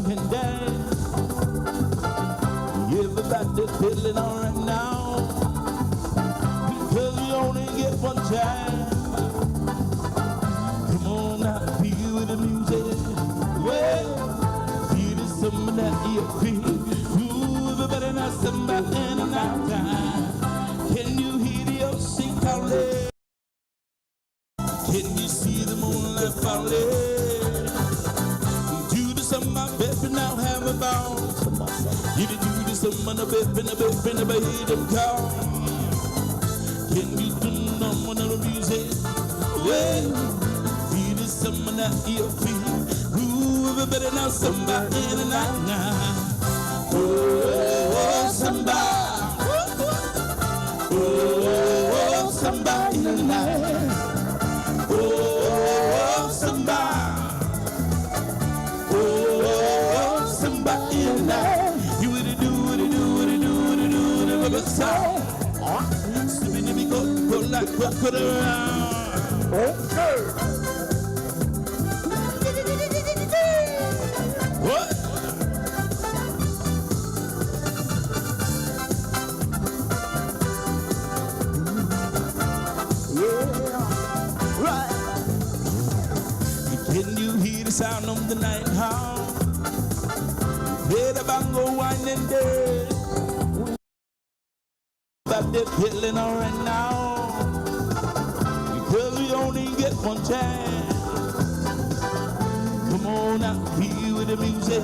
can dance. Everybody feeling alright now. Because we only get one chance. Come on now, feel the music. Well, feel the summer that you feel. Ooh, everybody now, somebody in the night time. Can you hear the ocean calling? Can you see the moonlight falling? Do the summer, baby, now have a ball. You do the summer, baby, baby, baby, them call. Can you do no one of the music? Well, feel the summer now, you feel. Ooh, everybody now, somebody in the night now. Oh, somebody. Oh, somebody in the night. Oh, somebody. Oh, somebody in the night. You would do, would do, would do, would do, would do, so. Sipping go, go like, go, go around. Okay. What? Yeah. Right. Can you hear the sound of the night hound? Hear the bongo winding dead. About that feeling all right now. Because we only get one chance. Come on out here with the music.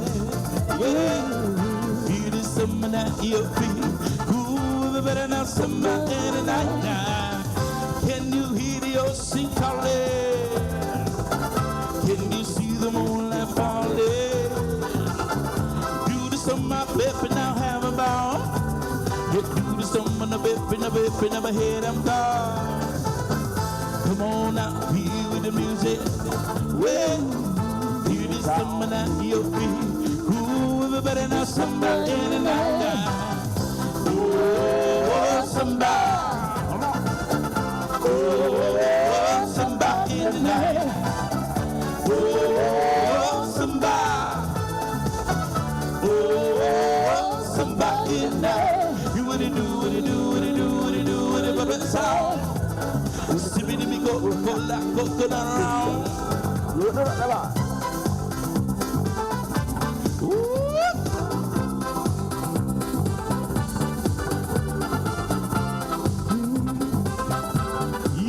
Yeah. Hear the summer that you feel. Ooh, everybody now summer in the night now. Can you hear the ocean calling? Can you see the moonlight falling? Do the summer, baby, now have a ball. Yeah, do the summer, the baby, the baby, never hear them call. Come on out here with the music. Well, hear the summer now, you feel. Ooh, everybody now, somebody in the night. Oh, somebody. Oh, somebody in the night. Oh, somebody. Oh, somebody in the night. You would do, would do, would do, would do, would do, but it's all. Sipping go, go, la, go, go, down.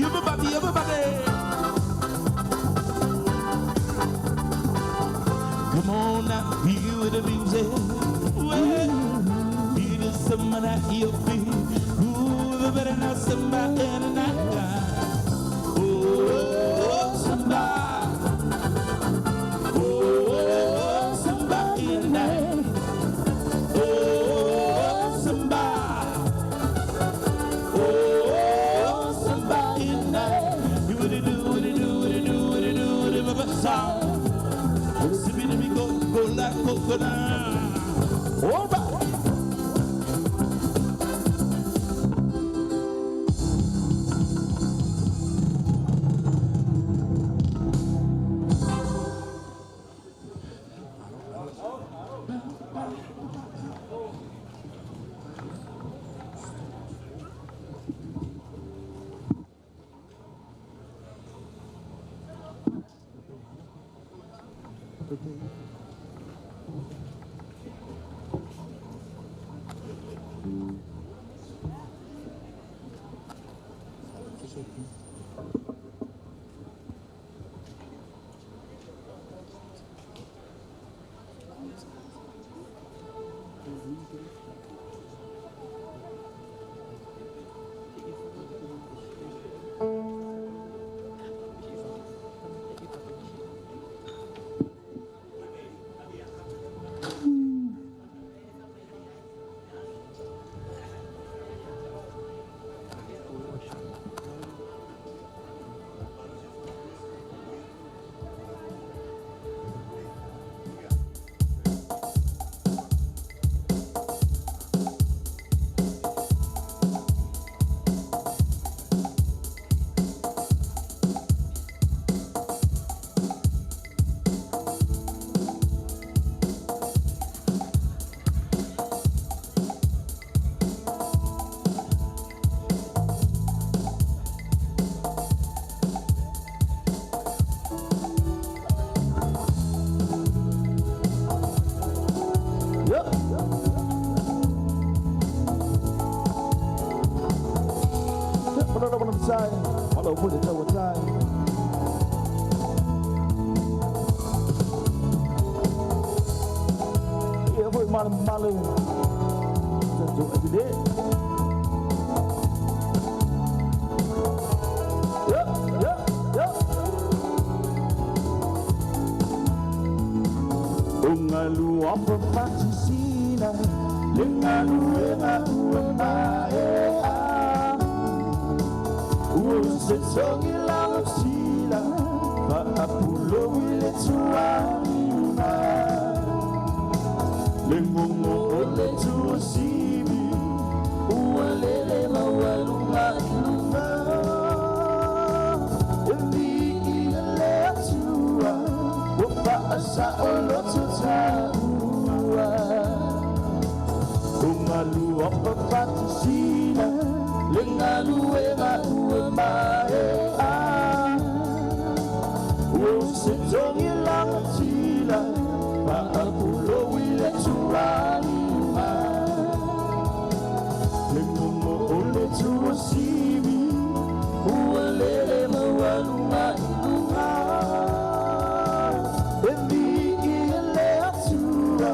Everybody, everybody. Come on now, hear the music. Well, hear the summer that you feel. Ooh, everybody now, somebody in the night time. Oh, somebody. Oh, somebody in the night. Oh, somebody. Oh, somebody in the night. You would do, would do, would do, would do, would do, would do, Sipping go, go like coconut. All right. Tai, malo foi le taua tai. Ia foi malu malu. Tentu ebide. Yeah, yeah, yeah. Ungalu apa patisina, lengalu enga ua maea. Ua se tongi lalo sila, faapulo i le tuaniuna. Le ngongo o le tuasivi, ua lele maualuga i luga. E viia le Atua, ua faasaoloto taua. O galu apafatasina, le galuega ua maea. Ua se togi lagatila, faapulou i le tuaniga. Le gogo o le tuasivi, ua lele maualuga i luga. E viia le Atua,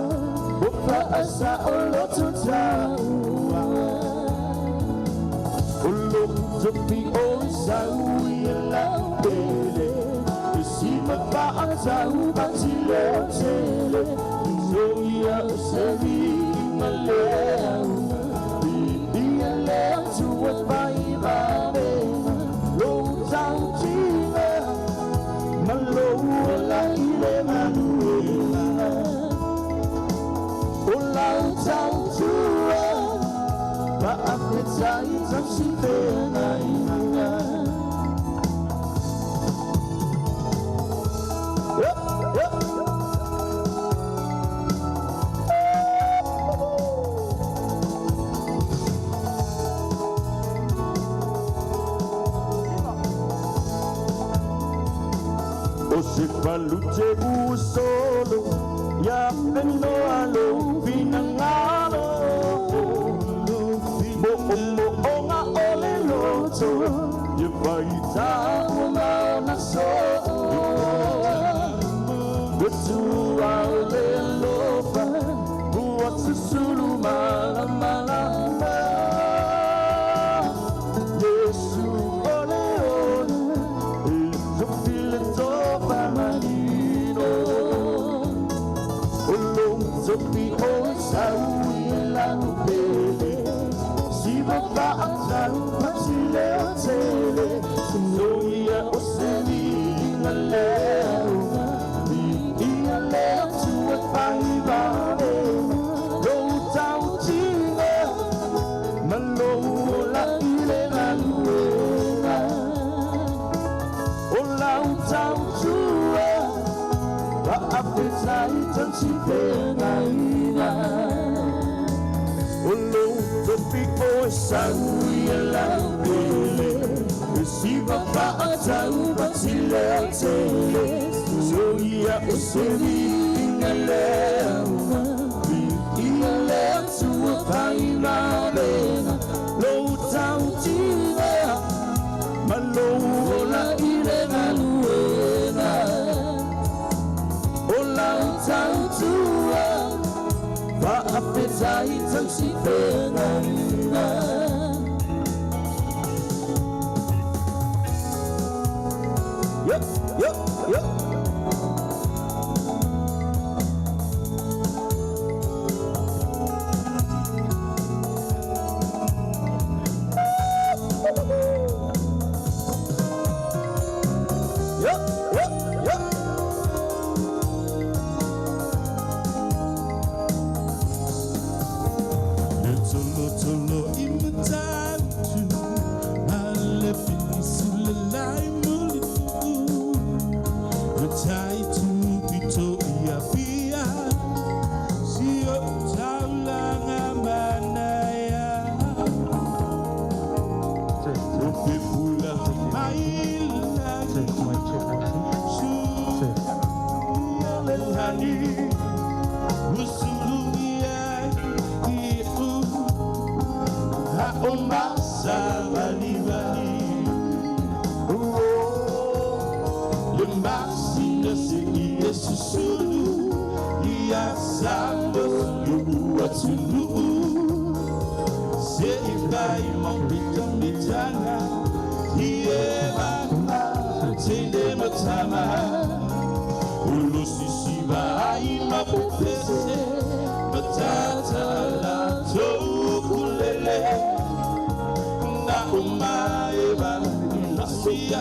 ua faasaoloto taua. O lou tofi o sau i lau pele, e sima faatau patileotele. Soia o se viiga lea, viia le Atua faivavega. Lou tautiga ma lou ola i le galuega. O lau tautua, faafetai tausifeagaiga. Yep, yep. O se falute ua solo, ia fenoa lou finagalo. Moomooga o le loto, ia faitau ma ona soo. Ua tua o le alofa, ua susulu malamalama. Iesu o le ola, e tofi le tofa manino. O lou tofi o sau i lau pele, siva faatau patileotele. Soia o se viiga lea, viia le Atua faivavega. Lou tautiga ma lou ola i le galuega. O lau tautua, faafetai tausifeagaiga. O lou tofi o sau i lau pele, e siva faatau patileotele. Soia o se viiga lea, viia le Atua faivavega. Lou tautiga ma lou ola i le galuega. O lau tautua, faafetai tausifeagaiga. Yep, yep, yep. Yep, yep, yep. Le tolo tolo i matautu, ma le pinisula lai mulinu'u. Tai tupito i Apia, si o taulaga manaia. Test, O pepula mai lagi, test, mic check, one, two. Test. le lani. Usulu ia i u, a o masa valivali. Masina se i e susulu ia Samoa lo'u atunuu se i fai ma mitamitanga i e vaga tele matama ulosisiva ai mapepese matata latou kulele na o masia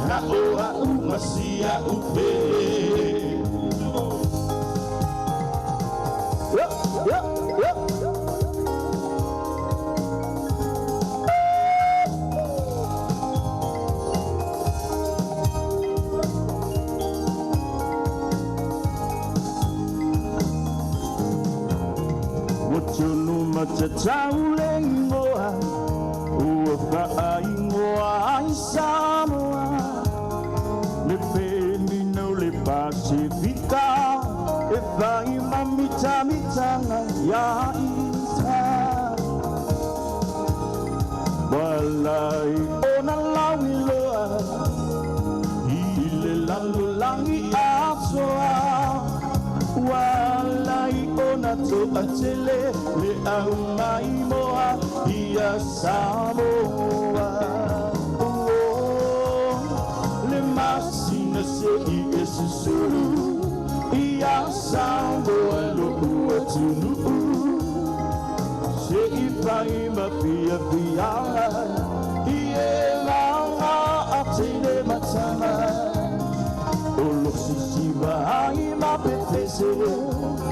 na o a'u masia upele. Motunu matatau le igoa ua fa'aingoa ai Samoa le penina o le Pasifika e fai ma mitamitaga iā ita Walai ona lauiloa i le lalolagi atoa Walai ona to'atele le au maimoa ia Samoa. Oh, le masina se'i e susulu ia Samoa lo'u atunuu se'i fai ma fiafiaga i e laga atele matama o lo sisiva ai ma pepese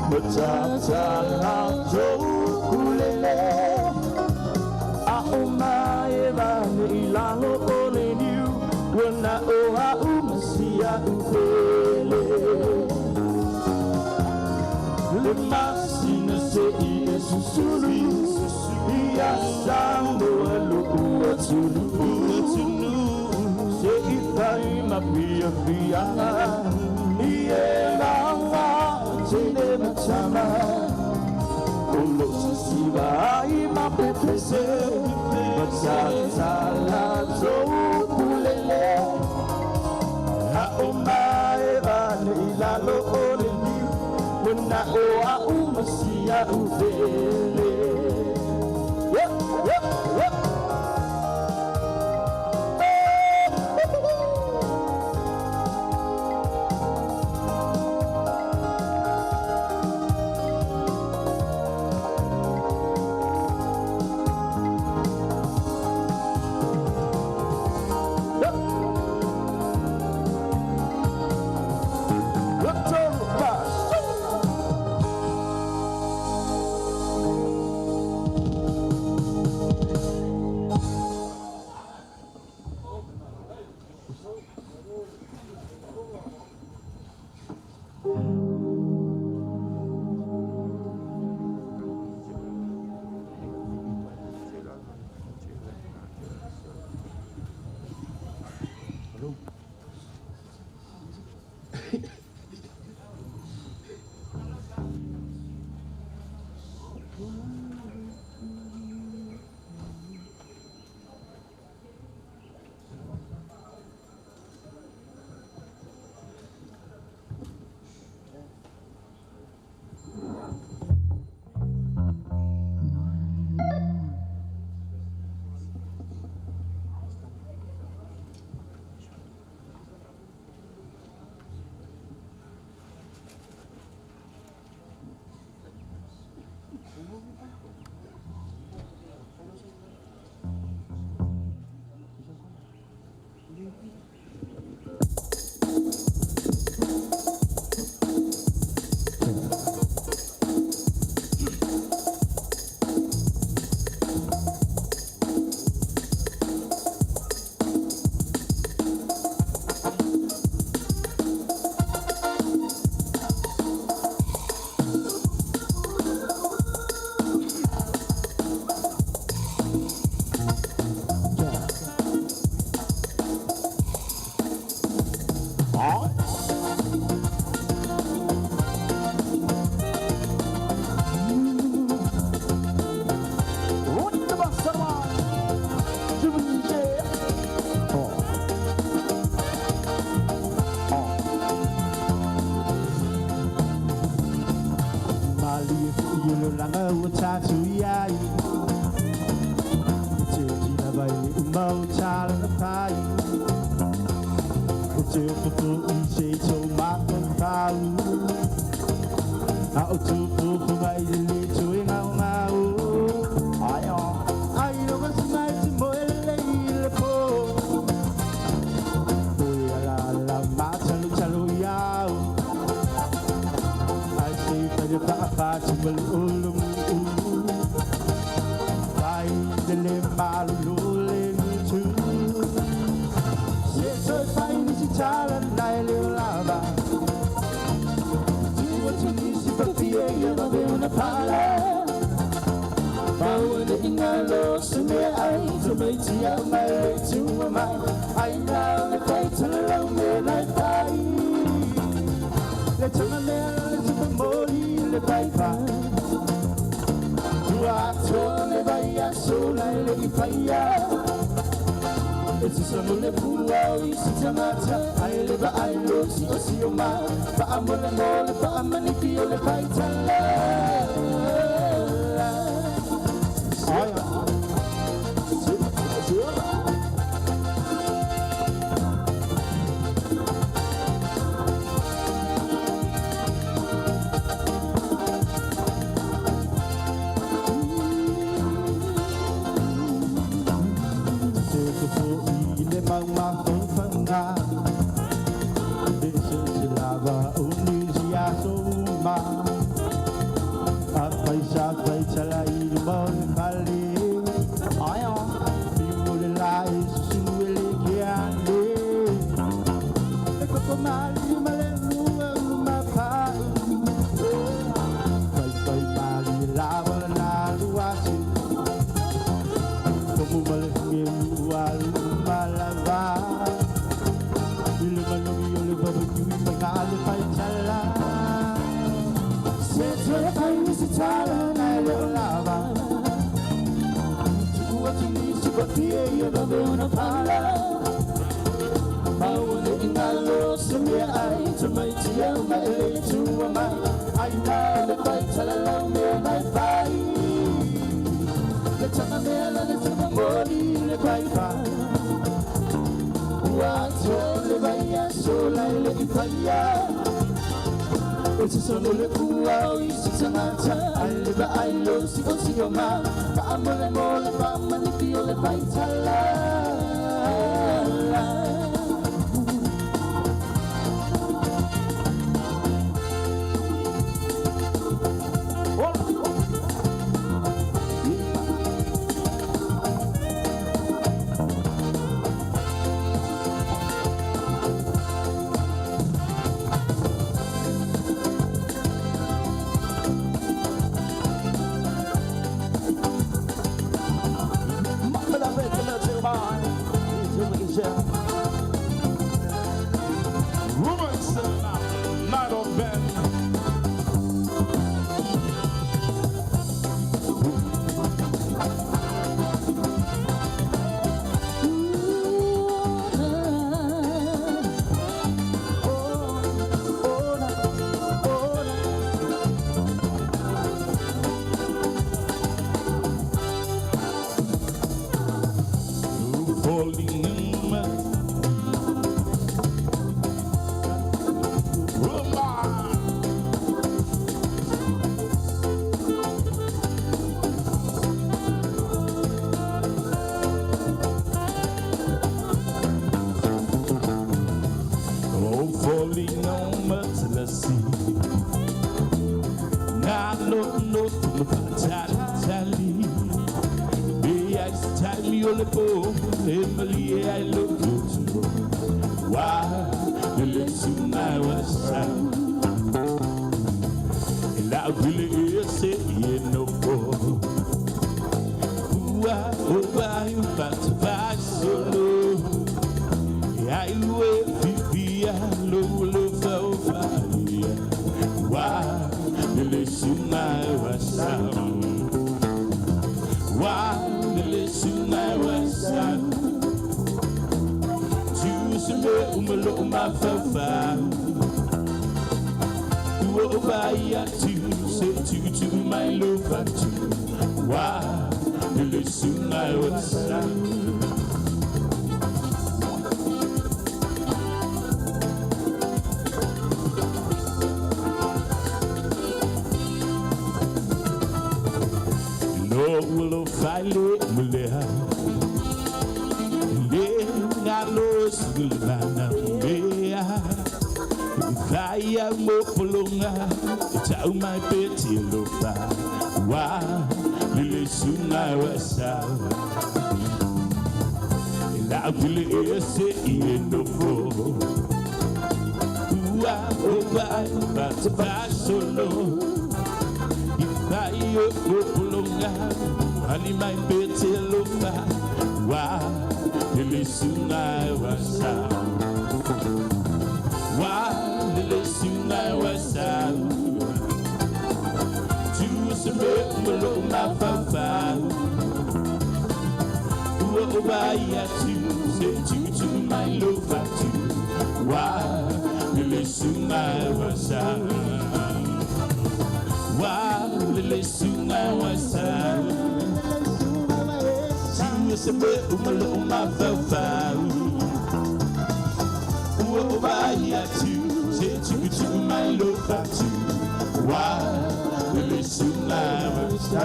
matata latou kulele a o mai vane i lalo o le niu ua na o a'u masia upele. Le masina se'i e susulu ia Samoa lo'u atunuu se'i fai ma fiafiaga i e laga tele matama o lo sisiva ai ma pepese matata latou kulele a o mae vane i lalo o le niu ua na o a'u masia ufele. Yep, yep, yep. Ai umau tala na pai O te upupu i se tau mako pau A o tupu mai le tui ngau ngau Ai o Ai o si mai te moe le i le po Ui ala la ma talu talu iau Ai se pa le pa pa tu mali ulu ulu Vai de le malu lule tu Se so fai ni si tala nai le lava Tu tu ni si pa pie ia va ve una pala Maua le ingalo se me ai te mei ti au mai le tu mai Ai nau le pai tala lau me nai pai Le tanga mea le tupa moli le pai pai Tua to le vai a sola le i paia E te sanu le pua o i si tangata Ai le va ai lo si o si o ma Pa a mole mole pa a manipi o le pai tala Ai Te kupu i le mau mafaufaga E se se lava o nisi aso uma A paisa paitala i luma o le fale Ai o Pimo le la e susu e le ke ane E koko mali ma le lua uma pau Pai pai mali lava la na luasi Como male nge ua malava Ile malogi o le baba kiwi pa ngā le pai tala Se te pai ni si tala na le o lava Tuku atu ni si papie ia vave ona pala Maua le ingalo se mea ai Te mai ti au mai le tua mai Ai nā le pai tala lau mea nai pai Le tanga mea la le tupa moli le pai pai Ua to le vai a sola i le i paia E te sono le pua o i si tangata Ai le va ai lo si o si o ma Pa a mole mole pa a manipi o le pai tala Night of Ben. Falling in my Oh, falling on Matlasi. Na no no to tali. Be I tali o le po, Emily I look to. Why the little I was La wili se no po. Ua o ai bat va solo. Ai we fi lo lo fa o fa. Wa le suna wa sa. Wa le suna wa sa. Tu se me o ma fa fa. Ua o vai a tu se tu tu mai lo fa tu. Wa le suna wa sa. Sulimana mea Fai au mo polonga E tau mai pe te alofa Wa lele sunga wa sa E lau pile e se i e nofo Ua o vai pa te vai solo I fai o mo polonga Ali mai pe te alofa Wa lele sunga wa sa Wa lele sunga wa sa Tu se me malo ma fa fa Ua o vai a tu se tu tu mai lo fa tu Wa lele sunga wa sa Wa lele sunga wa sa Tu se me malo ma fa fa Ua o vai a tu se tu tu mai lo fa tu Wa lele sunga wa sa.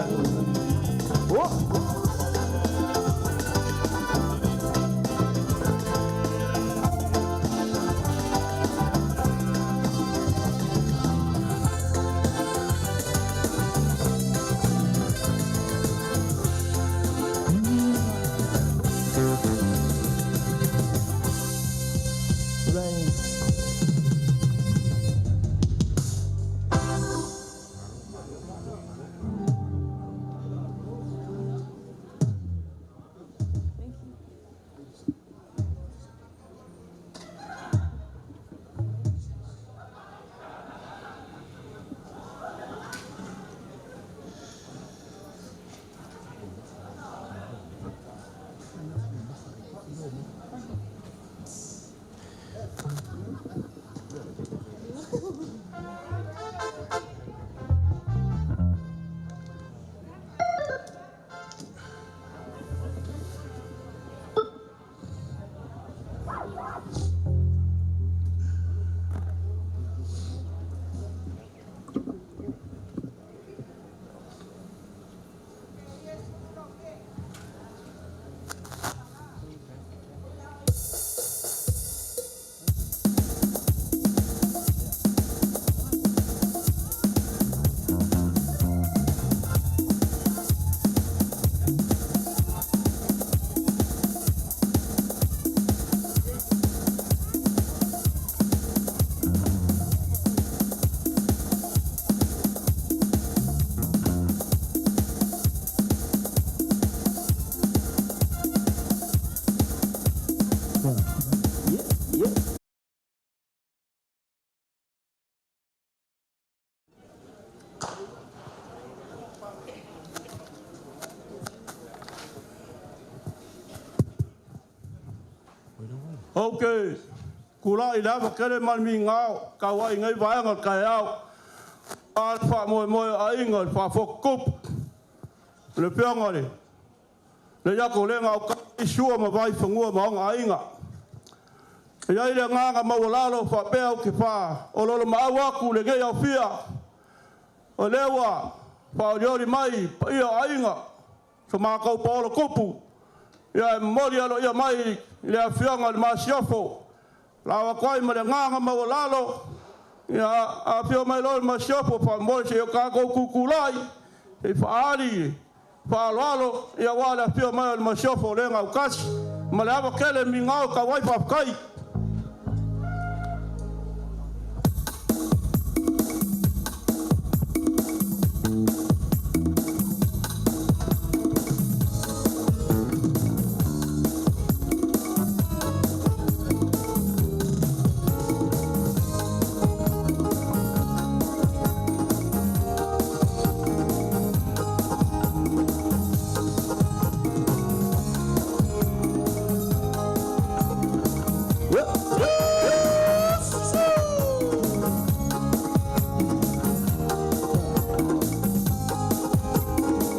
Ok, kula i lava kele ma le migao, tau ai nei vaega o le taeao. A le faamoemoe o aiga i le faafotutupu. Le afioga le le iako le gau kai sua ma vaifanua ma ona aiga. E i ai le agaga maualalo faapea ou te faaoloolomaau atu lenei aofia. O lea ua faaolioli mai paia o aiga, so matou paolo tupu, ia e momoli aloaia mai i le afioga i le Masiofo. Lau atu ai ma le agaga maualalo, ia afio mai loa le Masiofo faamolemole se i o tatou tutulai, se i faaali faaaloalo, ia aua le afio mai o le Masiofo o le gautasi. Ma le ava tele migao tau ai faafetai.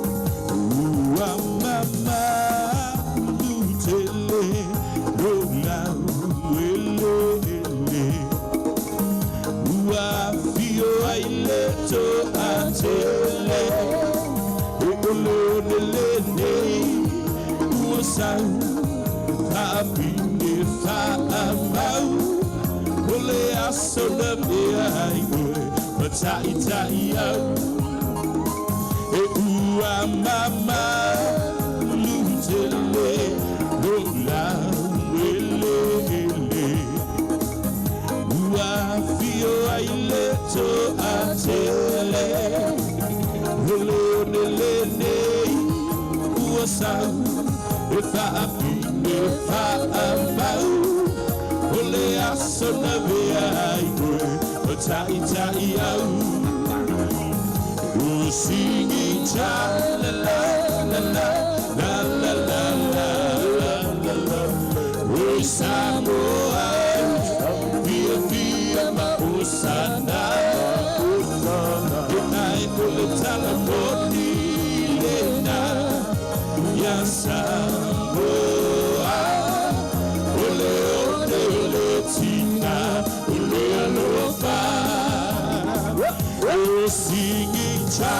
Ua mamalu tele lou laueleele Ua afio ai le toatele E o le one lenei Ua sau Fa'afine fa'amau O le aso na mea ai oe Ma ta'ita'i au E ua mamalu tele Lou laueleele Ua afio ai le to'atele O le one lenei ua sau E fa'afine fa'amau O le aso na avea ai oe Ma ta'ita'i au O sigi cha la la la la la la la la la la O Samoa Fiafia ma osana E ai o le talamoni lena Ia Samoa O le one o le tina O le alofa O sigi cha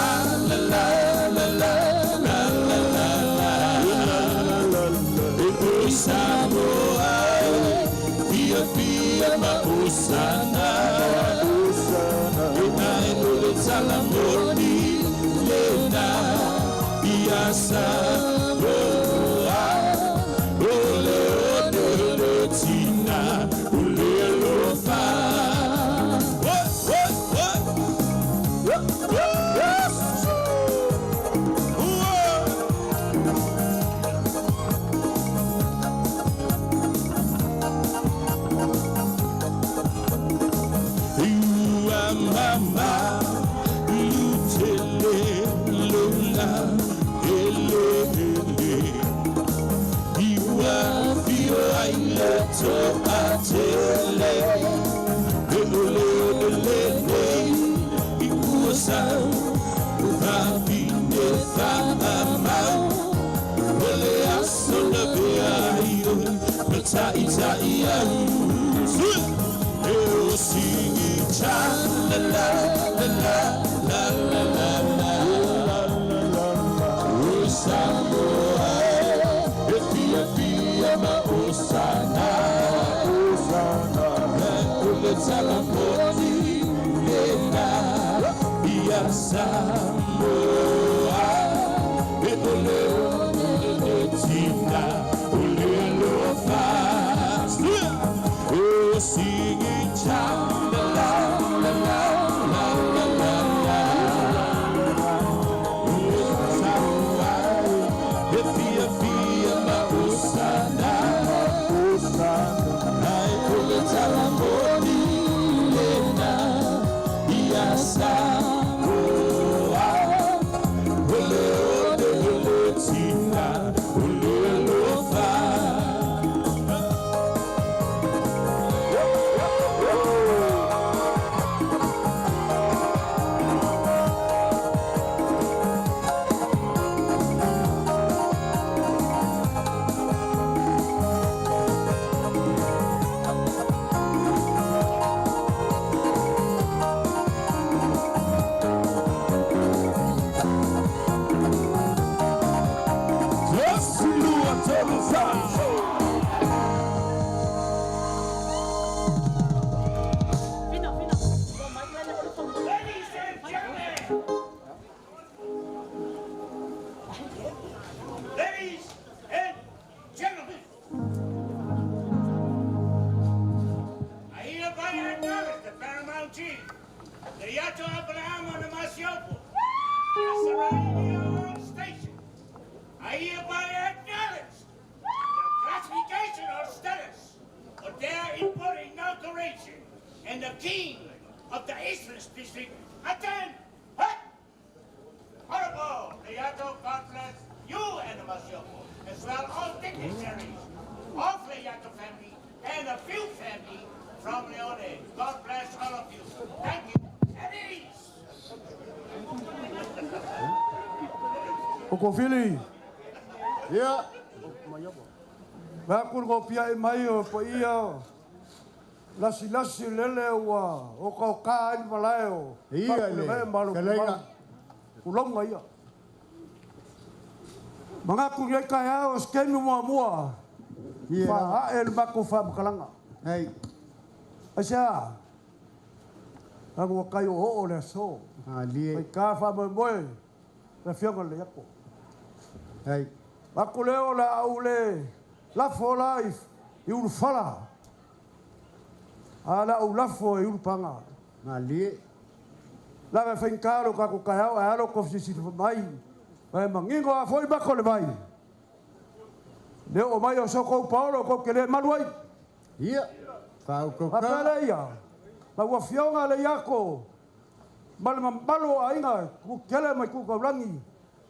la la la la la la la la E o Samoa Fiafia ma osana E ai o le talamoni lena Ia Samoa O le one o le tina O le alofa What, what, what? Yes! Whoa! Ua mamalu tele lou laueleele Ua afio ai le to'atele E o le one lenei ua sau Fa'afine fa'amau O le aso na avea ai oe Ma ta'ita'i au E o sigi cha la la la la la la la la O Samoa E fiafia ma osana O le talamoni lena Ia Samoa E o le one le tina O le alofa O sigi cha la la la la la la la la O Samoa E fiafia ma osana Ai o le talamoni lena Ia Samoa O le one o le tina O le alofa. Yes, lua tolu fa. Ladies and gentlemen, ladies and gentlemen, I hereby acknowledge the Paramount Chief, the Yato Abraham on the Masiofo, the on station. I hereby acknowledge the classification or status of their important inauguration and the king of the Isthmus District, attend. Hut! Honorable Leato, God bless you and the Masiofo, as well all dignitaries of Leato family and a few family from Leone. God bless all of you. Thank you. At ease. O kofili. Ia. Mea kuru ko pia i mai o pa ia. Lasi lasi lele ua o ka o ka ai malae o. Ia le, Malo kelenga. Ulonga ia. Manga ku le ka o skemi mua mua. Faaee le matou faamatalaga. Hei. Aisea? Leaga ua tai oooo le aso. Malie. Faigata faamoemoe le Afioga i le Iako. Hei. Aku lea o le a ou le lafo la i ulufala, a o le a ou lafo i ulupaga. Malie. Leaga e faigata lo tatou taeao ae a lo outou fesilisili mai, ma e manino a foi mato le vai. Le oo mai o so outou paolo tou te le malu ai. Ia, faautautaga. Faapea lea, lau Afioga le Iako ma le mamalu o aiga Kutele mai Tutaulagi,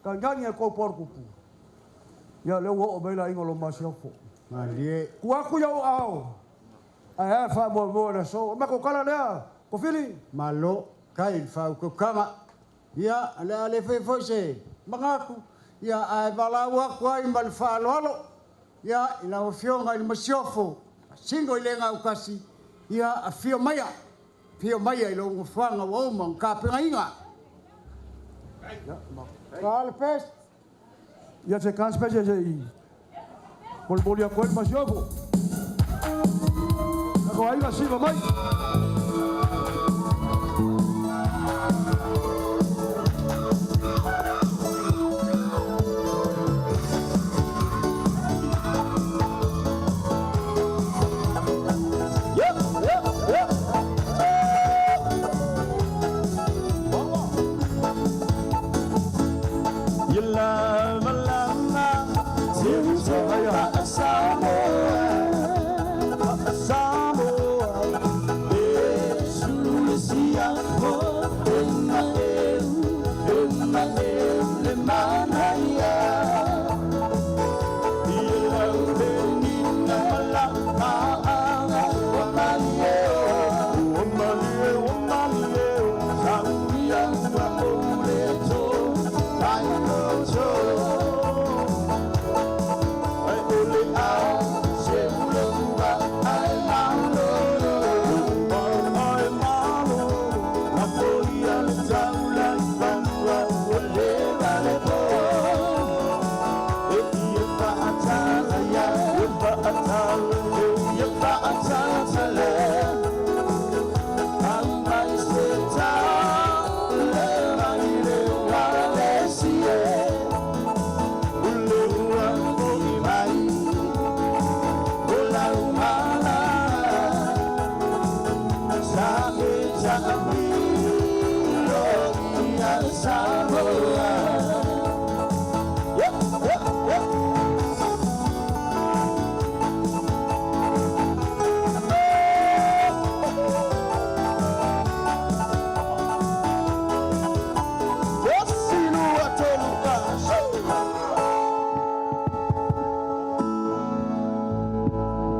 tainane e tou paolo tupu. Ia, lea ua oo mai le aiga o lo Masiofo. Malie. Tuu atu i ou aao, ae a faamoemoe le aso. O le matou tala lea, Kofili. Malo, kai le faautautaga. Ia, o le a le faia foi se manatu, ia, ae valaau atu ai ma le faaaloalo, ia, i lau Afioga i le Masiofo, Sino i le Gautasi, ia, afio maia, afio maia i lou nofoaga ua uma ona tapenaina. Ka le pes. Ia se ka se se i. Molimoli atu ai le Masiofo. Ako aiga siva mai.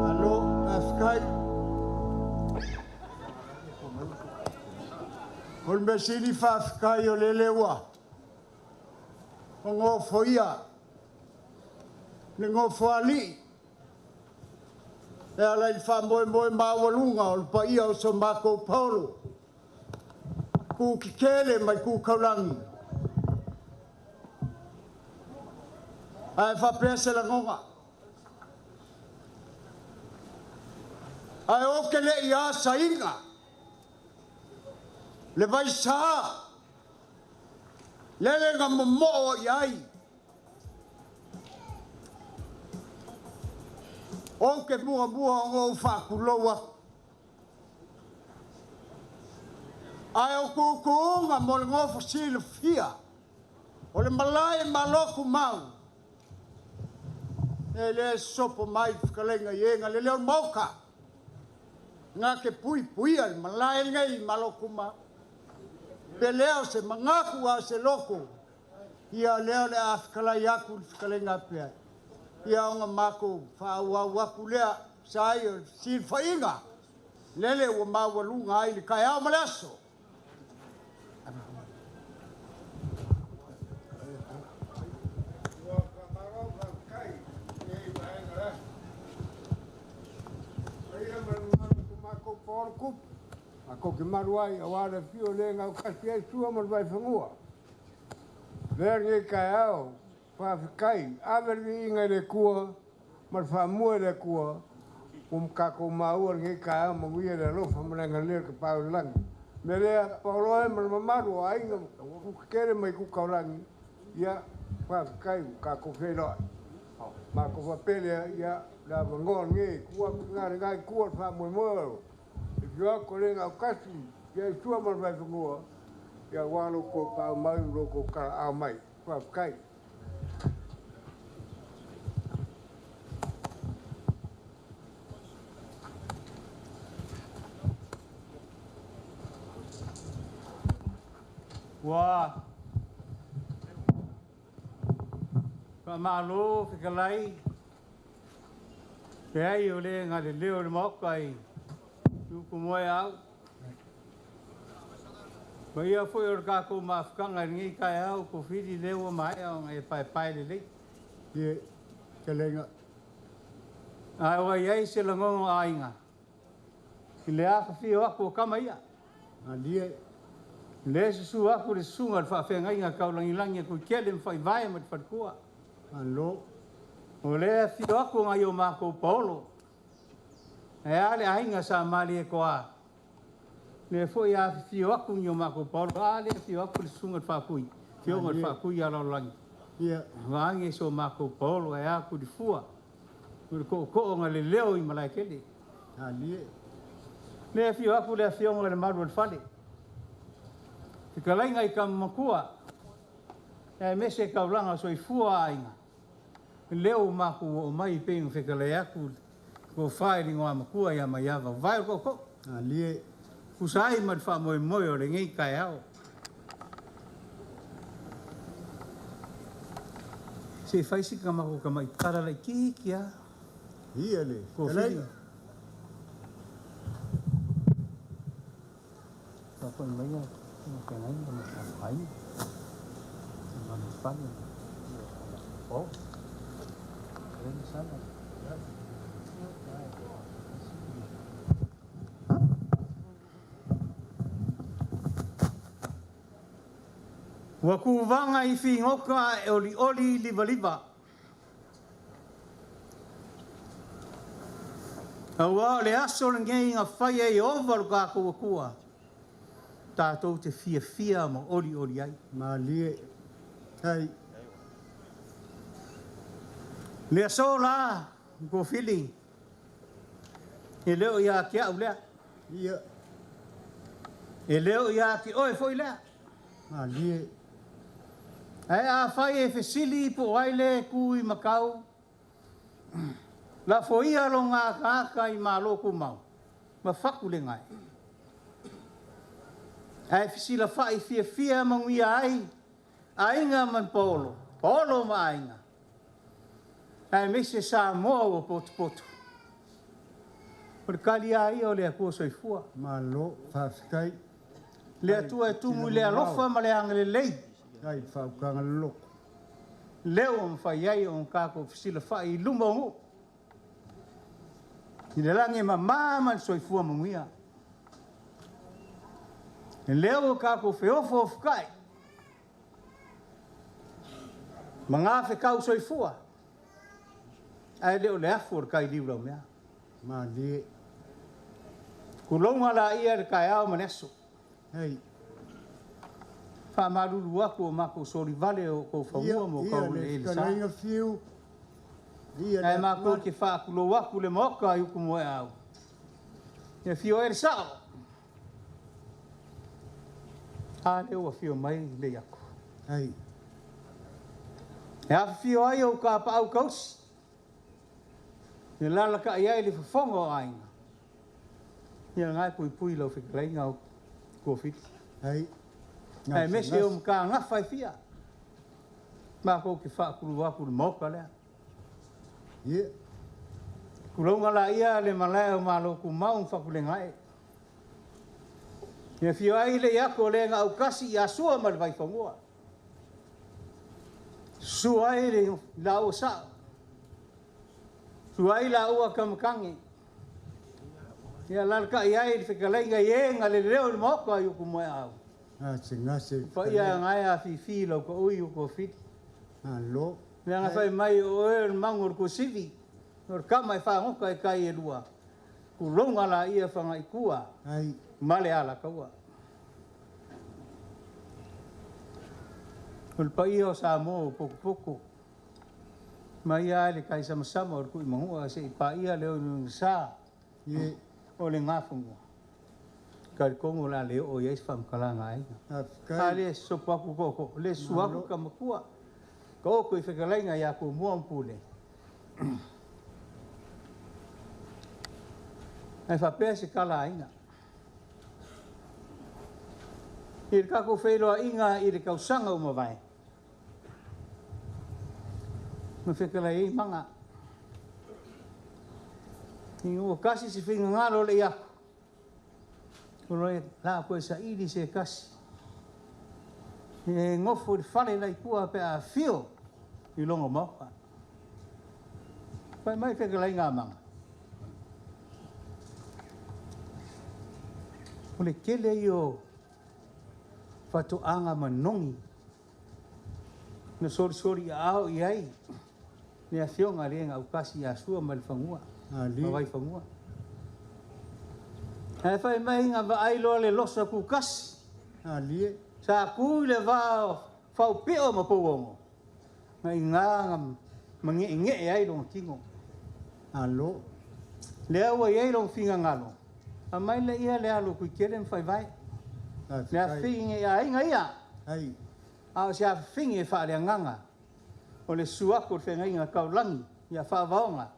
Malo, faafetai. O le mea sili faafetai o lele ua ogofoia le nofoalii e ala i le faamoemoe maualuga o le paia o so matou paolo, ku kekele mai ku kaulagi. Ae faapea se lagona. Ae ou te le i asaina le vaisā lele na momoo i ai. Ou te muamua ona ou faatulou atu. Ae o tuutuuga mo le nofo silafia o le malae maloku mau e le sopo mai le fetalaiga i e na leleo le maoka na te puipuia le malae lenei maloku mau. Pe lea o se manatu a o se loko, ia lea o le a fetalai atu le fetalaiga a pea. Ia ona matou faaauau atu lea sa ai o le fesilafaiga lele ua maualuga ai le taeao ma le aso. Ua faamalo faafetai i lenei vaega o le aso. Paia ma le mamalu o so matou paolo tupu, matou te malu ai aua le afio o le gaukasi ai Sua ma le Vaifanua. Avea lenei taeao faafetai, ave le viiga i le Atua. Ma le faamua i le Atua, ua tatou maua lenei taeao manuia i le alofa ma le agalelei o le Tapaau i le Lagi. O le mea lea, paolo e ma le mamalu o aiga ma tetele mai Tutu Taulagi, ia, faafetai ua tatou feiloai. Matou faapea lea, ia, o le avanoa lenei e tuu atu i ina i lena itu o le faamoemoe o le afio atu o le Gautasi ia i Sua ma le Vaifanua, ia aua lo outou paau mai ma lo outou talaaao mai. Faafetai. Ua faamalo fetalai, leai o le galeleo o le Maota i Utumoeau. Ma ia foi o le tatou mafutaga i lenei taeao Kofili lea ua maea ona e paepae lelei. Ie, fetalaiga. Ae ua i ai se lagona o aiga i le afifio atu o tama ia. Malie. Le susu atu le susuga i le faafeagaiga taulagilagi a Tuitele ma Faivae ma le faletua. Malo. O le afio atu nai o matou paolo. Ae a le aiga sa Malietoa. Le foi afifio atu ni o matou paolo. A le afio atu le susuga i le Faatui. Afioga i le Faatui ia Lalolagi. Ia. Vaage so matou paolo ae a Tulifua. O le tootoo na leleo i Malaetele. Malie. Le afio atu le afioga i le malu o le fale. Fetalaiga i tama matua. Aemaise taulaga soifua aiga. Leo ua matou oo mai pei ona fetalai atu tofa i le igoamatua ia Maiava vae o le tootoo. Malie. Tusa ai ma le faamoemoe o lenei taeao. Se i fai si matou tamaitala laitiiti lava. Ia le fetalaiga. Faafoi mai le feagaiga ma le aiga. Le fale. Oh. Ua kuvaga i figoka e olioli livaliva. Auā o le aso lenei na faia e Ieova lo tatou Atua, tatou te fiafia ma olioli ai. Malie. Hai. Le aso la, Kofili, e le o ia te au lea. Ia. E le o ia te oe foi lea. Malie. Ae afai e fesili po o ai lea e tu i makau, lafoia lona akaaka i malo tumau, ma fatu le gae. Ae fesilafai fiafia manuia ai aiga ma paolo, paolo ma aiga. Aemaise Samoa ua potopoto. O le tali lava ia o le Atua soifua. Malo, faafetai. Le Atua e tumu i le alofa ma le agalelei. Ai, faautaga loloto. Lea ua mafai ai ona tatou fesilafai i luma o nuu. I le lagi e mama ma le soifua manuia. Lea ua tatou feofoofotai. Ma gafekau soifua. Ae le o le afu o le tai liu laumea. Malie. Tulouna laia le taeao ma le aso. Hei. Faamalulu atu o matou solivale o kou fanua ma o kou eleele sa. Fetalaiga Fiu. Ia le Ae matou te faatulou atu le Maota i Utumoeau. Ia afio ai le sao. A lea ua afio mai Leiaku. Hei. E afifio ai ou tapaau tausi. E lalaka'i ai le fofoga o aiga. Ia lena e puipui lau fetalaiga o Kofili. Hei. Aemaise o matagafa e fia. Matou te faatulou atu i le Maota lea. Ia. Tulouna laia le malae o Malo Tumau ma Fapulegae. Ia afio ai le iako o le gaukasi ia Sua ma le Vaifanua. Susu ai le laua sao. Susu ai laua kamakagi. Ia lalaka'i ai le fetalaiga i e na leleo i le Maota i Utumoeau. Gase gase. Paia gae afifi lau kaui o Kofili. Malo. Leaga fai mai o oe o le mago o le kuasivi. O le kama e faagoka e kai e lua. Kuloga la ia whangaikua. Ma le ala kaua. O le paia o Samoa o pokopoko. Mai ia le kai samasama o le kui mahua se i paia le o sa. O le ngafunga. Ka le kongo la le o ia se whamkalanga aiga. A le sopo aku koko, le suaku ka makua. Ka oko i whekalainga ia ko mua mpule. Ai whapea se kala aiga. I le kako whailoa inga i le kausanga o mawai. Ma whekalai ei manga. I ua kasi se whinga ngalo le iaku. O loe la koe sa ili se kasi. E ngofo i le fale lai kua pe a fio i longo mauka. Pai mai whekalai ngā manga. O le kele i o whatoanga manongi. Na sori sori a ao i ai. Ne a fionga le ngā ukasi a sua ma le whangua. Ma vai whangua. Ae whai mai ngā vaai loa le losa ku kasi. Sa ku i le vā whaupeo ma pouongo. Ngai ngā ngā mange nge e ai longa kingo. Alo. Le aua i ai longa finga ngalo. A mai le ia le alo kui kere mwhai vai. Le a fingi a inga ia. A o se a fingi e whaale nganga. O le suako le whenga inga kaulangi. Ia whaavaonga.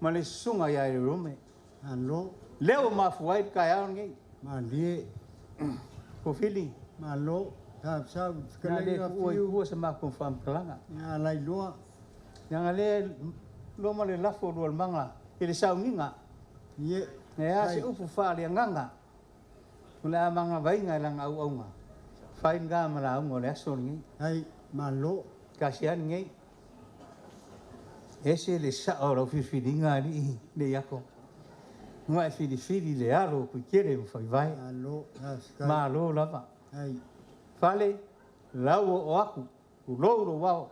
Ma le sunga ia e rume. Alo. Leo mafu ai le kai ao ngei. Ma lie. Ko fili. Ma lo. Sa sa Na le kuua i kua sa mako whaamkalanga. Ia lai loa. Ia nga le loma le lafo lua le manga. I le saunginga. Ie. Nea se upu whaale nganga. O le a manga vainga i langa au aunga. Whai ngā ma la aunga o le aso ngei. Hai, ma lo. Kasi an ngei. Ese le sa o rau whiwhiringa ni le iako. Ngā e whiriwhiri le alo kui kere mwhai vai. Alo, Ma lo lava. Hai. Fale, lau o aku, ku lou lo wao.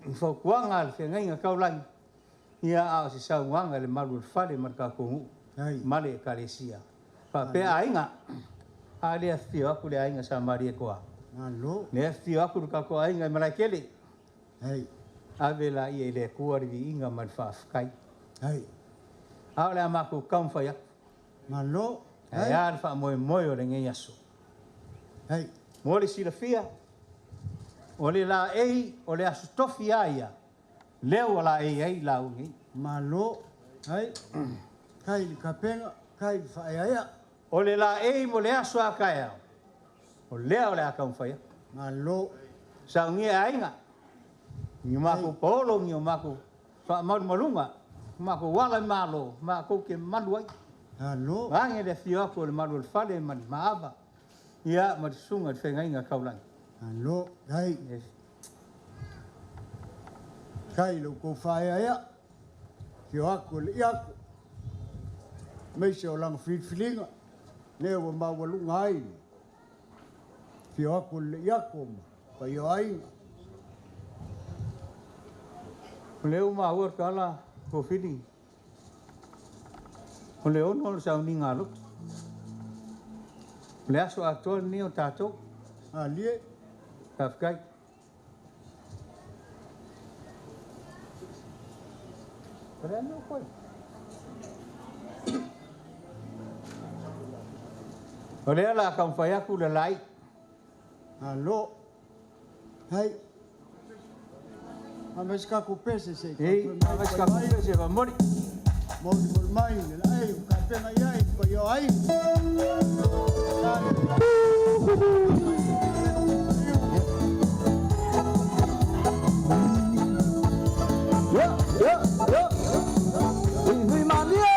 Mwhaukuanga le whengainga kaulangi. Ia ao se saunga le malu le fale ma le kakongu. Male e kalesia. Pa pe ainga. A le afio aku le ainga sa Maria koa. Alo. Le afio aku le kako ainga i Malaekele. Hai. Ave la ia i le kua le viinga ma le whaafkai. Hai. Ao le a mako kaumwhai aku. Malo. Hai a le wha moe moe o le ngei aso. Hai. Mo le silafia. O le la ei, o le aso tofi aia. Leo la ei ei la ungi. Malo. Hai. Kai le kapenga, kai le whaeaea. O le la ei mo le aso a kai au. O lea o le a kaumwhai aku. Malo. Sa ungi a ainga. Ngi mako paolo, ngi mako wha malunga. Mako wala malo, mako ke malu ai. Alo. Rangi le fio aku o le malu le fale ma maava. Ia ma te sunga le whengainga kaulangi. Alo, hai. Yes. Kai lo kou whaeaea. Fio aku le iaku. Meise o langa whiriwhiringa. Lea ua maualuga ai. Fio aku le iaku ma. Pai o aiga. O le uma ua kala ko whiri. O le ono o le sauninga aloto. O le aso atoa ni o tātou. A lie. Kawhikai. Rea no koe. O lea la kaumwhai aku le lai. Alo. Hai. A me ska ku pese se. Ei, a me ska ku pese va mori. Mori mori mai le ai ka pena iai ko yo ai. Yeah, yeah, yeah. Hui hui malie.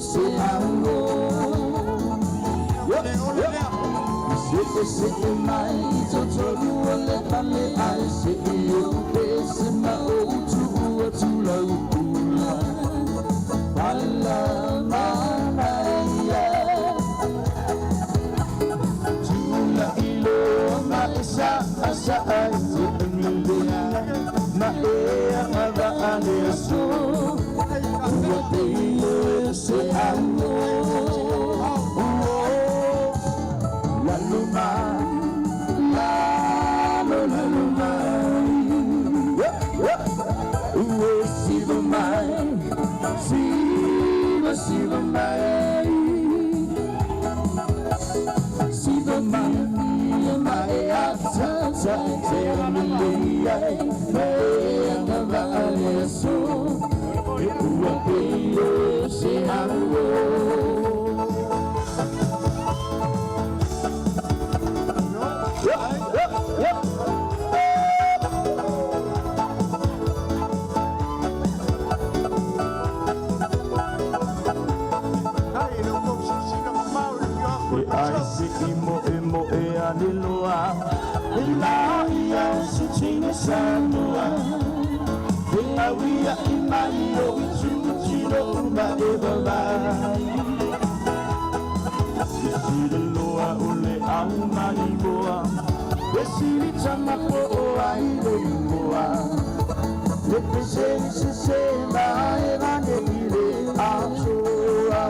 se auo. Se se mai totonu o le pale ai se i o pese ma o tu ua tula upula. Pala manaia. Tula ilo ma esa asa ai te umilea. Ma ea ava ane aso. Ua peilo e se auo. Laluma, lalo laluma. Ue siva mai, siva siva mai. Siva mai, mai ata ta te amelea. Mai anga ane aso. Ua peilo se auo. E ai se i mo e mo e ane loa. E la ia o se tina sanoa. E awia i mai o i tūtino uma e valai. E sila loa o le au mai moa. E sili tama po o ai le moa. Le pese se se ma e vane i le atoa.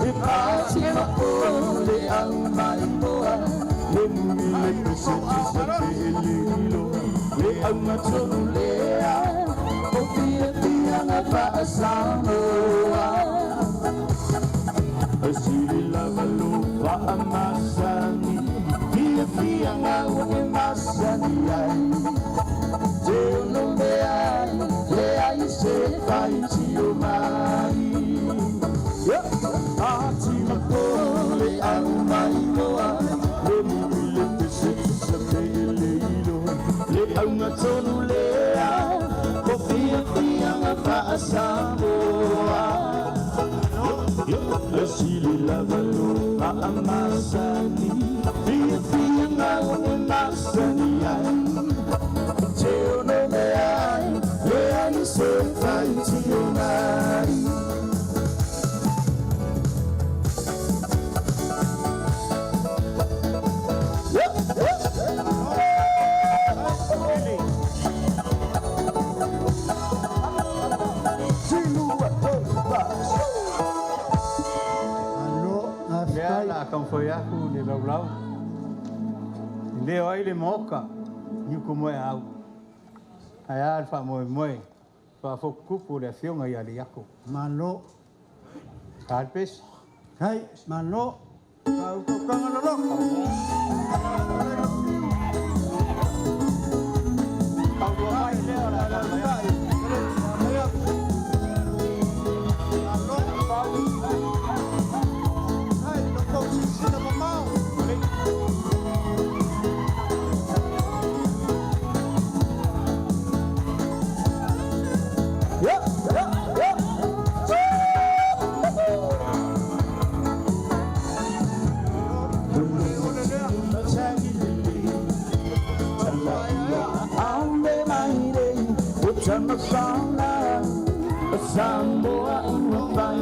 E pāti ma o le au mai moa. Le mui le pese te se te e lilo. Le au matonu lea. O fia fia ngā whaasamoa. E sili lava lo whaamasani. Fia fia ngā ue masani ai. Te ono mea ai, le ai se whai tio mai. Ati mako le au mai moa. Le mui le pese te se te e leilo. Le au ngatonu lea. O fia fia ngā whaasamoa. Le sili lava lo whaamasani. Fia fia ngā ue masani ai. Te ono mea ai, le ai se whai tio mai. Lea la kaumafai aku le laulau. Leo ai le maoka, niu ko moe au. Ae a le faamoemoe, faafokukupu le afioga ia le iako. Malo. A le pesi. Hai, malo. Kaukaukanga loloko. Kaulua mai lea o le a kaumafai aku. Hai, loko sisina mamao. Samoa ua fai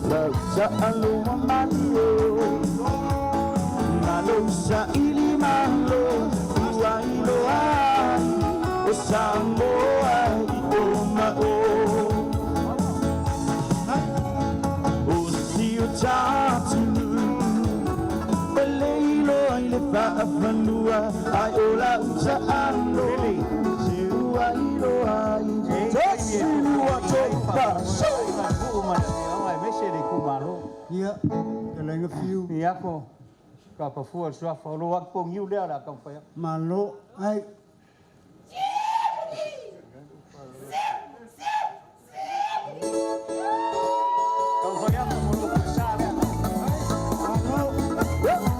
Lau ta'aloa malio Malo sa'ili malo Ua iloa ai O Samoa i o ma'o O si o tātunu E leilo ai le fa'afanua Ai o lau ta'alo Se ua iloa ai Tasi lua tolu fa Aemaise le itumalo. Ia, talaiga fiu. Ia ko kapafua le suafa o lou atu lea o le a taumafai atu. Malo, ai. Taumafai atu mo lou puesa lea. Malo. Ai,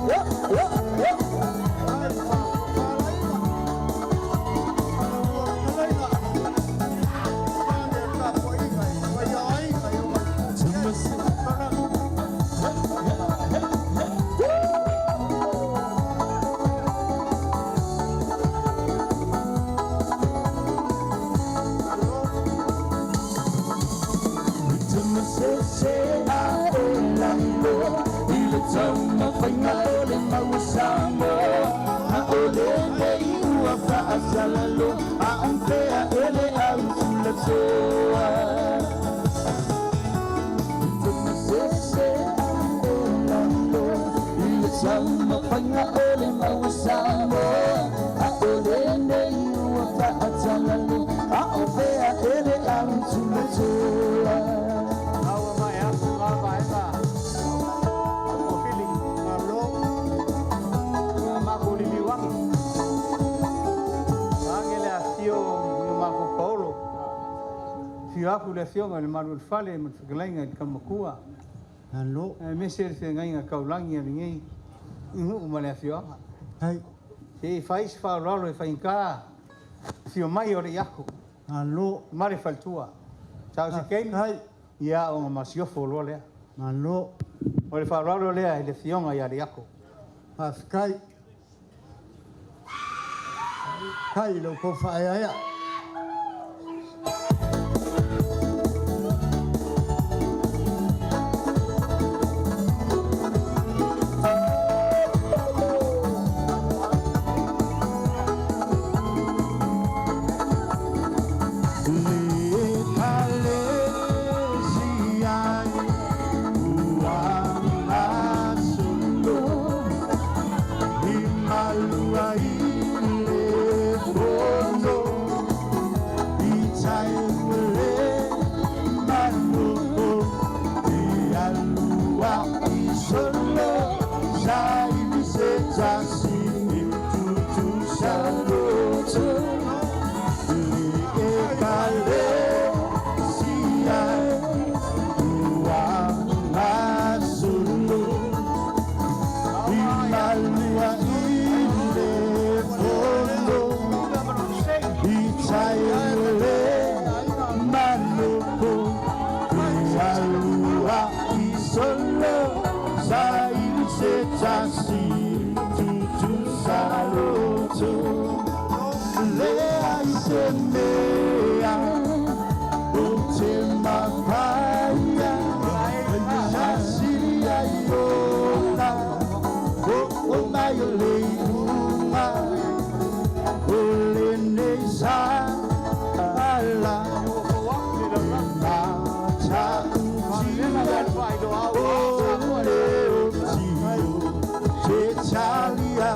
faatalalo a o pea e le au tulatoa Tumasese e lalo i le taumafaiga o le maua Samoa a o lenei ua faatalalo a o pea e le au tulatoa. Aua mai aku ngā vaega o Fili. Malo. Ngā mako liliuangi. Ange le afio i mako Paolo. Fio aku le afioga i le malu o le fale ma le fetalaiga i le Kamakua. Malo. Aemaise le feagaiga kaulagi a lenei nuu ma le afioaga. Hai. Se i fai se faaaloalo e faigata afio mai o le iako. Malo. Ma le faletua. Sau se keimi. Hai. Ia ona masiofo loa lea. Malo. O le faaaloalo lea i le afioga ia le iako. Faafetai. Kai lo ko faaeaea. Le kalesia ua gasolo i malua i le fono i tai ua le manoko e alua i solo saili se tasi e tutusa loto le ekalesia ua gasolo i malua i le fono i tai ua le manoko e alua i solo saili se tasi tutusa loto leai se mea o te mafaia sa sili ai ona o o mai o le iuga o lenei sa ala matautia o le otio te talia.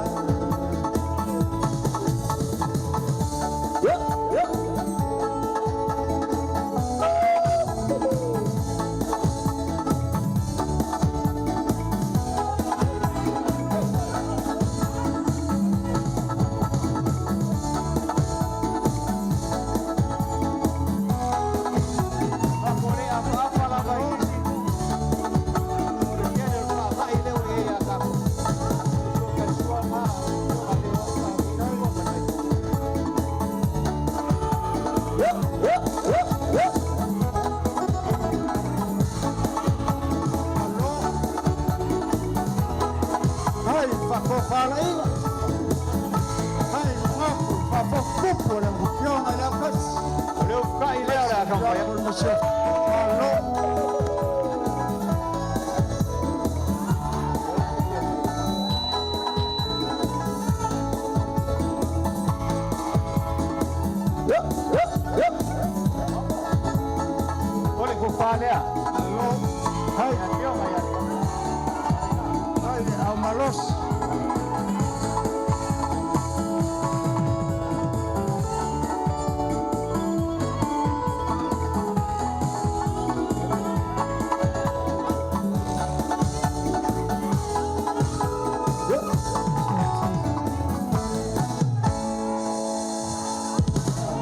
Hai faatofalaiga. Hai magaku faafokupu o le afioga i le aukasi. O le ufukai lea o le a taumafai atu. O le masiofo. Malo. O le kofa lea. Malo. Hai. Afioga ia le Hai le au malosi.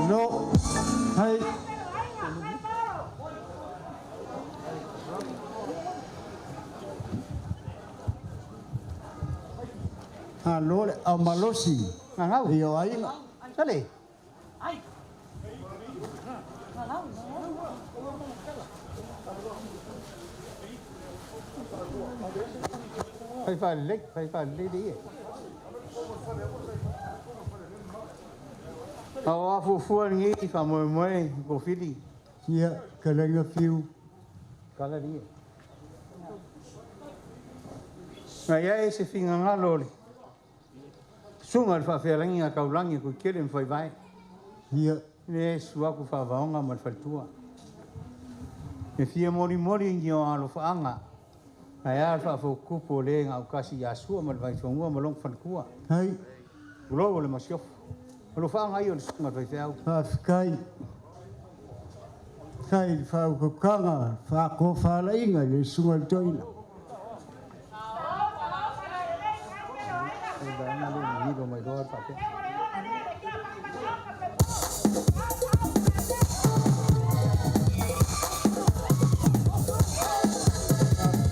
No. Hai. Malo le au malosi. Gagau. I o aiga. Sale. Fai faalelei, fai faalelei le ia. A o afuafua lenei faamoemoe kofili. Ia, kalega fiu. Kala lia. Na ia e se fingagalo o le Susuga i le Faafealaiga a Taulagi a Kuikele ma Faivae. Ia. Le suaku faavaoga ma le faletua. E fia molimoli ni o alofaaga. Ae a le faafotutupu o le gaukasi ia Sua ma le Vaifanua ma lona faletua. Hai. Tulou o le masiofo. Alofaaga ia o le susuga i le faifeau. Faafetai. Kai le faaukaukaga faatofalaiga i le susuga i le toeaina.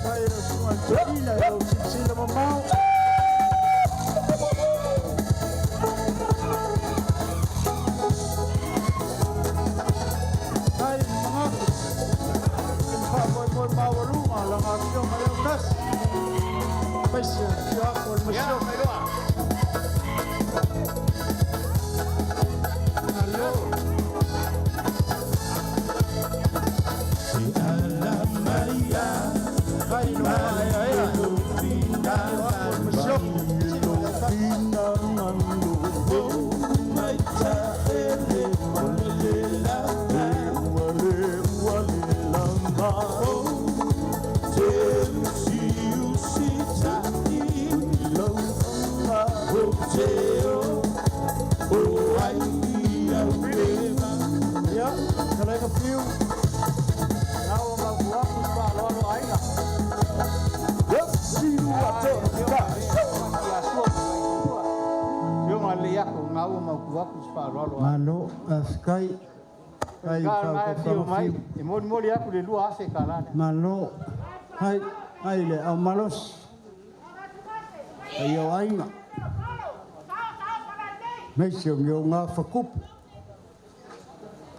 Faafetai i lau susuga i le toeaina i lou silasila mamao. Kai le magaku i le faamoemoe maualuga o lana afioga i autasi. Aemaise o le afio atu o le masiofo. Malo. Kai le maaeaea i le afio atu o le masiofo. Ia, fetalaiga Fiu, Na ua mautu atu le faaaloalo aiga. Afioga le Iako, na ua mautu atu le faaaloalo aiga. Malo, faafetai. Kai le Ka na e fio faaukaukaga mai, Fiu. e molimoli atu le 2,000 tala lea. Malo. Hai, hai le au malosi. Ai o aiga. Aemaise o ni o gafakupu.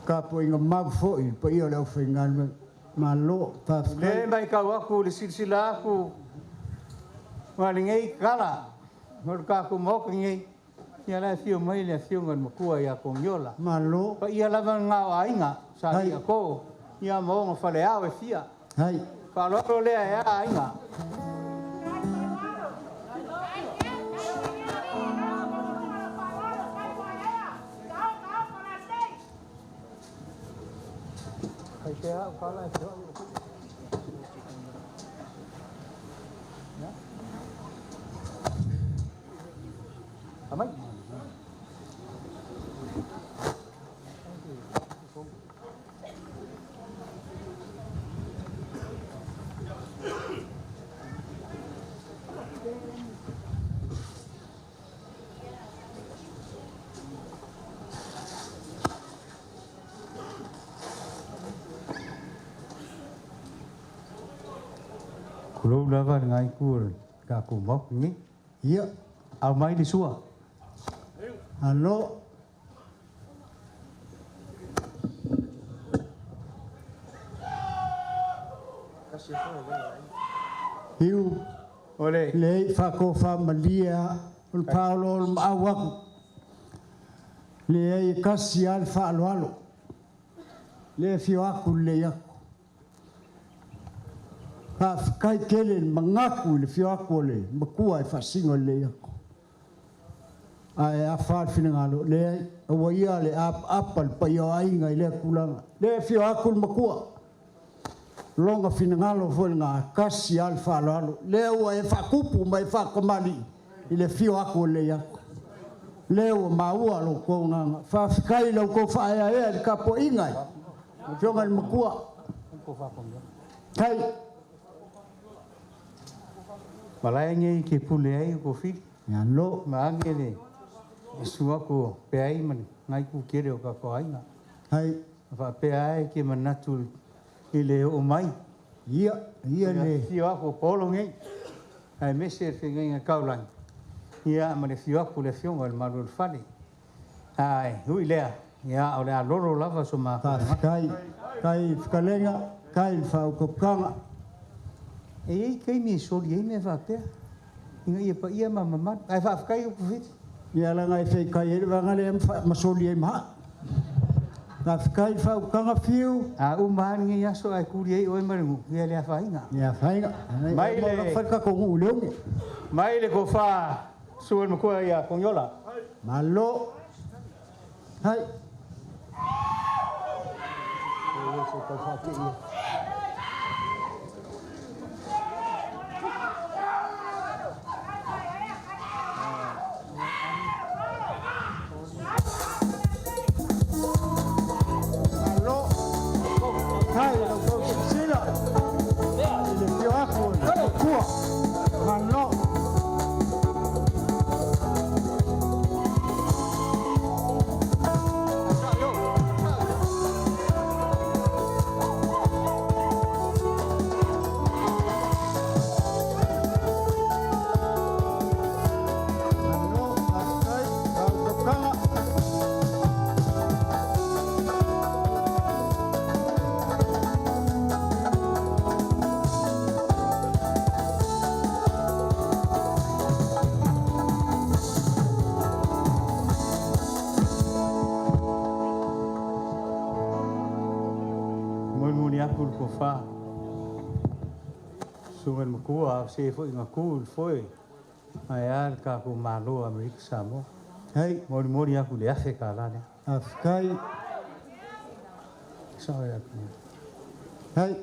Tapuaiga mau foi i le paia o le aufaigaluega. Malo, faafetai. Le mai kau aku le silasila aku ma lenei kala o le tatou Maota nei, ia la e afio mai le afioga i le matua ia Togiola. Malo. Paia lava lena o aiga sa Hai. ia ko ia ma ona faleao e fia. Hai. Faaaloalo lea e a aiga. Ai te au kala e te au. Amai. Kulou lava le ngai ku o le tatou Maota nei. Ia. Au mai le sua. Malo. Iu. Ole. Le faatofamalie o le paolo o le maau aku. Leai e kasi lava le faaaloalo. Le afio atu lelei atu. Faafetai tele i le magaku i le afio atu o le matua e faasino lelei atu. Ae afa le finagalo, leai, aua ia le apaapa le paia o aiga i lea tulaga. Le afio atu le matua. Lona finagalo foi lena, kasi lava le faaaloalo. Lea ua e faatupu ma e faatamalii i le afio atu o lelei atu. Lea ua maua lo outou agaga. Faafetai i la outou faaeaea i le tapuaiga i le afioga i le matua. Tai. Malae nei ke pule ai o kofili. Ia lo. Ma ange le suaku o peai ma le ngai ku kere o kako aiga. Hai. Whaapea ai ke manatu i le o mai. Ia, ia le. Fio aku o polo nei. Ai mese e whengainga kaulangi. Ia, ma le fio aku le fionga o le malu o le fale. Ai, hui lea. Ia, o le a lolo lava so ma. Faafetai. Kai whakalenga, kai whaukaukaga. E ei keimi e soli ei mea whaapea. Inga ia pa ia ma mamalu. Ai whaafetai o kuwhiti. Ia langa e whai kai e le wanga le masoli e maha. Faafetai whaukaga Fiu. A uma ni aso ai kuri ei oe maringu. Ia le awhainga. Ia whainga. Mai le Whai kako ngu le onge. Mai le kofa Sua le makua ia Kogiola. Malo. Hai. Malo. Hai, lau tau sila. I le fio aku o le makua. Malo. Malo, faafetai, faautautaga. Molimoli aku le tofa. Suga le makua a o se foi gaku le foe. Ae a le tatou Malo o Amerika Samoa. Hai. Molimoli aku le $1,000 lea. Faafetai. Sao ia aku. Hai.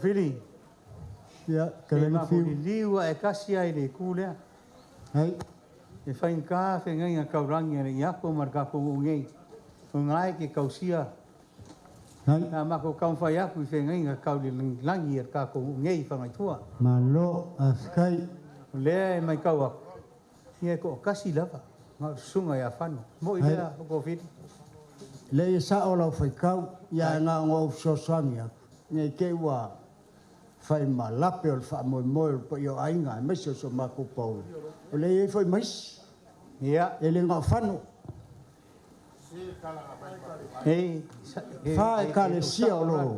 Fili. Ia, E kalani mako fiu. liliu a e kasi ai le ku lea. Hai. E whainga whengainga kaurangi a le iako ma le kako ngei. O ngai ke kausia. Hai. A mako kaumwhai aku i whengainga kau le langi a le kako ngei whangaitua. Malo, faafetai. O lea e mai kau aku. Ia ko kasi lava. Ngā sunga ia whano. Mo i Hai. lea o ko whiri. Le ia sa o lau whaikau, ia ngā ngō fesoasoani aku. Nei ke ua whai ma lape o le whaamoemoe o le paia o aiga, aemaise o so makou paolo. O le ia foi maisi. Ia. E le ngā whano. Ei, Wha e kalesia o loo.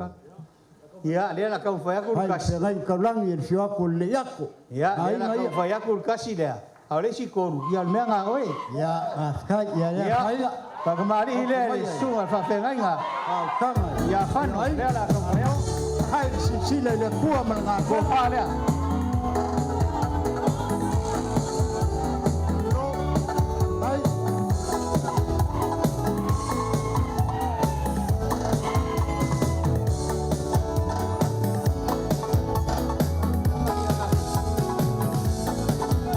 Ia, lea la kaumwhai aku le Hai, kasi. fegai kaulangi e le fio aku o le iako. Ia, lea la Aiga ia. kaumwhai aku le kasi lea. A o le isi koru, ia le mea ngā oe. Ia, faafetai, ia ia Ia, whaia. whakamarihi lea le sunga le whawhengainga. Fautaga. Ia whano, lea la kaumwhai aku. Hai, le silasila i le Atua ma le Ko galuega. wha lea. Hai.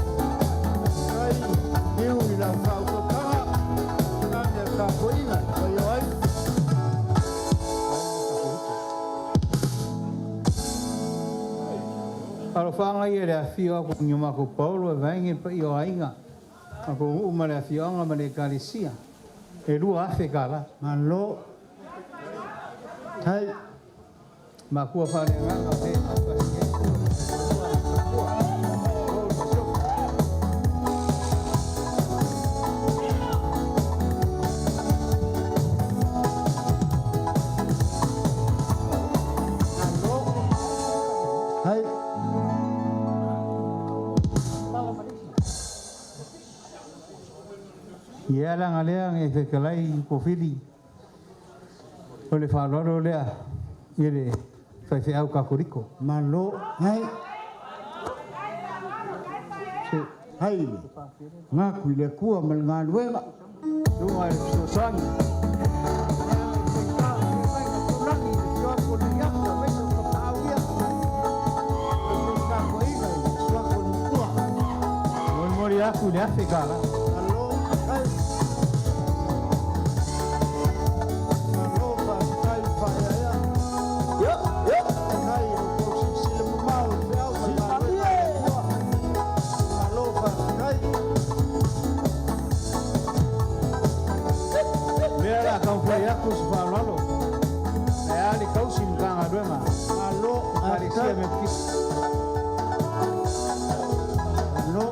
Hai, niu i lau faautautaga, nani le tapuaiga, paia o aiga. Alofaga ia le afio aku ni mako Paulo e vaenge pa i o aiga. Ako uu ma le afioga ma le ekalesia. E $2,000. Malo. Hai. Makua faaleagaga o le mafasi ai. Hai. Ia laga lea e fetalai pofili. O le faaaloalo lea i le faifeau kakoliko. Malo. Hai. Hai. Ngaku i le Atua ma le galuega. Suga i le fesoasoani. Molimoli aku i le $1,000. Malo. Hai. Malo, faafetai faaeaea. Faafetai i le tou silasila mamao i le feau ma le galuega a le Atua. Malo, faafetai. Lea la kaufai aku se faaaloalo. E a le kausi ma tagaluega. Malo, Ekalesia faafetai. Mepikisi. Malo.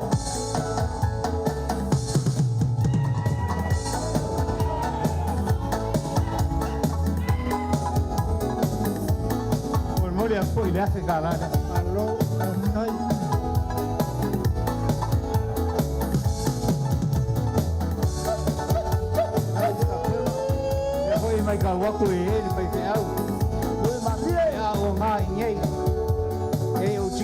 Molimoli aku foi i le $1,000 lea. Malo, faafetai. Lea foi mai kau aku e e le faifeau. E a o ngā i nei. AOG.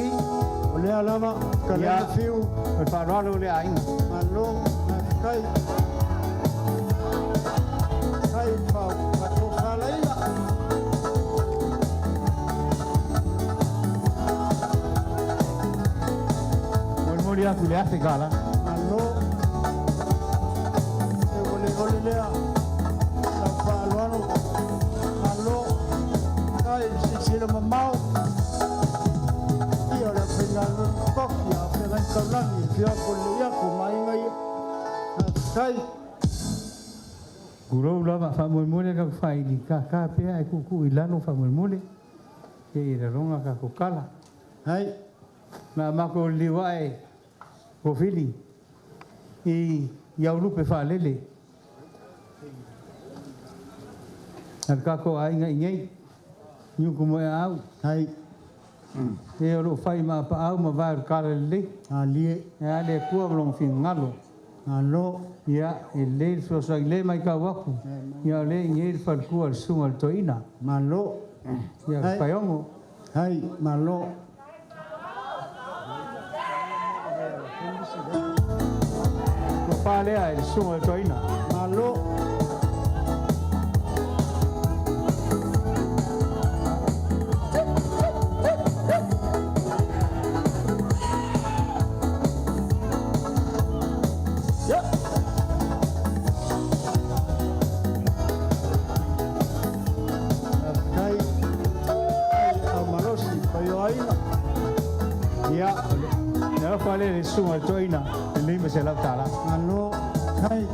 lea lava, fetalaiga Fiu. O le faaaloalo lea aiga. Malo, faafetai. Faafetai i le faatofalaiga. Molimoli atu i le $1,000. Malo. E ua le ole lea lau faaaloalo. Malo. Faafetai i le silasila mamao. Ia o le aufaigaluega totofi a o feagai taulagi i le afio atu o le Leiato ma aiga ia. Faafetai. Tulou lava, faamolemole tatou faili kākā pea ae tuutuu i lalo faamolemole se i laloga tatou tala. Hai. Na matou liliu ae Kofili i Aulupe faalele a le tatou aiga i inei, Niutumoeaau. Hai. E o loo fai ma apaau ma vae o le talalelei. Alie. E a le Atua ma lona finagalo. Malo. Ia, e lelei le fesoasoani le matau atu. Ia o lea i inei le faletua a le susuga i le toeaina. Malo. Ia, Hai. Paeogo. Hai, malo. Tofa lea i le susuga i le toeaina. Malo. Faafetai. Ai au malosi paia o aiga. Ia, le alofa lea i le susuga i le toeaina i le $500. Malo. Hai.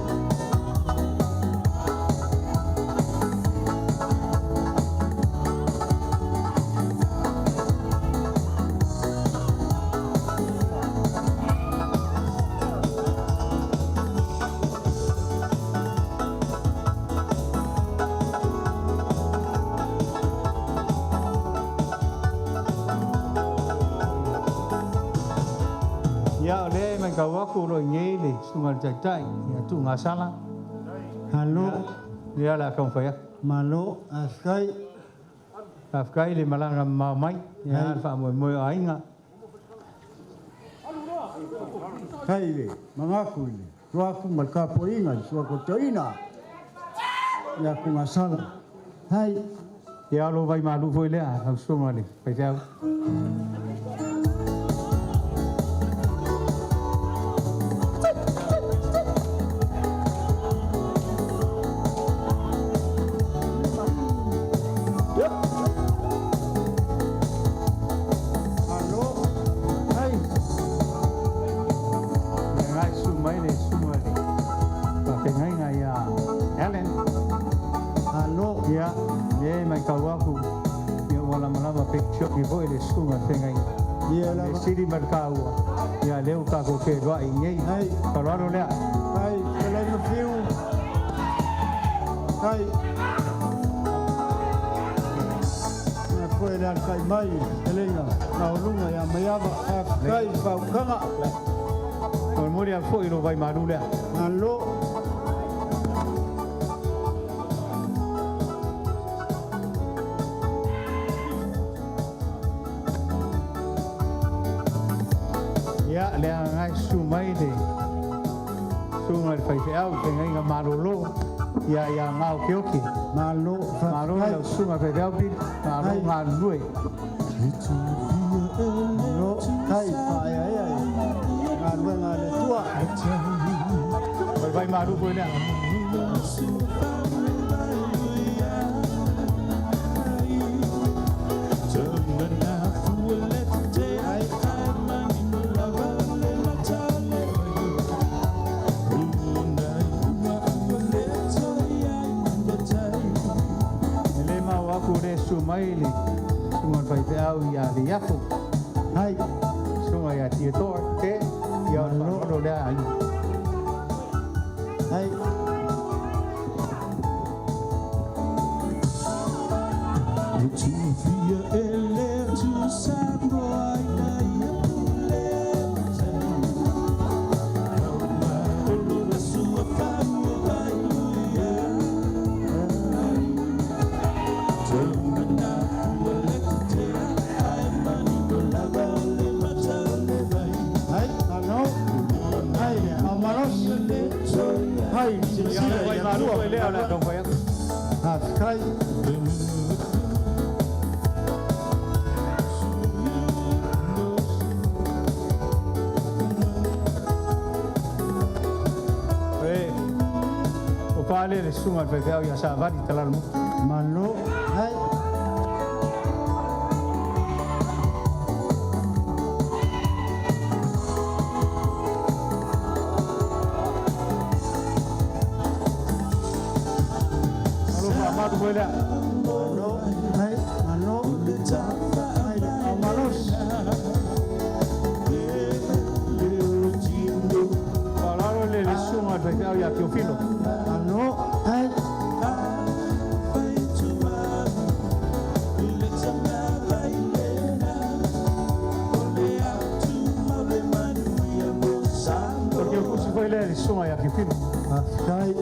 Ia, o lea e matau atu o lo o i inei le susuga i le Taitai ia Tuugasala. Malo. Ia, o le a taumafai atu. Malo, faafetai. Faafetai le malaga mamao mai, ia le faamoemoe o aiga. Faafetai le manatu i le tua atu ma le tapuaiga i le suafa o toeaina ia Tuugasala. Hai. Ia, o lou vaimalu foi lea, lau susuga i le faifeau. Malo. Hai. Ia ngai susu mai le susuga i le faafeagaiga ia Ellen. Malo. Ia, lea e matau atu, ia ua lamalama pekitioki foi le susuga i le feagaiga. Ia Le lava. sili ma le taua, ia lea ua tatou feiloai i inei. Hai. Faaaloalo lea. Hai, fetalaiga Fiu. Hai. Na foe le alakai mai, fetalaiga maualuga ia Maiava. Faafetai i le faautaga. Molimoli atu foi i lou vaimalu lea. Malo. Ia, le agaga e susu mai le susuga i le faifeau, le feagaiga malolo, ia ia gaokeoke. Malo. Malo Faafetai. lau susuga faifeau Pili, malo Hai. galulue. Malo. Tai faaeaea i galuega a le Atua. O le vaimalu foi lea. Hai. E le mau atu le susu mai le susuga i le faifeau ia Leiato. Hai. Susuga ia Theodore te, ia o le Malo. faaaloalo lea aiga. Hai. malu foi lea o le a taumafai atu. Faafetai. E, o pale le susuga i le faifeau ia Savali Talalamutu. Malo, ai. Malo faamalu foi lea. Malo, ai, malo. Ai, le malosi. Faaaloalo le le susuga i le faifeau ia Teofilo. Malo, ai. O le teutusi foi lea i le susuga ia Teofilo. Faafetai.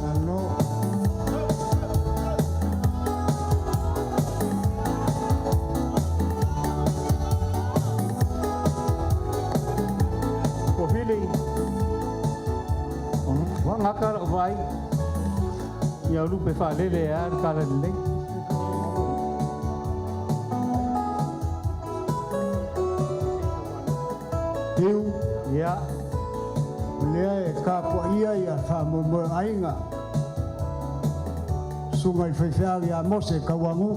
Malo. Kofili, ua gaka la'u vaai ia lupe faalele a le kala lelei. Tiu, Ia. O lea e tapuaia ia faamoemoe o aiga. Susuga i le faifeau ia Mose Kauagu.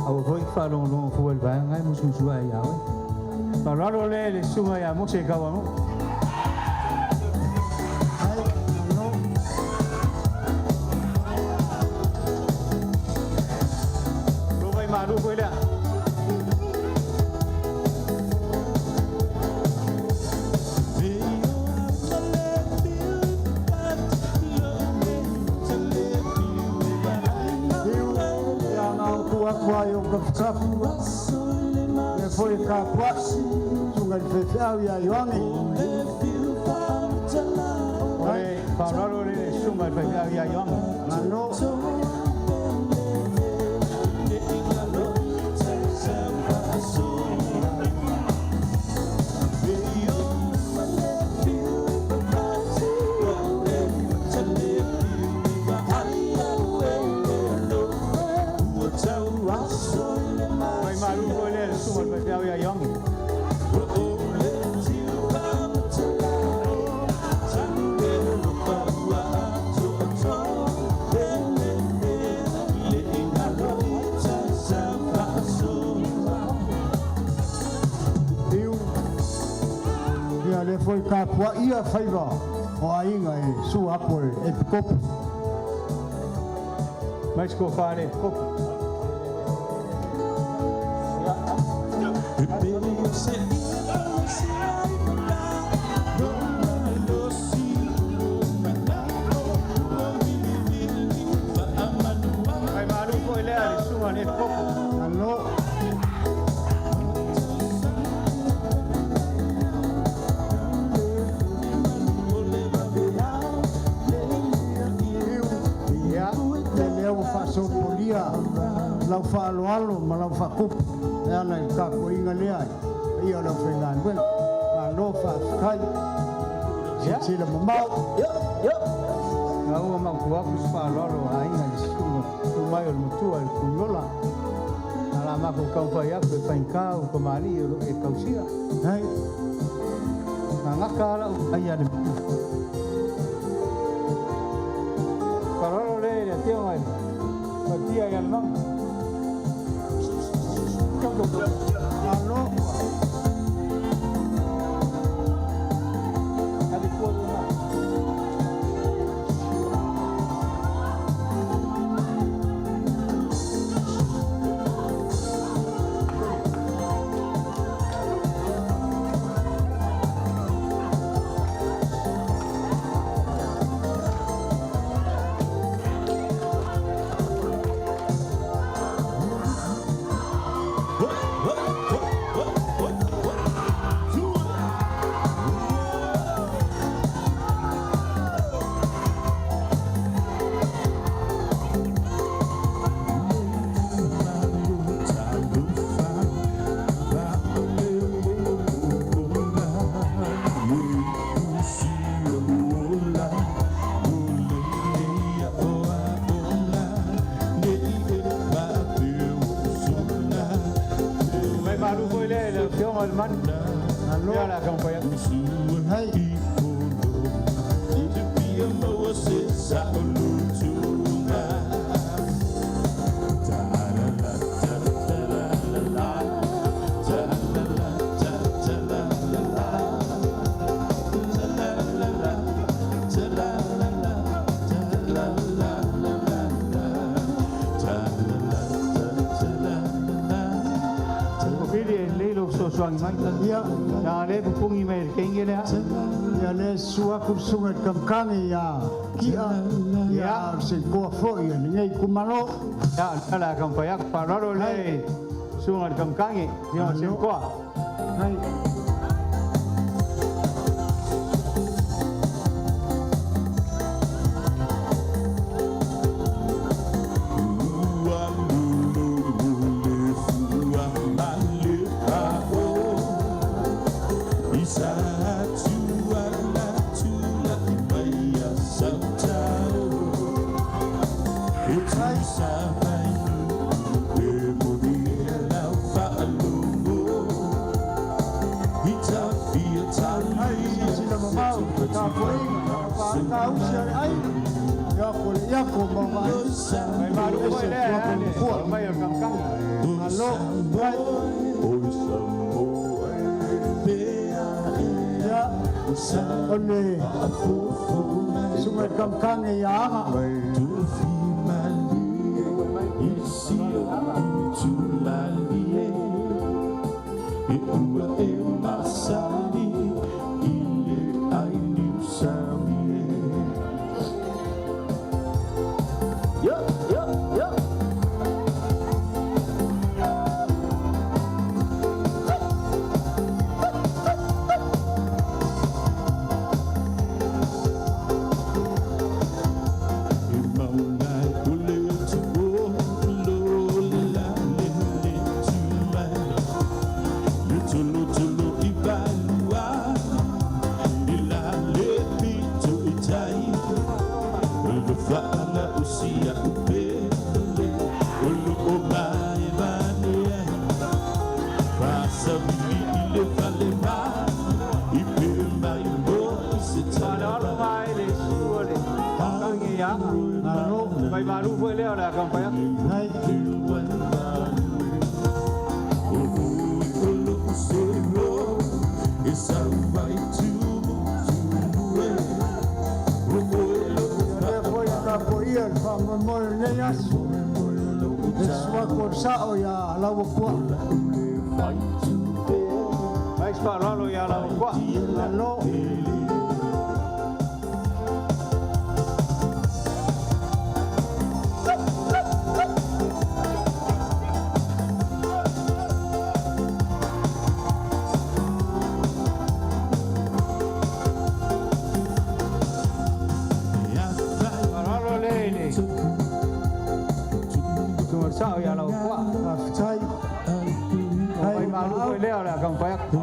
Aua foi faalogologo fua i le vaega e musumusu ai iā oe. Faaaloalo lea i le susuga iā Mose Kauagu. Ai, malo. Lo vai malu foi lea. Tiu, ia ngau tu atu ai o tafutafu. Lea foi e tapuai. Susuga i le faifeau ia Ioange. O le faaaloalo lea i le susuga i le faifeau ia Ioange. Malo. Vai malu foi lea i le susuga i le faifeau ia Ioange. Tiu, ia lea foi tapuaia faiva o aiga e sua atu e epikopo. Mai se tofa le kopo. Vai malu foi lea i le susuga i le epikopo. Malo. Tiu, Ia. ia lea ua faasopolia lau faaaloalo ma lau faakupu e ala i le tapuaiga lea ia o le aufaigaluega. Malo faafetai. Ia. Silasila mamao. Na ua mautu atu se faaaloalo a aiga i le susuga tu mai o le matua i le Kuniola. A la matou taumafai atu e faigā o kamali'i o loo e tausia. Ai. Gagaka la'u ai a le matua. Faaaloalo lea i le afioga i le Fatia ia le Maga. Malo. Ave tua lena. le manu. Ia le a taumafai atu. Hai. Pili e lelei lou fesoasoani mai. Ia. Leaga o lea e pupugi mai e le kenge lea. Ia lea e susu atu le susuga i le Kamukagi ia Ki'a, ia a o le Seikoa foi a lenei itumalo. Ia, o lea o le a taumafai atu. Faaaloalo lea i le susuga i le Kamukagi, afioga i le Seikoa. Hai. Ai, silasila mamao, tapuaiga, faatausi a le aiga, ia ko le iako ma vaai. Mai malu E foi se lea tua e a le pua. mai o le Kamukagi. Malo, ai. Ia, o le susuga i le Kamukagi ia Aga. Faaaloalo mai le susu o le Kamukagi ia Aga. Malo. Mai malu foi lea o le a taumafai atu. Hai. Ia lea foi e tapuaia le faamoemoe o lenei aso. Le suaku o le sa'o iā Lauofua. Mai se faaaloalo ia Lauofua. Malo. Faaaloalo lea i le susuga i le sa'o ia Lauofua. Faafetai. Mai malu foi lea o le a taumafai atu.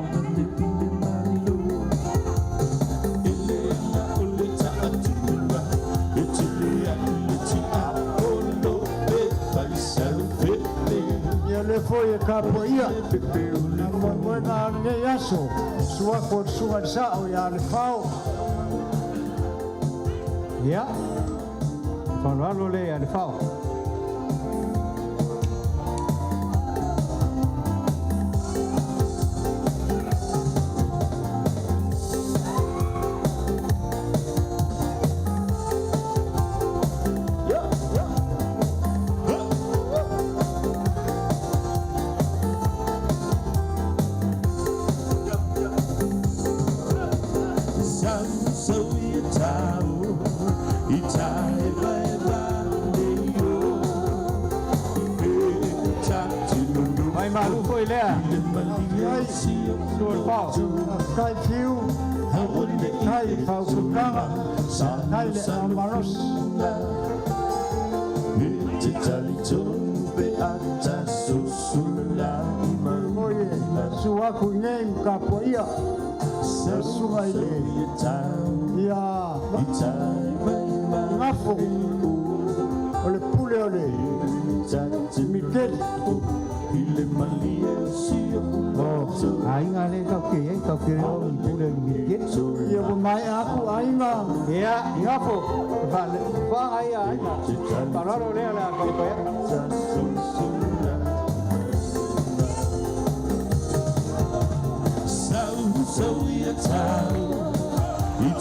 Ia lea foi e tapuaia le moemoega o lenei aso, suaku o le susuga i le sa'o iā Lefao. Ia, faaaloalo lea ia Lefao. Mai malu foi lea. Faafetai. Susu o Lefao. Faafetai Fiu. Faafetai i faautautaga. Faafetai le aamalosi. Foi e susu atu i nei ma tapuaia le susuga i le ia gafo o le pule o le Mikeli. O aiga lea tatou te i ai, tatou te le o i pule i miliketi. Ia ua maea aku aiga. Ia, igafo, foaga ia aiga. Faaaloalo lea o le a taumafai atu.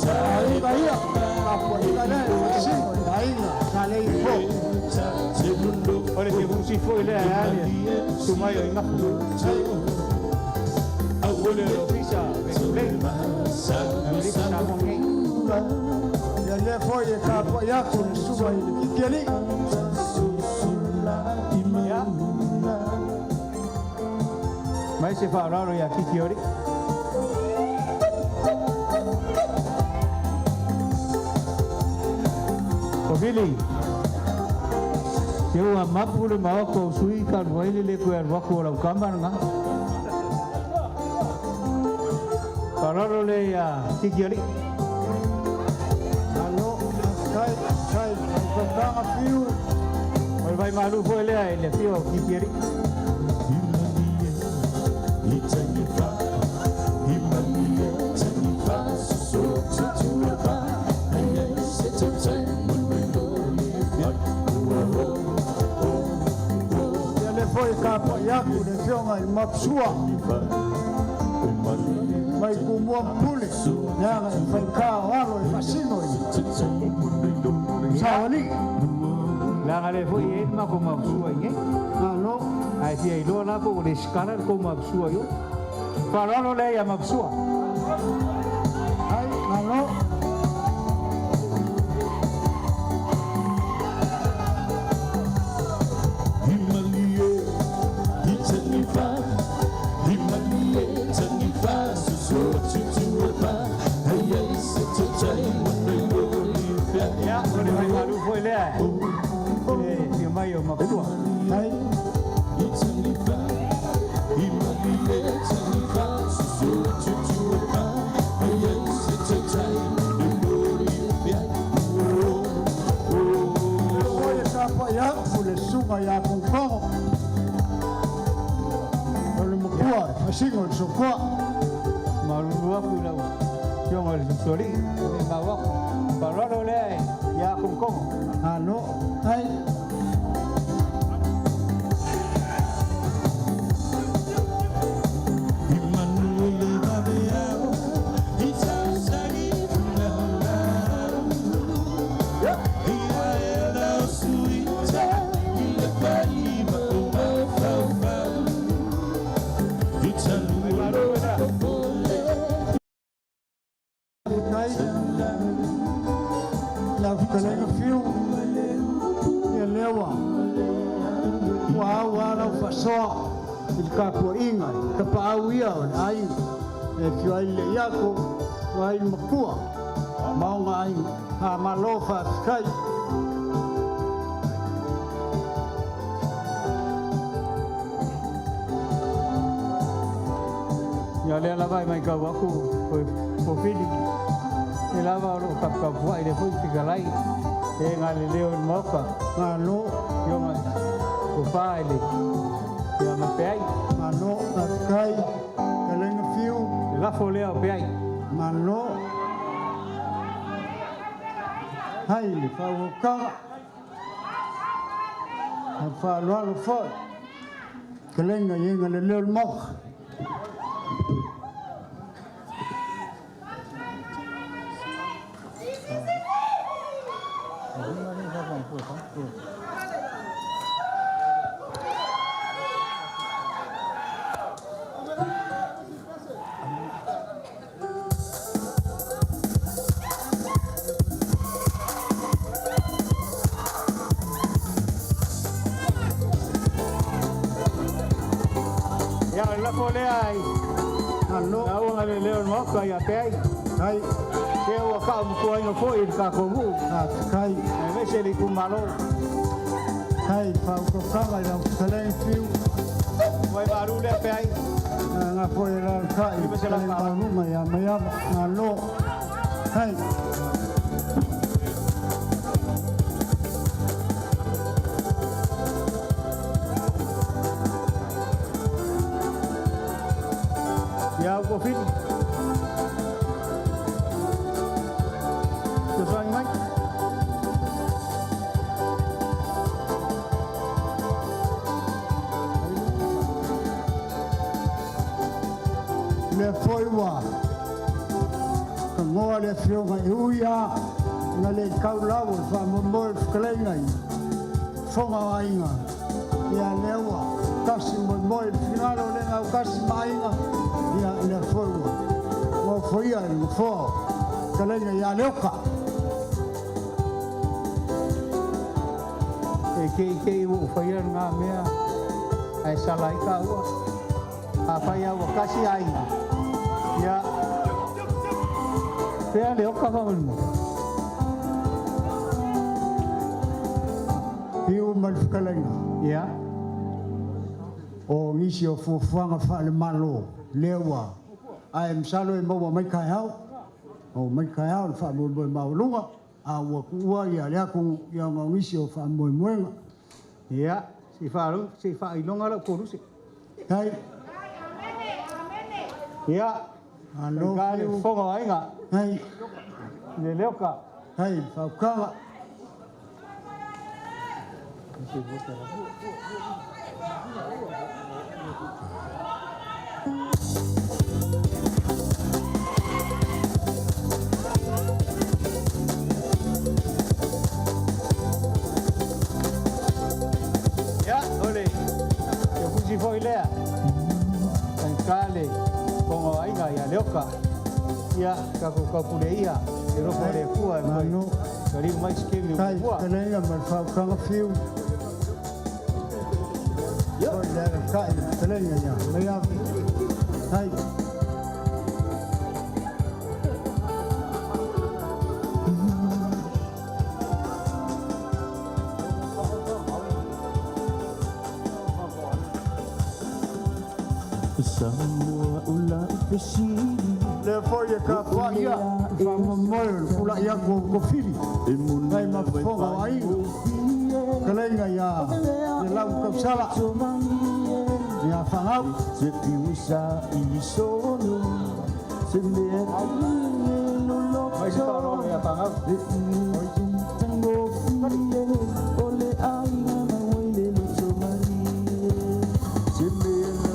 Aiga ia, tapuaiga lea e faasino i aiga sa le ifo. O le fia foi lea e a le tumai o igafo. Pule o le ofisa, Vekulei, Amerika Samoa nei. Ia lea foi e tapuai atu le susuga i le Kikialii. Ia. Mai se faaaloalo ia Kiki Ori. O Vili, se ua mapu le maoko o sui ka alu ai le le koe alu aku o lau kama lena. Faaaloalo le ia Kiki Ori. Malo, kai, kai, faufaukaga fiu. O le vaimalu foi lea i le afio o Kiki Ori. Ia lea foi e tapuai atu le afioga i le Mapusua. Mai Tumua ma Pule, leaga e faigata o alo e faasino i saoalii. Leaga lea foi e i ai le matou mapusua i inei. Malo. Ae fia iloa la po ua lesitala le tou mapusua i o. Faaaloalo lea ia mapusua. Ai, malo. Ia, o le vaimalu foi lea i le afio mai o mapusua. Ai. Foi e tapuai atu le susuga ia Kongkongo. O le matua e faasino i le sokoa. Malulu aku i lau afioga i le Tutualii, le mau aku. Faaaloalo lea ia Kongkongo. Malo, ai. Vaimalu lea. Kai, lau fetalaiga Fiu, ia lea ua ua au lava lau faasoa i le tapuaiga i tapaau ia o le aiga e afio ai le Iako ma ai le matua ma ona aiga. Faamalo faafetai. Ia lea lava e matau aku o Fili, e lava o loo taputapuai le foi fetalai e galeleo i le maoka. Malo. Afioga tofa i le ia ma Peai. Malo, faafetai, fetalaiga Fiu. Le lafo lea o Peai. Malo. Hai le faaauaukaga. Lau faaaloalo foi. Fetalaiga i ega lelei o le maoka. Ia o le lafo lea i Malo. lauga le leo o le maoka ia Peai. Hai. Se ua faaumapuaina foi i le tatou nuu. Faafetai. Aemaise le itumalo. Hai faautautaga i lau fetalaiga Fiu. Vaimalu lea Peai. Nga foi e lalatai Iva se fetalaiga lafo. maualuga ia Maiava. Malo. Hai. ua tagoa le afioga e ui a na le tau lau o le faamoemoe le fetalaiga i fofoga o aiga. Ia lea ua tasi moemoe le finagalo o le gaukasi ma aiga. Ia lea foi ua nofoia i le nofoa o fetalaiga ia Leoka. E kei ua ou faia lena mea ae sala ai taua. Afai lava ua tasi aiga, ia fea le oka faamolemole. Fiu ma le fetalaiga. Ia. O nisi o fuafuaga faale-Malo lea ua ae masalo e maua mai taeao. Maua mai taeao le faamoemoe maualuga a ua tuua ia le atunuu ia ona o nisi o faamoemoega. Ia, se i faailoga lau koluse. Hai. Ia. Malo. Ka le fofoga o aiga. Hai. Le leoka. Hai, faukaga. Ia, o le ia fusi foi lea. Ka le fofoga o aiga ia Leoka. Ia, tatou taupule ia. E lofo le Atua e Malo. Kaliu mai se kemi Kai, ua. fetalaiga ma le faukaga fiu. Foi le agatai le fetalaiga ia Maiave. Hai. Samoa ula fesili. Lea foi e kapuai ia faamoemoe o le pula'i atu o kofili ai ma fofoga o aiga fetalaiga ia le lau tausala ia Fagau. Se piusa i solo se mea Mai se faalolo ia Fagau. O le aiga na le loto malie se mea na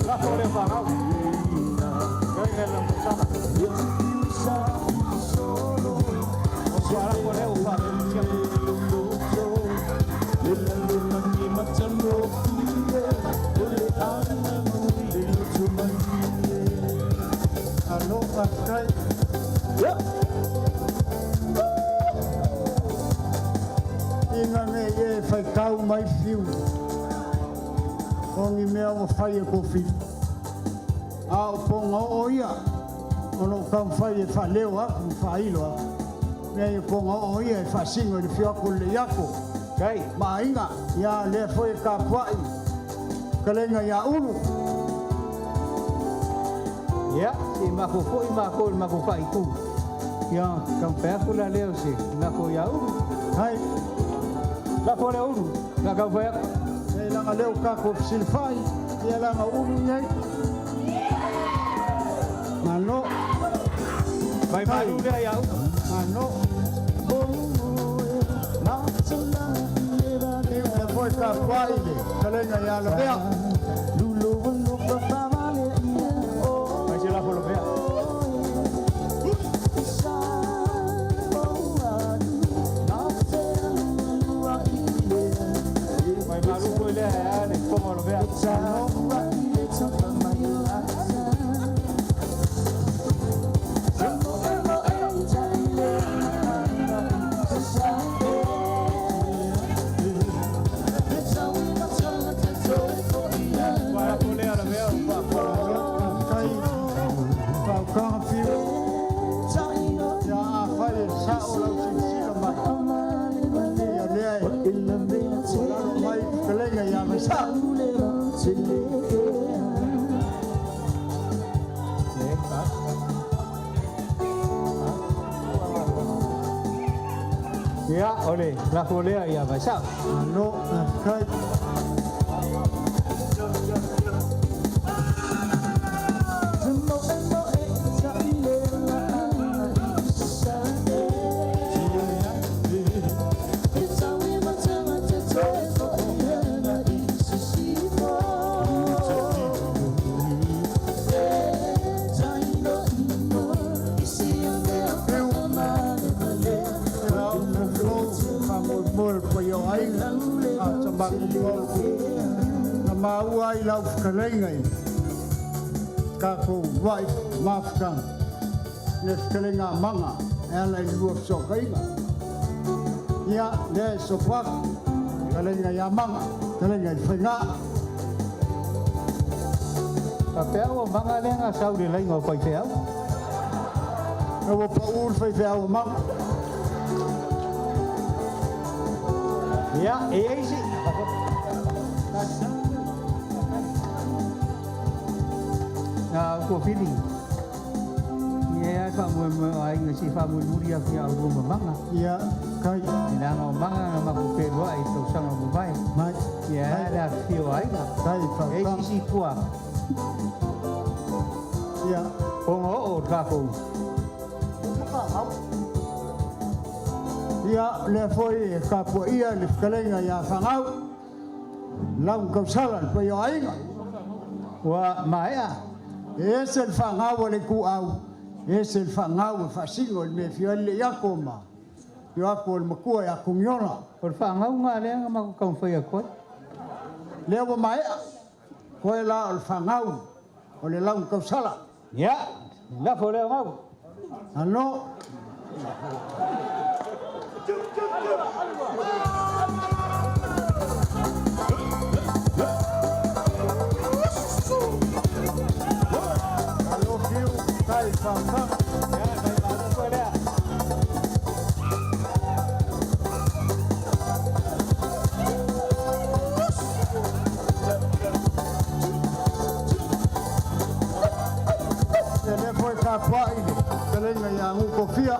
Lafo lea Fagau. Kai lau tausala. Piusa i solo O se lafo lea ua faafusia. Le lalolagi matagofie o le aiga na le loto malie. Alo, faafetai. Ina nei e faitau mai fiu o ni mea ua fai e kofili a o poga oo ia o loo taumafai e faaleo atu ma faailo atu mea ia poga oo ia e faasino i le fio atu o le leiako Kai. ma aiga. Ia lea foi e tapuai fetalaiga ia Ulu. Ia, se mako foi mako le mako faaitu. Ia, taumafai atu la lea o se lafo ia Ulu. Hai. Lafo lea Ulu. La taumafai atu. E laga leo kako fesilafai ia laga Ulu iai. Malo. Vai malu lea ia Ulu. Malo. Lea foi tapuai le fetalaiga ia Lavea. Mai se lafo Lavea. Vai malu foi lea e a le fofoga o Lavea. Vai lafo lea Lavea o Faafetai faukaga fiu. Ia afai e sao lau silasila mai ia lea e ua lalo mai fetalaiga ia Vaisa. Ia, o le lafo lea ia Vaisau. Malo, faafetai. makou paolo na maua ai lau fetalaiga i tatou uluai mafutaga le fetalaiga a Maga e ala i le lua fesootaiga. Ia, lea e sopo atu, fetalaiga ia Maga, fetalaiga i le Faiga. Faapea ua Maga lea na sau i le laina o faifeau. Ua pau le faifeau o Maga. Ia, e i ai si... Na Kofili. Ia e faamoemoe o aiga si faamulimuli atu ia oulua ma Maga. Ia, kai. E leaga o Maga na matou feiloai i tausaga ua mavae. Mai. Ia e le afifio o aiga. Kai, E i fautaga. sisi tua. Ia. Ona oo o tatou. Ia, lea foi e tapuaia le fetalaiga ia Fagau, lau tausala le paia o aiga. Ua maea. E ese le faagau a le ituau, e ese le faagau e faasino i le mea e fia ai le iako ma fio atu o le matua ia Togiola. O le faagauga lea na matou taumafai atu ai. Lea ua maea, koe la o le faagau o le lau tausala. Ia, lafo lea o gau. Alo. Alo fiu, kai whautaga. Ia, fai malo foi lea. Ia lea foi tapuai le fetalaiga ia Gukofia,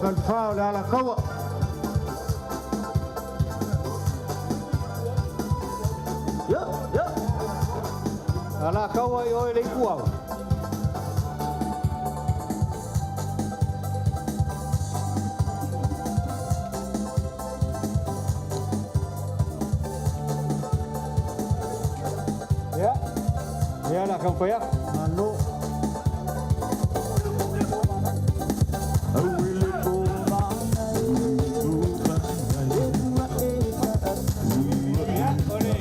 falefa o le Alataua. Ia, ia. Ala kaua i oe le ikuau. Ia. Ia la kaupai atu. Malo. Ia, ole.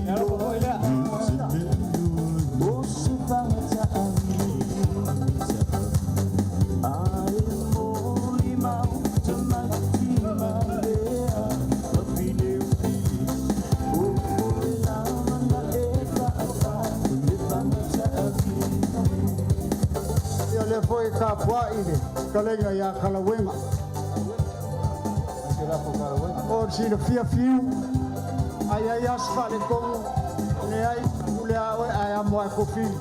Ia loko foi lea. Ia lea foi tapuai le fetalaiga ia Kalauega. O le silafia fiu, ai ai aso faaletonu, leai, pule a oe ae amo ae kofili.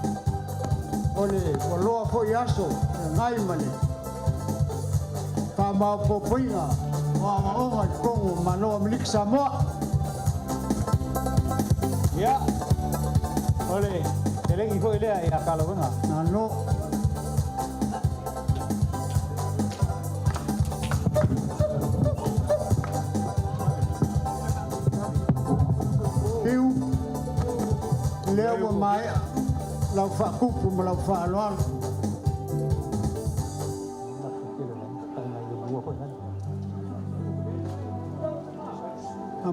O le ua loa foi aso, feagai ma le faamaopoopoina o aoaoga i totonu o Malo o Amerika Samoa. Ia. Ole, telegi foi lea ia Kalauega. Malo. Fiu, lea ua maea lau faakupu ma lau faaaloalo.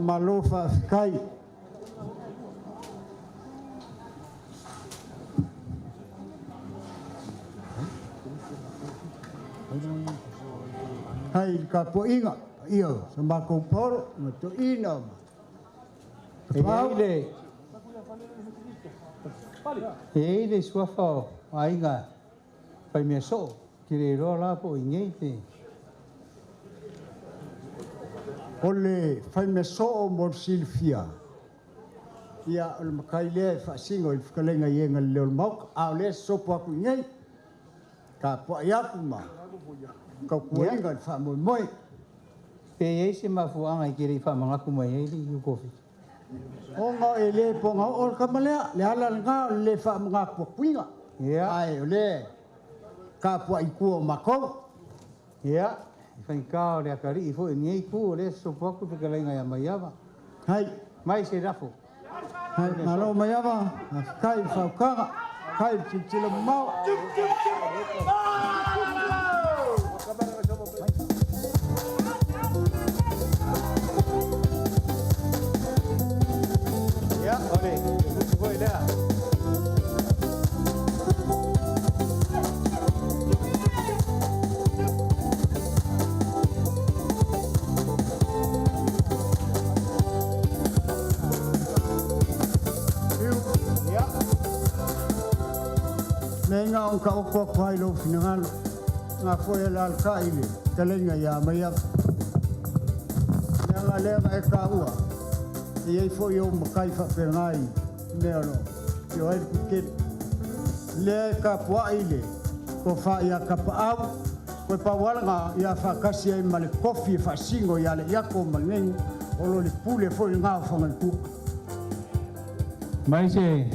Malo faafetai. Hai le tapuaiga, paia o sa matou paolo ma toeaina ma E i ai le E i ai le suafa o aiga faimea soo, te le iloa la po o i nei pe. O le faimea soo mo le silafia, ia o le matai lea e faasino i le fetalaiga i e na le leo o le Maota, a o lea e sopo atu i nei, tapuai atu ma tautuaina le faamoemoe. Pe i ai se mafuaaga i te le i faamanatu mai ai le Iukofi. Ona e le poga oo le tama lea, le ala lena o le le faamanatu atuina. Ia. Ae o lea tapuai i tua o matou. Ia, e faigata o le atalii foi i lenei itu o lea e sopo atu le fetalaiga ia Maiava. Hai. Mai se lafo. Hai, malo Maiava, faafetai i le fautuaga, faafetai i le tilotilo mamao. le kusi foi lea. Me nga on ka oko aku ai lou finagalo. Nga foi e le alakaʻi i le fetalaiga iā Maiava. Leaga lea na e taua, e i ai foi ou matai faapena i mea o lo o afio ai le Kutele. Lea e tapuai le tofa ia Tapaau, toe pau lava lena ia faatasi ai ma le tofi e faasino ia Leiato ma lenei nuu, o lo o le pule foi lena o Fagaletoa. Mai se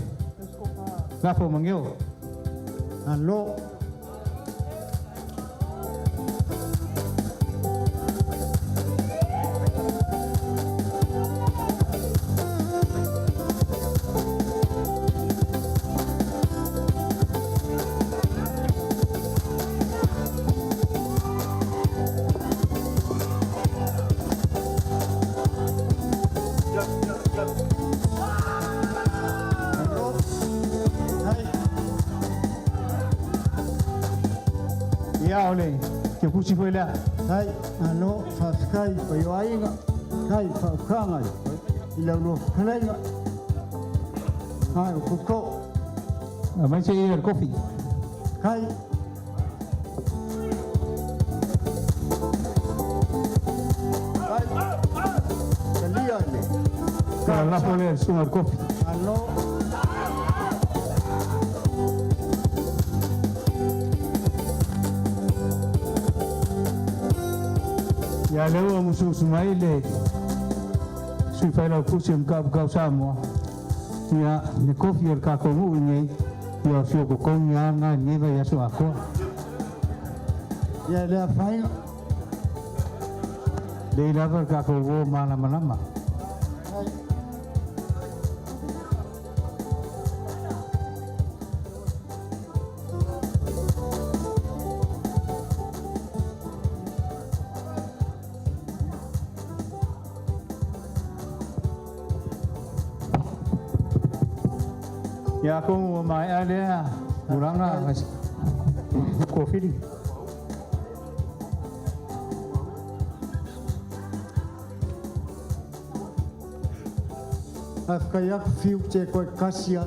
lafo mageo. Malo. Ia o le kekusi foi lea. Hai, malo, faafetai i paia o aiga, faafetai i faautaga i lau lua fetalaiga. Hai, o koko. Aumai se ia le kofi. Hai. Hai. Talia le. Ia lafo lea i le susuga i le kofi. Malo. Ia lea ua musumusu mai le Sui Failautusi o Mataupu Tau Samoa, ia le kofi o le tatou nuu i inei, ia o si ou totogi lava lena i lenei vaiaso atoa. Ia le afaina. Lei lava le tatou uo malamalama. Ia atonu ua maea lea tulaga Kofili. Faafetai atu Fiu te koe kasi a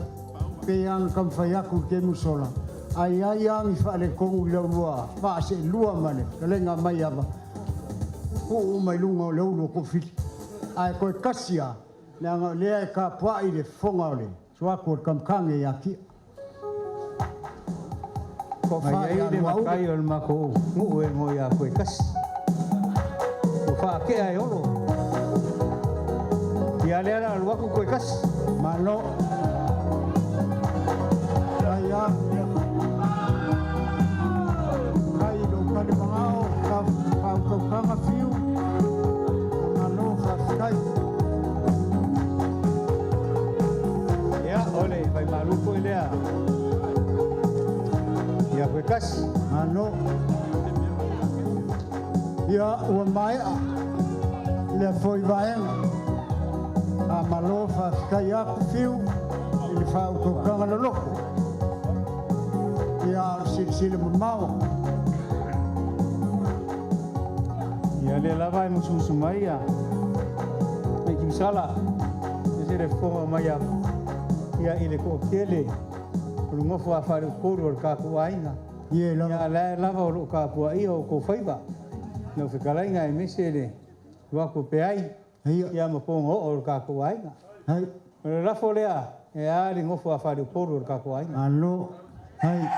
pei lava ona taumafai atu i le taimi ua sola, a i ai lava ni faaletonu i lau lua vaa seelua ma le fetalaiga a Maiava, tuu uma i luga o le ulu o Kofili. Ae toe tasi lava, leaga o lea e tapuai le fofoga o le suaku o le Kamakage ia Tia. A i ai le matai o le matou nuu e igoa ia Koetasi, ua faatea e Olo. Ia lea o le a alu atu Koetasi. Malo. Ai a. Kai i lou pale magao, faautautaga Fiu. Malo faafetai. Ia, o le faimalu foi lea ia Koetasi. Malo. Ia ua maea lea foi vaega. A malo faafetai atu Fiu i le faautautaga loloto. Ia o le silasila mamao. Ia lea lava e musumusu mai ia Tuisala, e se le fofoga mai a ia i le toatele o le nofo a faleupolu o le tatou aiga. Ie lava. Ia la lava o loo tapuaia o outou faiva. Lau fetalaiga aemaise le Luaku Peai ia ma poga oo o le tatou aiga. Hai. O le lafo lea e a le nofo a faleupolu o le tatou aiga. Malo. Hai.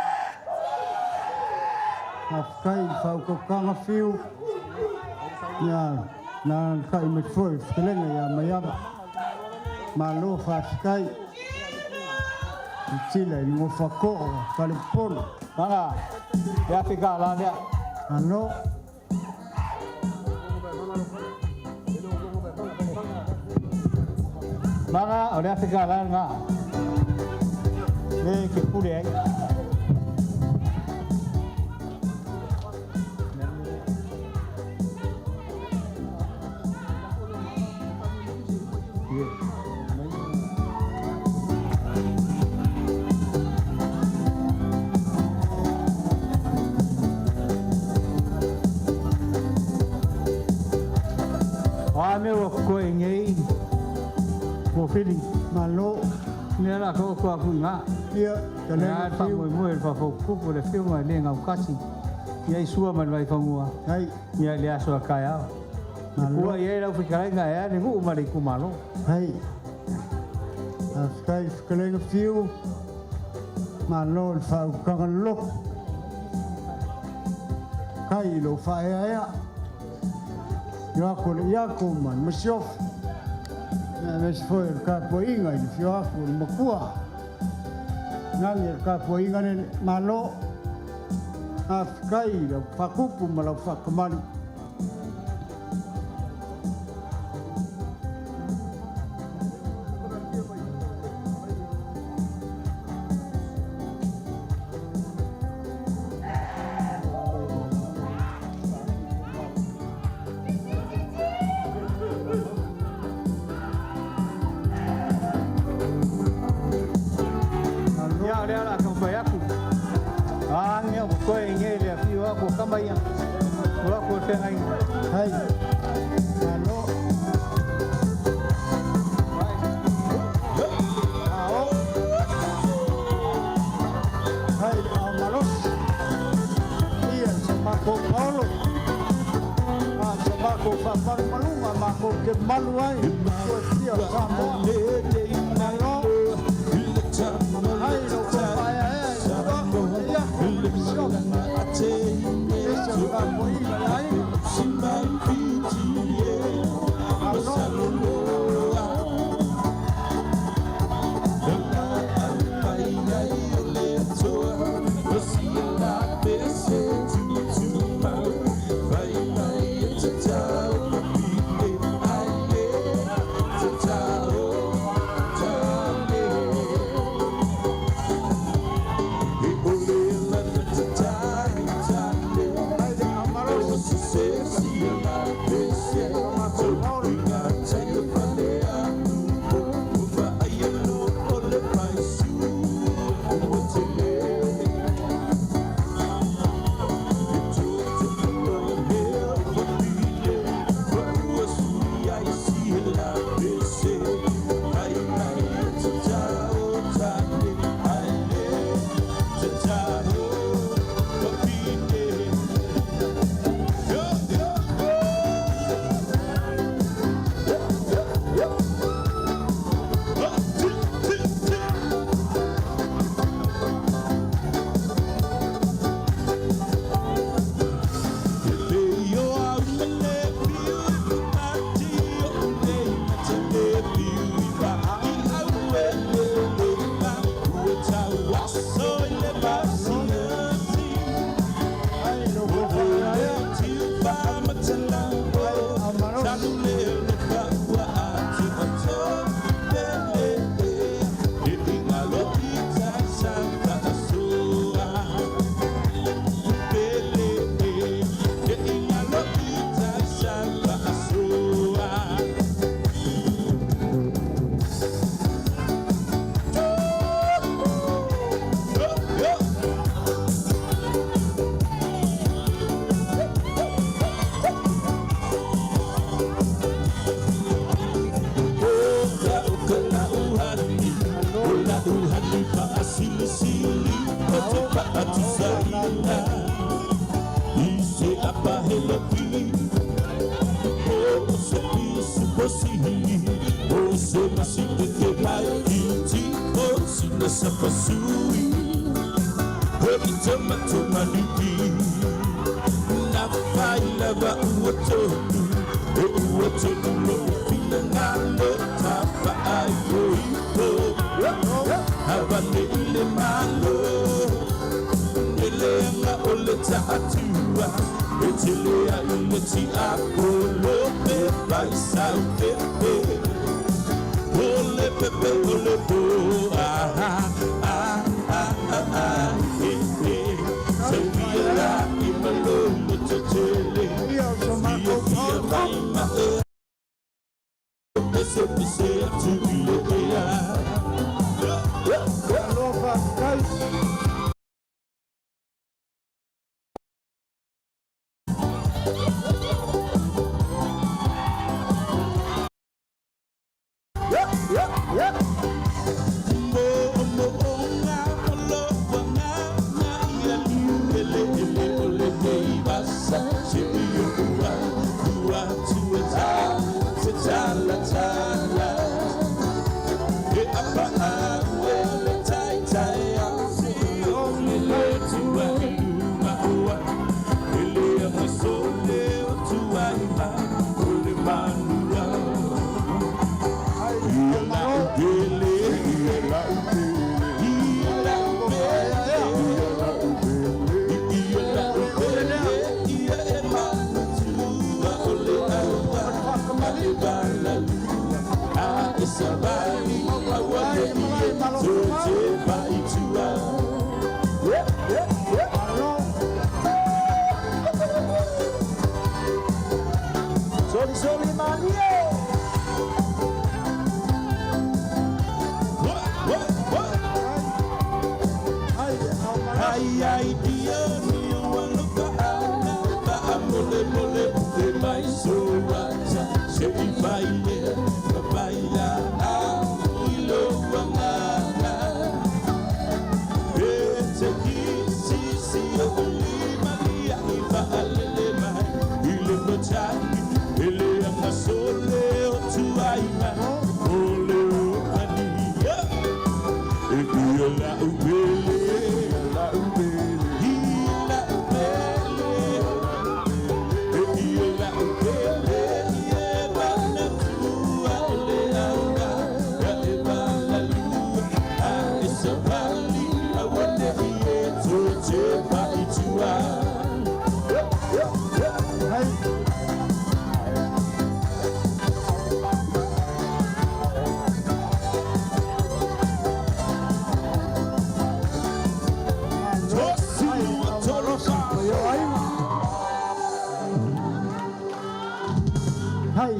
Faafetai i le faautautaga Fiu. Ia na alakaʻi mai foi i le fetalaiga ia Maiava. Malo faafetai. Silasila i le nofo a too a Faleupolu. Maga, le $1000 lea. Malo. Maga, o le $1000 lena. Le ke pule ai. mea ua totoe nei mo Fili. Malo. Lea la taoto atu i ina. Ia, Lea le faamoemoe i le faafotutupu le afioga i le gautasi. Ia i sua ma le vaifanua. Hai. Ia le aso a taeao. Malo. Ua i ai lau fetalaiga e a le nuu ma le itumalo. Hai. Faafetai i le fetalaiga Fiu. Malo i le faautaga loloto. Kai i lou faaeaea. Io atu o le Iako ma le Masiofo. Aemaise foi o le tapuaiga i le afio atu o le Matua. Nani o le tapuaiga lele. Malo. Faafetai i lau faatupu ma lau faakamali. Ia o lea o le a taumafai atu. A mea ua toe i nei le afio atu o tama ia. O atu o le feagaiga. Hai. Malo. Ao. Hai le ao malosi. Ia sa matou paolo. A sa matou faamalumaluga matou te malu ai. Ua fia o Samoa. Malo. Hai lau faaeaea i le atu o le Iako ma le Masiofo. Ese o le tapuaiga a le aiga. Malo. Hai le ao malosi. Matou paolo. Hai lau faaeaea. Hai ao malosi. Ia o so matou paolo. Malo faafetai.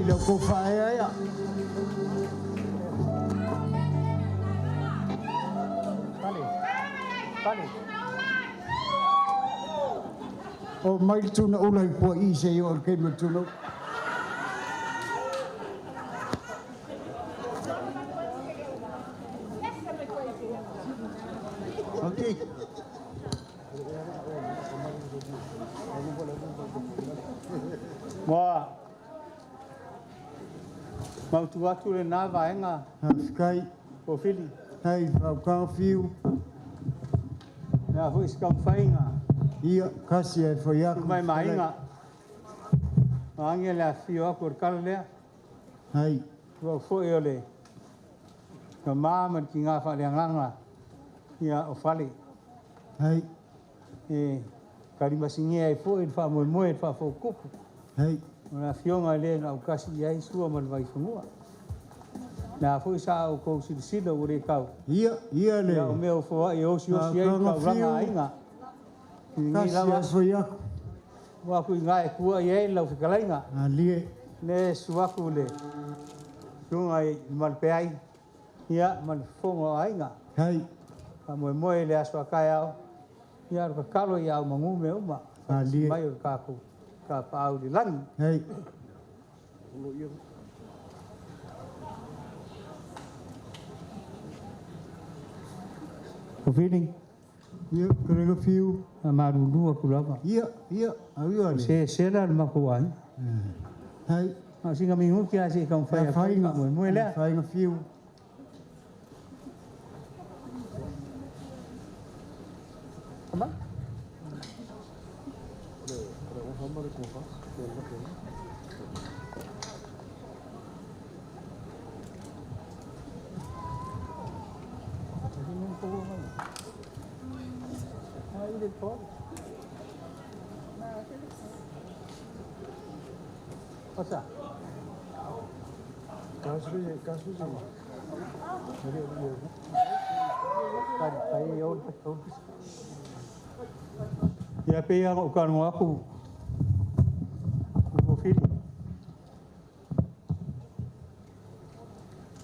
Faafetai le kou faaeaea. O mai le tuna ula i pua i se i o le kemi o le tuna ula. Okay. Moa. Mautu atu le nā vaenga. Faafetai. O Fili. Hei, whaukaga whiu. Mea foi se kaumawhainga. Ia, kasi e whai aku. Mai mainga. Maange le afio aku o le kala lea. Hei. Ua foi o le ka mā ma ki ngā whaaleanganga ia o fale. Hei. E karimasingia e foi le whaamoemoe le whaafoukupu. Hei. O le afioga le na ukasi i ai sua ma le vaifanua. Nā foi sa o kou silasila ua le kau. Ia, ia le. Ia o mea o foai e osi osi ai taulaga aiga. I lenei Kasi lava. e whai aku. Ua aku i ngā e kua i ai lau fetalaiga. Alie. Le suaku le suga i malpeai. Ia ma le fofoga o aiga. Hei. Faamoemoe le aso a kaeao. Ia o le kakalo ia au magu mea uma. Alie. Mai o le kākou ka paau le lagi. Hei. O Fili. Ia, karega whiu. A marulu aku lava. Ia, ia, au ia le. Se sela le mako ai. Hei. Ma singa mingu ki a se kaumawhai a Whainga. moe lea. Whainga whiu. Come on. What's that? Ia pe ia o kanu aku. O fili.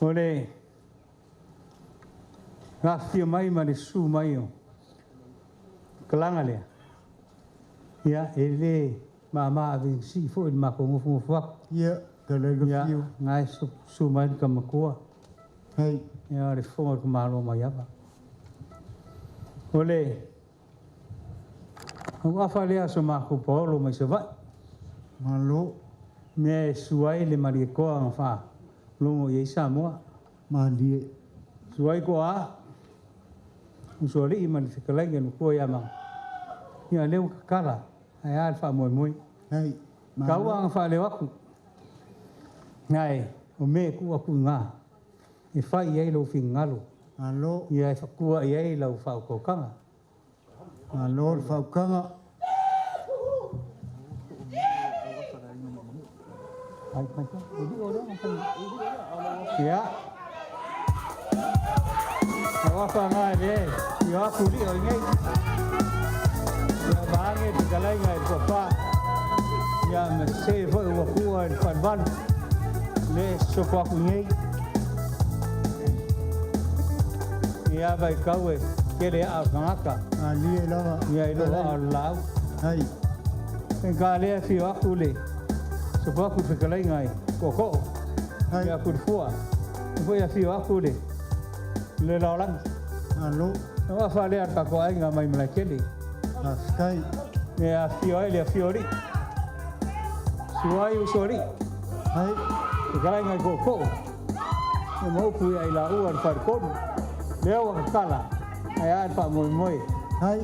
O le ngā whia mai ma le su mai o kalanga lea. Ia e le ma ave si fo i mako ngofu ngofu aku. Ia, ka lega Ia, whiu. ngai su mai ka makua. Hei. Ia le fonga ka malo mai apa. O le au afa lea so mako paolo mai sa vai. Malo. Me suai le marie koa nga wha longo i Samoa. Malie. Suai ko a. Usoali i mani whikalangi no kua ia manga. Ia leo kakala. Ai a le wha moe moe. Hei. Kaua nga wha leo aku. Ngai, o me ku aku ngā. E whai i ai lau whingalo. Malo. Ia e whakua i ai lau whaukokanga. Malo le whaukanga. Ai, mai ka. Ia. Awafa ngā le. Ia aku li o ngai. Ia maange te kalainga i papa. Ia me se foi ua kua i whanwan. Le soko aku ngai. Ia vai kau e kele a kangaka. Alie lava. Ia i loa a lau. Hei. Ka lea whio aku le. Soko aku te kalainga i koko. Hei. Ia aku le fua. Foi a whio aku le. Le laulangi. Alo. Wa wha lea ka ko ainga mai malai kele. Faafetai. Me a whio ai le a whio ri. Suai o sori. Hei. Te kalainga i koko. E maupu ia i la ua le wharekonu. Lea ua kakala. Ai a le wha moe moe. Hei.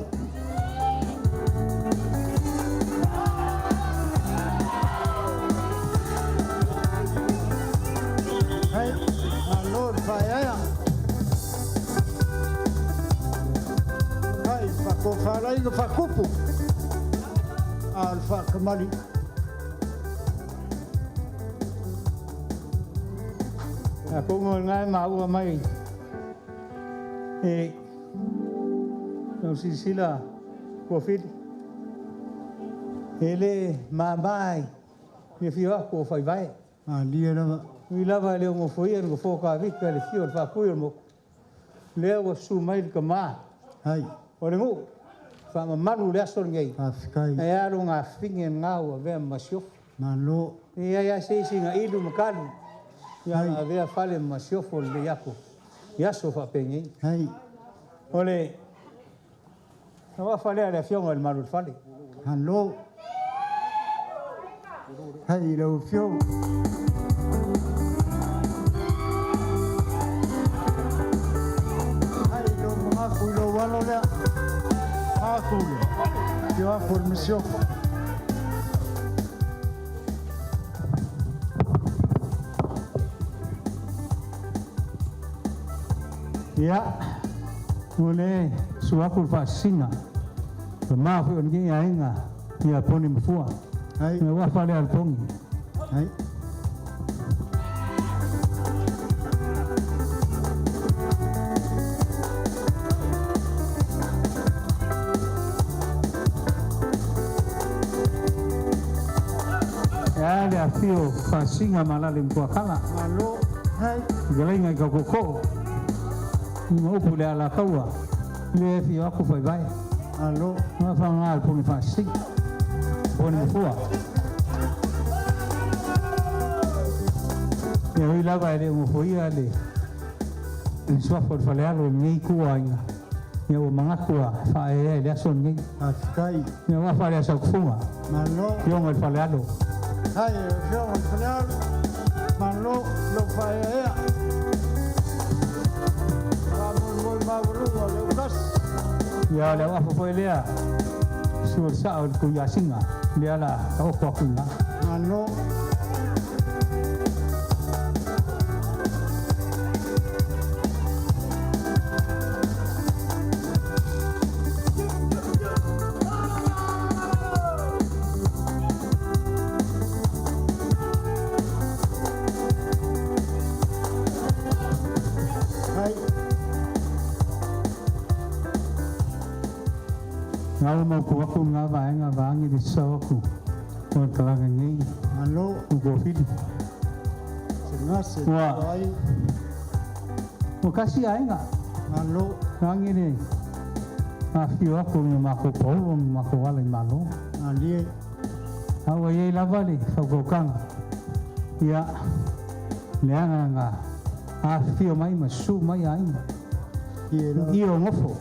Hei. Alo le whaeaea. Hei, whakowhālai ka whakupu. A le whakamali. A kongo ngai maua mai. E lau silasila kua fili. E le mamai mea fia aku o faivae. Malie lava. Ui lava e le o gofoia le gofoa kavika le fio o le faapui o le moku. Lea ua susu mai le kamā. Hai. O le nuu, faamamalu le aso lenei. Faafetai. Ae a lo gafine lena ua avea ma masiofo. Malo. E iai lava se isi na ilu ma kalu. Ia na avea fale ma masiofo lelei aku i aso faapenei. Hai. O le tauafa lea a le afioga i le Malu o le Fale. Malo. Hai lau afioga. Hai lou magaku i lou alo lea. Aku le. Tio aku le masiofo. Ia, o le susu aku le faasisina. Le ma foi o lenei aiga ia Poni Mafua. Hai. Le uafa lea a le pogi. Hai. E a le afio faasisiga ma alala i Matuakala. Malo. Hai. Fetalaiga i Kaukokoo. Ma upu i le alataua. Le afio aku faivae. Malo. Uafa lena a le pogi faasisiga. Poni Mafua. Ia ui lava e le o gofoia le suafa o le falealo i lenei itu o aiga. Ia ua manatu a faaeaea i le aso lenei. Faafetai. Ia uafa le Asautufuga. Malo. Afioga i le falealo. Hai afioga i le falealo. Malo lou faaeaea. Faamoemoe maualuga le aukasi. Ia le auafa foi lea. Sua le sao i le Tuiasiga. Lea la taoto atu i ina. Malo. Hai. Ngā ua mautu aku ngā vaega vaagi le sasau aku o le talaga nei. Malo. U kofili. Se gase Ua. ai. Ua kasi aiga. Malo. Vaagi le afifio aku i makou paolo ma makou ala i Malo. Malie. A ua iai lava le faukaukaga. Ia, leaga na afifio mai ma susu mai aiga. Ie lava. I o gofo.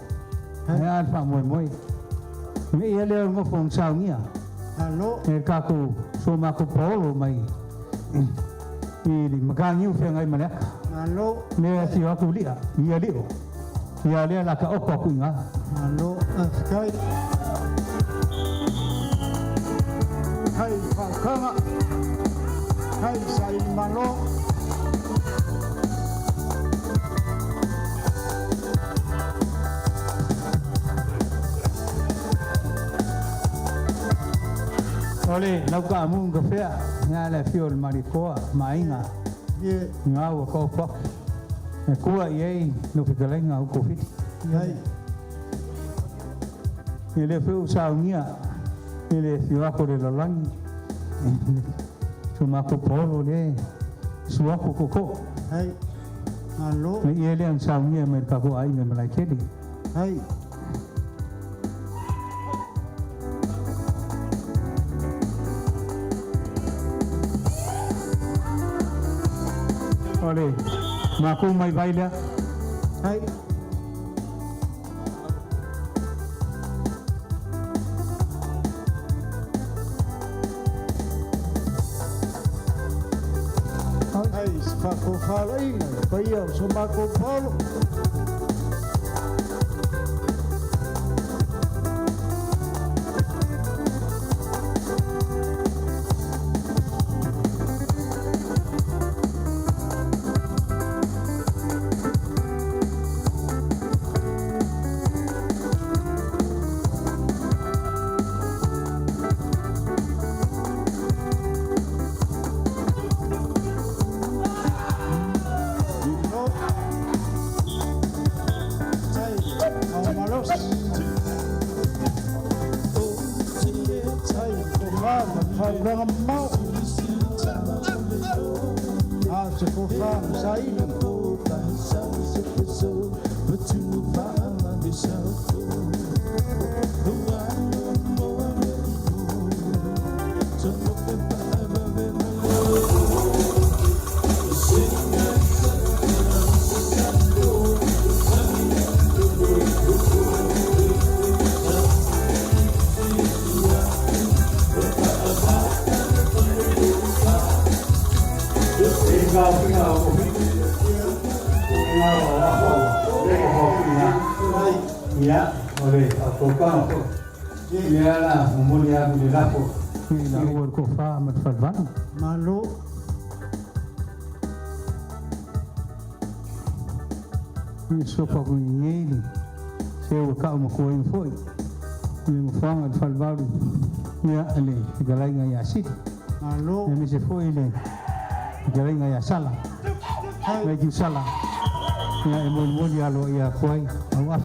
Ae a le faamoemoe. Me ia lea o le gofo na saugia. Malo. E le tatou so matou paolo mai i le matagiu feagai ma le aka. Malo. Lea e afio atu lia, ia lio. Ia lea la taoto atu i ina. Malo. Faafetai. Hai faaukaga. Hai saili malo. O le laukaamu ma kafea, ia le afio o le Malietoa ma aiga. Ie. Ngā ua taoto atu. E tua i ai lau fetalaiga u kofili. Hai. E le foi ua saugia i le afio atu o le lalolagi. So matou paolo lea e susu atu tootoo. Hai. Malo. Le ia lea na saugia mai le tatou aiga i Malaetele. Hai. O le matou mai vai lea. Hai. Hai, se faatofalaiga i le paia o so matou paolo. Malo. Hai, ao malosi. Hai, tofā ma le faautaga mamao. Se tofa ma saili. Ia, o le faatokana foi. Ia la momoli aku le lafo. I la ua le tofa ma le falevalu. Malo. I sopa ku i le se ua ka'u makuaina fo'i le mafuaga le falevalu ia le fetalaiga ia Sili. Malo. Aemaise fo'i le fetalaiga ia Sala. Mai Sala. Ia e molimoli alo ia aku ai. Au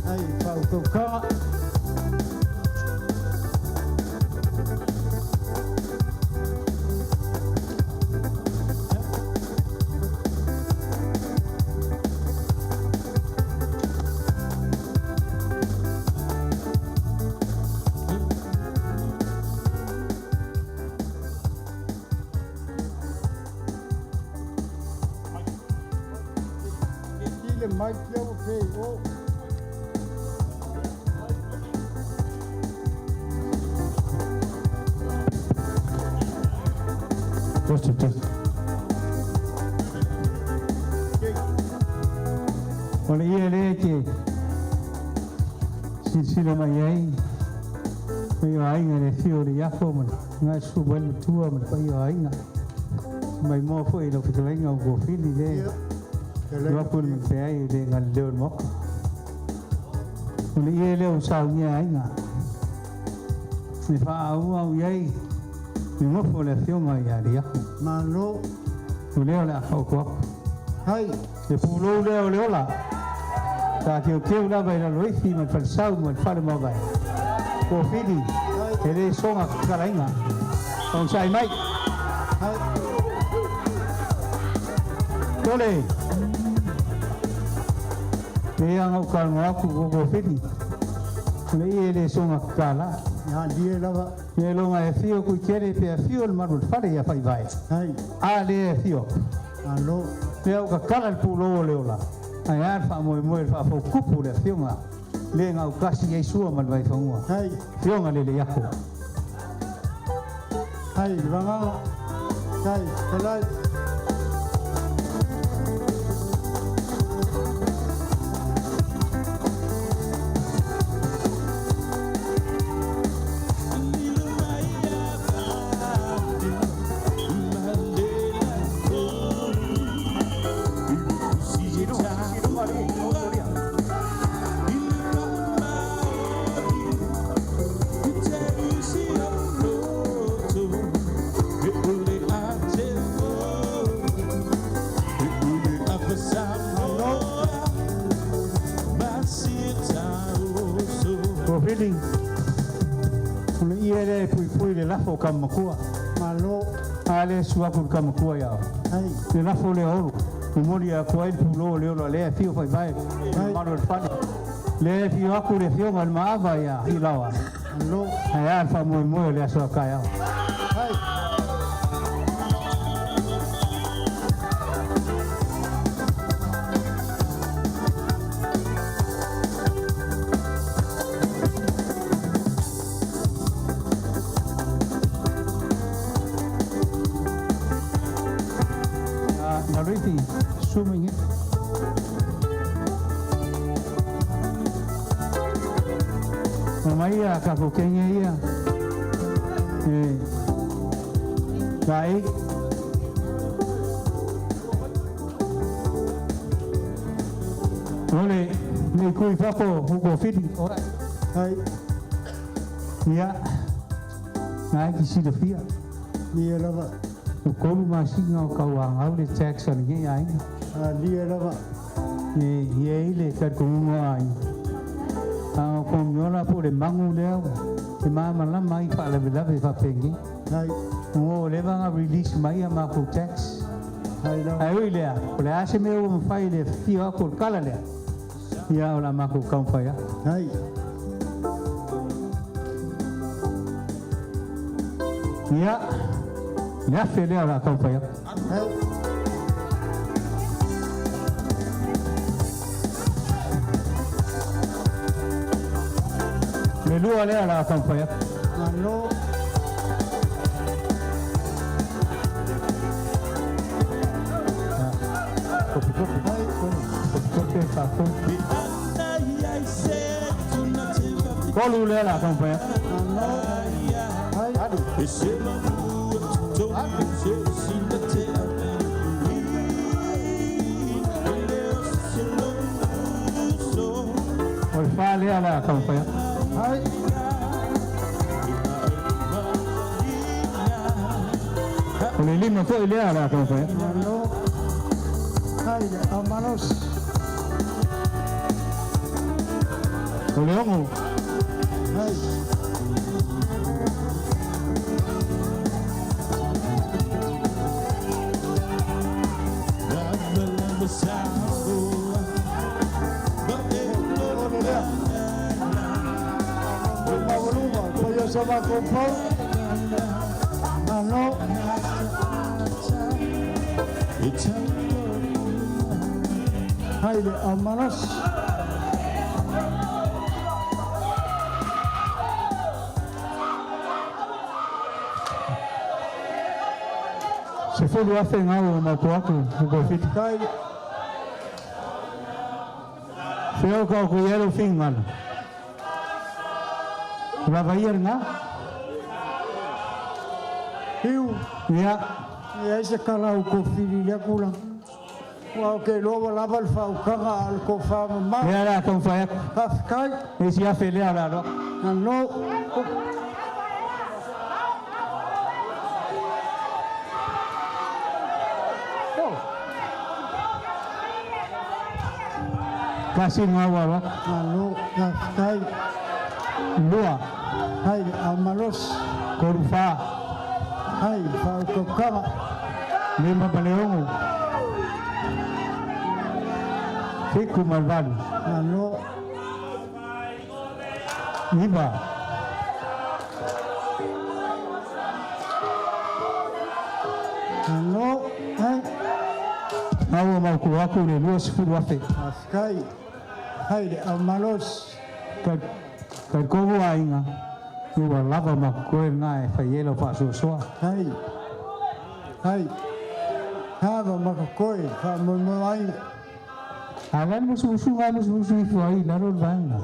Ai, faautaukaga. Ile mai lea ua pe o. Test, test. O le ia lea ke silasila mai ai paia o aiga i le afio o le iafo ma le gasu mai le matua ma le paia o aiga. Mai moa foi i lau fetalaiga o Gofili le Loa le mapeai le galileo o le maoka. O le ia lea ua saunia aiga. Me faaua au iai le nofo o le afioga ia le iafo. Malo. O lea o le a whaoko aku. Hai. Le pulou lea o le ola. Ta keukeu lava i lalo ifi ma le falesau ma le fale mavae. Kofili, e le soga kakalaina. Onosai mai. Hai. Tole. Le anga o kalongo aku o kofili. O le ie le soga kakala. Ia lie lava. Ia longa e fio kui kere pe a fio le malu le fale ia whaivae. Hai. A le e fio. Malo. Lea o kakala le pulou o le ola. Ai a le whaamoemoe le whaafaukupu le afioga. Le ngau kasi ai sua ma le vaifanua. Hai. Fioga le le iako. Hai, le vagaga. Hai, talai. Kofili. O le ia le pui pui le lafo o kamakua. Malo. A le suaku le kamakua iao. Hai. Le lafo le olu. Momoli aku ai le pulou o le ola lea fio whaivae. Hai. Malu le fale. Le fio aku le fioga le maava ia i lawa. Malo. Ai a le whaamoemoe o le aso a kai ao. Hai. Naruiti, swimming it. O mai ia ka ko kenge ia. E, lai. Ole, nei kui fafo huko whiri. Hai. Ia, ngai ki silafia. Lie lava. O kolu masinga o kauangau le tax a lenei aiga. A lie lava. E ia i le talitonuga o aiga. A o Formiola po o le magu lea e malamalama ai faalavelave faapenei. Ua leva ona release mai a matou tax. Ae ui i lea, o le a se mea ua mafai i le afifio atu o le kala lea, ia o le a matou taumafai atu. Ia, le $1,000 lea o le a taumafai atu. Le lua lea o le a taumafai atu. Malo. Kopi kopi. Kopi kopi faafou. Tolu lea o le a taumafai atu. O le fa lea o le a taumafai atu. O le lima foi lea o le a taumafai atu. Malo. Hai le aumalosi. O le 6. Hai. Maualuga, paia sa matou pau. Malo. Hai le aumalosi. 10,000 gau o matou atu o kofiti. Fea o ka o ko ia lou finagalo. O lava ia lena. Hiu. Ia. E ai se kala o kofili lea kula. Ua o ke iloa ua lava le faautaga a o le tofa mamao. Lea o le a taumafai atu. Faafetai. Le isi $1,000 lea o le a alo atu. Malo. Tasi lena ua alo atu. Malo, faafetai. Lua. Hai le aumalosi. Tolu fa. Hai le faautautaga. 5 ma le 6. 7 ma le 8. Malo. 9. Malo. Hai. Maua mautu atu le 20,000. Faafetai. Hai le aumalosi. Talitonu aiga, ua lava ma totoe lena e fai ai lau faasoasoa. Hai. Hai. Lava ma totoe faamoemoe aiga. A o le a le musumusuga e musumusu ifo ai i lalo le vaega.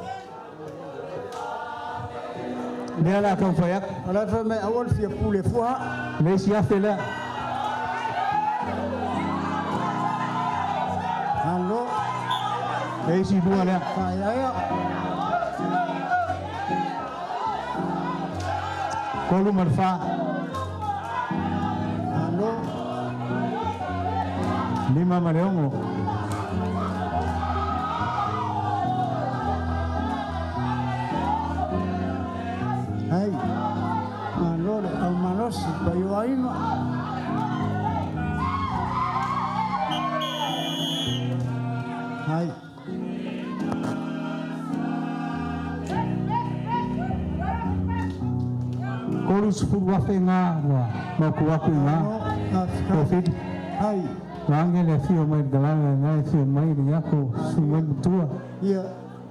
Lea o le a taumafai atu. O la e fai mai aua le fia pule fua. Le isi $1,000 lea. Malo. Le isi lua lea. Faaeaea. 3 ma le 4. Malo. 5 ma le 6. Hai. Malo le aumalosi paia o aiga. Hai. 30,000 ngā ua mautu atu i ngā. Kofiti. Hai. Ua age le afio mai le talaga ngā e afio mai le iako su mai le matua. Ia.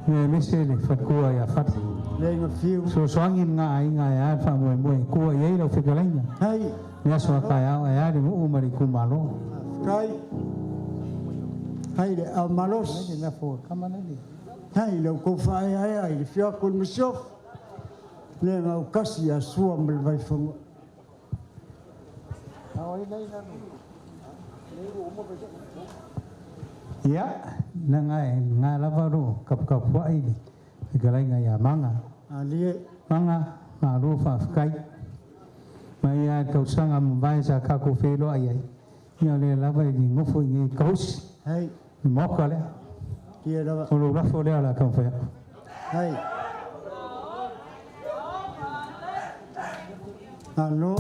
Ia aemaise le faletua ia Fata. Leiga fiu. Sosoagi le ngā aiga e a le faamoemoe tua i ai lau fetalaiga. Hai. Le aso a taeao e a le nuu ma le itumalo. Faafetai. Hai le aumalosi. Hai le outou faaeaea i le afio atu o le Masiofo. Le gaukasi ia Sua ma le Vaifanua. Ia, leaga e lena lava o lo o tapuai le fetalaiga ia Maga. Alie. Maga, malo faafetai. Mai lava i le tausaga mavae sa tatou feiloai ai, ia o lea lava e nofo i inei i Kausi, Hei. le maota lea. Ia lava. O lou lafo lea o le a taumafai atu. Hei. Malo.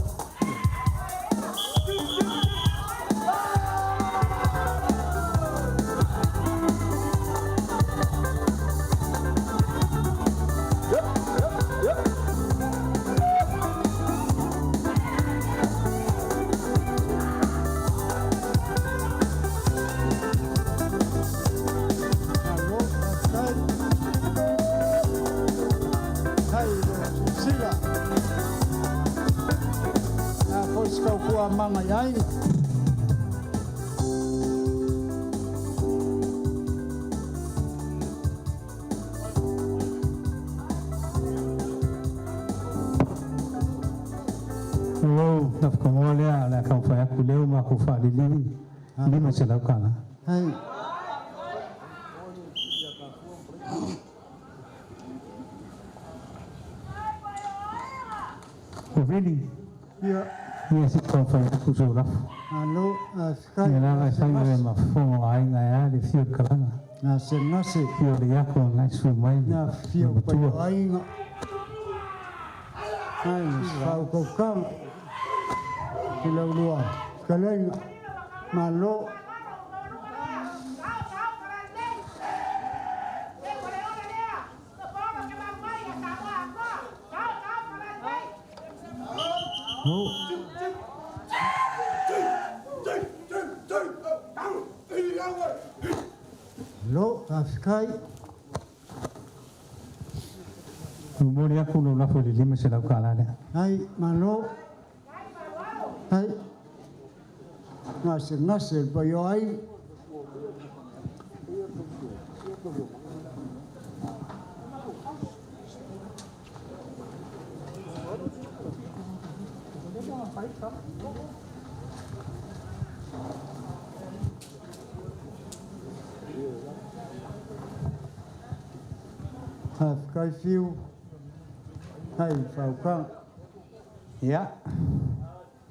Malo, faafetai. Hai lo silasila. A foi se taufuamaga i aiga. Lou nafakogoa lea o le a taumafai atu lea ua matou faaliliu 500 tala. Hai. O Vili. Ia. Ia se i taumafai atu sou lafo. Malo, faafetai. Ia lava e fai ma mafofoga o aiga e a le afio o le Kalaga. Gasegase. Afio o le Iako na e sui mai le Na afifio pai o matua. aiga. Ai, faaukaukaga. I laulua fetalaiga. Malo. Oh. Lo, faafetai. Momoli atu lou lafo i le 500 tala lea. Ai, malo. Ai. Gasegase le paia o aiga. Faafetai Fiu. Hai faaukaga. Ia.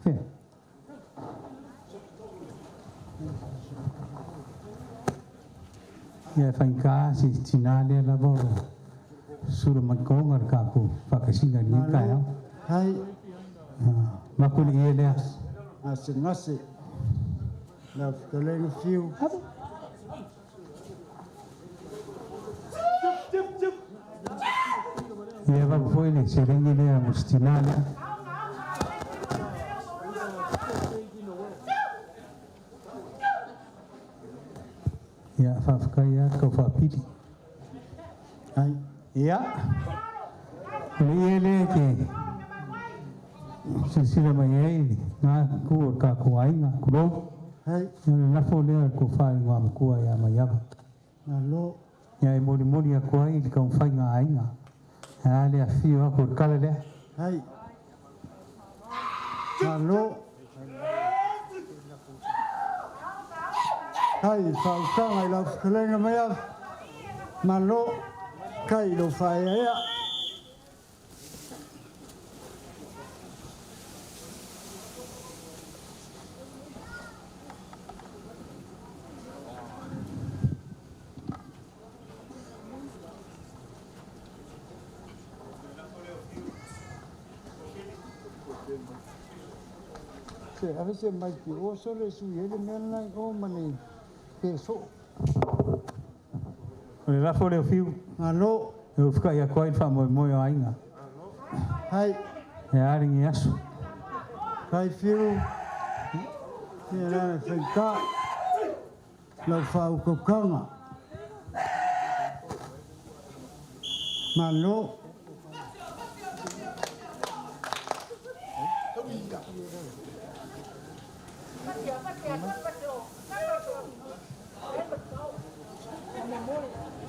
Fea. Ia e faigā si tinā lea lava o lo sula mai koga le tatou faakasiga i lenei taeao. Hai. Maku le ie lea. Gasegase. Lau fetalaiga Fiu. Ia valu foi le seleni lea mo si tinā lea. Ia faafetai lava le tau faapili. Ai. Ia. O le ie lea e te silasila mai ai ngā ku o le tatou aiga, tulou. Hai. Ia o le lafo lea o le tofa i igoamatua ia Maiava. Malo. Ia e molimoli atu ai i le taumafaiga a aiga. E a le afio atu o le tala lea. Hai. Malo. Hai, faautaga i lau fetalaiga Maiava. Malo. Kai i lou faaeaea. Se ave se mai ki o sole sui ai le mea lena i o ma le pe soo. O le lafo lea o Fiu. Malo. E ufikaʻi atu ai le faamoemoe o aiga. Hai. E a lenei aso. Kai Fiu. Ia la e faigata. Lau faaukaukaga. Malo.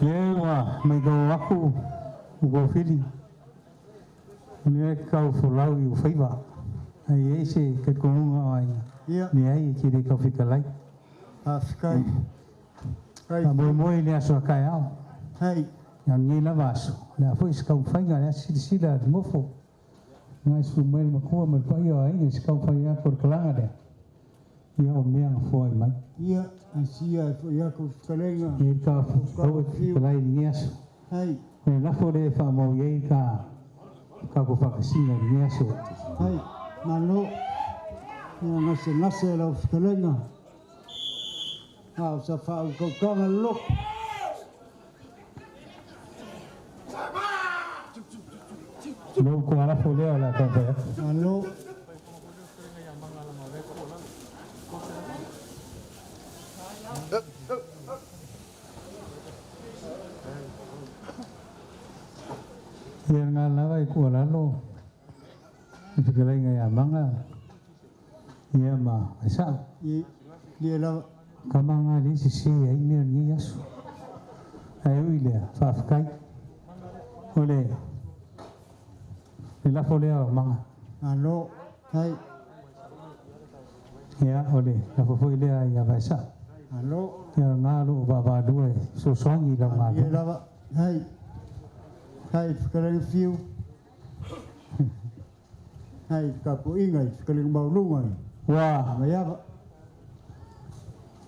Lea ua maitau aku ua kofili. O lea e tau folau i ufaiva. Ai e ai se talitonuga o aiga. Ia. Leai e te le tau fetalai. Faafetai. Faamoemoe i le aso a taeao. Hai. Ia o lenei lava aso, o le a foi se taumafaiga, o le a silasila a le nofo. Na e susu mai le matua ma le paia o aiga i se taumafai atu o le kalaga lea. Ia o mea na foai mai. Ia, a sia e foi atu fetalaiga. Ia le ta aua e fetalai i lenei aso. Hai. O le lafo lea e faamau i ai ta tatou faakasiga i lenei aso. Hai. Malo. Ia gasegase lau fetalaiga. A o sa faautautaga loloto. Lou tualafo lea o le a taumafai atu. Malo. Ia lena lava i tuualalo i fetalaiga ia Maga ia ma Vaisau. Ia lava. Tama na e leai sese ai mea o lenei aso. Ae ui i lea, faafetai. O le le lafo lea o Maga. Malo. Hai. Ia, o le lafo foi lea ia Vaesau. Malo. Ia, o lena o lo o vaavaalua e fesoasoani i lau Ia galuega. lava. Hai. Hai fetalaiga Fiu. Hai tapuaiga i fetalaiga maualuga i Ua Maiava.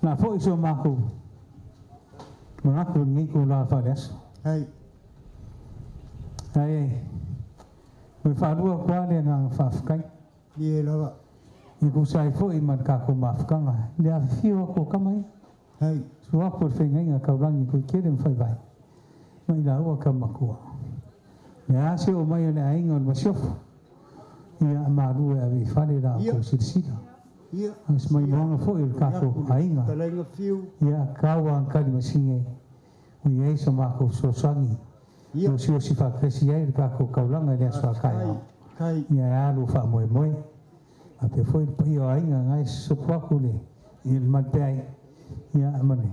na foi si o matou manatu i lenei itula faaleaso. Hai. Ae ua faalua atu lava le agaga faafetai. Ie lava. E tusa ai foi ma le tatou mafutaga i le afifio atu o tama ia. Hai. Suafu o le Feagaiga Taulagi Kuikele ma Faivae ma i laua tama matua. O le a se oo mai o le aiga o le masiofo, ia malu e ave i fale la Ia. outou silasila. Ia. A o se maimoaga foi o le Ia tatou aku le aiga. fetalaiga Fiu. Ia tau a kali masine ua i ai so matou fesoasoani Ia. e osiosi faatasi ai le tatou taulaga i le aso a taeao. Kai. Ia e alu faamoemoe. Faapea foi le paia o aiga na e sosopo atu le i le malupeai ia ma le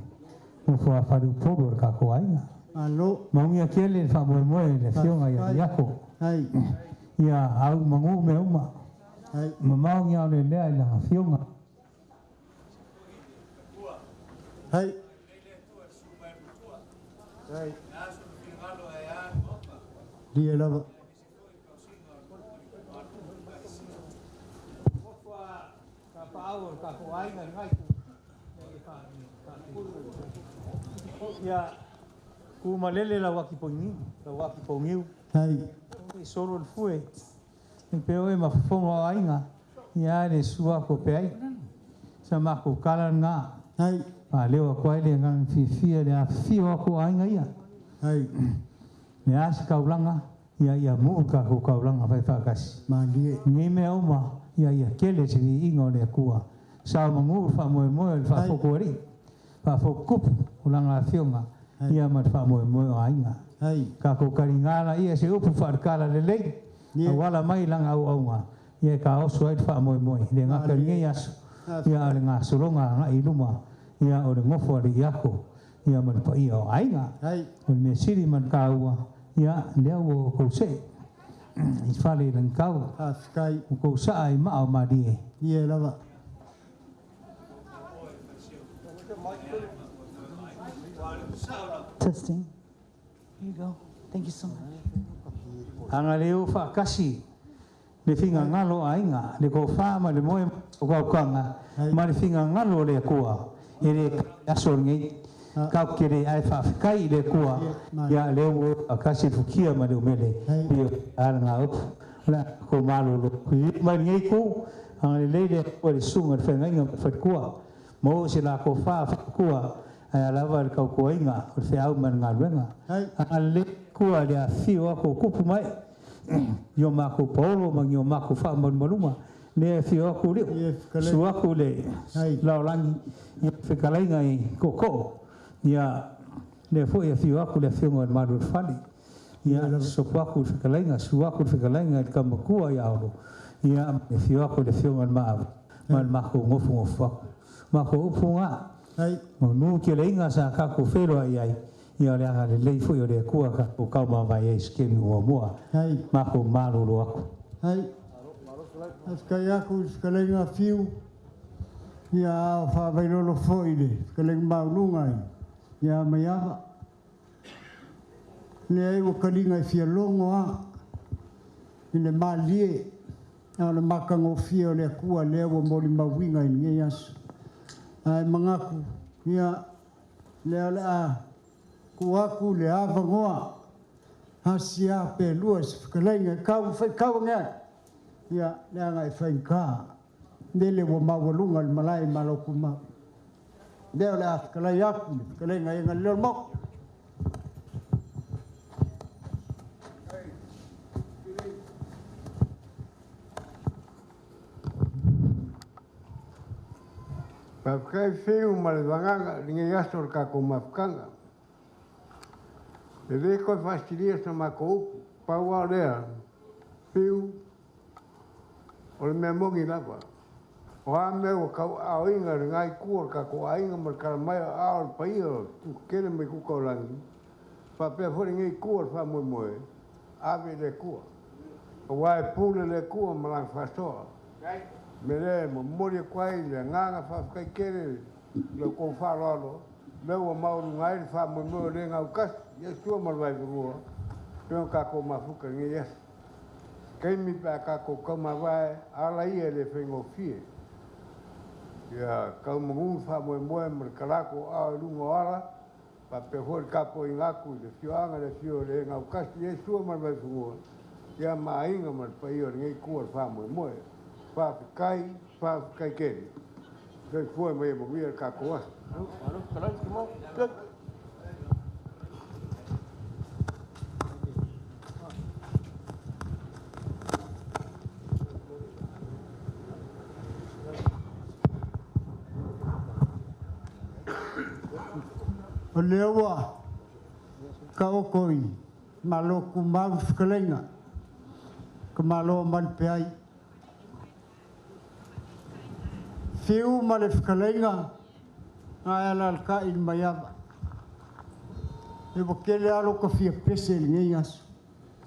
nofo a faleupolu o le tatou aiga. Malo. Manuia tele le faamoemoe i le afioga ia Faafetai. Iako. Hai. Ia au manu mea uma. Hai. Mamao ni ao le lea i lana afioga. Hai. Hai. Ia lava. Ia ku malele lau aki pogiu, lau aki pogiu. Hai. E solo le fue. E pe oe mafofoga o aiga, ia le sua ko pe ai. Sa makou kala lena. Hai. Faaleo atu ai le agaga fiafia i le afifio atu o aiga ia. Hai. Le a se taulaga, ia ia muu le tatou taulaga faifaatasi. Malie. Nei mea uma, ia ia tele se viiga o le Atua. Sao manu le faamoemoe o le Hai. faafotualii, faafotutupu o lana afioga, Hai. ia ma le faamoemoe o aiga. Hai. Tatou taliga laia se upu faaletala lelei, Ie. auala mai lana auauga, ia e taoso ai le faamoemoe. E le gata i Malie. lenei aso, ia a o le gasologa agai i luma, ia o le nofo a le iako, ia ma le paia o aiga. Hai. O le mea sili ma le taua, ia lea ua outou see i fale i lagitau, Faafetai. ua outou saa i maa o malie. Ie lava. Testing. Here you go. Thank you so much. Agalelei o faatasi le finagalo o aiga, le tofa ma le moe o kaukaga, ma le finagalo o le Atua, e le kai aso lenei. Tatou te le ae faafetai i le Atua, ia lea ua e faatasi le futia ma le umele, i o a lena upu. O le a tatou malolo. Liliu mai lenei itu, agalelei le Atua i le susuga i le feagaiga ma le faletua, maua se latou fa faatua, ae a lava le tautuaina o le feau ma le galuega. Agalelei le Atua i le afifio atu o tupu ma ee i o matou paolo ma ni o matou faamalumaluga. Lea e afio atu lio, susu atu le lalolagi i fetalaiga i tootoo. Ia, lea foi e afio atu le afioga i le Malu o le Fale. Ia, sopo atu le fetalaiga, susu atu le fetalaiga i le Tama Matua ia Olo. Ia, e afio atu le afioga i le Maava ma le matou nofonofo atu. Matou upu na, manu keleiga sa tatou feiloai ai, ia o le agalelei foi o le Atua tatou taumavae ai i se taimi muamua. Matou malolo atu. Hai. Faafetai atu i le fetalaiga Fiu, ia a o faavailolo foi i le fetalaiga maualuga ia Maiava. Leai ua taliga e fia logo lava i le malie a o le matagofie o le Atua lea ua molimauina i lenei aso. Ae manatu, ia, lea o le a tuu atu le avanoa asia pe lua i se fetalaiga e tau faitau ane ai. Ia, leaga e faigata, lele ua maualuga le malae i Malokumau. Lea o le a fetalai atu le fetalaiga i le Maota. Faafetai Fiu ma le vagaga i lenei aso o le tatou mafutaga. E le toe faasilia sa matou upu, pau lava o lea, Fiu, o le mea moni lava. O a mea ua tauaaoina e lena itu o le tatou aiga ma le tala mai o aao o le paia o Tele mai Tuta o Lagi, faapea foi lenei itu o le faamoemoe, ave i le Atua. Aua e pule le Atua ma Lana faasoa. Mea lea e momoli atu ai le agaga faafetai tele i la outou faaaloalo, lea ua maualuga ai le faamoemoe o le gautasi, ia Sua ma le Vaifanua, pei ona tatou mafuta i lenei aso. Taimi pe a tatou taumavae, ala ia e le faigofie. Ia tau manu le faamoemoe ma le talaatu o aao i luga o ala, faapea foi le tapuaiga atu i le afioaga, le afio o le gautasi, ia Sua ma le Vaifanua, ia ma aiga ma le paia o lenei itu o le faamoemoe. Faafetai, faafetai tele. Soifua ma ia manuia le tatou aso. O lea ua taoto i Malotumau le fetalaiga, ka malo mai le peai. Fiu ma le fetalaiga, na e alaalatai i le maiava. E ua tele lava lota fia pese i lenei aso.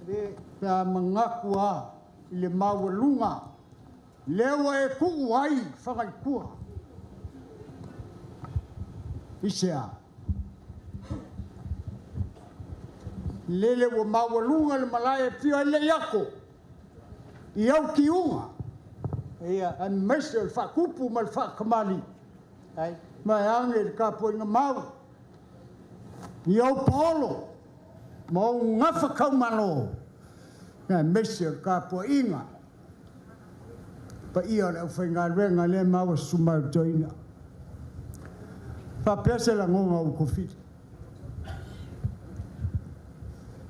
Pe a manatu lava i le maualuga, lea ua e tuu ai Fagaitua. I se a? Lele ua maualuga le malae e afio ai le Iako i au tiuga, aemaise o le faatupu ma le faatamalii, ma e age i le tapuaiga mau i ou paolo ma ou gafataumalo, aemaise o le tapuaiga paia o le aufaigaluega lea maua susu mai o le toeaina. Faapea se lagona ua tofili.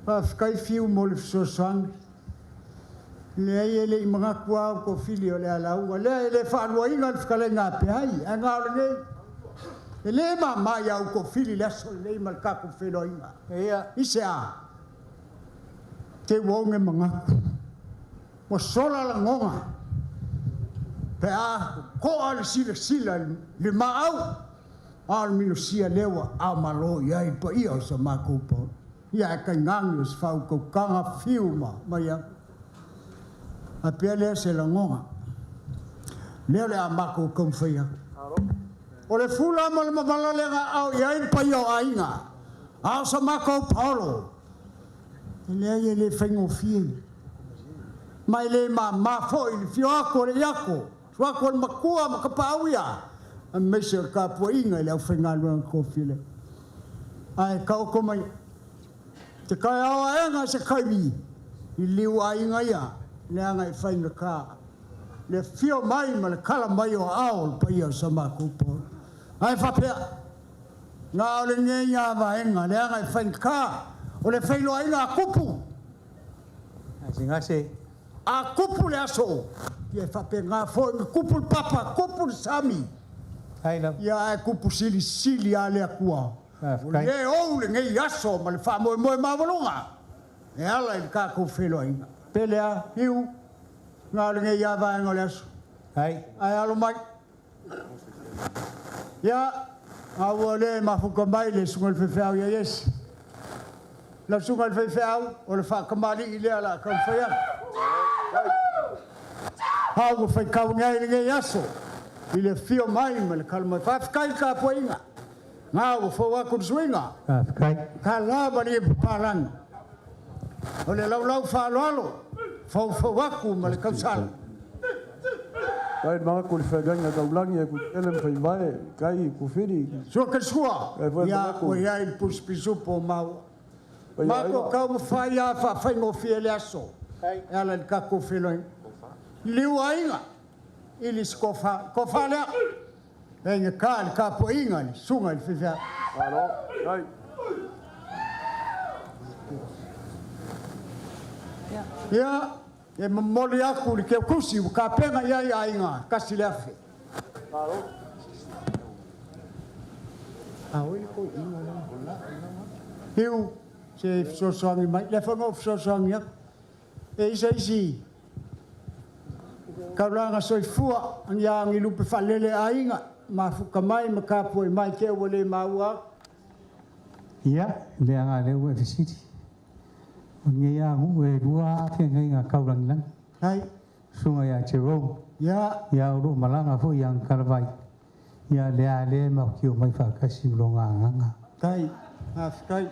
Faafetai Fiu mo le fesoasoani. Leai e le i manatu lava au tofili o le a lauga. Lea e le faaluaina le fetalaiga a Peai, ae na o lenei. E le mama ia au tofili le aso lenei ma le tatou feiloaiga. I se a? Te ua oge manatu. Ua sola lagona. Pe a toa le silasila i le maau, a o le minosia lea ua ao malo i ai le paia o sa matou paolo. Ia ae tainane o se faautautaga fiu ma mai au. A pea lea se lagona. Lea o le a matou taumafai atu. O le fula ma le mavala lea na aao i ai le paia o aiga, a o sa matou paolo. E leai e le faigofie. Ma e le mama foi le fio atu o le iako, suatu o le matua ma tapaau ia, aemaise o le tapuaiga i le aufaigaluega tofi lea. Ae taoto mai te taeao aega se taimi i liu aiga ia, leaga e faigata le afio mai ma le tala mai o aao o le paia o sa matou paolo. Ae faapea, na o lenei lava vaega, leaga e faigata o le feiloaiga a tupu. Gasegase. A tupu le aso, ia e faapena foi ona tupu le papa, tupu le sami. Ia ae tupu silisili lava le Atua. O le ou lenei aso ma le faamoemoe maualuga e ala i le tatou feiloaiga. Pele a, Hiu, na o lenei lava vaega o le aso. Ae alo mai. Ia, a ua le mafuta mai le susuga i le faifeau ia Iesi. Lau susuga i le faifeau, o le faatamalii lea o le a taumafai atu. A ua faitau nei i lenei aso i le afio mai ma le tala mai. Faafetai i le tapuaiga. Na ua fou atu le suiga. Faafetai. Ka lava le papalagi. O le laulau faaaloalo, foufou atu ma le tausala. Kai mangaku le whaigainga taulangi e ku tele mwhaivae, kai ku whiri. Sua ka sua, ia ua iai le pusi pisupo o maua. Matou taumafai lava e faafaigofie le aso e ala i le tatou feiloaiga. Liu aiga ili se kofa kofa lea. E nga ka le kapuaiga le suga i le faifeau. Malo. Ai. Ia, e momoli aku le keukusi ua kapega i ai aiga kasi le afe. Malo. A oi le koiina lea. Iu, se fesoasoani mai. Le foi na ou fesoasoani atu. E isa isi kaulaga soifua ni a ni lupe faalele aiga mafuta mai ma tapuai mai te ua le maua atu. Ia, leaga lea ua e fesili. O lenei agu'u e lua afeagaiga taulagilagi. Ai. Susuga ia Jerome. Ia. Ia o loo malaga foi ia Galavai. Ia lea lea e matou te omai faatasi ma loga agaga. Tai, faafetai.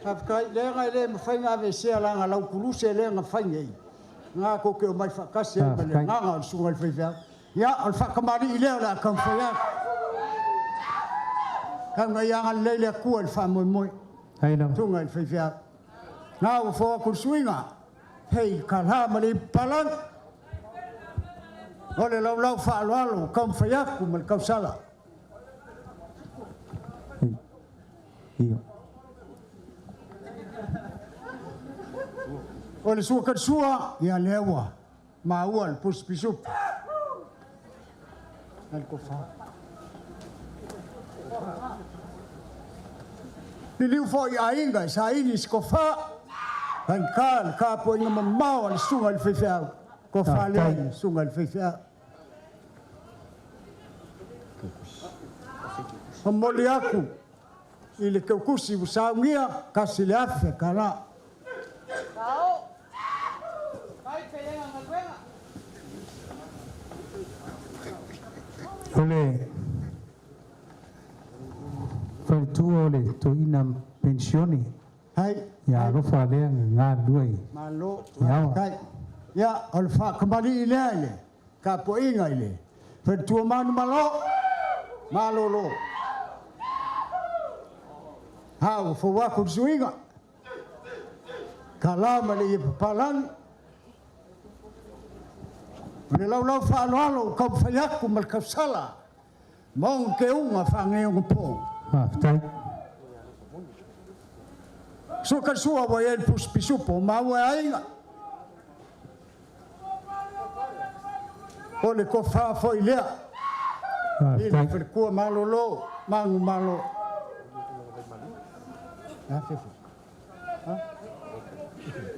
Faafetai, leaga e le mafai ona aveesea laga lau kuluse lea na fai nei. Na tou te omai faatasi ai ma le agaga o le susuga i le faifeau. Ia, o le faatamalii lea o le a taumafai atu. Tau ina ia agalelei le Atua i le faamoemoe. Susuga i le faifeau. Na ua fou atu le suiga, hei le kala ma le ipu palagi. O le laulau faaaloalo ua taumafai atu ma le tausala. O le sua talisua, ia lea ua maua le pusi pisupo. Ai le tofa. Liliu foi i aiga e saili se tofa. Faigata le tapuaiga mamao a le susuga i le faifeau. Tofa lea i le susuga i le faifeau. Momoli atu i le teutusi ua saunia kasi le afe kala. O le faletua o le toeaina penisione. Hai. Ia alofa lea na galulue i Malo, Aoa. faafetai. Ia, o le faakamalii lea i le tapuaiga i le faletua manumalo, malolo. A ua fou atu le suiga, tala ma le ie papalagi. O le laulau faaaloalo ua taumafai atu ma le tausala ma ona teuga faaneionapo. Faafetai. Sua talisua ua i ai le pusi pisupo maua e aiga. O le tofa foi lea i le falekua malolo, manumalo.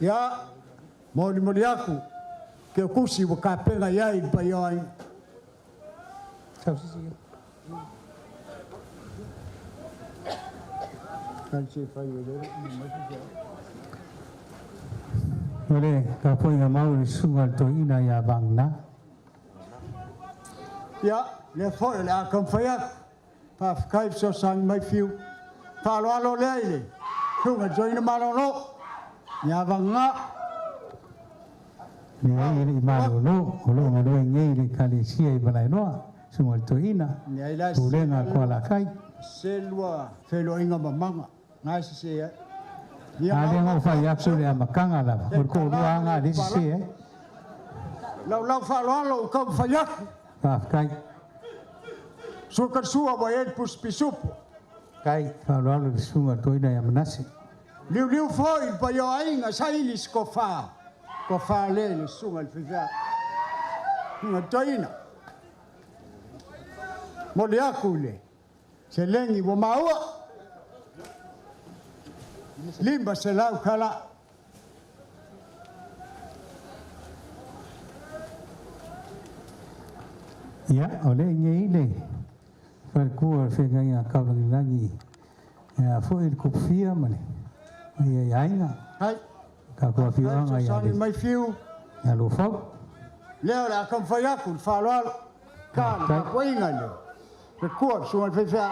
Ia, molimoli atu ke kusi ua kapena i ai le paia o aiga. O le tapuaiga mau i le susuga i le toeaina ia Vagana. Ia, lea foi o le a taumafai atu. Faafetai fesoasoani mai Fiu. Faaaloalo lea i le susuga i le toeaina malolo ia Vagana. Leai e le i malolo, o lo o galue nei i le Ekalesia i Malaeloa, susuga i le toeaina, Leai la Pulega a Kualakai. Se lua feiloaiga mamaga na e sese ai. Ia A lea na ou fai atu i le amataga lava, o le toalua lava na lea e sese ai. Laulau faaaloalo ua taumafai atu. Faafetai. Sua talisua ua i ai le pusi pisupo. Faafetai. Faaaloalo i le susuga i le toeaina ia Manase. Liuliu foi le paia o aiga saili se tofa, tofa lea i le susuga i le faifeau. Susuga i le toeaina. Momoli atu i le seleni ua maua, 500 tala. Ia, o lea i inei le faletua o le feagaiga a Taulagilagi e a foi le Tupufia ma le paia i aiga. Hai. Tatou afioaga ia Fesoasoani mai Fiu. Ia Lofau. Lea o le a taumafai atu le faaaloalo. Ka le tapuaiga i le faletua le susuga i le faifeau.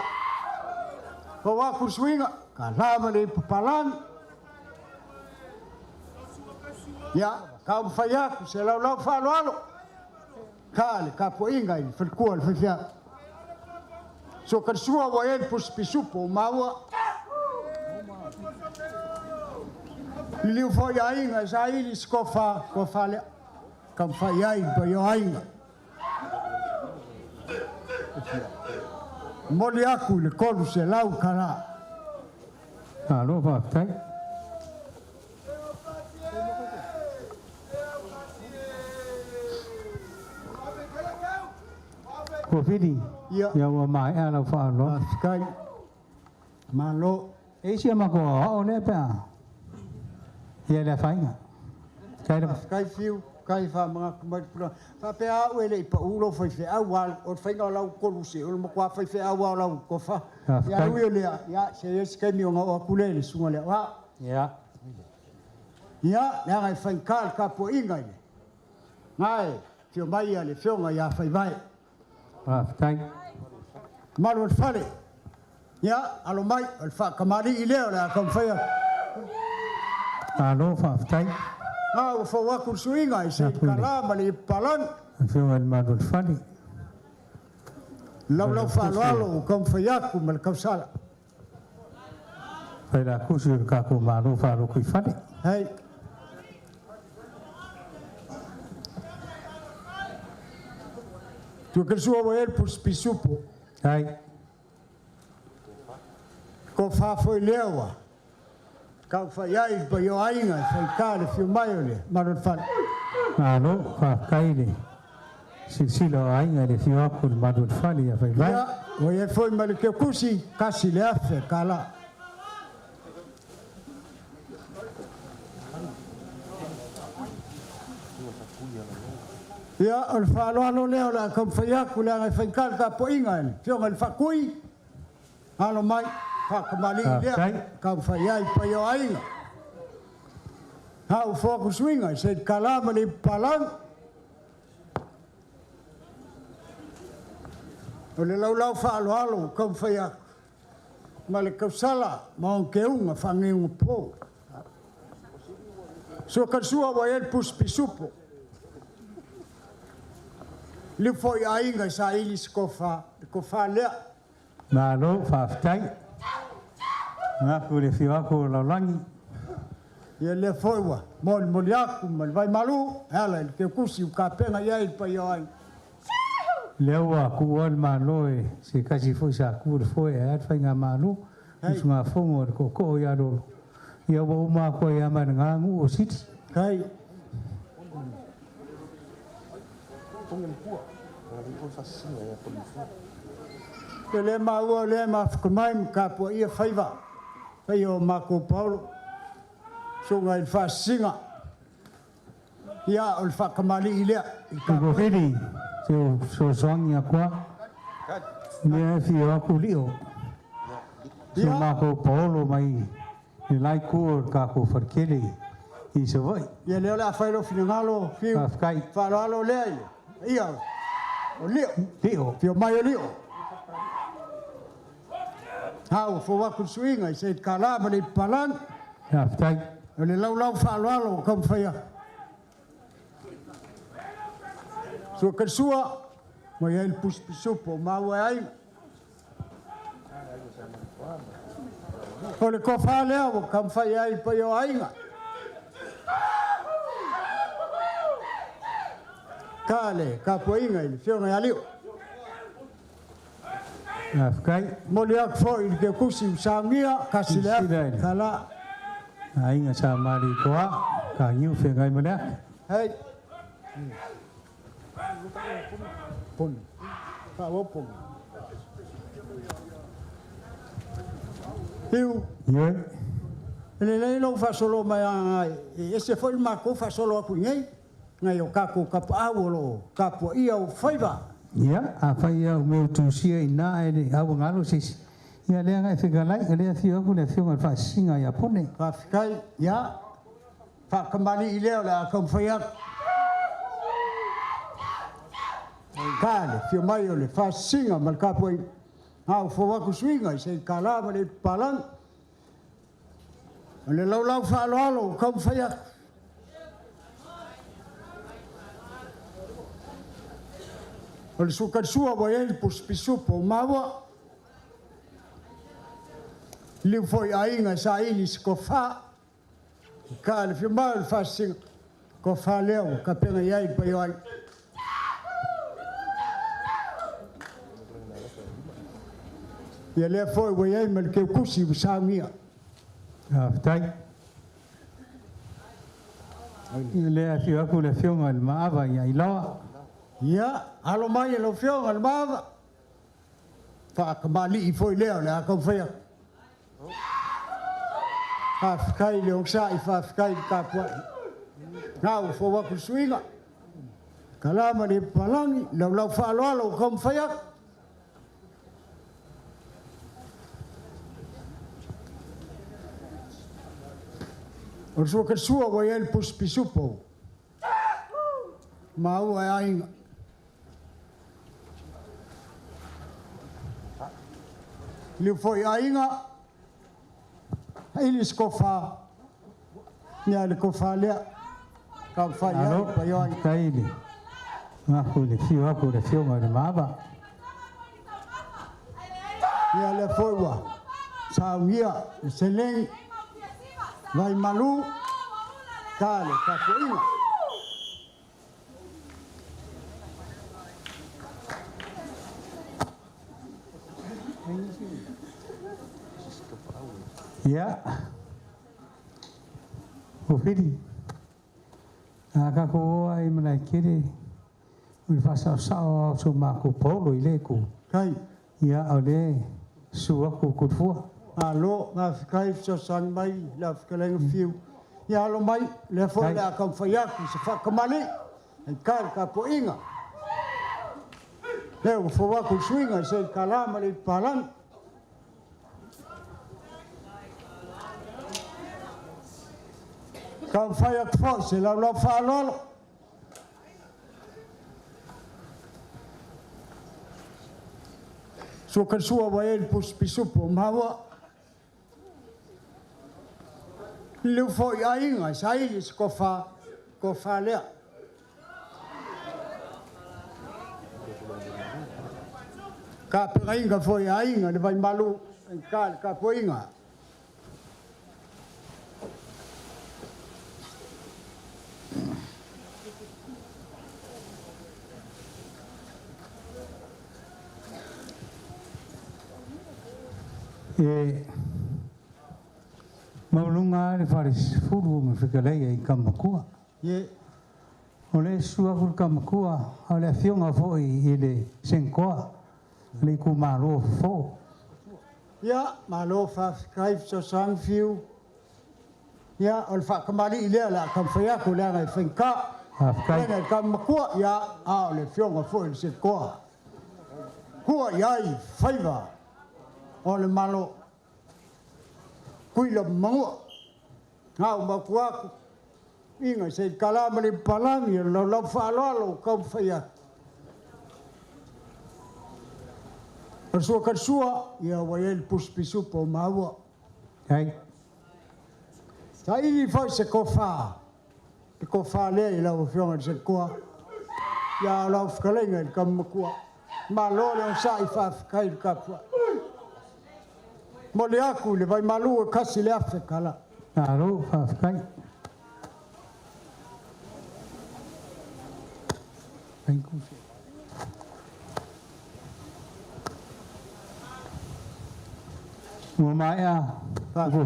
Fou atu le suiga, ka lava le ipu palagi. Ia, taumafai atu se laulau faaaloalo. Ka le tapuaiga i le faletua o le faifeau. Sua talisua ua i ai le pusi pisupo o maua. Liliu foi aiga e saili se tofa, tofa lea. Taumafai ai le paia o aiga. Momoli atu i le $300. Malo faafetai. Ua fili, ia ua maea lau faaaloalo. Faafetai. Malo. E i ai si a matou aoao lea pe a ia le afaina. Faafetai lava. Faafetai Fiu, faafetai faamanatu mai le tulaga. Faapea au e le i pau lou faifeau aua o le faiga o lau koluse o le matua faifeau lava o lau tofa. Ia ae ui o lea, ia se i ai se taimi ona oo atu lea i le susuga i le aoao. Ia. Ia, leaga e faigata le tapuaiga i le na e afio mai le afioga ia Faivae. Faafetai. Malu o le fale. Ia, alo mai, o le faatamalii lea o le a taumafai atu. Malo faafetai. A ua fou atu le suiga i se tala ma le ipalagi. Afioga i le malu o le fale. Laulau faaaloalo ua taumafai atu ma le tausala. Failautusi o le tatou Malo Faalotoifale. Hei. Tuakasua ua i ai le pusi pisupo. Hai. Tofa foi lea ua taufai ai le paia o aiga e faigata le afio mai o le malu o le fale. Malo, faafetai i le silasila o aiga i le afio atu o le malu o le fale ia Faivae. Ia, ua i ai foi ma le keukusi, $1,000. Ia, o le faaaloalo lea o le a taumafai atu leaga e faigata le tapuaiga i le afioga i le Faatui. Alo mai, faatamalii lea, taumafai ai paia o aiga. A ua fou atu suiga i se tala ma le ipu palau. O le laulau faaaloalo ua taumafai atu ma le tausala ma ona teuga faaneunapo. Sua talasua ua i ai le pusi pisupo. Liu foi aiga i saili se tofa, le tofa lea. Malo faafetai. Manatu i le afio atu o Laulagi. Ia lea foi ua molimoli atu ma le vaimalu e ala i le teukusi ua tapena i ai le paia o aiga. Lea ua tuua le Malo e se tasi foi sa tu le foe ae a le faigamalo, usugafono a le tootoo ia Lolo. Ia ua uma atu ai lava ma lena nuu o Sili. Hei. Ia lea maua o lea e mafuta mai ma tapuaia faiva, faia o matou paolo, susuga i le Faasisiga. Ia, o le faatamalii lea i le tapuaiga. Fili, se o fesoasoani atu lava. Lea e afio atu Lio, si o matou paolo mai le la itu o le tatou faletele i Savaii. Ia lea o le a fai lou finagalo, Fiu. Faafetai. Faaaloalo lea i le paia o Lio. Lio. Afio mai o Lio. A ua fou atu le suiga i se tala ma le ipalagi. Faafetai. O le laulau faaaloalo ua taumafai atu. Sua Kalasua, ua i ai le pusi pisupo o maua e aiga. O le tofa lea ua taumafai ai le paia o aiga. Ka le tapuaiga i le afioga ia Lio. Faafetai. Momoli atu foi i le teukusi ua saunia, $1,000. Aiga Sa Malietoa, Taniu feagai ma le ata. Hei. Pone. Faaauau pone. Fiu. Ioe. E lelei lou faasolo mai a e ese foi le matou faasolo atu i inei, nai o tatou tapaau o lo o tapuaia ou faiva. Ia, afai ia o mea o tusia i ina ae le au galo se isi, ia lea na e fetalai, o lea e afio atu le afioga i le Faasisiga ia Pone. Faafetai, ia, faatamalii lea o le a taumafai atu. Ka le afio mai o le Faasisiga ma le tapuaiga, a ua fou atu suiga i se tala ma le ipupalagi. O le laulau faaaloalo ua taumafai atu. O le suka sua ua i ai le pusi pisupo o maua. Liu foi aiga e saili se tofa. Ka le afio mai o le Faasisiga. Kofā lea ua tapena i ai le paia o aiga. Ia lea foi ua i ai ma le teutusi ua saunia. Faafetai. Ia lea e afio atu le Afioga i le Maava ia Ailaoa. Ia, alo mai e lau Afioga i le Maava. Faatamalii foi lea o le a taumafai atu. Faafetai le onosai, faafetai le tapuai. Na ua fou atu le suiga. Kalama le papalagi, laulau faaaloalo ua taumafai atu. O le sua sua ua i ai le pusi pisupo. Maua e aiga. Liu foi aiga, ili se kofa, ia le kofa lea. Taumafai i ai paia o aiga. Faafetai le gafu i le afio atu o le Afioga i le Maava. Ia lea foi ua saunia le seleni vai malu ta le tapuaiga. Ia, o Fili, a tatou o ai i Malaetele, o le faasaosao o so matou paolo i lea itu. Kai. Ia, o lea susu atu Tolofua. Malo, faafetai fesoasoani mai lau fetalaiga Fiu. Ia alo mai, lea foi o le a taumafai atu se faatamalii e ka le tapuaiga. Lea ua fou atu le suiga se i tala ma le ipalagi. Taumafai atu foi se laulau faaaloalo. Sua ka sua ua i ai le pusi pisupo o maua. Liliu foi i aiga e saili se tofa, tofa lea. Tapenaina foi e aiga le vaimalu e ta le tapuaiga. E maualuga lava le falesefulu ma le fetalaiga i Tamatua. Ie. O le susu atu le Tamatua, a o le afioga foi i le Senatoa, le itumalo o Fofo. Ia, malo faafetai fesoasoani Fiu. Ia, o le faatamalii lea o le a taumafai atu leaga e faigata. Faafetai. Leaga e tama matua, ia, a o le afioga foi i le Senatoa. Tua i ai faiva o le Malo. Tuila ma Manua. Ngau matua atu. Inga se i kala ma le palangi o le laulau faaaloalo ua taumafai atu. O le sua kalasua, ia ua i ai le pusi pisupo o maua. Ai. Saili foi se tofa, le tofa lea i lau Afioga i le Senatoa. Ia o lau fetalaiga i le tama matua. Malo le onosai, faafetai le tapuai. Momoli atu i le vaimalu e 1,000 tala. Malo, faafetai. Ua maea,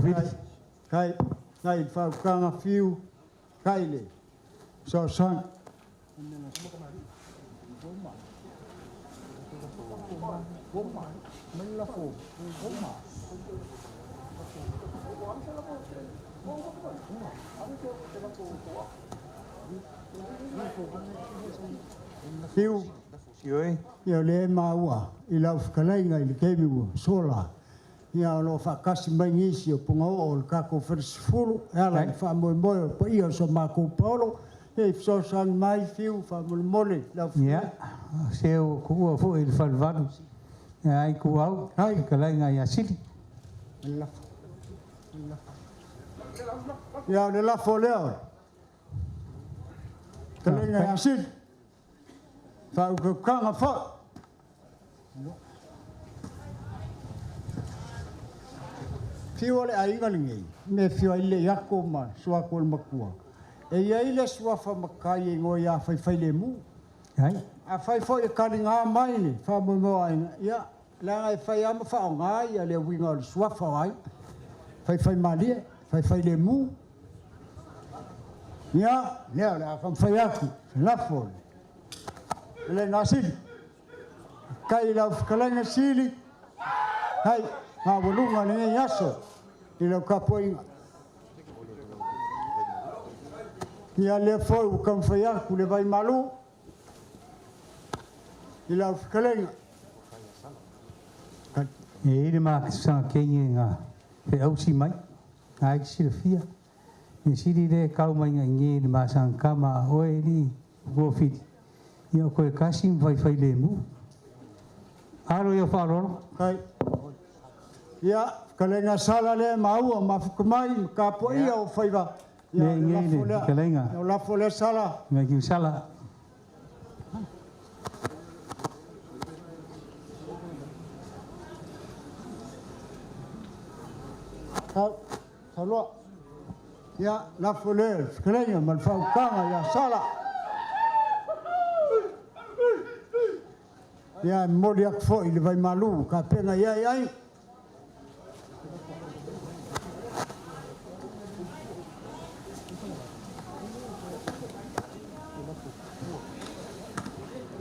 Fili. Kai, kai le faautaga Fiu, kai le fesoasoani. Fiu, Ioe. Ia o lea e maua i lau fetalaiga i le taimi ua sola. Ia o lo o faatasi mai nisi o pagaoo o le tatou falesefulu e ala i le faamoemoe o le paia o so matou paolo. Ia i fesoasoani mai Fiu faamolemole lau Ia, se ua tuua foi i le falevalu. Ia ai ituau, fetalaiga ia Sili. Ia o le lafo lea o le fetalaiga ia Sili. Faautautaga foi. Fiu o le aiga lenei, me fiu ai le iako ma suaku o le matua. E iai le suafa makai e igoa ia Faifailemu. Ai. Afai foi e taliga mai le faamoemoe o aiga, ia, leaga e fai lava ma faaaoga ia le uiga o le suafa o aiga. Faifaimalie, Faifailemu. Ia, lea o le a taumafai atu se lafo a le Nasili. Faafetai i lau fetalaiga Sili, hai maualuga lenei aso i lau tapuaiga. Ia lea foi ua taumafai atu le vai malu i lau fetalaiga. E i ai le masaga kenge na feausi mai, na ai silafia. E sili le kau mai ngai nge le masaga kama a oe ni ua fili. Ia o koe kasi ma faifai le mu. Alo ia whaalolo. Kai. Ia, fetalaiga Sala lea maua mafuta mai ma tapuaia o faiva. Ia, Le le nge lafo le lea. fetalaiga. O lafo lea Sala. Mai ki Sala. Tau, tauloa. Ia, lafo lea, fetalaiga ma le faautaga ia Sala. Ia, e momoli atu foi le vaimalu tapena i ai ai.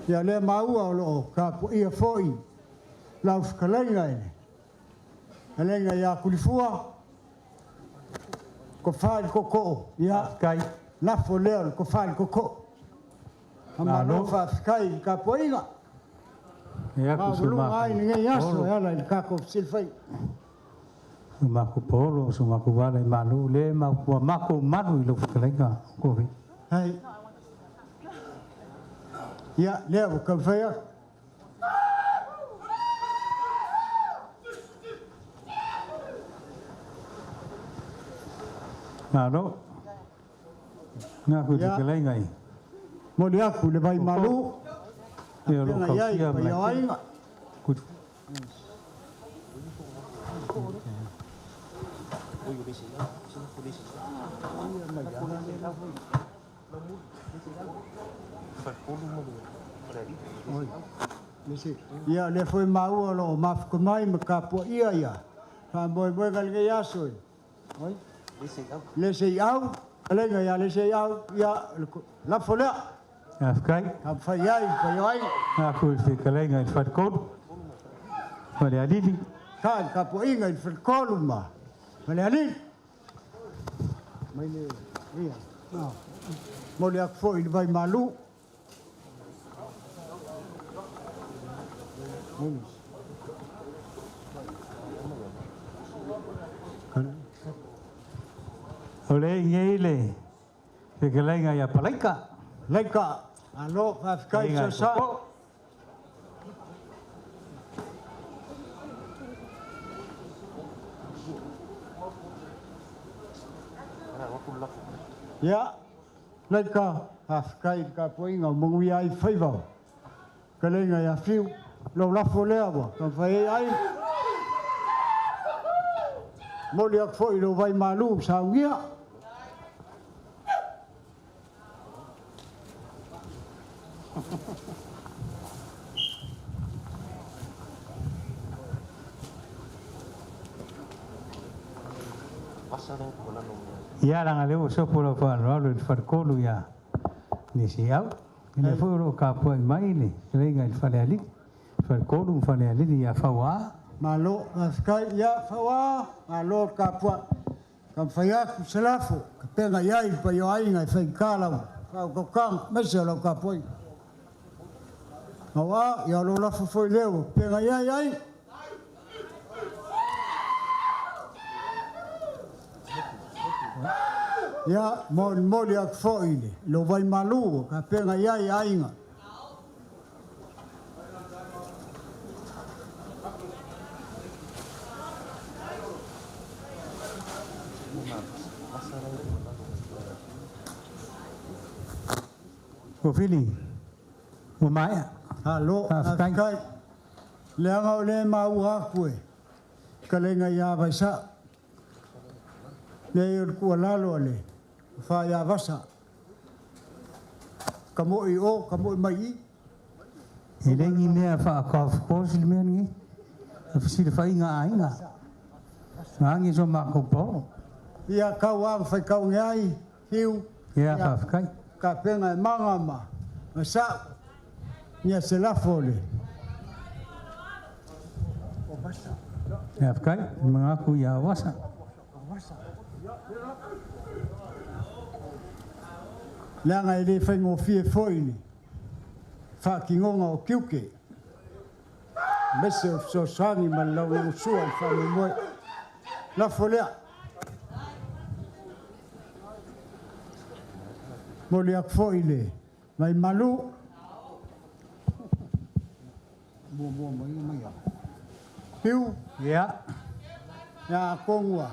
Ia lea maua o loo tapuaia foi lau fetalaiga i le fetalaiga ia Kulifua, tofa i le tootoo. Ia, Faafetai. lafo lea o le tofa i le tootoo. Malo faafetai i le tapuaiga. E aku so Maualuga ai lenei aso Paolo. e ala i le tatou fesilafai. So mako Paolo, so mako wala i malu, le ma ua mako malu i lau fetalaiga o Kofi. Hai. Ia, lea ua taumafai atu. Malo. Ngā koe Ia. fetalaiga i. Moli atu le vai malu. Ia lo Tena iai, kausia pai mai. o aiga. Kutu. Ia, lea foi maua o loo mafuta mai ma tapuaia ia. Faamoemoega lenei aso e. Oi? Le se i au, fetalaiga ia le se i au, ia, le lafo lea. Faafetai. Taumafai ai, pai o aiga. Ngā koe fetalaiga i le falikolu. Falealili. Ka le tapuaiga i le falikolu ma Falealili. Mai le, ia. No. Moli atu foi i le vai malu. O le ngei le fetalaiga ia Palaika. Laika, alo, faafetai Fetalaiga i sa. Koko. Ia, Laika, faafetai i le tapuaiga o manuia ai faiva. Fetalaiga ia Fiu, lau lafo lea ua taumafai ai ai. Moli atu foi i lou vai malu saugia. Ia langa leo sopo lau whaaloalo i le falikolu ia nisi au. I le foi o loo kapua i mai le fetalaiga i le falealili. Falikolu ma falealili ia Fauā. Malo, faafetai, ia Fauā, malo le tapuai. Taumafai atu se lafo, tapena i ai le paia o aiga e faigata lau faautautaga, aemaise o lau tapuaiga. Auā, ia o lou lafo foi lea ua pega i ai ai. Ia, molimoli atu foi le lou vai malu ua tapena i ai aiga. O Fili, ua maea. Alo, Faafetai. faafetai. Leaga o le maua atu e fetalaiga ia Vaisa. Leai o le tuualalo a le fa ia Vasa. Kamo'i o, kamo'i mai i. E le ni mea faa-golf course le mea lenei. O fesilafaiga a aiga. Vaeane so matou paolo. Ia, kau lava ma faitau ai, Hiu. Ia, faafetai. Kapena e maga ma sa'u. Ia se lafo le. Ia, faafetai. Manatu ia Vasa. Leaga e le faigofie foi le faatinoga o tiute. Aemaise o fesoasoani ma le lagolagosua i le faamoemoe. Lafo lea. Momoli atu foi le vaimalu. Piu. Ia. Ia atonu ua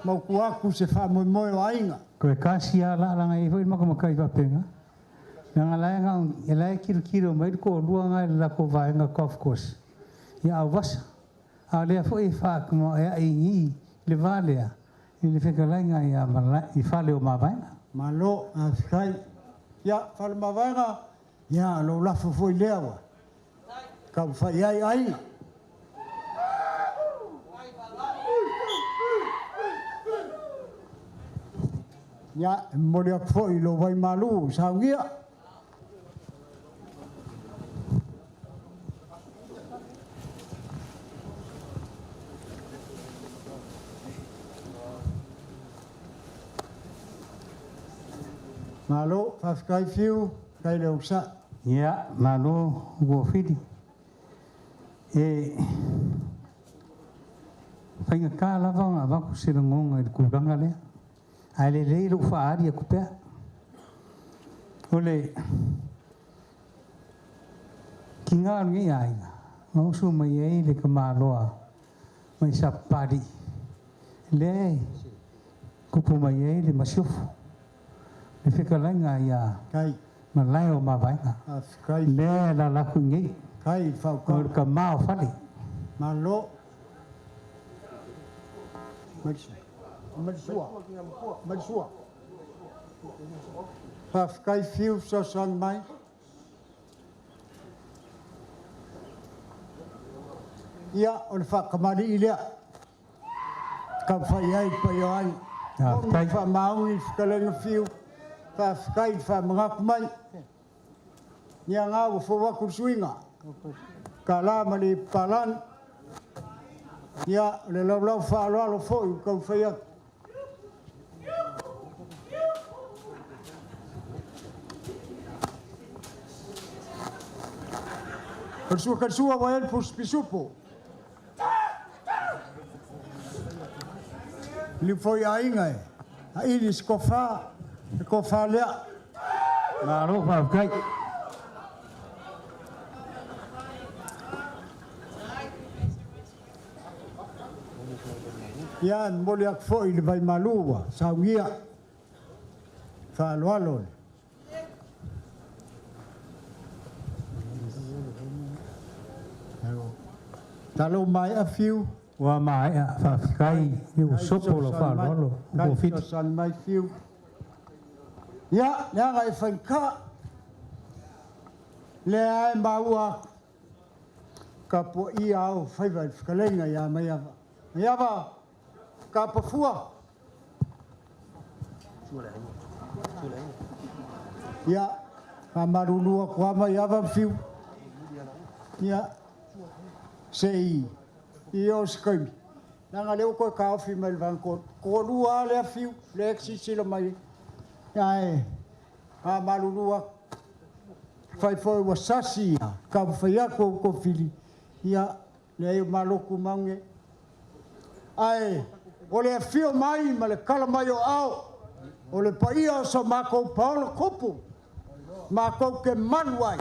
mautu atu se faamoemoe o aiga. Toe tasi lava la laga e i ai foi le matamata i faapena. Leaga la e na o la e tilotilo mai le toalua na i le latou vaega golf course ia Auvasa. A o lea foi e faatinoaeai i i le va lea i le fetalaiga ia Malae i fale o Mavaega. Malo, faafetai. Ia, fale Mavaega, ia lou lafo foi lea ua taumafai ai aiga. Ia, e momoli atu foi i lou vaimalu saunia. Malo, faafetai Fiu, faafetai le onosai. Ia, malo Uofili. E faigata lava ona avatu se lagona i le tulaga lea, ae lelei lou faaali atu pea. O le tiga o lenei aiga, na usu mai ai le tamaloa mai Sapapalii, lea e tupu mai ai le masiofo, le fetalaiga ia Malae o Mavaega. Lea e alaala atu i inei, o le tama o Fale. Malo. Faafetai Fiu fesoasoani mai. Ia, o le faatamalii lea. Taumafai ai le paia o aiga. Faafetai. Faamaoni le fetalaiga Fiu. Faafetai le faamanatu mai. Ia na ua fou atu le suiga. Tala ma le papalagi. Ia, o le laulau faaaloalo foi ua taumafai atu. O le sua talisua ua i ai le pusi pisupo. Liliu foi aiga e saili se tofa, le tofa lea. Malo faafetai. Ia, e momoli atu foi le vaimalu ua saunia faaaloalo le Talo maea Fiu. Ua maea, faafetai i ua sopo lau faaaloalo ua fiti. Fesoasoani mai Fiu. Ia, leaga e faigata. Lea e maua atu. Tapuaia au faiva i le fetalaiga ia Maiava. Maiava, tapafua. Ia, faamalulu atu lava Maiava ma Fiu. Ia, se i i oo se taimi, leaga o lea ua toe taofi mai le vaega toalua lava lea Fiu, lea e te silasila mai ai. Ae faamalulu atu. Fai foi ua sasi ia taumafai atu au tofili, ia, leai o Malo tumau nei. Ae o le afio mai ma le tala mai o aao o le paia o so matou paolo tupu, matou te malu ai.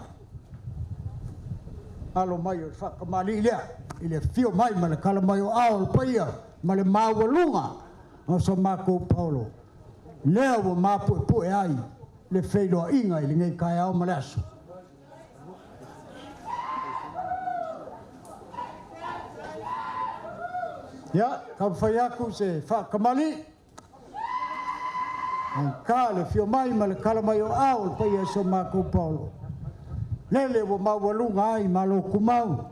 Alo mai o le faatamalii lea i le afio mai ma le tala mai o aao o le paia ma le maualuga o so matou paolo lea ua mapuepue ai le feiloaiga i lenei taeao ma le aso. Ia, taumafai atu se faatamalii. Ka le fio mai ma le kala mai o ao le paia so mākou Paolo. Lele ua maualuga ai malo kumau.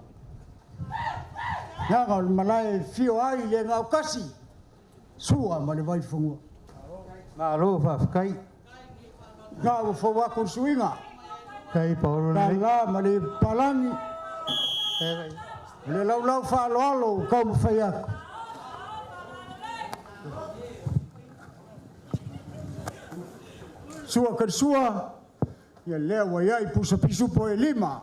Leaga o le malae fio ai le gaukasi. Sua ma le vaifanua. Malo faafetai. Na ua fou aku le suiga. Kai Paolo La la ma le palagi. O le laulau faaaloalo ua taumafai atu. Sua ka le sua, ia lea ua i ai pusa pisupo e 5.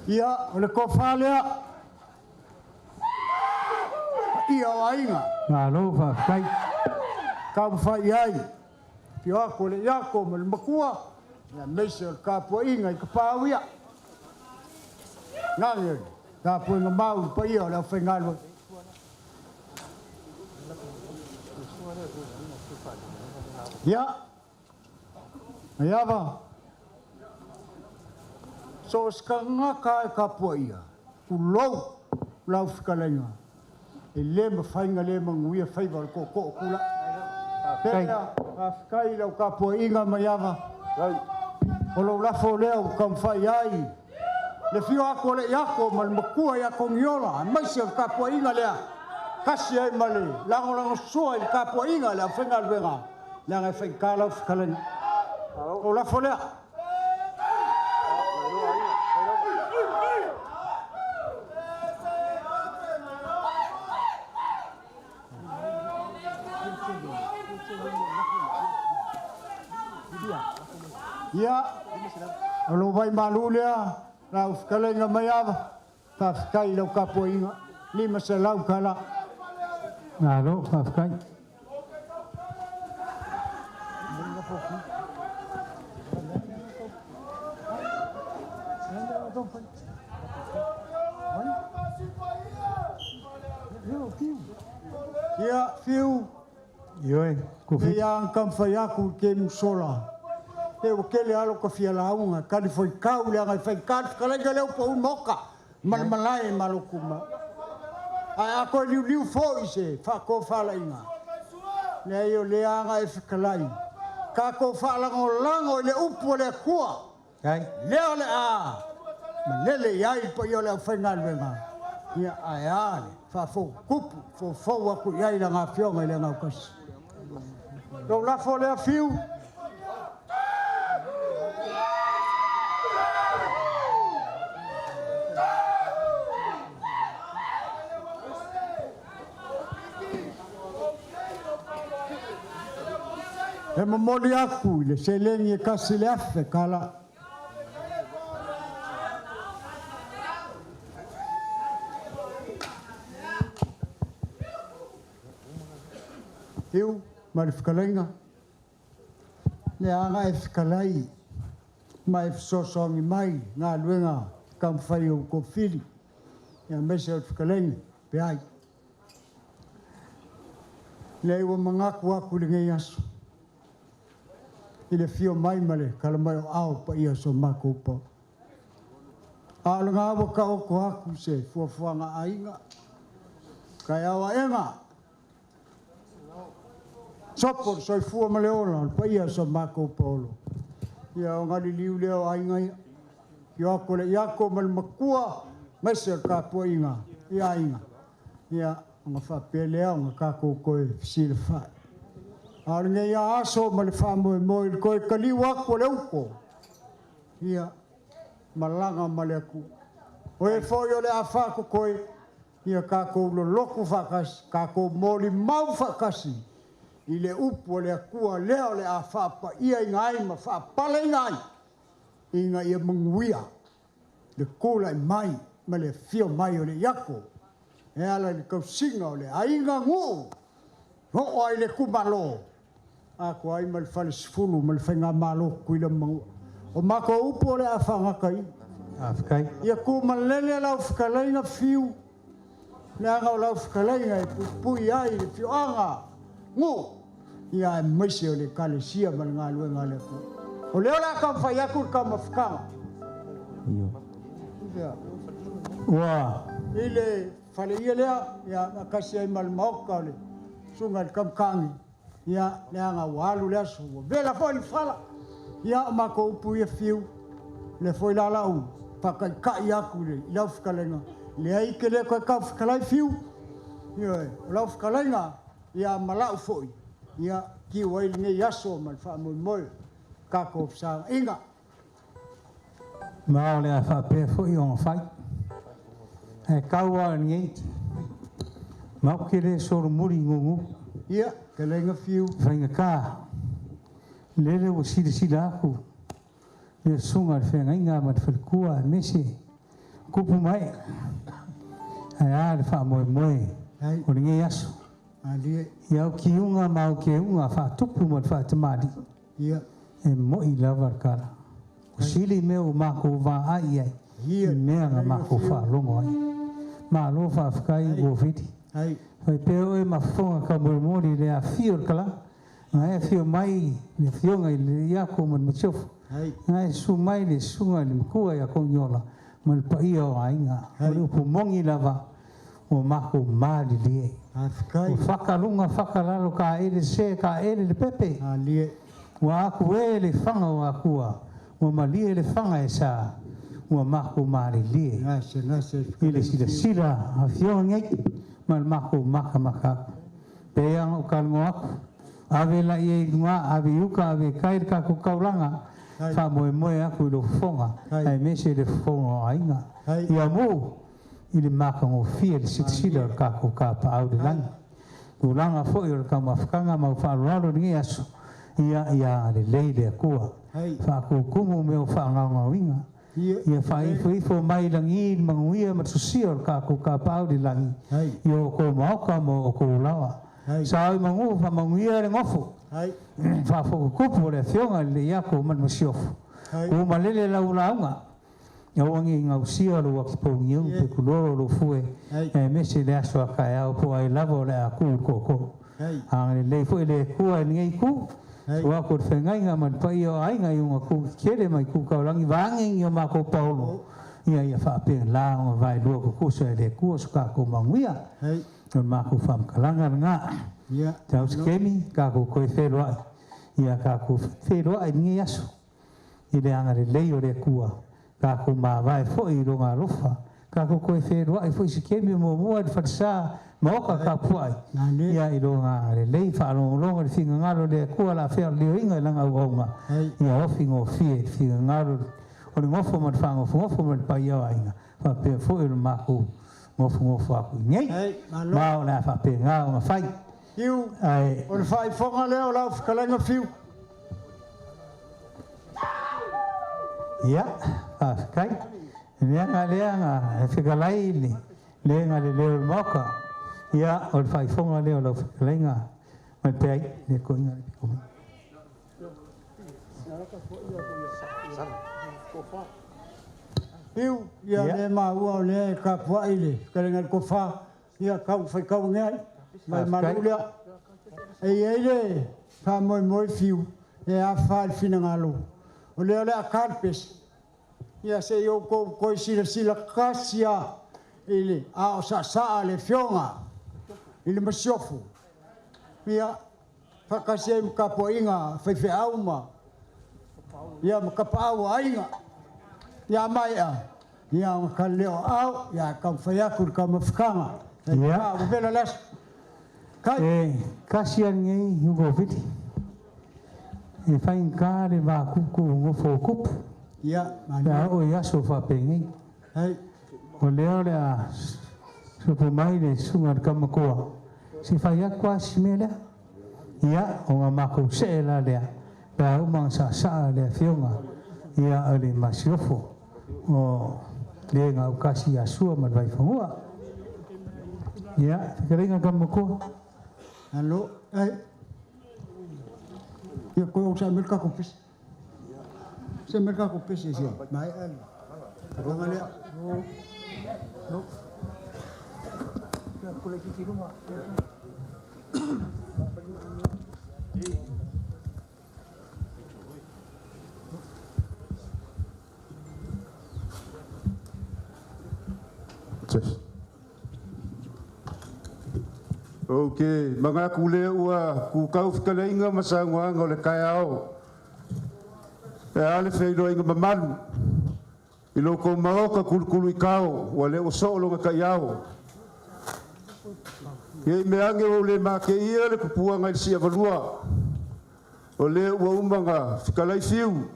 Ia, o le tofa lea. Ia o aiga. Malo faafetai. Taumafai i ai. Fio aku o le iako ma le makua. Ia meise o le tapuaiga i ka pau ia. Nage o le tapuaiga mau i paia o le aufaigaluega. Ia, Maiava, so o se tagata e tapuaia, tulou lau fetalaiga, e le mafai ona le manuia faiva o le tootoo tula. Pea, faafetai i lau tapuaiga Maiava. O lou lafo lea ua taumafai ai le fio atu o le iako ma le matua ia Togiola, aemaise o le tapuaiga lea, kasi ai ma le lagolagosua i le tapuaiga a le aufaigaluega, leaga e faigata lau fetalaiga. O lafo lea. Ia, o lou vai malu lea, lau fetalaiga Maiava, faafetai i lau tapuaiga, 500 tala. Malo faafetai. Ia, Fiu. Ioe, E ia ang taumafai atu i ke musola. E ua tele alo ka fia lauga, kali foi kau le anga i fai kali fetalaiga lea ua pau moka. Malamalae malo kuma. Ae a koe liuliu foi se faatofalaiga. Leai o lea aga e fetalai. Tatou faalagolago i le upu a le Atua. Lea o le a malele i ai le paia o le aufaigaluega. Ia ae a le faafotutupu, foufou atu i ai lana afioga i le Gaukasi. Lou lafo lea Fiu. E momoli aku i le seleni e 1,000 tala. Fiu ma le fetalaiga. Le aga e fetalai ma e fesoasoani mai galuega taumafai o tofili. Ia aemaise o le fetalaiga pe ai. Le ua manatu atu i lenei aso. I le fio mai ma le kala mai o ao paia so mākou pau. A o le ngā ua ka oko aku se fuafuaga aiga. Ka e awa enga. Sopo le soifua ma le ola o le paia so mākou paolo. Ia o ngali liu lea o aiga ia. Fio aku le iako ma le makua, maise o le tapuaiga i aiga. Ia, o ngā whapea lea o ngā kākou koe fesilafai. A o lenei aso ma le faamoemoe i le koe kaliu aku o le uko. Ia, malaga ma le Atua. O e foi o le a whaakokoe, ia kākou loloku whaakasi, kākou moli mau whaakasi, i le upu o le Atua lea o le a whaapa ia i ngai ma whaapale i ngai, i ngā ia manguia, le kula i mai, ma le fio mai o le iako. E ala i le kausiga o le aiga nuu, oo ai le kumalo. A ko ai ma le fale sefulu ma le faigamalo Tutuila ma Manua. O matou upu o le a faagata i. Faafetai. Ia tumalele lau fetalaiga Fiu, leaga o lau fetalaiga e puipui ai le fioaga nuu, ia aemaise o le ekalesia ma le galuega a le Atua. O lea o le a taumafai atu le taumafataga. Ua. I le faleia lea, ia, faatasi ai ma le maota o le Susuga i le Kamukaagi, ia, leaga ua alu le aso, ua vela foi le fala. Ia, o matou upu ia fiu, lea foi la lau faataitai atu i lau fetalaiga, leai e te le toe tau fetalai Fiu. Ioe, o lau fetalaiga, ia ma lau foi, ia, tiu ai lenei aso ma le faamoemoe o le tatou fesaga. Ma o le a faapea foi ona fai. Ae tau lava o lenei, matou te le solomuli gugu. Ia, fetalaiga Fiu. Faigata, lele ua silasila atu le susuga i le feagaiga ma le faletua aemaise tupu ma ee. Ae a le faamoemoe o lenei aso. I au kiuga ma au keuga faatupu ma le faatamalii. E moi lava le tala. Ua sili mea ua matou vaai i ai i mea na matou faalogo ai. Malo faafetai Koviti. Fai pea oe ma fofoga taumolimoli i le afifio o le Kalaga. Na e afio mai le afioga i le Iako ma le Masiofo. Na e susu mai le susuga i le Matua ia Togiola ma le paia o aiga. O le upu moni lava ua matou malilie. Ua fakaluga fakalalo taele se taele le pepe. Ua aku e le faga o Akua, ua malie le faga e sa, ua matou malilie i le silasila a afioga nei ma le matou matamata atu. Pei lava ona ou talanoa atu, ave laia i luga, ave i uta, ave i tai le tatou taulaga, faamoemoe atu i lou fofoga, aemaise le fofoga o aiga. Ia mu i le matagofie le silasila o le tatou Tapaau i le lagi. Tulaga foi o le taumafataga ma au faaaloalo i lenei aso, ia ia agalelei le Atua. Faatutumu mea o faagaogaoina. Ia faaifoifo mai lagi le manuia ma le sosia o le tatou Tapaau i le lagi i o outou maota ma o outou laoa. Sao i manu faamanuia le nofo. Faafotutupu o le Afioga i le Leiako ma le Masiofo. Ua malele lau lauga. Aua ne i gausia lou atipouniu pe tulolo lou fue, aemaise le aso a taeao po o ai lava o le a tu i le tootoo. Agalelei foi le Atua i lenei itu, tua atu o le feagaiga ma le paia o aiga i ona tu tetele ma itu taulagi vaeane ni o matou paolo, ia ia faapena ona vaelua tutusa e le Atua so tatou manuia. O le matou faamatalaga lena. Tau se taimi tatou toe feiloai, ia tatou feiloai i lenei aso. I le agalelei o le Atua, tatou mavae foi i Lona alofa, tatou toe feiloai foi i se taimi o muamua i le falesa maota tapuai, ia i Lona agalelei, faalogologo i le finagalo o le Atua la feaolioina i Lana auauna, ia ofi gofie i le finagalo o le nofo ma le faanofonofo ma le paia o aiga, faapea foi o le matou nofonofo atu i inei. Ma o le a faapena ona fai. Fiu, o le faaifoga lea o lau fetalaiga Fiu. Ia, faafetai. Leaga lea na fetalai le le ga le leo o le Maota. Ia, o le faaifoga lea o lau fetalaiga ma le peai le toeaina le pito mai. Fiu, ia lea maua o lea e tapuai le fetalaiga i le tofa, ia tau faitau ane ai, mai malu lea. E i ai le faamoemoe Fiu e afa i le finagalo, o lea o le a ta le pese, ia se i outou toe silasila tasi lava i le ao saasaa le afioga i le Masiofo, ia faatasi ai ma tapuaiga a faifeau ma ia ma tapaau o aiga. Ia maea, ia ona tali lea o aao, ia taumafai atu le taumafataga. Ia. Ua vela le aso. Kai. E tasi lava lenei Koviti. E faigata le va tuutuu nofo o tupu. Ia, Pe a oo i aso faapenei. O lea o le a sopo mai le susuga i le Tama-matua, se i fai atu lava si mea lea. Ia, ona matou see la lea, pe a uma ona saasaa le afioga ia o le Masiofo o le gaukasi ia Sua ma le Vaifanua. Ia, fetalaiga Tama-matua. Alo, ai. Ia, koe o sa mai le tatou pese. Se mai le tatou pese se. Maea le tulaga lea. Test. Ou te manatu lea ua kukau fetalaiga ma saunoaga o le taeao. E a le feiloaiga mamalu i lo outou maota tulutulu i tao, ua le ua soo lona taiao. Nei mea ane ua ou le mateia le tupuaga i le siavalua, o lea ua uma ona fetalai fiu,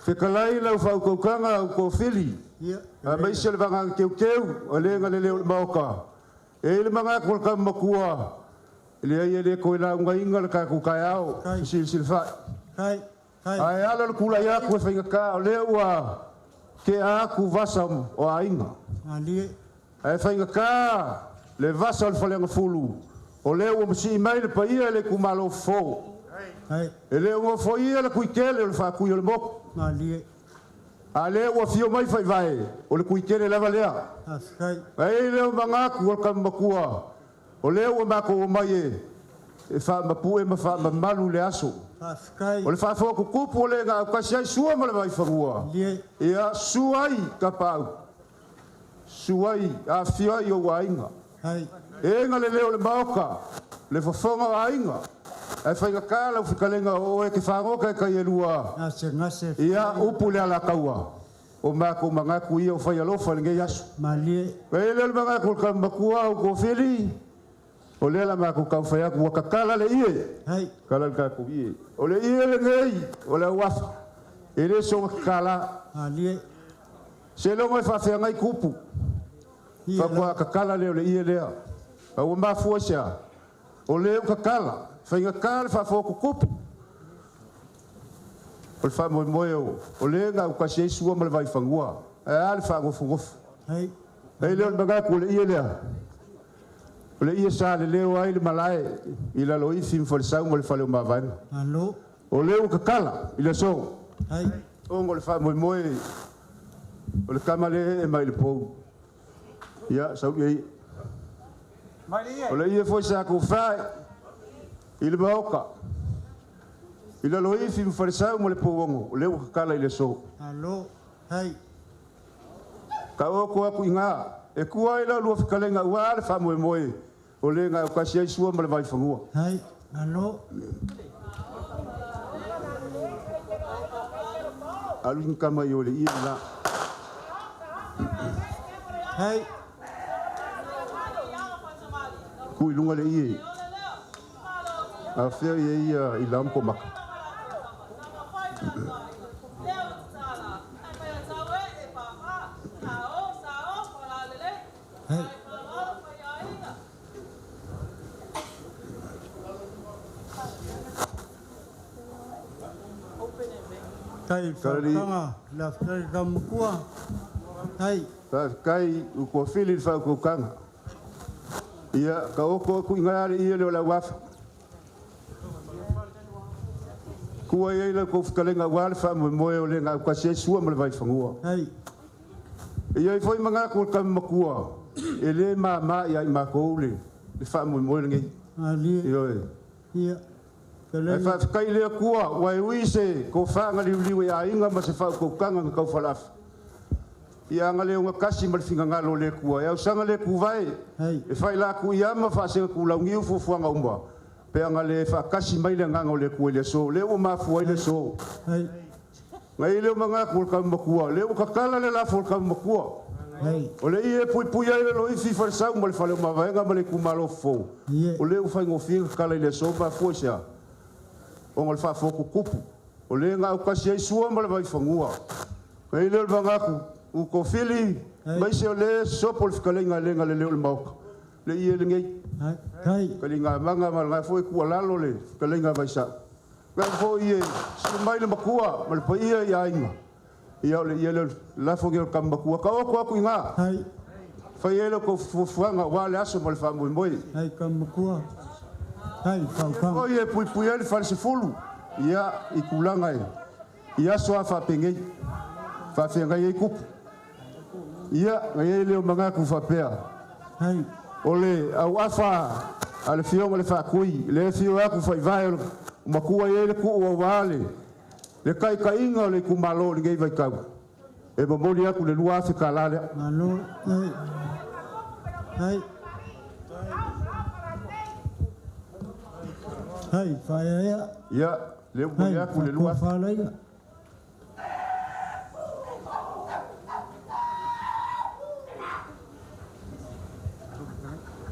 fetalai lau faautautaga au tofili, aemaise le vagana teuteu, o le na leleu i le maota. E i ai le manatu o le tama matua, e leai e le toe laugaina le tatou taeao, fesilisili fai. Ae ala le tulai atu e faigata, o lea ua tea atu vasa o aiga. Ae faigata le vasa o le Faleagafulu, o lea ua masii mai le paia i le itumalo fofo. E le o nofoia le Tuitele o le faatui o le motu. A lea ua afio mai faivae, o le Tuitele lava lea. Ae i lea manatu o le tama matua, o lea ua matou omai e faamapue ma faamamalu le aso. O le faafoa tutupu o le na autasi ai Sua ma le Vaifanua, ia susu ai Tapaau, susu ai afifio ai ou aiga. E ga le leo o le maota, le fofoga o aiga, ae faigata lau fetalaiga o oe e te fagota e tai e lua. Ia upu le alataua, o matou manatu ia o fai alofa i lenei aso. E i lea le manatu o le tama matua au tofili, o lea la matou taufai atu ua tatala le ie, tatala le tatou ie. O le ie lenei, o le auafa, e le soona tatala. Seiloga e faafeagai tupu, faatoa tatala lea o le ie lea. A ua mafua i se a? O lea ua tatala, faigata le faafoa tutupu. O le faamoemoe o lea na autasi ai Sua ma le Vaifanua, ae a le faanofonofo. E lea o le manatu o le ie lea, o le ie sa leleo ai le malae i Laloifi ma Falesau ma le fale o Mavaega. O lea ua tatala i le aso. Ona o le faamoemoe o le tama lea e mai le pou. Ia, sau ia. O le ie foi sa tufae i le maota, i Laloifi ma Falesau ma le Pouono, o lea ua tatala i le aso. Ka oko aku i ngā, e kua ai lau lua fetalaiga ua le faamoemoe, o le na autasi ai Sua ma le Vaifanua. Alu ni kama i o le ie la. Ku i lunga le ie. A fea ia ia i lam ko maka. Tai whautanga, la whakai ka makua. Hai. Whakai u kua whili le whaukukanga. Ia, ka oko aku i ngā ia leo lau afa. Kua ia ila kou whakalenga wā le whaamoemoe o le ngā ukasi ai sua ma le Vaifanua. Ia i foi manga ko ka makua. E le ma ma ia i mākou le whaamoemoe lenei. Ioe. Ia. Ai whawhikai lea kua, wai ui se ko whaanga liu e ainga ma se whaukukanga nga kauwhalafa. Ia anga leo nga kasi ma le fingangalo le kua. E au sanga le kuvae. E whai la ku ia ma whaasenga ku laungi ufufuanga umba. Pe anga le whaakasi mai le nganga o le kua i le so. Le ua mafua i le so. Ngai leo manga ku ka makua. Le ua kakala le lafo ka makua. O le ie pui pui ai le loifi wharesau ma le whale o mavaenga ma le kumalo fo. O le ua whaingofia kakala i le so mafua i sea. O ngā le whaafoku kupu. O le ngā aukasi ai sua ma le Vaifanua. Ngai leo le mangaku, u ko whili, mai se o le sopo le whakalenga lenga le leo le maoka. Le ie le ngei. Kali ngā manga ma ngā fo e kua lalo le whakalenga vaisa. Ngā fo ie, si mai le makua, ma le paia i ainga. Ia o le ie le lafo nge o ka makua. Ka oko aku i ngā. Whai e le ko fufuanga wā le aso ma le whaamoemoe. Hai ka makua. Hai, whaukanga. O ie pui pui ai le whalesefulu. Ia i kulanga e. Ia aso a whapengei. Whawhengai e kupu. Ia, ngai e leo mangaku whapea. O le au afa a le fionga le whakui. Le fio aku whaivae o le makua e le kuu au wale. Le kaikainga o le kumalo le ngei vaikau. E mamoli aku le lua afe ka lalea. Malo. Hai. Hai. Hai, faaeaea. Ia, lea ua momoli atu le 2,000. Faalaiga.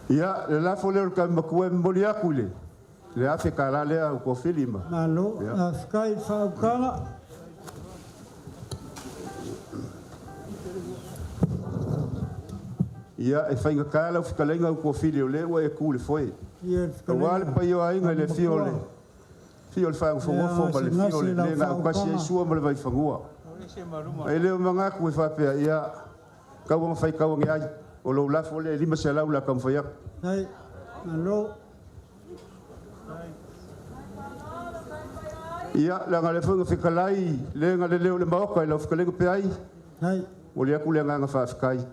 Ia, le lafo lea o le tama matua e momoli atu i le le $1,000 lea o Toafili ma. Malo, Ia. faafetai i le faautaga. Ia, e faigata lau fetalaiga au Toafili o lea ua e tu i le foe. Ia le fetalaiga. Aua le paia o aiga i le afio o le afio o le Faanofonofo ma le afio o le le na autasi ai Sua ma le Vaifanua. Ae le o manatu e faapea, ia, tau ona faitau ane ai, o lou lafo lea e 500 o le a taumafai atu. Hai, malo. Ia, leaga o lea foi na fetalai le na leleo i le Maota i lau fetalaiga Peai. Hai. Momoli atu le agaga faafetai.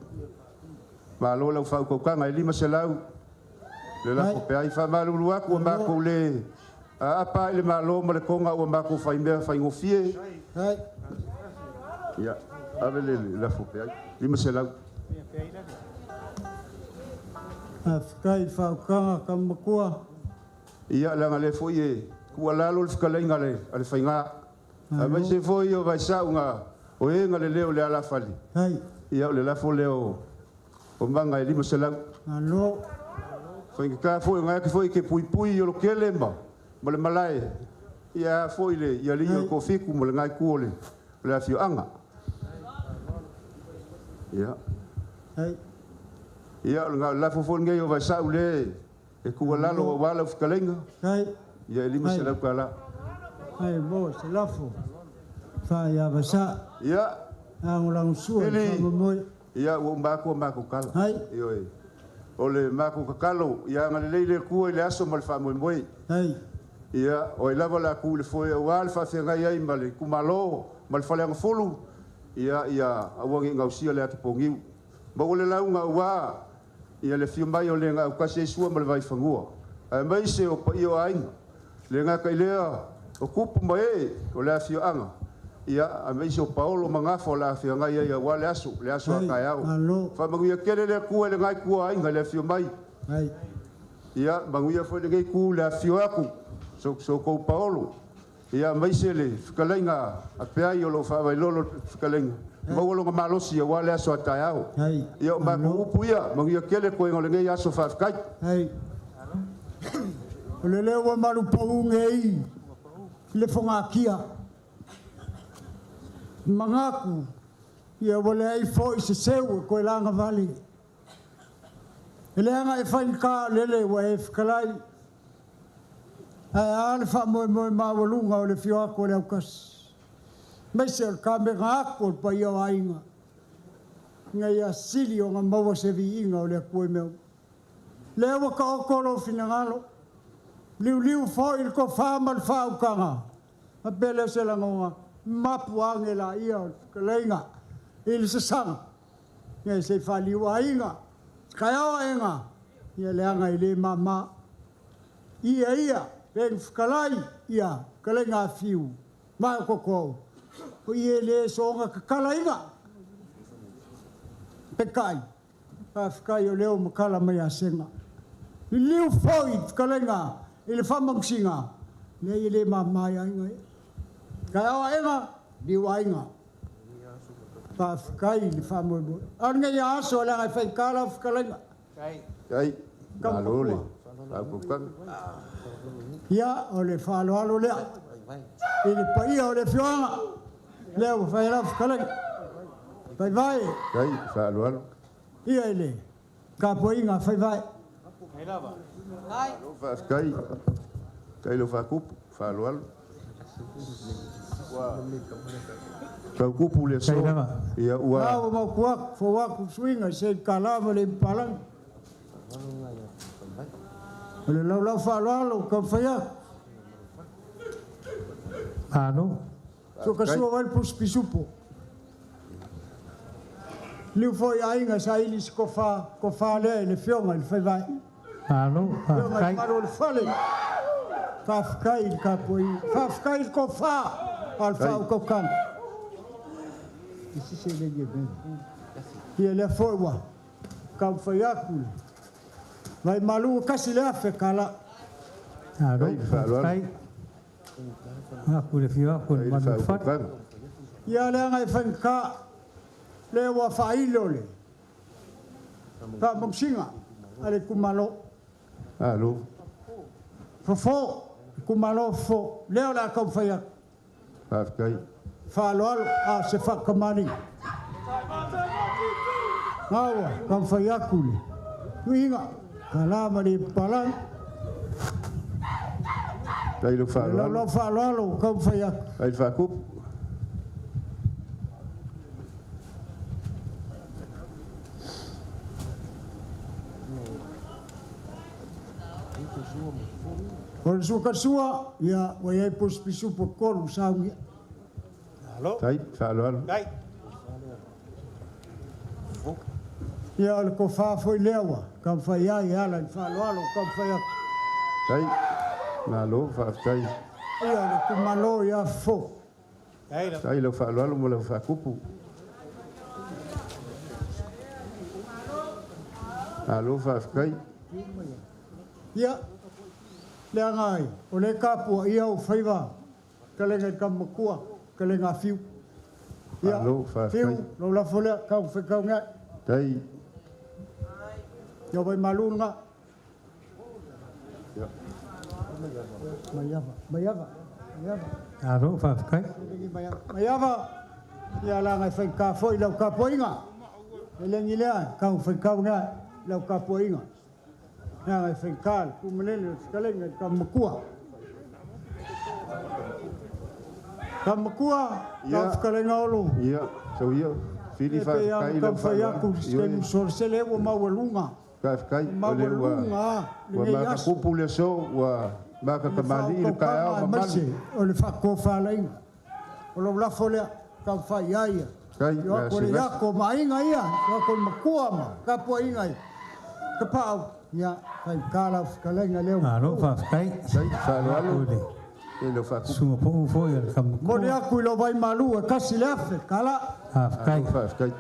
Malo lau faautautaga e 500 le lafo Peai. Faamalulu atu ua matou le aapa i le Malo ma le Toga ua matou faimea faigofie. Hai. Ia, ave le lafo Peai, 500. Faafetai i le faautaga tama matua. Ia, leaga o lea foi e tuualalo le fetalaiga a le Faiga, aemaise foi o Vaesau na o e na leleo i le alafale. Hai. Ia, o le lafo lea o Maga e 500. Malo. Faigata foi o gata foi ke puipui o lo kele ma ma le malae. Ia foi le ia li o Kofiku ma le ngai ku o le o le afioaga. Ia. Hai. Ia, o le lafo foi lenei o Vaesau le e tuualalo aua lau fetalaiga. Hai. Ia e 500 tala. Hai, mo se lafo. Fa ia vasa. Ia. Lagolagosua i le Pili. faamoemoe. Ia, ua uma atu a matou tala. Hai. Ioe. O le matou tatalo, ia agalelei le Atua i le aso ma le faamoemoe. Hai. Ia, o ai lava le a tu i le foe aua le faafeagai ai ma le itumalo ma le Faleagafulu, ia, ia aua ne i gausia le atoponiu. Maua le lauga aua ia le afio mai o le gaukasi ai Sua ma le Vaifanua, aemaise o paia o aiga, le gata i lea o tupu ma ee o le afioaga, ia, aemaise o paolo ma gafa o le afeagai ai aua le aso, le aso a taeao. Faamanuia tele le Atua i le nai tua aiga i le afio mai. Ia, manuia foi lenei itu le afifio atu, so tou paolo. Ia, aemaise le fetalaiga a Peai o lo o faavailolo le fetalaiga. Maua lona malosi aua le aso a taeao. Ia, o matou upu ia, manuia tele koega o lenei aso faafetai. Hai. O le lea ua malupau nei i le fogatia. Manatu, ia ua leai foi se seu e toe lagavale. E leaga e faigata lele ua e fetalai. Ae a le faamoemoe maualuga o le afio atu o le autasi. Aemaise o le kamega atu o le paia o aiga. Ina ia sili ona maua se viiga o le Atua i mea uma. Lea ua taoto lou finagalo. Liuliu foi le tofa ma le faautaga. Faapea lea o se lagona, mapu ane laia o le fetalaiga i le sasaga. Ia se i faaliu aiga, taeao aega, ia leaga e le mama. Ia ia, le fetalai, ia, fetalaiga a Fiu, ma o koko, o ia le soonga kakalaina. Pekai, faafetai o lea ua matala mai asega. Liliu foi fetalaiga i le faamausiga, leai e le mama i aiga ia. Taeao aega, liu aiga. Faafetai i le faamoemoe. A o lenei aso leaga e faigata lau fetalaiga. Ai, malo le faautautaga. Ia, o le faaaloalo lea i le paia o le afioaga lea ua fai lau fetalaiga. Vaivai. Ai, faaaloalo. Ia i le tapuaiga a Faivae. Malo faafetai. Faafetai lau faatupu, faaaloalo. Tau tupu le aso. Ia ua. Ua mautu atu, fou atu suiga i se tala ma le ipalagi. O le laulau faaaloalo ua taumafai atu. Malo. So ka sua wai le pusi pisupo. Liu foi aiga sa ili se kofa, kofa lea i le fioga i le Faivae. Malo. Fioga i malu o le fale. Faafetai i le tapuaiga. Faafetai i le kofa a le faautautaga. Ia lea foi ua taumafai atu le vai malu e kasi le afe kala. Alo, Ai, fa'aloalo. Faafetai. Aku le afio aku le Ai le malu fale. fa'aupaupaga. Ia leaga e faigata lea ua faailo le faamausiga a le itumalo. Alo. Fofo, itumalo fofo, lea o le a taumafai atu. Faafetai. Faaaloalo a o se faakamaliga. Gaua taumafai atu le tuiga, tala ma le papalagi. Tai lau Le fa'aloalo. laulau faaaloalo ua taumafai atu. Ai le fa'akupu. O le suakasua, ia, ua i ai pusi pisupo e tolu saunia. Alo. Tai fa'aloalo. Dai. Ia o le tofā foi lea ua taumafai ai e ala i le faaaloalo ua taumafai atu. Tai. Malo, fa'afetai. Ia o le itumalo ia fofo. Tai lau fa'aloalo ma lau fa'akupu. Malo, fa'afetai. Ia, leaga ai, o le tapuaia ou faiva, fetalaiga i le tama matua, fetalaiga a Fiu. Ia, Malo, faafetai. Fiu, lou lafo lea, tau faitauga ai. Tai. Ia vai malu lena. Ia. Maiava, maiava, maiava. Alo, faafetai. Maiava, ia laga e faigata foi lau tapuaiga. E legi lea, tau faitauga ai lau tapuaiga. Leaga e faigata le tumalele o le fetalaiga i le tama matua. Tama matua, lau fetalaiga Olo. Ia, sau ia. Fili E pei lava fa'afetai ona lau taumafai atu fa'aloalo. se taimi solasele ua maualuga. Faafetai, o lea ua Maualuga ua lenei aso. makakupu le aso, ua makakamalii le taeao mamalu. Aemaise o le faatofalaiga. O lou lafo lea, taumafai ai ia. Tai, Io ako le gasegase. iako ma aiga ia, io ako le matua ma tapuaiga ia. Tapaau, ia, faigata lau fetalaiga lea ua Alo, faafetai. Tai, fa'aloalo. Le E lau fa'akupu. susuga pau foi a le tama matua. Momoli atu i lou vaimalu e 1,000 tala. Faafetai. Malo, faafetai.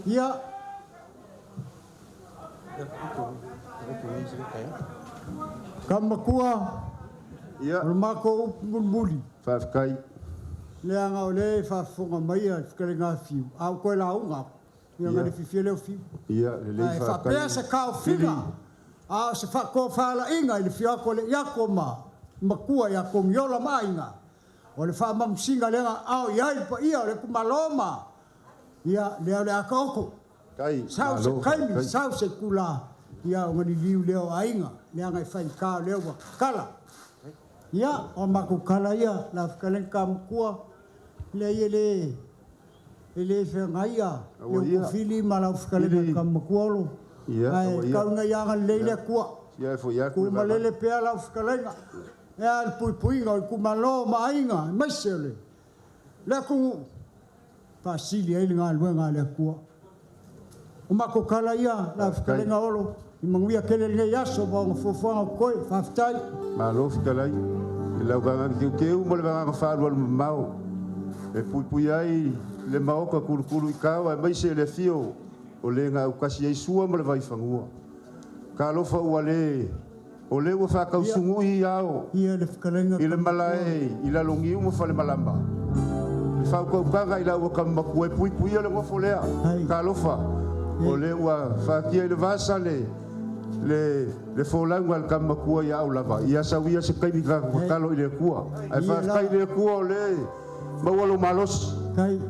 Ia, ka matua, Ia. o le matou upu mulimuli. Faafetai. Leaga o lea e faafofoga mai a le fetalaiga a Fiu, a ua toe lauga atu. Ia Ia. ga le fiafia lea o Fiu. Ia, lelei Ae faafetai. faapea se taofiga, a o se faatofalaiga i le fio atu o le iako ma matua ia Togiola ma aiga. O le faamamusiga lea ao i ai le paia o le itumalo ma ia lea o le a taoto. Tai, Sau se malo, taimi, faafetai. sau se itulā, ia ona liliu lea o aiga, leaga e faigata o lea ua kala. Ia, o matou kala ia, lau fetalaiga tamatua, leai e le e le feagaia Aua le ia. upufili ma lau fetalaiga Fili. tamatua Olo. Ia, Ae aua ia. tau ina ia agalelei le Atua. Ia e fo'i atu le Tuumalele pea lau fetalaiga. E a le puipuiga o itumalo ma aiga, aemaise o le le atunuu. Faasili ai le galuega a le Atua. O matou kala ia, lau fetalaiga Olo, i manuia tele lenei aso ma ona fuafuaga o totoe. Faafetai. Malo fetalai. I lau vagaga teuteu ma le vagaga fa'alualu mamao. E puipui ai le maoka kulukulu i kao aemaise le afio o le gaukasi ai sua ma le vaifanua. Talofa ua le o le ua fa'atausugu'i ao Ia le fetalaiga i le malae i lalogiu ma falemalama. Le fa'aukaukaga i lau ua kamamakua e puipuia le gofo lea. Talofa o le ua fa'atia i le vasa le le le folauga a le kamamakua ia au lava. Ia sauia se taimi tatalo i le Atua. Ae fa'afetai i le Atua o le maua lou malosi.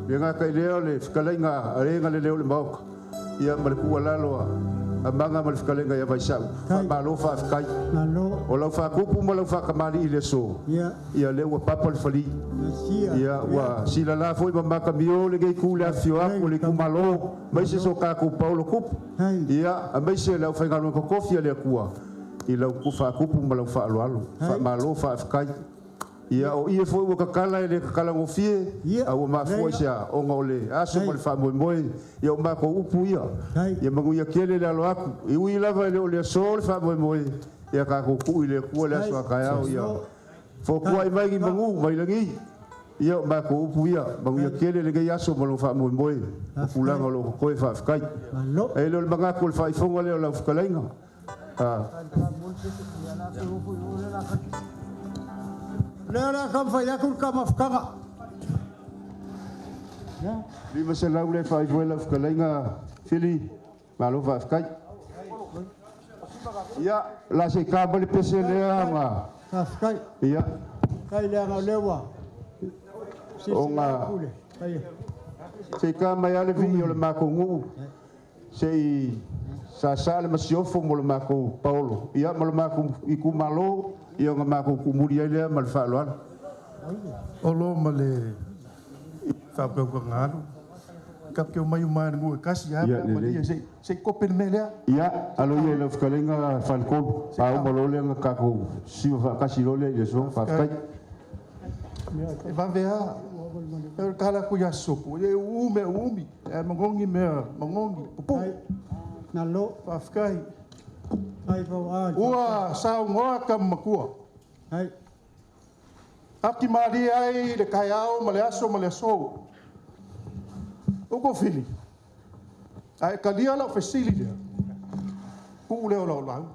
Le gata i lea o le fetalaiga a le galelei o le maoka. Ia ma le tuualalo a amaga ma le fetalaiga ia Vaisa'u. Fa'amalo fa'afetai. Malo. O lau fa'akupu ma lau fa'akamali'i i le aso. Ia. Ia lea ua papa le falī. Ia. Ia ua silalā foi ma makamio lenei ku le afifio aku o le itumalo maise so tatou paolo kupu. Ia aemaise le aufaigaluega totofi a le Atua i lau fa'akupu ma lau fa'aloalo. Fa'amalo fa'afetai. Ia o ie foi ua kakala e le kakalagofie a ua mafua i se a ona o le aso ma le fa'amoemoe ia o matou upu ia. Ia manuia tele le alo atu. I ui lava e le o le aso le fa'amoemoe ia tatou tu'u i le Atua le aso a taeao ia. Fotua'i mai ni magū mai lagi. Ia o matou upu ia, manuia tele lenei aso ma lou faamoemoe, o tulaga o lo o totoe faafetai. E le o le manatu o le faaifoga lea o lau fetalaiga. Lea o le a taumafai atu le tama futaga. 500 lea e faaifo ai lau fetalaiga Fili, malo faafetai. Ia, o le a se i ta mai le pese lea ona... Faafetai. Ia. Faafetai leaga o lea ua Ona se i ta mai lava le vii o le matou nuu, se i saasaa le masiofo mo le matou paolo, ia ma le matou itumalo, ia ona matou tuumuli ai lea ma le faaaloalo. Olo ma le faautautaga alu. Tatou te omai uma lava i le nuu e tasi ae a pe a malie se i kope le mea lea. Ia, alo ia i lau fetalaiga Faletolu, a uma loa lea ona tatou sisiva faatasi loa lea i le aso. Faafetai. E vave lava. O le tala atu ia Sopu, e uu mea uumi, ae manogi mea manogi, pupuu. Faafetai. Ua saunoa tama matua. Ati malie ai le taeao ma le aso ma le aso. Upu fili, a e talia lau fesili lea, tuu lea o lau lauga.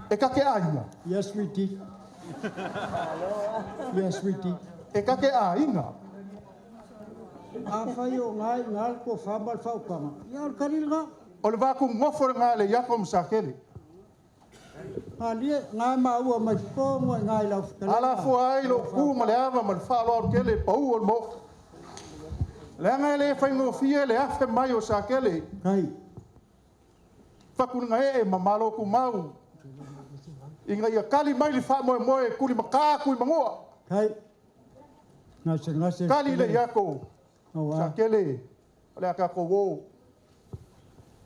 E ta te aiga. Yes, we did. Yes, we did. E ta te aiga. Afai o ngā i ngā le tofa ma le faautaga, ia o le tali lena. O le va nofo lena a le Iako ma Sakele. Malie, ngā maua mai totonu i ngā i lau fetalaiga. Alafua ai lou tu ma le ava ma le faaaloalo tele pau o le Maota. Leaga e le faigofie le afe mai o Sakele. Kai. Fakuliga ee ma malo tumau ina ia kali mai le faamoemoe tulimata atu i manua. Kai. Gase gase. Kali le Iako. Sakele, o le a tatou o.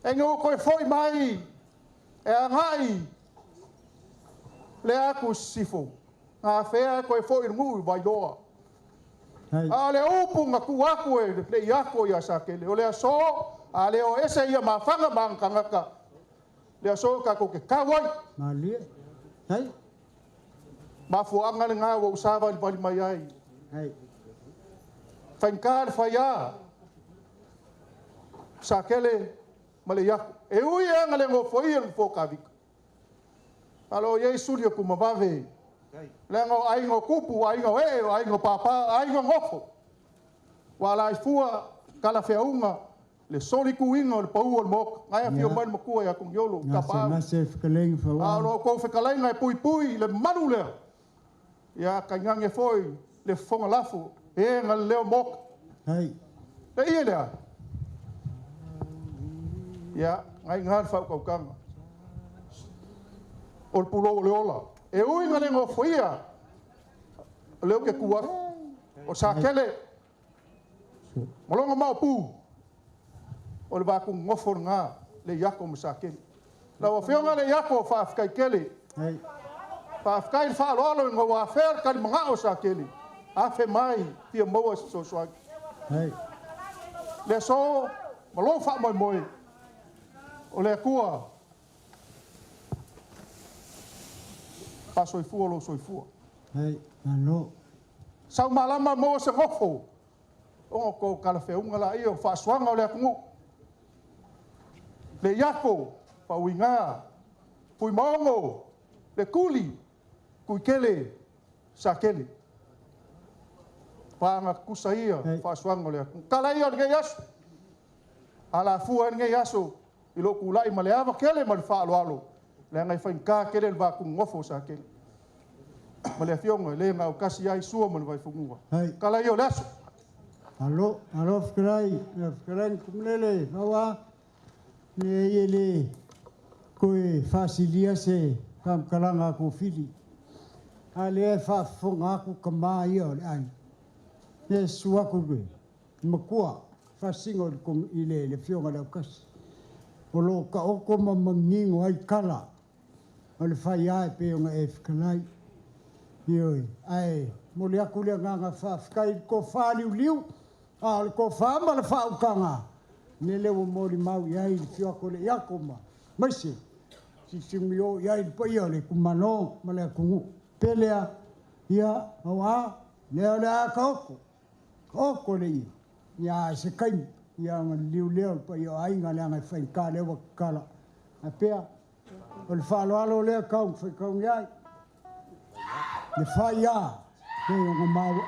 E ina ua toe foi mai e agai le atu i sisifo, na afea e toe foi i le nuu i Vailoa. A o le upu na tuu atu e le Iako ia Sakele, o le aso, a le o ese ia mafaga ma ana tagata, le aso tatou te tau ai. Malie. Hai. Mafuaaga lena ua ou savalivali mai ai. Hai. Faigata le faiā, Sakele ma le Iako. E ui e aga le nofoia le nofoa o Kavika. A o lo o i ai suli o Tumavave. Leaga o aiga o tupu, o aiga o ee, o aiga o papa, o aiga o nofo. Ua ala ai fua, talafeauga, le solituina o le pau o le Maota. Na e afio mai le matua ia Toniolo, Tapaau. Gase fetalaiga faua. A o lo outou fetalaiga e puipui i le malu lea. Ia tainane foi le fofoga lafo, e na le leo Maota. Hai. Le ia lea. Ia, ngai ngā le faautautaga. O le pulou o le ola. E ui na le nofoia, o lea ou te tu atu. O Sakele, ma lona maopu, o le vatunofo lena, le Iako ma Sakele. Lau Afioga le Iako, faafetai tele. Faafetai le faaaloalo ina ua afea le talimanao o Sakele. Afe mai, fia maua se fesoasoani. Le aso ma lou faamoemoe, o le Atua faasoifua lou soifua. Sau malama maua se nofo, ona tou talafeauga laia o faasuaga o le atunuu. Le Iako, Faauiga, Fuimaono, le Tuli, Tuitele, Sakele. Paga tutusa ia o faasuaga o le atunuu. Tala ia o lenei aso, alafua ai lenei aso i lou tulai ma le ava tele ma le faaaloalo, leaga e faigata tele le vatunofo o Sakele. Ma le afioga e le gautasi ai Sua ma le Vaifanua. Tala ia o le aso. Alo, alo fetalai, fetalai Tumelele, faua, ne i e le koe faasilia se faamatalaga a Kofili. A lea e faafofoga atu tama ia o le aiga. Ne susu atu le matua faasino i le afioga i le Aukasi. O lo o taoto ma manino ai tala o le faiā e pei ona e fetalai. Ioe, ae momoli atu le agaga faafetai i le tofa liuliu, a o le tofa ma le faautaga, lele ua molimau i ai le afio atu o le Iako ma aemaise silisili o i ai le paia o le itumalo ma le atunuu. Pe lea, Ia, auā, lea o le a ka oko, ka oko le ia. Ia, a se kaimi, ia ona liliu lea o le paia o aiga leaga e faigata lea ua tatala. Ae pea, o le faaaloalo lea tau faitaugi ai, le fai a, pei ona maua.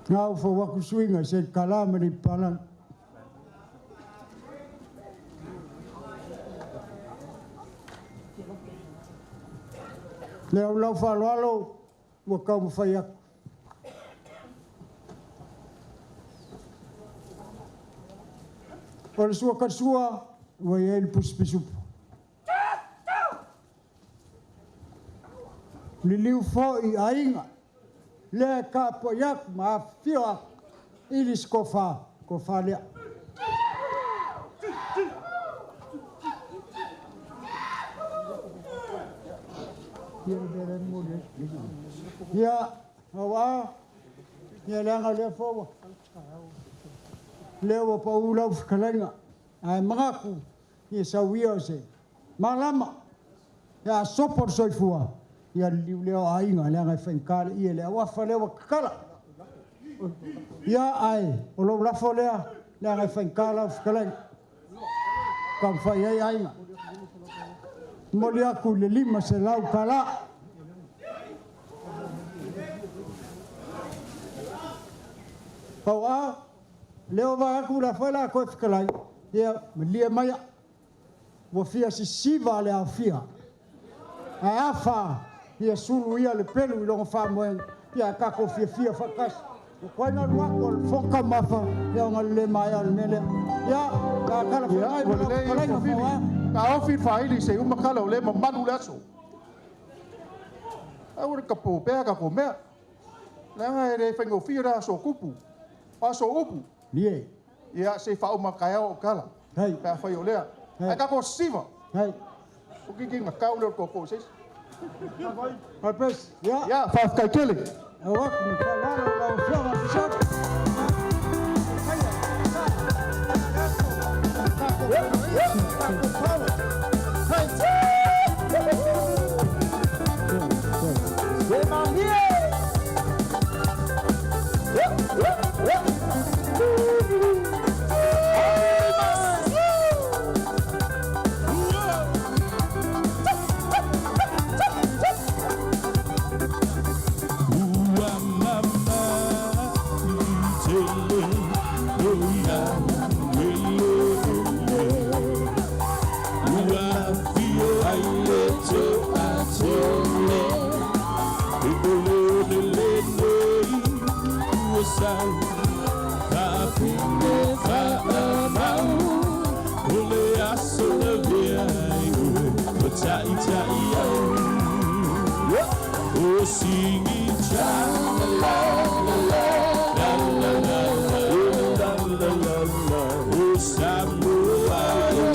Ngā ua fau atu suiga i se tala ma le ipalagi. Lea o lau faaaloalo ua taumafai atu. O le sua talisua ua i ai le pusi pisupo. Liliu foi i aiga, lea e tapuai atu ma afifio atu i le isi tofa, tofa lea. Ia, auā, ia leaga o lea foi ua, lea ua pau lau fetalaiga, ae manatu ia sau ia o se malama, ia sopo le soifua, ia liliu lea o aiga, leaga e faigata le ie i le auafa lea ua tatala. Ia, ae o lou lafo lea, leaga e faigata lau fetalaiga, taumafai ai aiga. Momoli atu i le $500. Auā, lea ua vaai atu o la foi o le a toe fetalai, ia malie maia. Ua fia sisiva le aofia, ae afa ia sulu ia le pelu i lona faamoega, ia tatou fiafia faatasi. Ua tuai ona alu atu o le fofoga taumafa, ia ona o le le maea o le mea lea. Ia, o le a talafeagai ma lau fetalaiga Fauā. Taofi le faaili se i uma tala o lea e mamalu le aso. Aua le tapo pea tatou mea. Leaga e le faigofie le aso o tupu, o aso o upu. Ia se i faauma taeao au tala. Pe afai o lea. Ae tatou sisiva. O kiki na tau lea o le tootoo i se isi. Ia, faafetai tele. Au atu ma le faaaloalo i lau Afioga i le Bishop. Ua mama tele o ia ele Ua fio ai le toatele E ole ole lenei ua sau Faapine faamau O le aso na vea ai oe O taitai au O sigi cha la la la la la la la la la la O Samoa e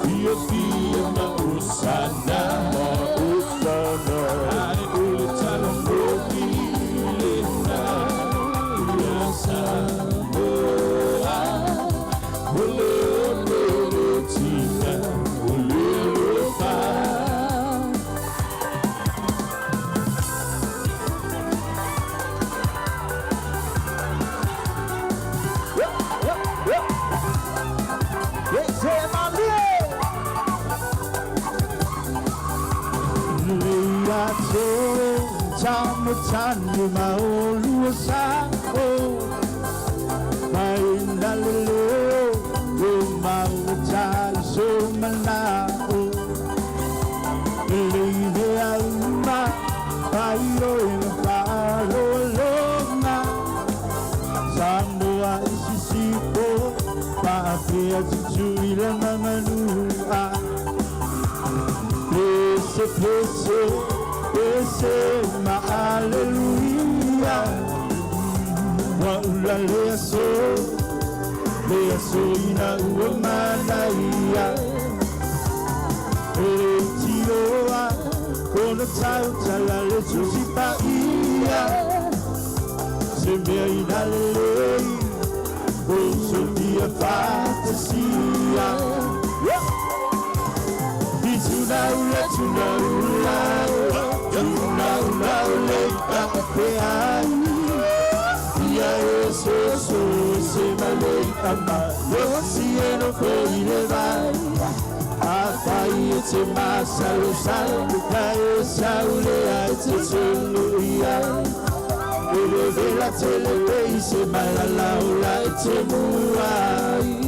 Fia fia ma osana ma osana Ai o le tala moni le na Ia Samoa O le one le tina O le alofa. Tani maolua sa o mai na le leo o mau tai so mana o le le auma pai o e pa lo longa Samoa i sisipo pa pea tutu i le manganua Pese pese pese ma aleluia Wa ula le aso le aso ina ua manaia Le tioa kona tau tala le tusi paia Se mea ina lelei o Sofia fatasia Fitu Tuna ula tuna ula Tuna ula ule Pe ai Ia ese se se malei ama Yo si eno pe ile vai Afai e te masalo salo Ka e saule ai te tunu ia Ele vela tele pe i se malala ola e te muai.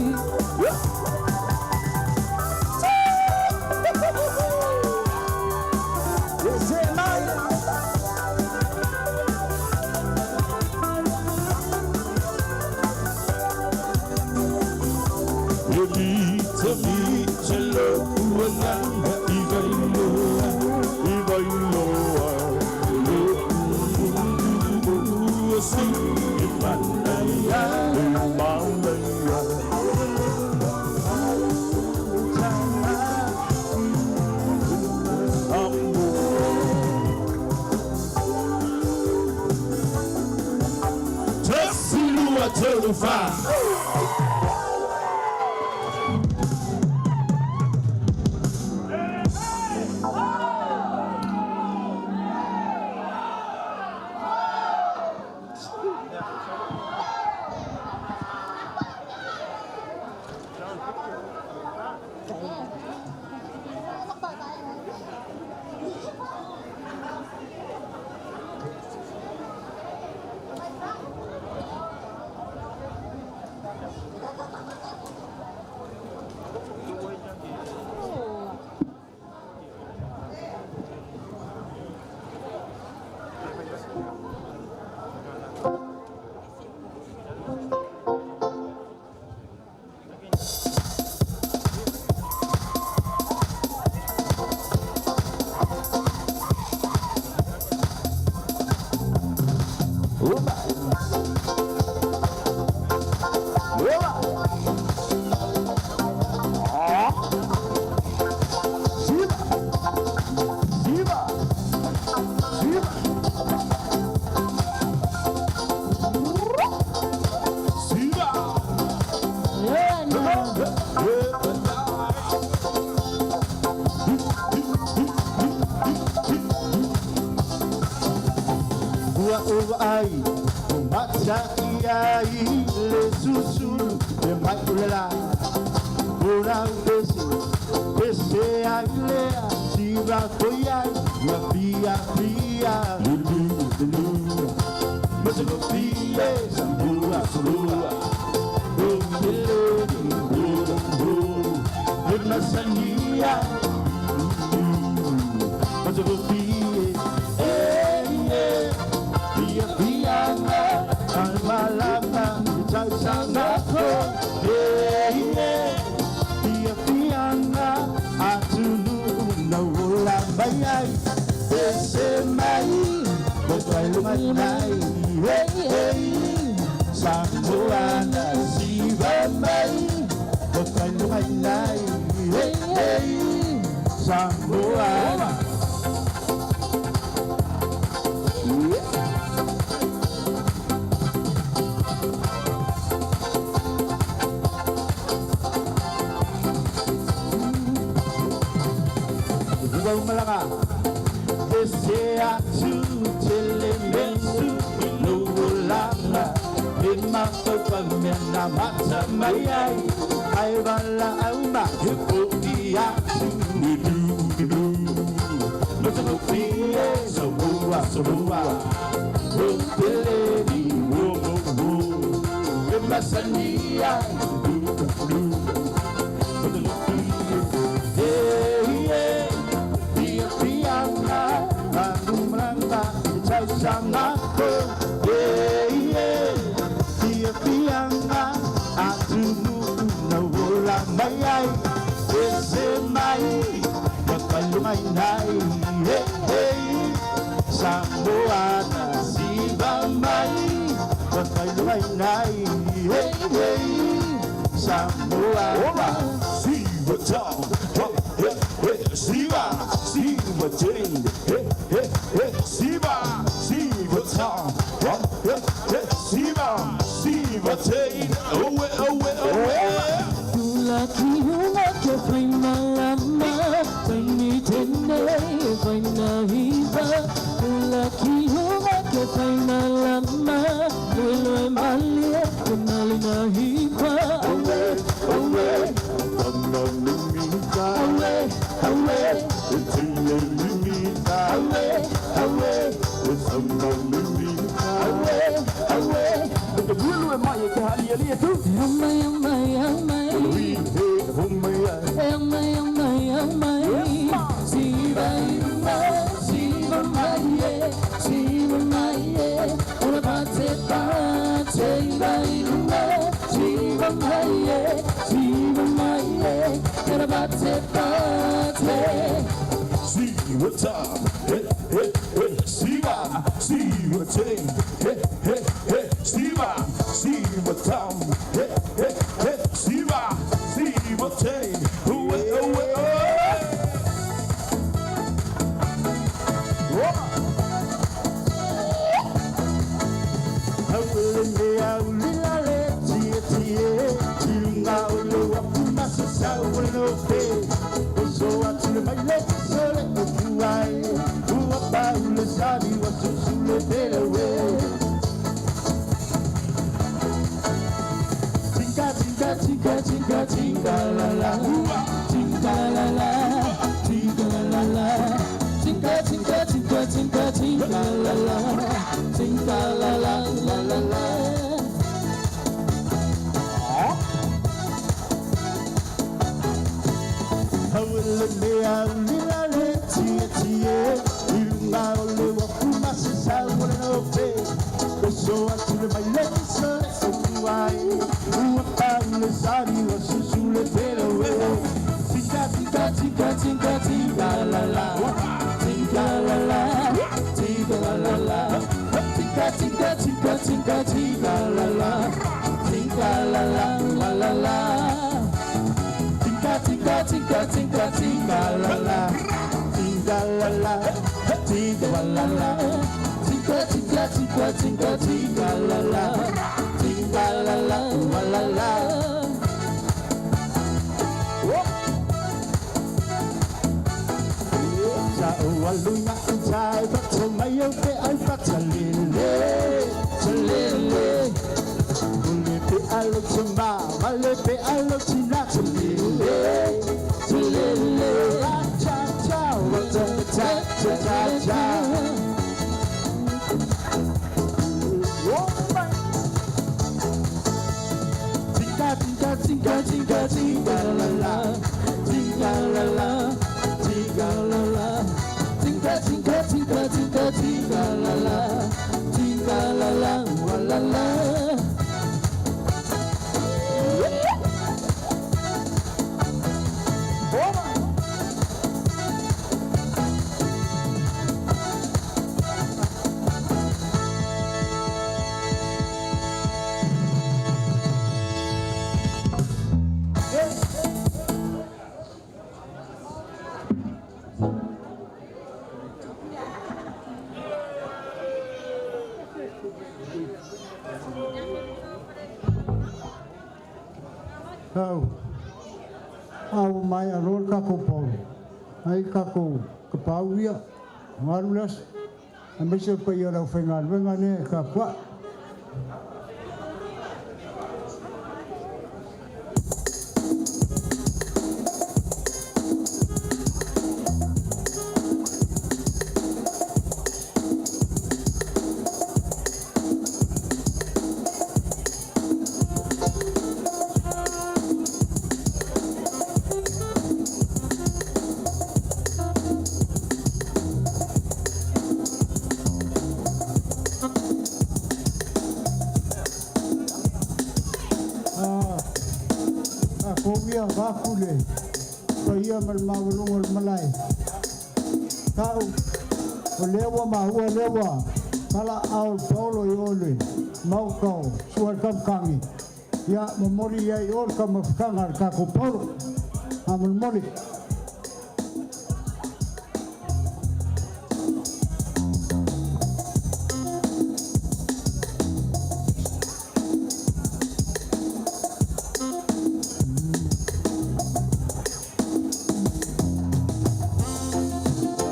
Thank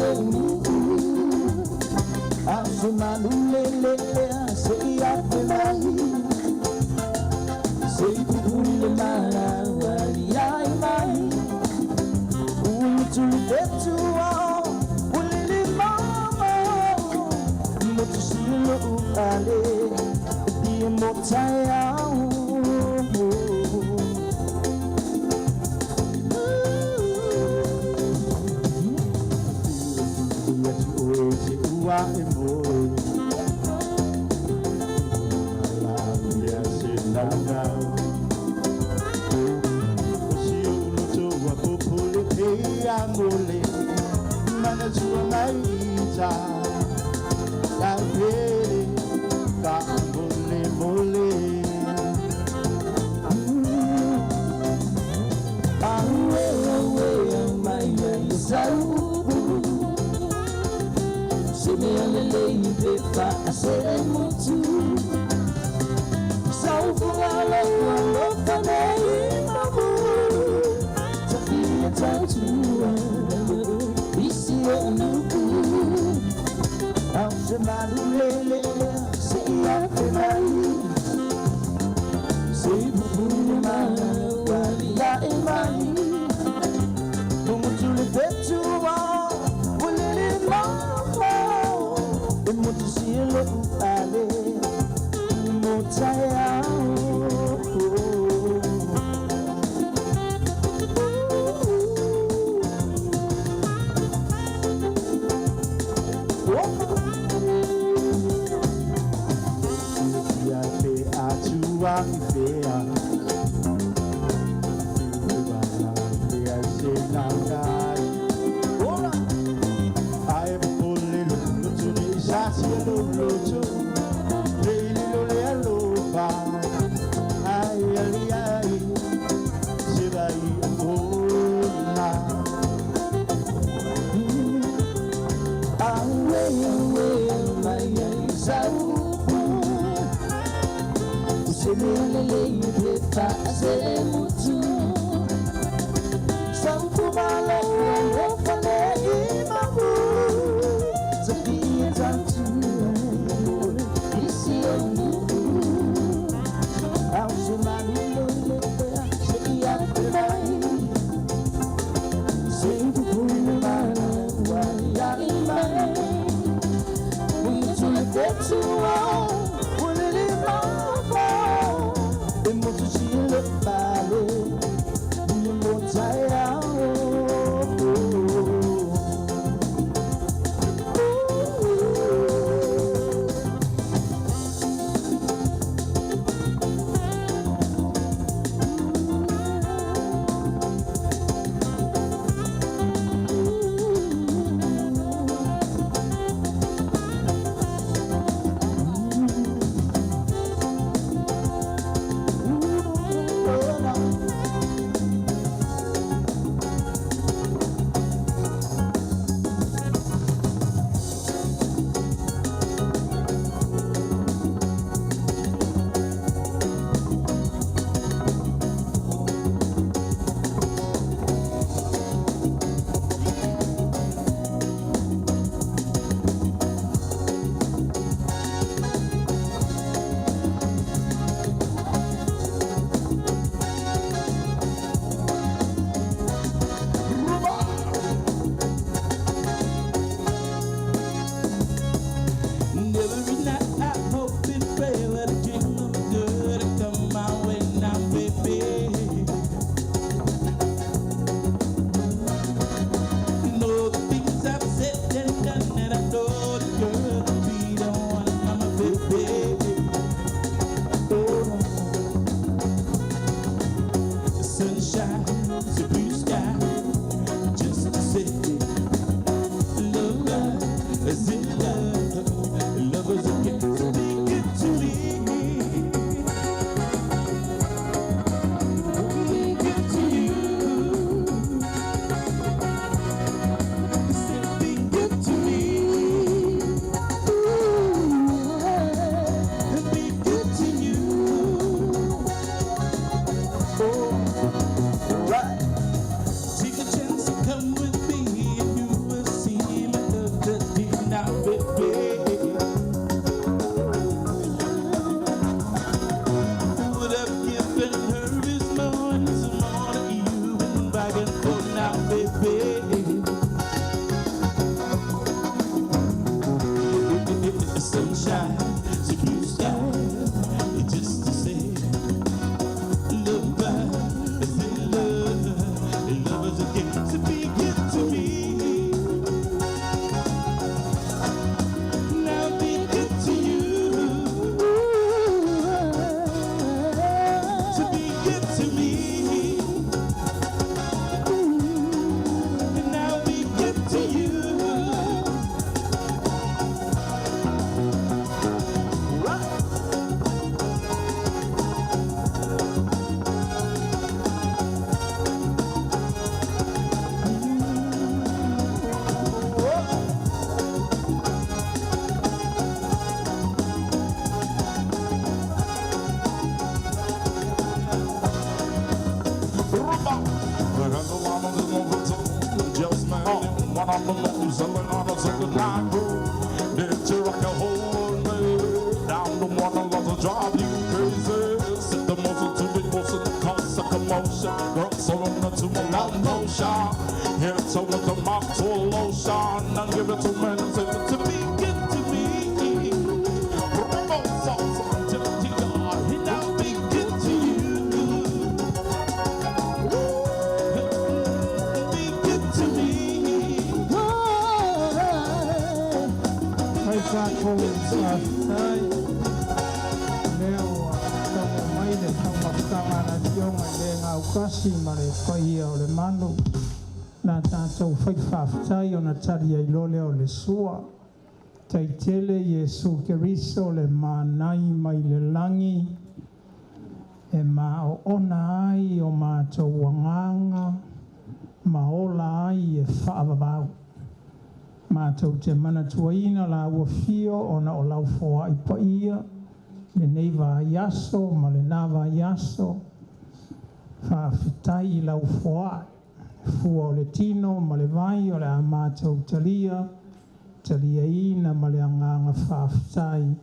o nuu Au se malu le le le se i afe mai Se i pupuli le mana wali ai mai Ulu tuli fetu o ulili mama Motu silo u ale Ia mo tai au Ua e moe La mea se nau O si o loto wa popole pe a mole Mana tua mai ta La pere ka mole mole Aue, aue, mai ai sau Se mea lelei pe fa se mutu Sau funga lo alofa nei mamu Tafia tautua Isi o nuku Au se malu lele se i afe mai Se pupuli mana wali ae mai Tumutu le fetu o Ulili mama E motu silo u ale Mo tai au Ia te atua i whea Te wala ai se nau Ai pole lo loto ni sati lo loto Le lo le alofa Ai ali ai Se vai ona Aue, aue, mai ai sau Se mea lelei pe fa se mutu Sau fumalo alofa nei mamu Tafia tautua Isi o nuu Au se malu lele se i afe mai Se pupuli le mana wali ai mai Umutu le fetu o Ulili mama E motu silo pale Ia mo tai au my groove. Let you rock a whole me. Down the one love to drive you crazy. Set the motion to the motion, cause a commotion. Girls are on to my love motion. Here to with the mock to lotion. And give it to me, give it to me, give to me. Promo sauce until the and I'll be good to you. Be good to me. Fai tātou faafetai lea ua tago mai le taumafataga a le Afioga i le gaukasi ma le paia o le malu na tātou fai faafetai ona tali ai loa lea o le sua. Taitele Iesu Keriso le manai mai le lagi e maoona ai o matou agaga ma ola ai e faavavau. Matou te manatuaina la ua fio ona o lau foai paia lenei vaiaso ma lena vaiaso. Faafetai i lau foai fua o le tino ma le vai o le a matou talia taliaina ma le agaga faafetai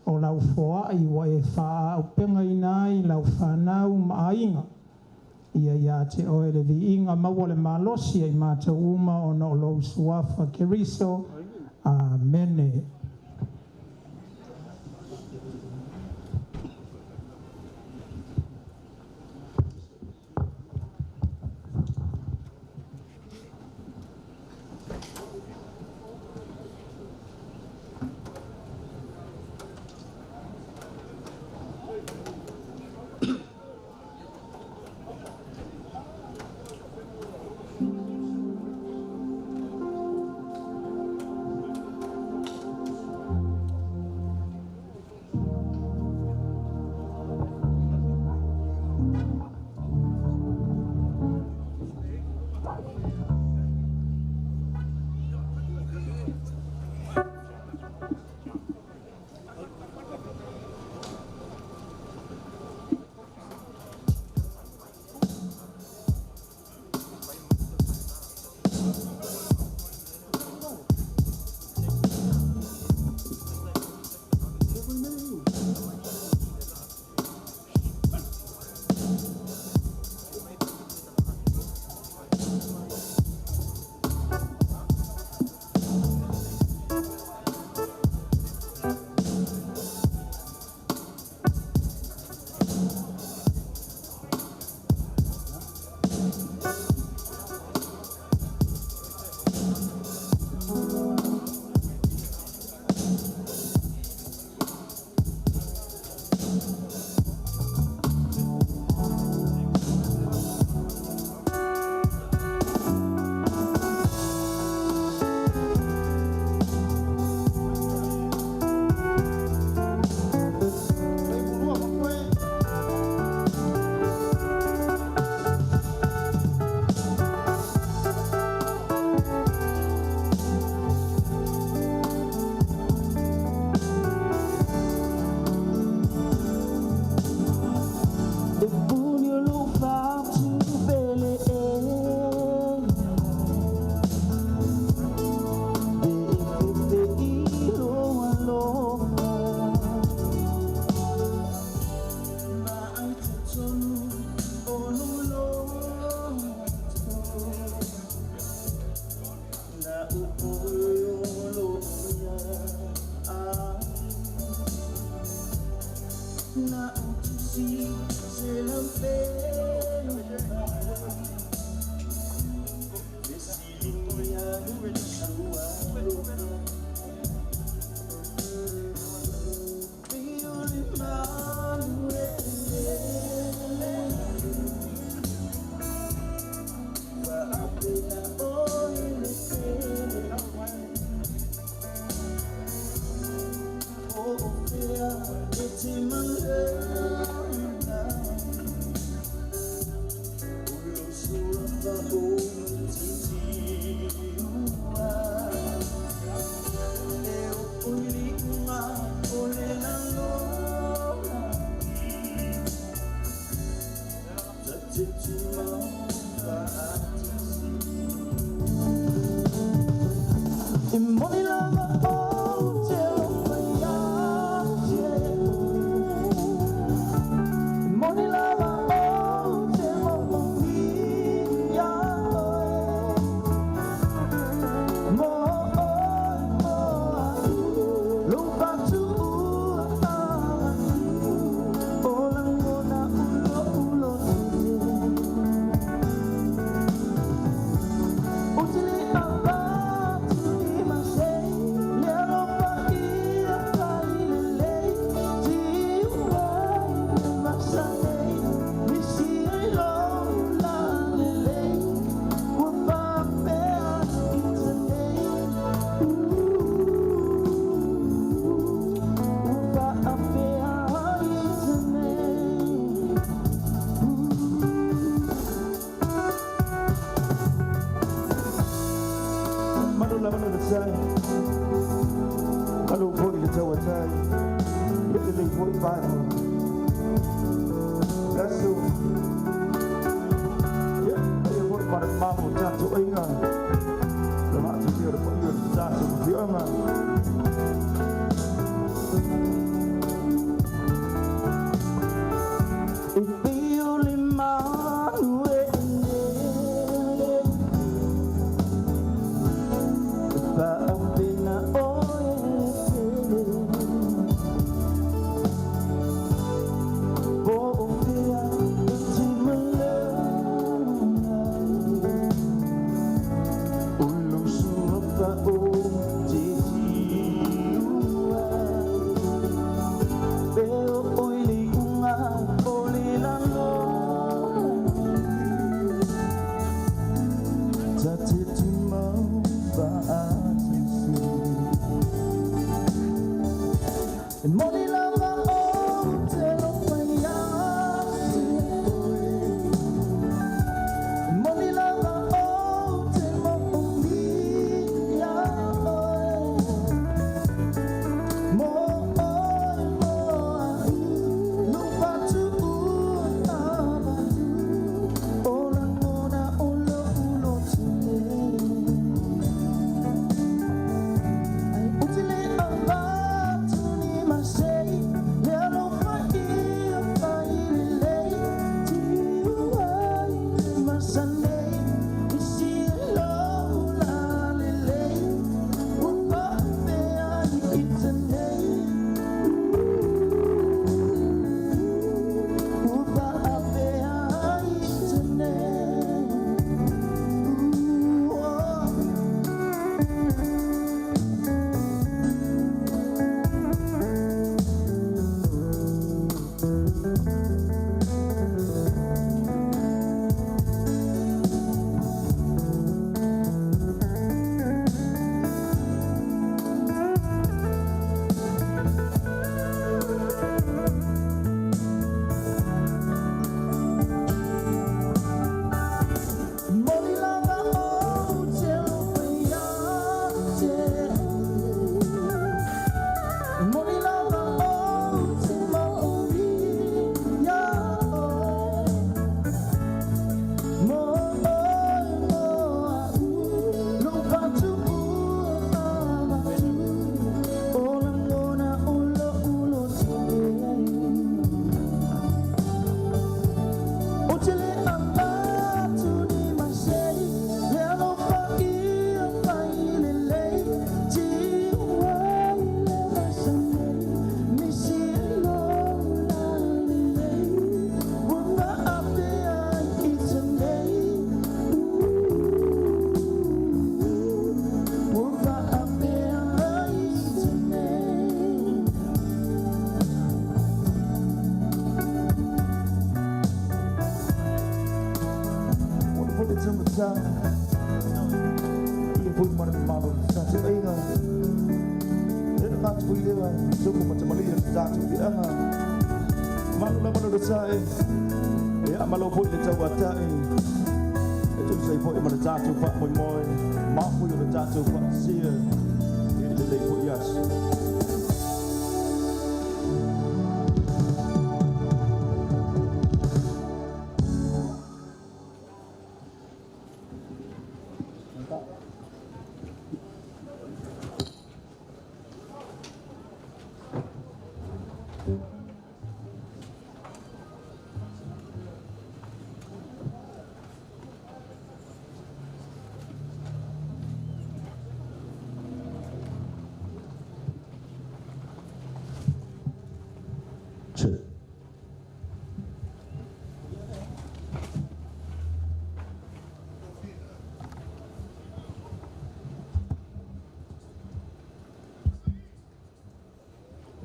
o lau foai ua e faaaupegaina ai lau fanau ma aiga. Ia ia te oe le viiga maua le malosi ai matou uma ona o lou suafa Keriso. Amene.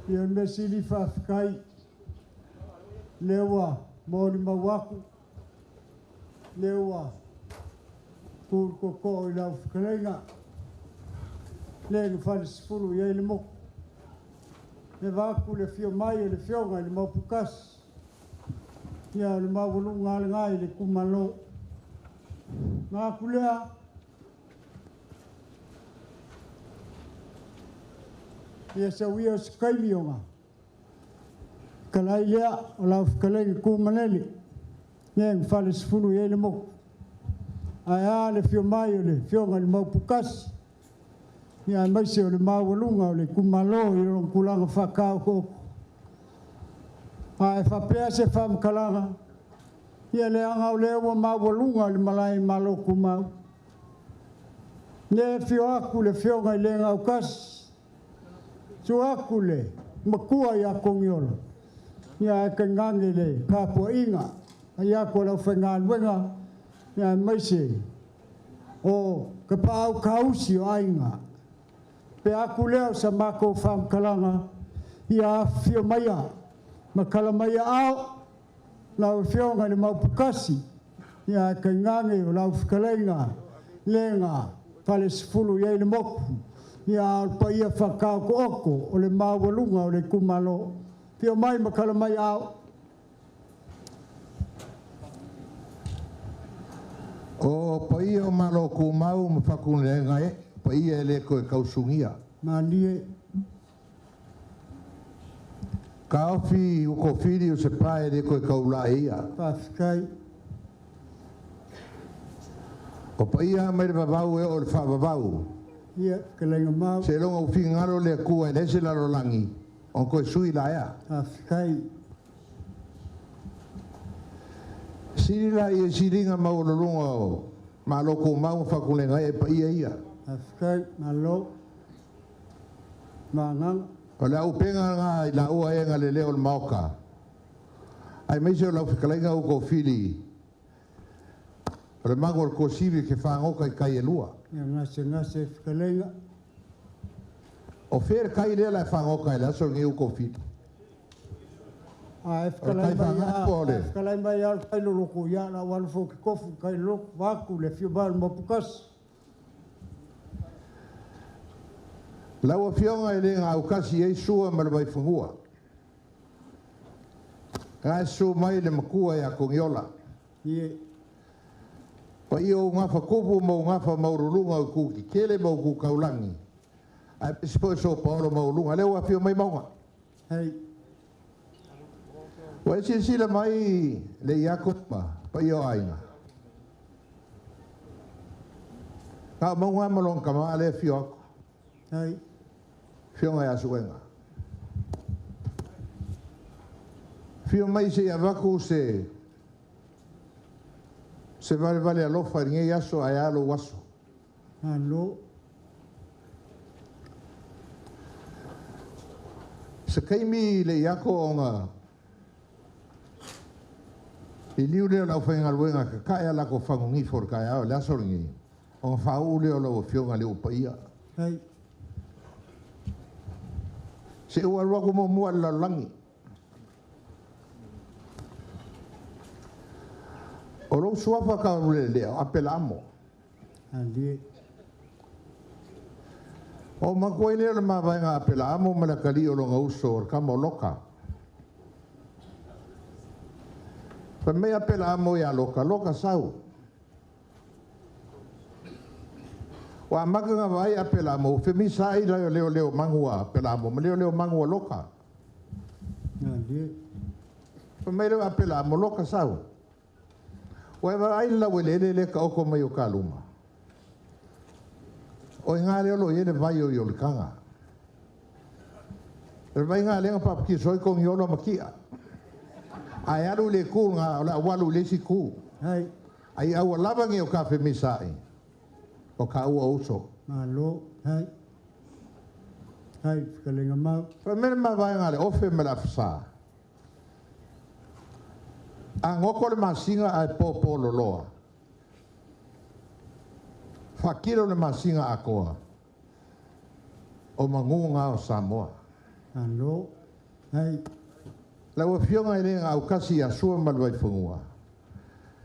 Ia le mea sili faafetai lea ua molimau atu, lea ua tu le tootoo i lau fetalaiga, lea na falesefulu i ai le motu. E vaeatu le afio mai o le Afioga i le Maoputasi, ia o le maualuga lava lena i le itumalo. Ona atu lea, ia sau ia o se taimi ona fetalai lea o lau fetalaiga Tumanele, lea na falesefulu i ai le motu. Ae a le afio mai o le Afioga i le Maoputasi, ia aemaise o le maualuga o le itumalo i lona tulaga faataotooto. A e faapea se faamatalaga, ia leaga o lea ua maualuga le malae i Malo Tumau. Lea e afio atu le Afioga i le Gautasi, susu atu le Matua ia Togiola, ia ae tainane le tapuaiga ai atu a le aufaigaluega, ia aemaise o tapaau tausi o aiga. Pe atu lea o sa matou faamatalaga, ia afifio maia ma tala mai aao lau Afioga i le Maoputasi, ia ae tainane o lau fetalaiga le na falesefulu i ai le motu, ia a o le paia faataotooto o le maualuga o le itumalo. Afio mai ma tala mai aao. O paia o Malo Tumau ma Faatunuleaga e, paia e le toe tausugia. Malie. Taofi ua tofili o se pae e le toe taulaeia. Faafetai. O paia mai le vavau e oo i le faavavau. Ia, fetalaiga mau. Seiloga ua finagalo le Atua e leai se lalolagi ona toe sui laea. Faafetai. Sili laia i siliga maualuluga o Malo Tumau ma Faatulegae e paia ia. Faafetai, malo. Magaga. O le auupega lena i laua e na le leo o le Maota, aemaise o lau fetalaiga ua tofili o le mago o le tuasivi e te fagota i tai e lua. Ia gasegase fetalaiga. O fea le tai lea o le a e fagota ai i le aso lenei ua tofili? A e O le fetalai tai mai fagaga po o a le... e fetalai mai lava o le tai loloto, ia o le a ou alu foi ou te tofu i le tai loloto, vaeatu le afio mai o le Maoputasi. Lau Afioga e le gautasi ai Sua ma le Vaifanua. Na e susu mai le matua ia Togiola. Ie. Paia o gafa tupu ma o gafa maualuluga o itu tetele ma o itu taulagi, aemaise foi o so paolo maualuga. Lea ua afio mai Mauga. Hei. Ua e silasila mai le Iako ma paia o aiga. Na o Mauga ma lona tama lea e afio atu. Hei. Afioga ia Suega. Afio mai se i avatu se se valevale alofa i lenei aso ae a lou aso. Malo. Se taimi le Iako ona liliu lea o le aufaigaluega e tatae a latou fagogifo i le taeao i le aso lenei, ona faauu lea o lau Afioga i le Uupaia. Hei. Se i ou alu atu muamua i le lalolagi. O lou suafa taulelea o Apelaamo. Alie. Ona ou manatua ai lea o le mavaega a Apelaamo ma le atalii o lona uso o le tama o Loka. Fai mai Apelaamo ia Loka, Loka sau. Ua amata ona vaai Apelaamo ua femisaai le leoleo magu a Apelaamo ma leoleo magu a Loka. Alie. Fai mai lea o Apelaamo, Loka sau. Ua e vaai i le laueleele lea e taoto mai o ta luma? O i ina lea o lo o i ai le vai o Ioletana. O le vai lena lea na papatiso ai Togiola ma Tia. A e alu i le itu lena, o le a ou alu i le isi itu. Hai. A ia aua lava ne i o ta femisaai, o taua o uso. Malo. Hai. Hai, fetalaiga mau. Fai mai le mavaega a le Ofe ma le Afasa. A goto le masina ae popo loloa, faatilo le masina atoa o magu na o Samoa. Malo. Hai. Lau afioga e le gaukasi ia Sua ma le Vaifanua,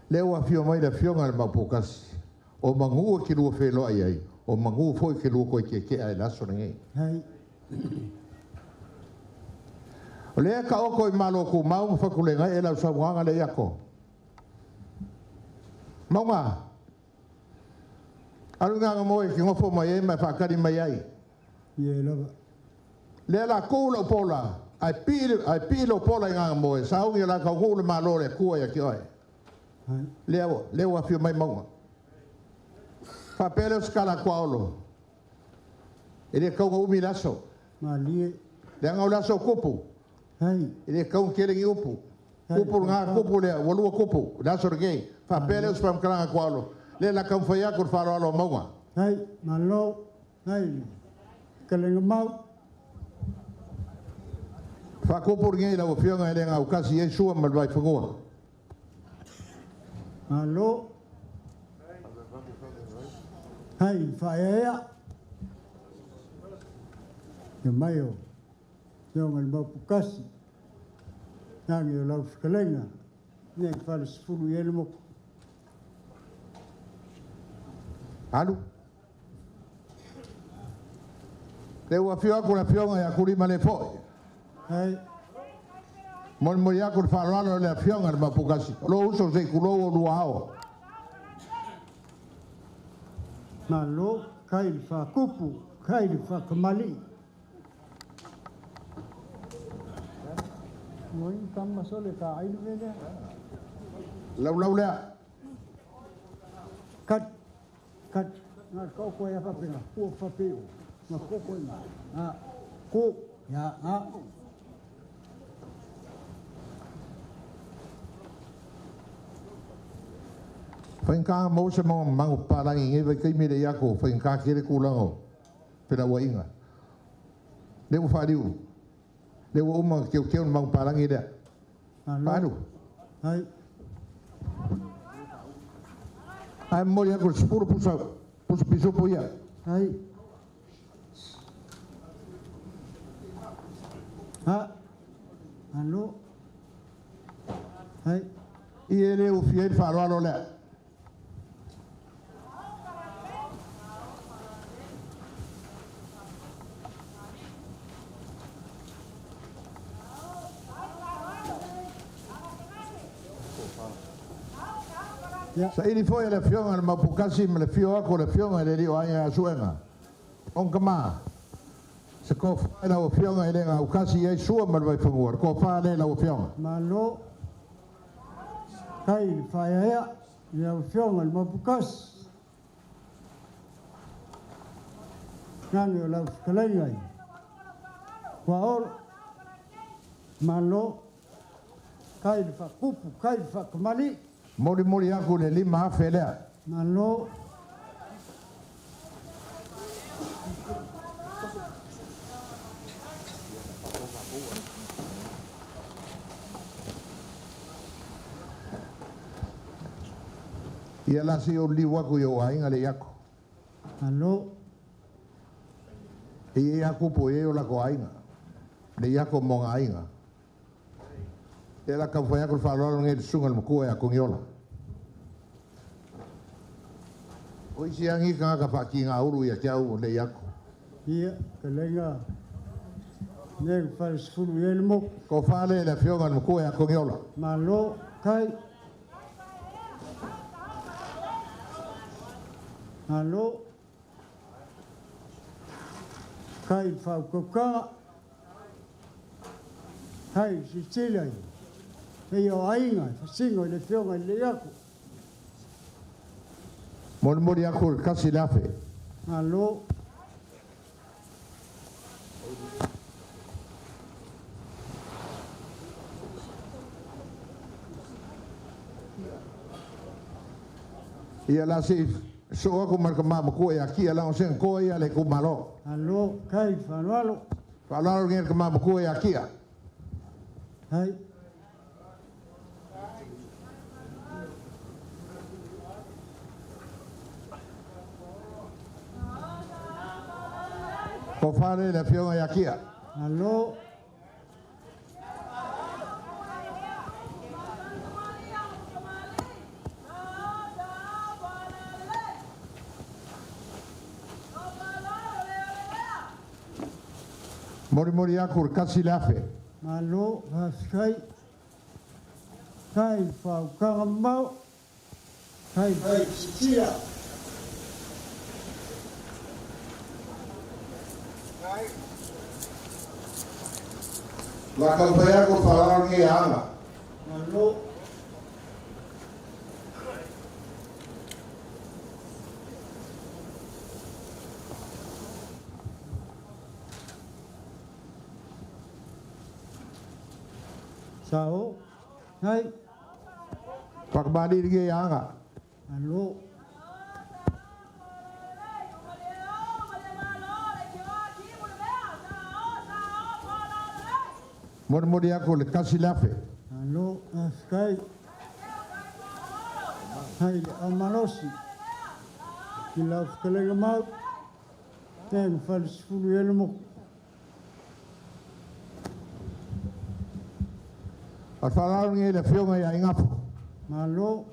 lea ua afio mai le afioga i le Maupukasi, o magū e te lua feloai ai, o magū foi e te lua toe tietea i le aso lenei. Hai. O lea taoto i Malo Tumau ma Fatulegae lau saunoaga le iako. Mauga, alu i Gagamoe e te nofo mai ai ma e faatali mai ai. Ie lava. Lea la tuu lau pola, ae pii lou pola i Gagamoe, sauni o le a taunuu le Malo o le Atua ia te oe. Lea lea ua afio mai Mauga. Faapea lea o se tala a Tuaolo, e le tatau ona umi le aso. Malie. Leaga o le aso o tupu. Hai. E le tatau ona tele ni upu. Tupu lena, tupu lea, ua lua tupu i le aso lenei. Faapea lea o se faamatalaga a Tuaolo, lea o le a taumafai atu le faaaloalo a Mauga. Hai, malo. Hai, fetalaiga Mau. Faatupu lenei lau Afioga e le gaukasi ai Sua ma le Vaifanua. Malo. Hai, faaeaea. Ia mai o Afioga i le Maupukasi. Nagi o lau fetalaiga. Nei fale sefulu i ai le moku. Alu. Lea ua afio atu le Afioga ia Tulimalefoi. Hai. Molimoli atu le faaaloalo i le Afioga i le Maupukasi. O lou uso se i tulou o lua ao. Malo, kai le faakupu, kai le faakamalii. Oi, tama sole ka ai le mea. Laulau lea. Kat, kat, ngā koko e whapenga, kua whapeo, ngā koko e ngā, ngā, ko, ya, ngā. Whainga mo se mo mangu palangi ngai vai kai mere iako whainga kere kulango pera wainga. Le ua whaariu. Le ua uma keu keu mangu palangi lea. Paru. Hai. Ai mori ako sepuluh pusa pusa pisopo ia. Hai. Ha. Alo. Hai. I e le ufia i le faaaloalo lea. Saili foi e le Afioga i le Maupukasi ma le afio atu o le Afioga i le Alii o Aiga ia Suega. Ong kama, se tofa i lau Afioga e le gaukasi i ai Sua ma le Vaifanua, le tofa lea i lau Afioga. Malo kai le faaeaea i lau Afioga i le Mapukasi. Nani o lau fetalaiga i Tuaolo. Malo kai le faakupu, kai le faakamali'i. Molimoli atu le 5,000 lea. Malo. Ia la se o liu aku i o aiga le iako. Malo. E i aku po e o la ko aiga. Le iako mo ngā aiga. E la kau whai aku le whaaloalo ngai le sunga le makua e a kongiola. O isi angi ka ngaka whaaki ngā uru ia te au le iako. Ia, ka lenga. Nei whare sefulu i ele moku. Ko whale le afioga le makua e a kongiola. Malo, kai. Malo. Kai whaukaukaga. Kai sisila i. Hei o aiga, whasingo i le fionga i le iako. Molimoli aku le kasi le afe. Malo. Ia la se so aku ma ka mama ko ia ki ala o sen ko ia le ku malo. Alo, kai whanwalo. Whanwalo nge ka mama ko ia kia. Hai. Ko whare le afioga ia kia. Alo. Molimoli aku le kasi le afe. Malo, faafetai. Kai le faautaga mamao. Kai le sitia. La taumafai aku le faaaloalo lenei e Aga. Malo. Sao. Hai. Faakamalii lenei e Aga. Malo. Molimoli aku le kasi le afe. Malo, faafetai. Hai le aumalosi. I lau fetalaiga mau. Te na falesefulu i ai le moku. O le faaaloalo lenei i le Afioga ia Igafo. Malo.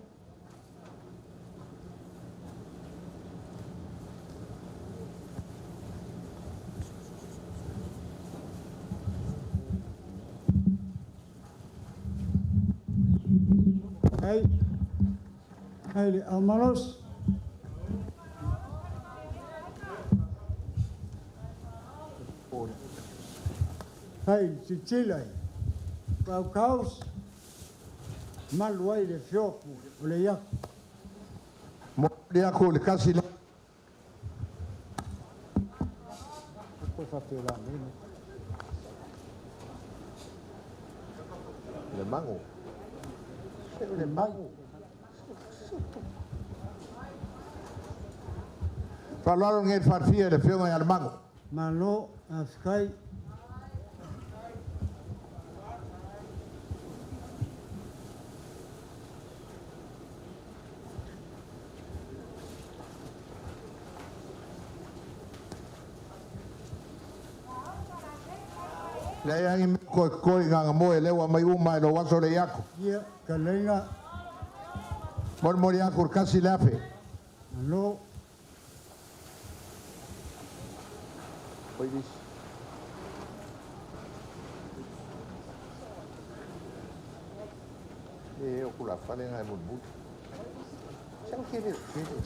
Hai. Hai le aumalosi. Hai le silasila i Paukaus, malu ai le fioku o le iaku. Momoli aku le kasi le. Le mago. Le mago. Faaaloalo lenei i le faalafia i le Afioga ia Lemago. Malo, faafetai. Leai lava ni mea o toe totoe i Gagamoe lea ua aumai uma i lou aso lea i aku. Ia, taleiga. Molimoli aku le kasi le afe. Malo. E o tulafale na e mulimuli. Sau kele kele.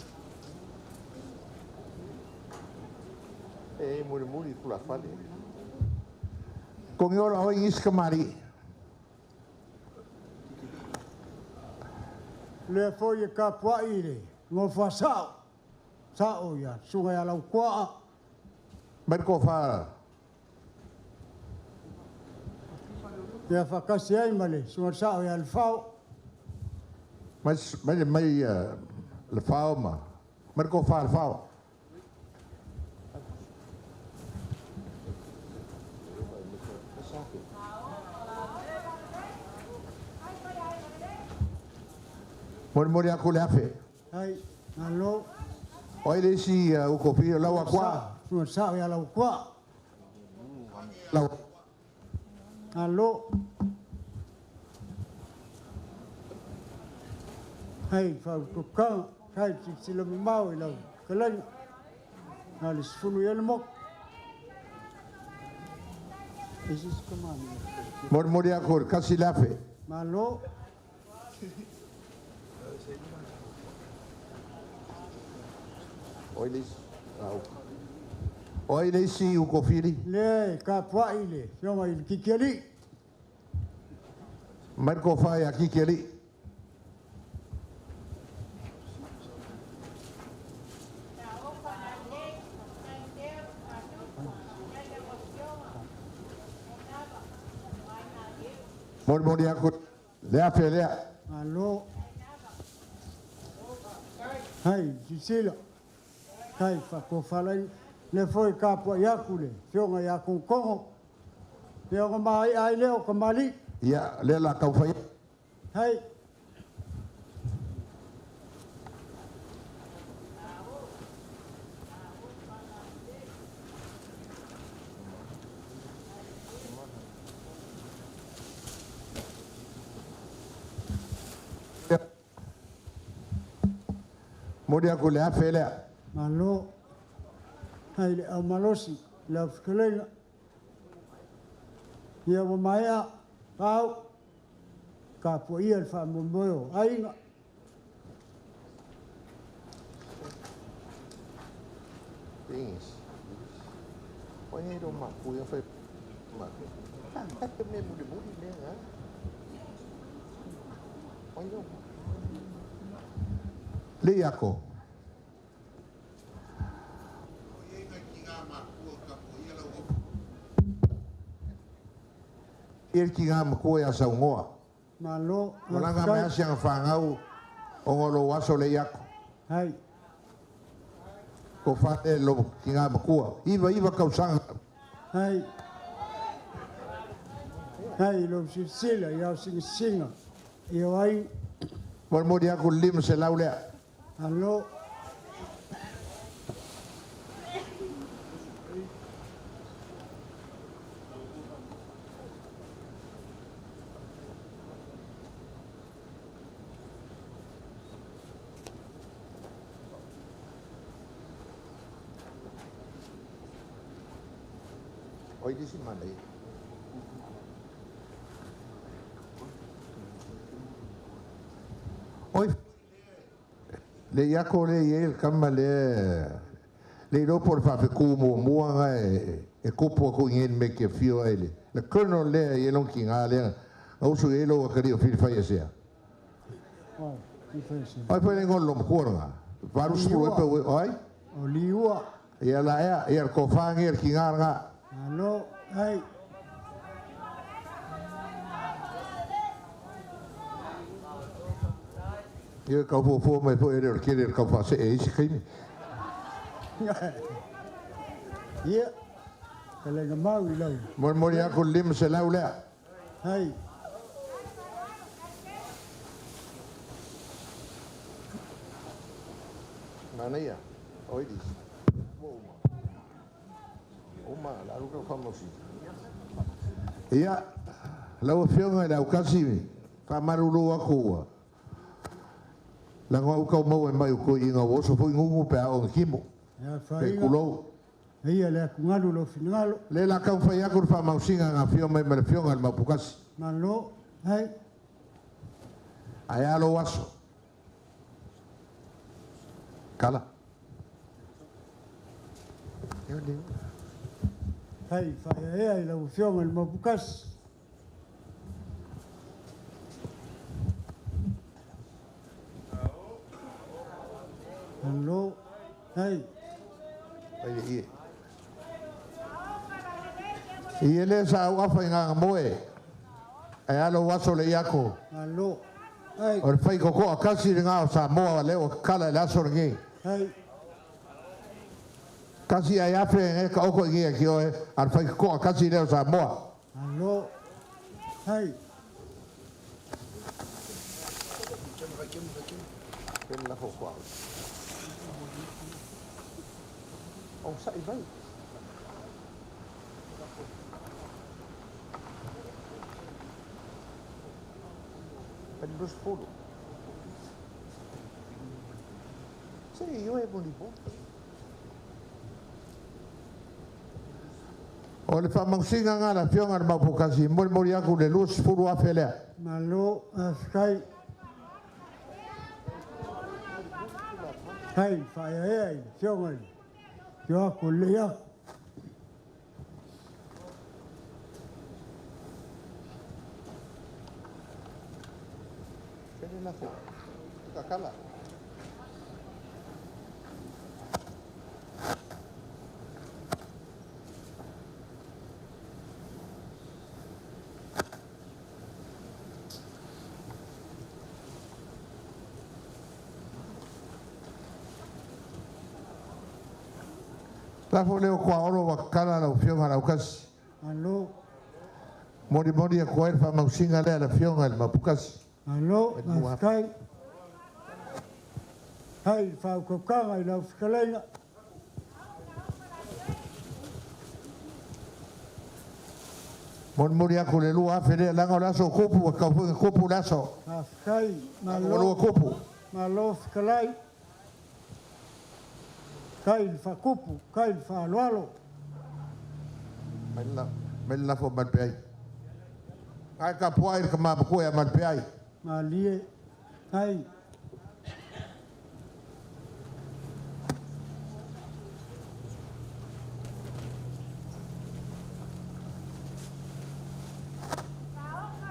E mulimuli tulafale. Kogiola oi isi kamali'i. Lea foi e tapuai i le nofo a sao, sao ia susuga ia Lautoa. Mai le tofa. Ia faatasi ai ma le susuga sao ia Lefao. Mai mai mai Lefao ma mai le tofa Lefao. Molimoli aku le afe. Ai, malo. O ai le isi ukofi o lau akua? Susuga sao ia Lautoa. Lau. Malo. Hai fautukaga, hai silasila mamao i lau fetalaiga. Na o le 10 i ai le motu. Molimoli aku le kasi le afe. Malo. O ai le isi? O ai le isi ukofili? Lea e tapuai le afioga i le Kikialii. Mai le tofa ia Kikialii. Molimoli aku le afe lea. Malo. Hai, silasila. Hai, faatofalaiga. Lea foi e tapuai atu le afioga ia Togotogo. Lea ona maea ai lea o tamalii. Ia, lea o le a taumafai. Hai. Momoli aku le afe lea. Malo. Hai le aumalosi, le aufetalaiga. Ia ua maea au tapuaia le faamoemoe o aiga. Le iako. Ia ki ngā makua ia saungoa. Malo. Malanga mai asianga whangau o ngolo waso le iako. Hai. Ko whate lo ki ngā makua. Iwa iwa kausanga. Hai. Hai, lo silasila i au sigasinga i o aiga. Molimoli aku le 500 lea. Malo. Oi disi mana i. Oi le iako le i el kama le le i ropo le whawheku mua muanga e kopo ako i ngeni me kia whio ai le. Le colonel le i elon ki ngā lea. Ngā usu i elo wakari o whiri whai esea. Ai whai le ngolo makua nga. Varu spuru e pe oi? O liua. Ia la ea, ia ko whangi ki ngā ngā. Alo, ai. Ia kau fua fua mai fua e reo kere kau whase e isi kaimi. Ia, ka lenga mau i lau. Mori mori aku 500 lea. Hai. Mana ia, oi dis. Uma. Uma, la ruka whamosi. Ia, lau afioga i le aukasi, whamaruru aku ua. Langa au kau mau e mai o koe inga oso foi ngungu pe ao kimo. Ia Pe whainga. kulou. Ia le aku ngalu lo finangalo. Le la kau whai aku wha mausinga ngā whio mai me le whionga le mapukasi. Malo, hai. Ai alo aso. Kala. Hai, whai ea i lau whionga le mapukasi. Hello. Hai. Ai ie. I ele sa au afa i ngā moe. Ai alo waso le iako. Alo. Hai. O le whai koko a kasi le ngā o Samoa le o kala le aso le ngi. Hai. Kasi ai afe nge ka oko i ngi ki oe. A le whai koko a kasi le o Samoa. Alo. Hai. Pena fo kwa. O sa i vai. Pena folo. Se io e boli bo. O le whamausinga ngā la fionga le mapukasi, mori mori aku le lus furu afe lea. Malo afkai. Hai, whaia ea i fionga i. Ki aku le aku. Pene la fo. Kakala. La fo leo kwa oro wa kala la fionga la ukasi. Alo. Mori mori a koe wha mausinga lea la fionga le mapukasi. Alo, afkai. Hai, whaukokanga i lau whikaleinga. Mori mori aku le lua afe lea langa o laso kopu wa kaufunga kopu laso. Afkai, malo. O lua kopu. Malo whikalai. Kai le whakupu, kai le whaaloalo. Mai la fo malpe ai. Ngai ka puai le ka mamakua ia malepeai. Malie. Ai.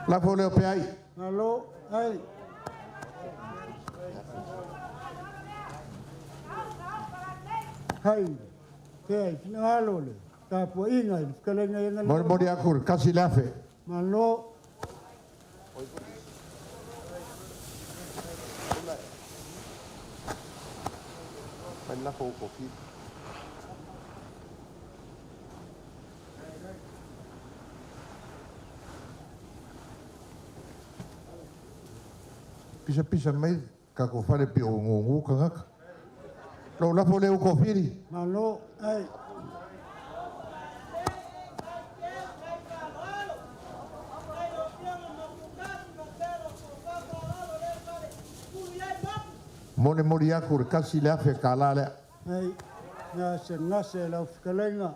Lafo leo peai. Malo. Ai. Hai. Te finagalo le tapuaiga i le fetalaiga i aga Molimoli aku le 1,000. Malo. Pisa pisa mai ka ko fale pi o ngungu kangaka. Lo lafo leo kofili. Malo. Ai. Mole moli aku le 1,000 ka la lea. Ai. Nga se ngase lau fetalaiga.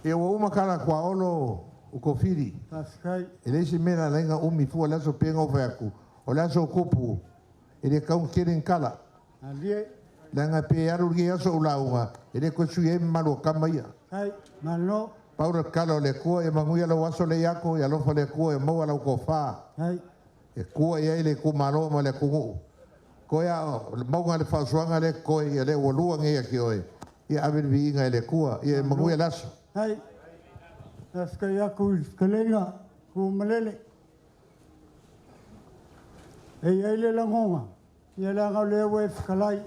E ua uma kala kua olo o kofili. Faafetai. E le isi mea na laina umi fua le aso penga o fai O le aso o kupu. E le kaunga kere kala. Alie. Leaga pe alu lenei aso o lauga, e le koe sui ai mamalu o kama ia. Ai, malo. Paura kala o le Atua e manuia lau aso le iako, ia alofa le Atua e maua lau tofa. Ai. E kua i ai le itumalo ma le atunuu. Koe a o le mauga le faasoaga le koe ia le ua lua nei ia ki oe. Ia ave le viiga i le Atua, ia e manuia le aso. Ai. Faafetai aku i le fetalaiga, ku malele. E i ai le lagoga, ia leaga o lea ua e fetalai.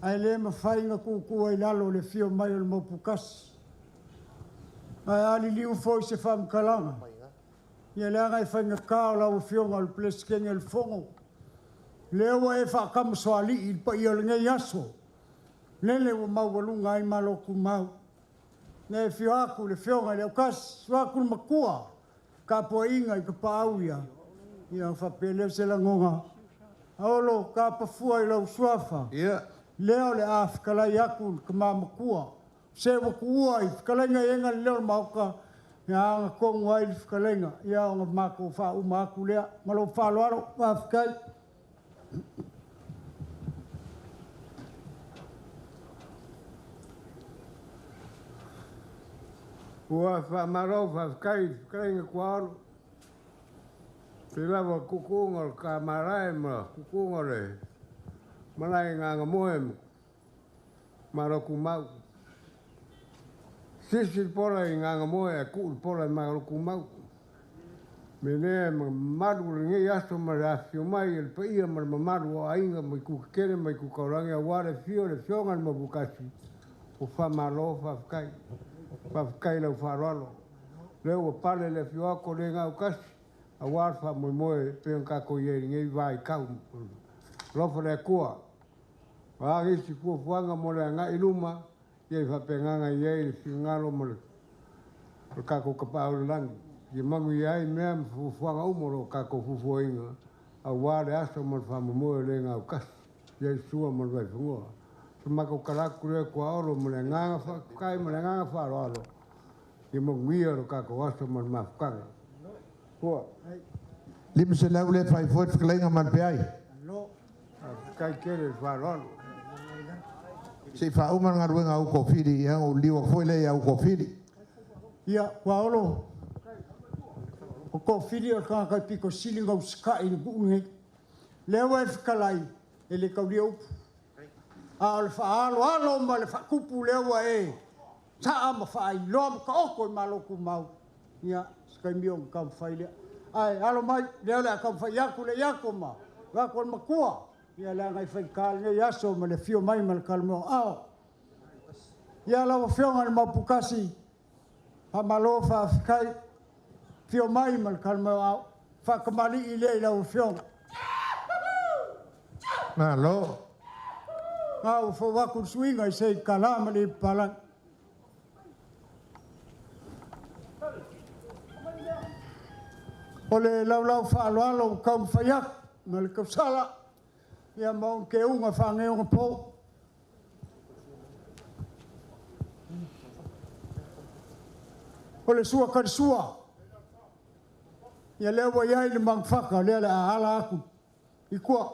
Ae le mafai na tuutuu ai lalo le fio mai o le Mauputasi. Ae aliliu foi se faamatalaga. Ia leaga e faigata o lau afioga o le Peresetene o le Fono. Lea ua e faatamasoalii i le paia o lenei aso. Lele ua maualuga ai malo tumau. Lea e fio atu le afioga i le aukasi, fio atu le matua, tapuaiga i tapaau ia. Ia faapea lea se lagoga. Aolo tapafua i lau suafa. Ia. Lea o le a fetalai atu le tama matua. Se ua tuua i fetalaiga i ega le leo o le maota, ia aga tonu ai le fetalaiga. Ia ona matou faauma atu lea. Ma lou faaaloalo, faafetai. Ua faamalo faafetai i le fetalaiga Tuaolo. Pe lava tuutuuga o le kamalae ma tuutuuga o le malae gagamoe ma Malotumau. Sisi le pola i gagamoe ae tuu le pola i Malotumau. Me lea mamalu o lenei aso ma le afifio mai e le paia ma le mamalu o aiga mai Kukekele mai Kukaulagi aua le afio o le afioga i le Mapukasi o faamalo faafetai. Faafetai lau faaaloalo. Lea ua pale le afio atu o le gaukasi aua le faamoemoe pe ona tatou i ai i lenei vaitau. Alofa le Atua. O a nisi fuafuaga mo le agai i luma, ia i faapegaga i ai le finagalo ma le tatou tapaau i le lagi. Ia manuia ai mea ma fuafuaga uma o lo o tatou fuafuaina aua le aso ma le faamoemoe o le gaukasi. Ia i Sua ma le Vaifanua. Se matou tala atu lea Tuaolo ma le agaga faafetai ma le agaga faaaloalo. Ia manuia lo tatou aso ma le mafutaga. Ua. 500 le fai foi fetalaiga ma le peai. Faafetai tele le faaaloalo. Se i faauma le galuega a ou kofili, ia o liua foi le ia ou kofili. Ia, Tuaolo, o kofili o le tagata i pito sili na usikai i le nuu lenei. Lea ua e fetalai, e le taulia upu. A o le faaaloalo ma le faatupu lea ua e saa ma faailoa ma taoto i malo tumau. Ia, se taimi ona taumafai lea. Ae alo mai, lea o le a taumafai atu le iako ma atu le matua. Ia leaga i faigata lenei aso ma le afio mai ma le kalmoa ao. Ia lau afioga i le Mauputasi, faamalo faafetai, afio mai ma le kalmoa ao. Faakamalii lea i lau afioga. Malo. Ngā ua fau atu le suiga i se i kala ma le palangi. O le laulau faaaloalo ua taumafai atu ma le tausala, ia ma ona keuga faageoga po. O le sua karisua. Ia lea ua iai le magafaka o lea le a ala aku i kua.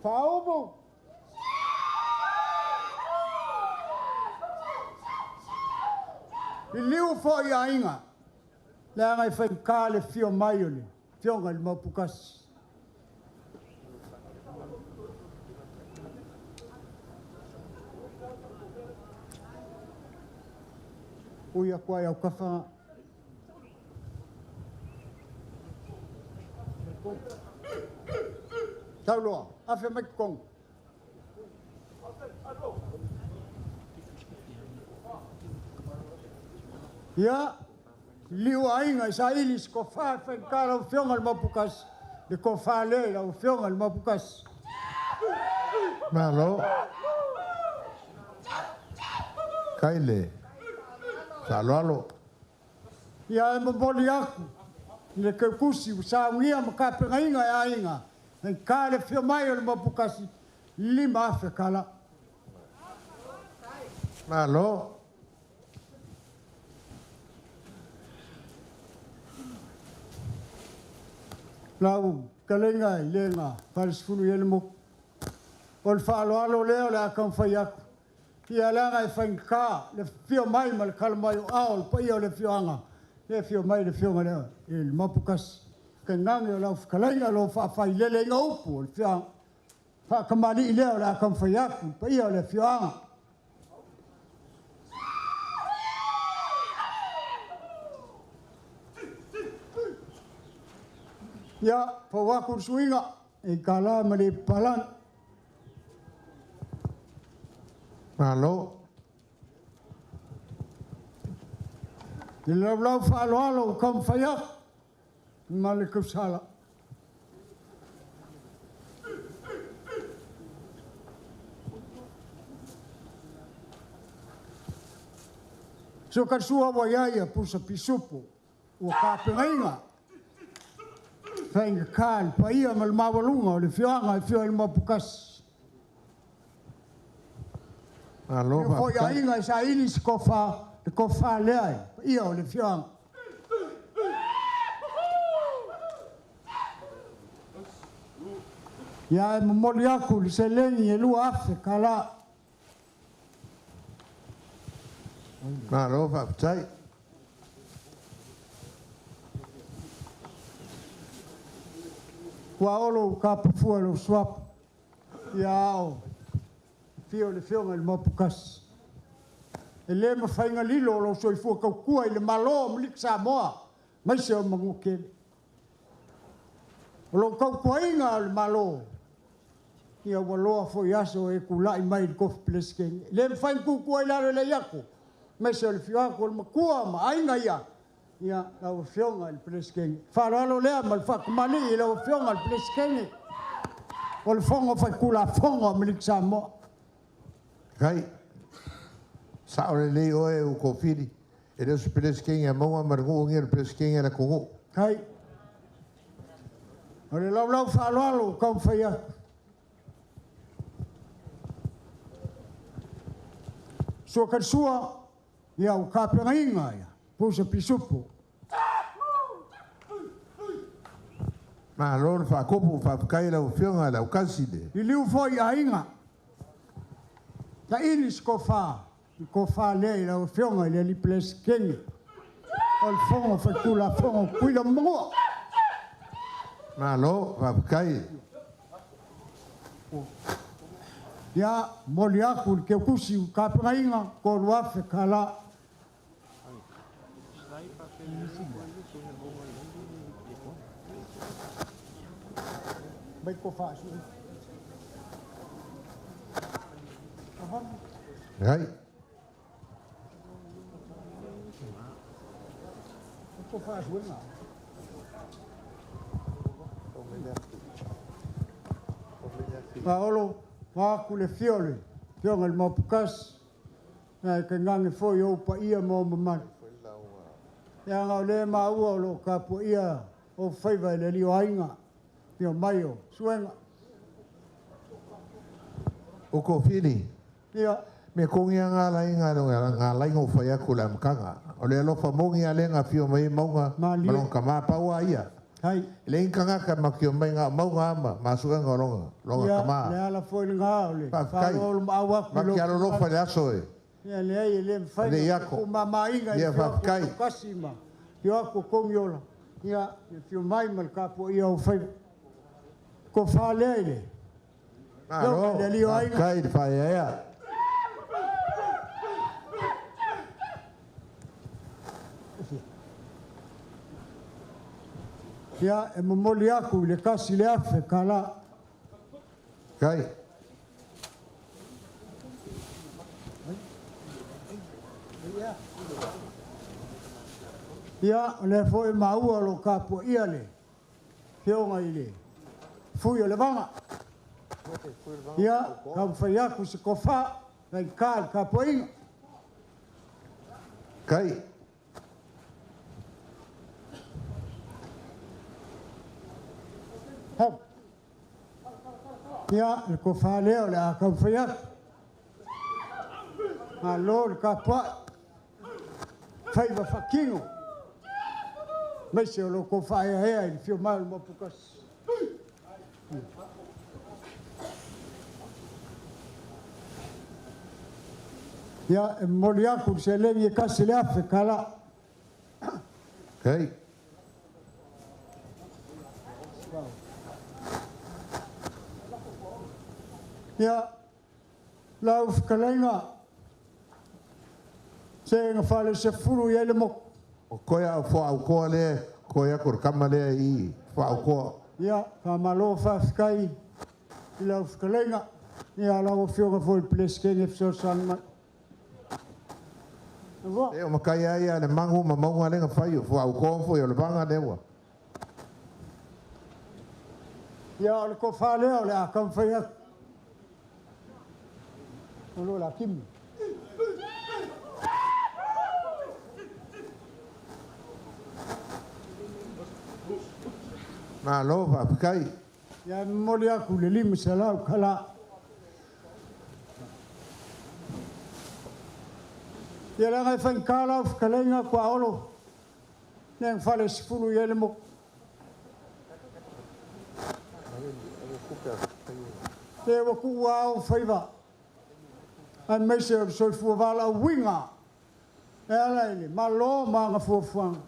Faaomo. I liu foi aiga. Le anga i whaimka le fio mai o le fionga i le mapukasi. Ui a kua au kafa. Tauloa, afe mai kong. Ia, liu aiga i saili se kofā e whaikā lau fionga le mapukasi. Le kofā le lau fionga le mapukasi. Malo. Kai le. Saloalo. Ia e momoli aku. Le keukusi u saungia ma kapengainga e aiga. Hei kā le fio mai o le mapukasi. Lima afe kala. Malo. Lau kalenga i lenga falesefulu i ele moku. O le faaaloalo lea o le a taumafai atu. Ia leaga e faigata le fio mai ma le kala mai o ao le paia o le afioaga. Le fio mai le fioga lea i le mapukasi. Kainage o lau fetalaiga lo faafailele ina upu o le fioaga. Faakamali'i lea o le a taumafai atu le paia o le afioaga. Ia, pau aku le suiga, e kalā ma le palani. Malo. Le laulau faaaloalo o taumafai atu ma le tausala. So ka sua ua iai a pusa pisupo ua kapengainga. Whainga kā le paia ma le mawalunga o le fioanga e fio i le mapukasi. Malo, Ia foi faafetai. aiga e saili se kofa, le kofa lea e paia o le fioanga. Ia e momoli aku le seleni e 2,000 kala. Malo, faafetai. Ua olo u ka pafua lo swap. Ia ao. Fio le fionga i le mapukasi. E le mawhainga lilo o lo soifua kaukua i le malo o Maliki Samoa. Mai se o mangukele. O lo kaukuainga o le malo. Ia ua loa foi aso e kulai mai le kofi peleskenge. Le mawhainga kukua i lalo le iako. Mai se o le fioako o le makua ma ainga ia. Ia lau fionga i le peleskenge. Whaaloalo lea ma le whakamani i lau fionga i le peleskenge. O le fongo whai kula fongo o Maliki Samoa. Kai, sa o le lei oe u kofiri. E leo se peleskenge a maua ma le ngu ngia le peleskenge la kongu. Kai, o le laulau whaaloalo o kaumawhai atu. Sua karisua, ia o kapengainga ia, pusa pisupo. Malo le whaakopo, whaapakai lau fionga lau kasi le. I liu foi ainga. Ta ili se kofa, i kofa le i lau fionga i le ali peleskenge. O le fongo whaikula fongo kuila mangua. Malo, whaapakai. Ia, moli aku le keukusi u kapengainga, ko ruafe kala. Mai ko whaasu. Rai. Ko whaasu e ngā. Paolo, wāku le fiole, fionga le mapukasi, nā e kangange foi o pa ia mō mamani. Ia ngau le maua o lo kapo ia o whaiva i le lio ainga, fio mai o suenga. O kofili. Ia. Me kongi a ngā lai ngā ngā lai ngō whai aku le amkanga. O le alofa mongi a le ngā fio mai maunga malong ka mā paua ia. Hai. Le inka ngā ka makio mai ngā maunga ama, masuga ngā longa, longa Ia, ka mā. le ala foi le ngā o le. Whawhikai. Whalo o aku Maki alo lofa le aso e. Ia, le ai, e le mwhai Le na iako. ku mamainga i Ia, fio aku whawhikai. o kasi ma. Fio aku kongi ola. Ia, le fio mai ma le kapo ia o whai. Ko whalea i le. Malo, Le lio aiga. whawhikai le whaea ea. Ia, e momoli aku i le kasi le afe ka la. Kai. Ia, o le foi maua lo kapo ia le. Fionga i le. Fui o le vanga. Ia, ka mwhai aku se kofa, ngai ka le kapo inga. Kai. Hop. Ia, le kofa leo le a ka mwhai aku. Ngā lo le kapoa. Whaiwa whakino. Mai se o lo kofa ea ea i le fio mai o le mapukasi. Ia, e moli aku se levi e kasi le afe ka la. Kai. Ia, lau whakalainga. Se nga whale se furu i ele moko. O koea o wha au koa le, koea kore kama le i wha au koa. Ia, ka malo whawhikai i lau whakalainga. Ia, lau whioga fo i pleskenge whisosan mai. E o makai ai a le mangu ma maunga lenga whai o wha au koa fo i o le vanga lewa. Ia, o le ko whalea o le a kam whai aku. O lo la kimi. Malo, whawhikai. Ia, moli aku le lima se lau kala. Ia le ngai whain kā lau whakalenga kua olo. Neng whale sifulu i ele moko. Te waku wao whaiwa. Ai meise o soifua wala winga. E ala ile, malo ma ngā fuafuanga.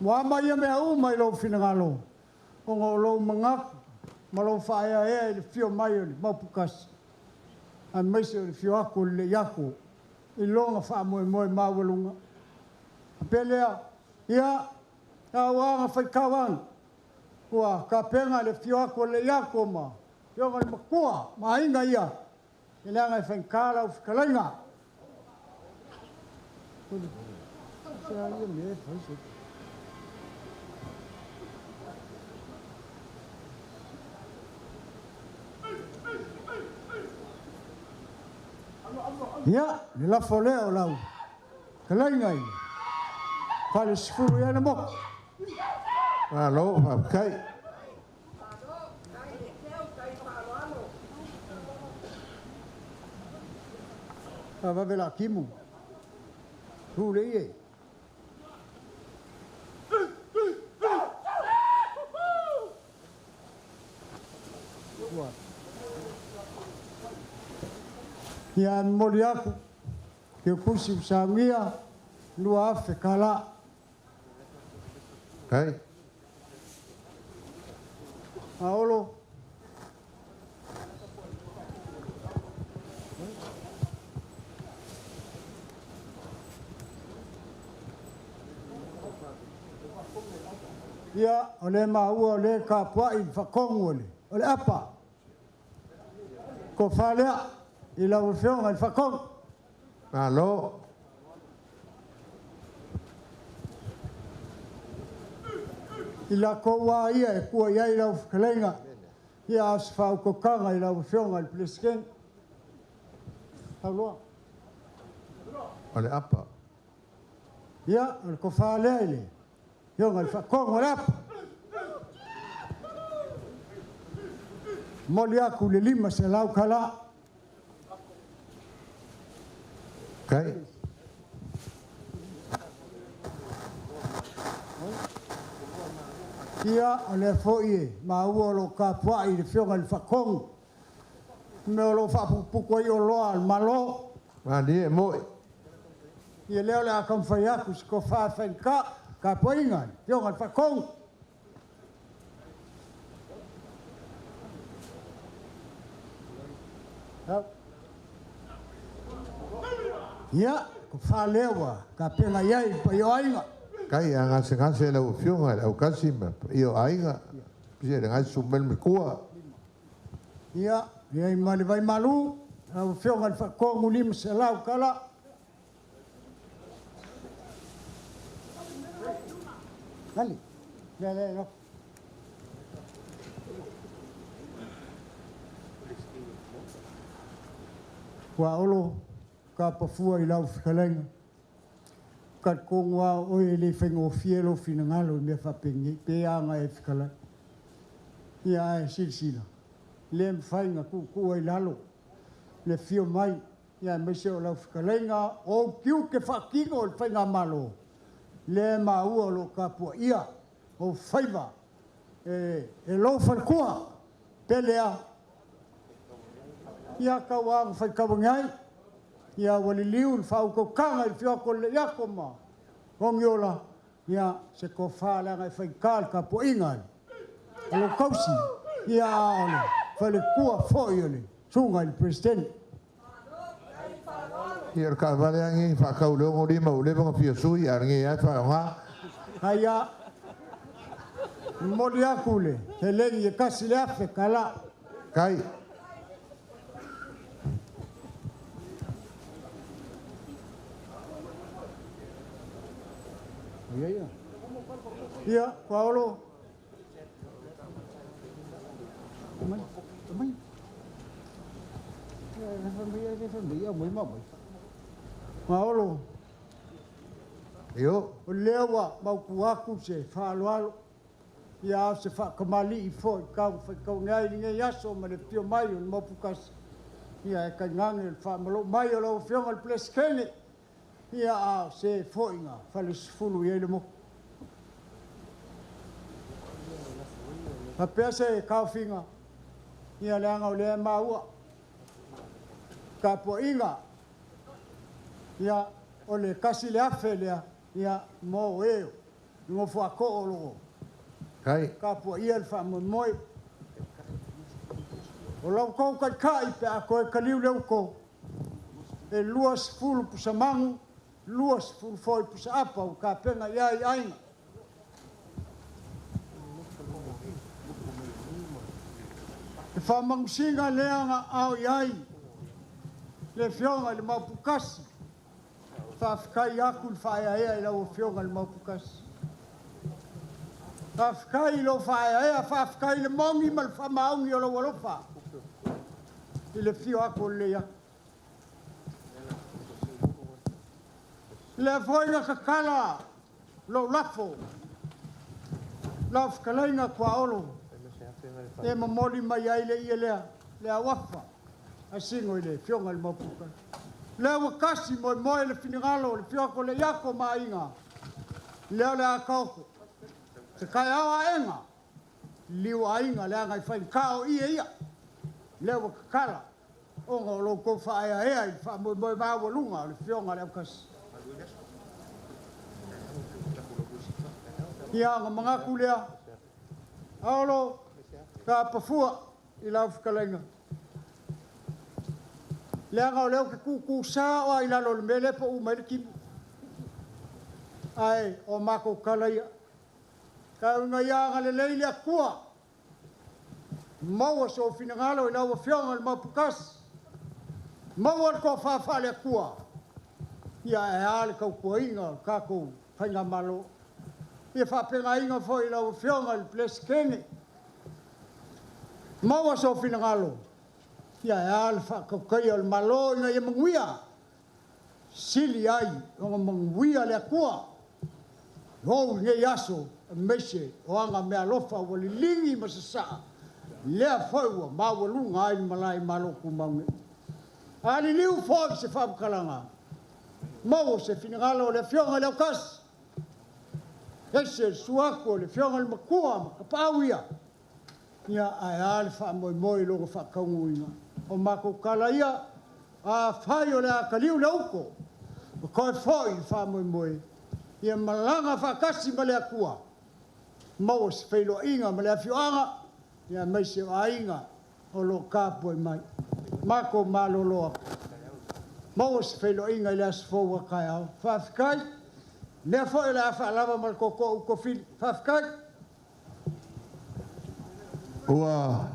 Mua mai mea u mai lou finagalo. O ngā lou mangaku, ma lou whaea ea i le fio mai o le maupukasi. Ai meise o le fio aku o le iaku. I longa wha moe moe mawalunga. A pelea, ia, a wanga whai kawana. Ua, ka penga le fio aku o le iaku ma. Fio ngā makua, ma inga ia. E leanga e whai kāla u whakalainga. Ia, le lafo lea o lau. Kalainga i. Whale sifuru ia na moko. Malo, whawhikai. A vave la kimu. Hule ie. Ia moli aku. Ke kusi usangia. Lua afe kala. Kai. Aolo. Ia, o le maua o le kapua i whakongu ole. O le apa. Ko whalea i lau whionga i whakongu. Malo. I la koua ia e kua iai lau whakalenga. Ia as whaukokanga i lau whionga i plesken. Hauloa. O le apa. Ia, o le ko whalea i le. Whionga i whakongu o le apa. Moli aku le lima se lau kala. Kai. Ia, o lea foi e maua o lo o tapuai le Afioga i le Faatonu, mea o lo o faaputuputu ai oloa a le Malo. Malie e mo'i. Ia lea o le a taumafai atu se tofa faigata, tapuaiga a le Afioga i le Faatonu. Ia, tofa lea ua tapena i ai le paia o aiga. Kai a gasegase lau Afioga i le aukasi ma paia o aiga. Pise le gasi susu mai le matua. Ia, i ai ma le vaimalu, lau Afioga i le Faatonu $500 tala. Ali, lea lea lea. Ua olo ka pafua i lau fetalaiga. Talitonu lava o oe e le faigofie lou finagalo i mea faapenei, pe aga e fetalai. Ia ae silasila, le mafai ona tuutuu ai i lalo le afio mai, ia aemaise o lau fetalaiga o ou tiute faatino i le faigamalo, lea e maua o lo o tapuaia ou faiva e lou faletua, pele a. Ia tau lava ina faitau ane ai, ia ua liliu le faautautaga i le afio atu o Leleia ma Togiola, ia se tofa leaga e faigata le tapuaiga a lou tausi, ia a o le faletua foi o le susuga i le Peresetene. Ia o le taavale lava lenei na faatau i le 65 ua leva ona fia sui, a o lenei lava e faaaoga. Aia, momoli atu le seleni e $1,000 tala. Kai. Ia, Paolo. Paolo. Io. O lea ua mautu atu se faaaloalo, ia a o se faatamalii foi tau faitauina ai lenei aso ma le afio mai o le Maoputasi, ia e tainane le faamaloo mai o lau Afioga i le Peresetene, ia a o se foiga falesefulu i ai le motu. Faapea se taofiga, ia leaga o lea e maua tapuaiga, ia o le 1,000 lea, ia mo e nofo a too o loo Kai. tapuaia le faamoemoe. O lau tou taitai pe a toe kaliu le uto, e 20 pusamanu, 20 foi pusaapa ua tapena i ai aiga. E faamanusiga lea na ao i ai le Afioga i le Maoputasi. Faafetai atu le faaeaea i lau Afioga i le Maoputasi. Faafetai i lou faaeaea, faafetai i le moni ma le faamaoni o lou alofa i le afio atu o Leleia. Lea foi na tatala lou lafo, lau fetalaiga Tuaolo, e momoli mai ai le ie lea, le auafa, asino i le Afioga i le Maoputasi. Lea ua kasi moemoe le finagalo o le afio atu o Leiato ma aiga, lea o le a taoto. Se taeao aega, liu aiga leaga e faigata o ie ia. Lea ua tatala, ona o lou tou faaeaea i le faamoemoe maualuga o le Afioga i le Aukasi. Ia, ona manatu lea, Aolo, tapafua i lau fetalaiga. Leaga o lea ou te tutu sa o ai lalo o le mea lea po o mai le timu. Ae o matou tala ia. Tau ina ia agalelei le Atua. Maua sou finagalo i lau Afioga i le Maoputasi. Maua le tofa faale Atua. Ia e a le tautuaina o le tatou faigamalo. Ia faapegaina foi i lau Afioga i le Peresetene. Maua sou finagalo. Ia e a le faatautaia o le Malo ina ia manuia. Sili ai ona manuia le Atua. Ou lenei aso aemaise o aga meaalofa ua liligi ma sasaa. Lea foi ua maualuga ai le malae i Malo tumau nei. A liliu foi se faamatalaga, Maua se finagalo o le Afioga i le Aukasi. Ese le susu atu o le Afioga i le Matua ma Tapaau ia. Ia ae a le faamoemoe i lona faataunuuina. O matou tala ia, afai o le a taliu le uto, ma toe foi le faamoemoe, ia malaga faatasi ma le Atua, maua se feiloaiga ma le afioaga, ia aemaise o aiga o lo o tapuai mai. Matou malolo atu. Maua se feiloaiga i le aso fou a taeao. Faafetai. O lea foi o le a faalava ma le tootoo o Tofili. Faafetai. Ua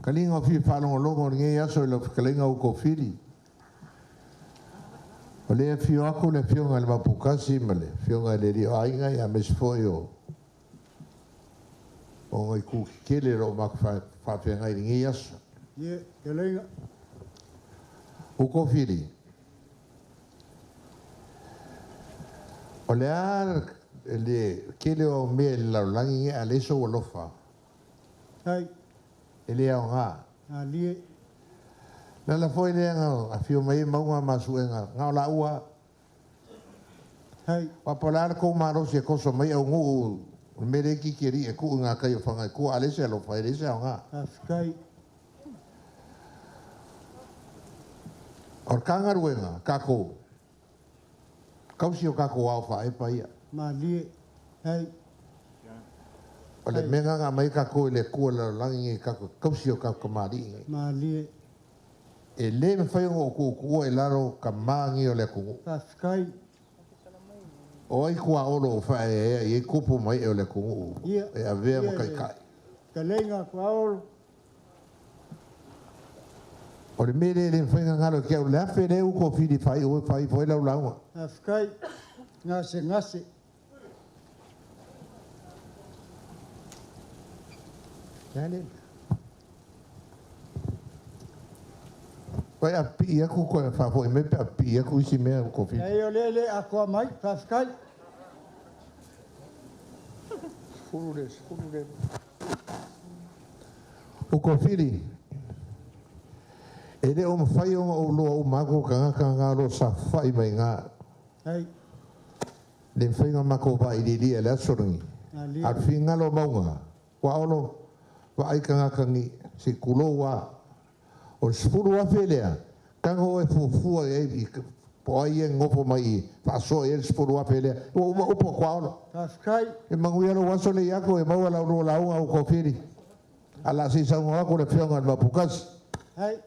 kaliga o fia faalogologo o lenei aso i lau fetalaiga Ukofili. O lea e afio atu le Afioga i le Maoputasi ma le Afioga i le Alii o Aiga aemaise foi o ona itu tetele o lo o matou faafeagai i lenei aso. Ie, fetalaiga. Ukofili, o le a le tele o au mea i le lalolagi lenei a leai sou alofa, Ai. e le aoga. Malie. O le ala foi lea na afio mai ai Mauga ma Suega, na o laua. Hai. Aua po o le a le tou malosi e toso mai aunuu o le mea lea e itiiti alii e tuu i gatai o fana i tua, a leai se alofa, e leai se aoga. Faafetai. O le ta galuega, tatou, tausi o tatou ao faaepa ia. Malie. Hai. O le mea lena na aumai ai tatou e le Atua i le lalolagi lenei, tatou te tausi o tatou tamalii nei. Malie. E le mafai ona ou tuutuua i lalo tama nei o le atunuu. Faafetai. O ai tuaolo o faaeaea i ai tupu ma ee o le atunuu e avea ma taitai? Fetalaiga Tuaolo. O le mea lea e le mafai ona galo ia te au, le afe lea uto o Fili e faaiu ai lau lauga. Faafetai. Gasegase. Vai a pipii atu toe faafoi mai pe a pipii atu isi mea o Kofili. Leai o lea e le atoa mai. Faafetai. O Kofili, e le o mafai ona ou iloa uma atu tagata na o lo o saofafai mai i ina. Le mafai ona matou vailiiliina i le aso lenei. A o le finagalo o Mauga, ua Olo, vaai tagata nei, se i tulou lava. O le $10,000 lea, tago oe e fuafua i ai po o ai ia e nonofo mai i i e faasoa i ai le $10,000 lea. Ua uma upu a Tuaolo. Faafetai. Ia manuia lou aso lea i atu e maua lau lua lauga ua Kofili. Ae o le a se i saunoa atu le Afioga i le Maoputasi. Hai.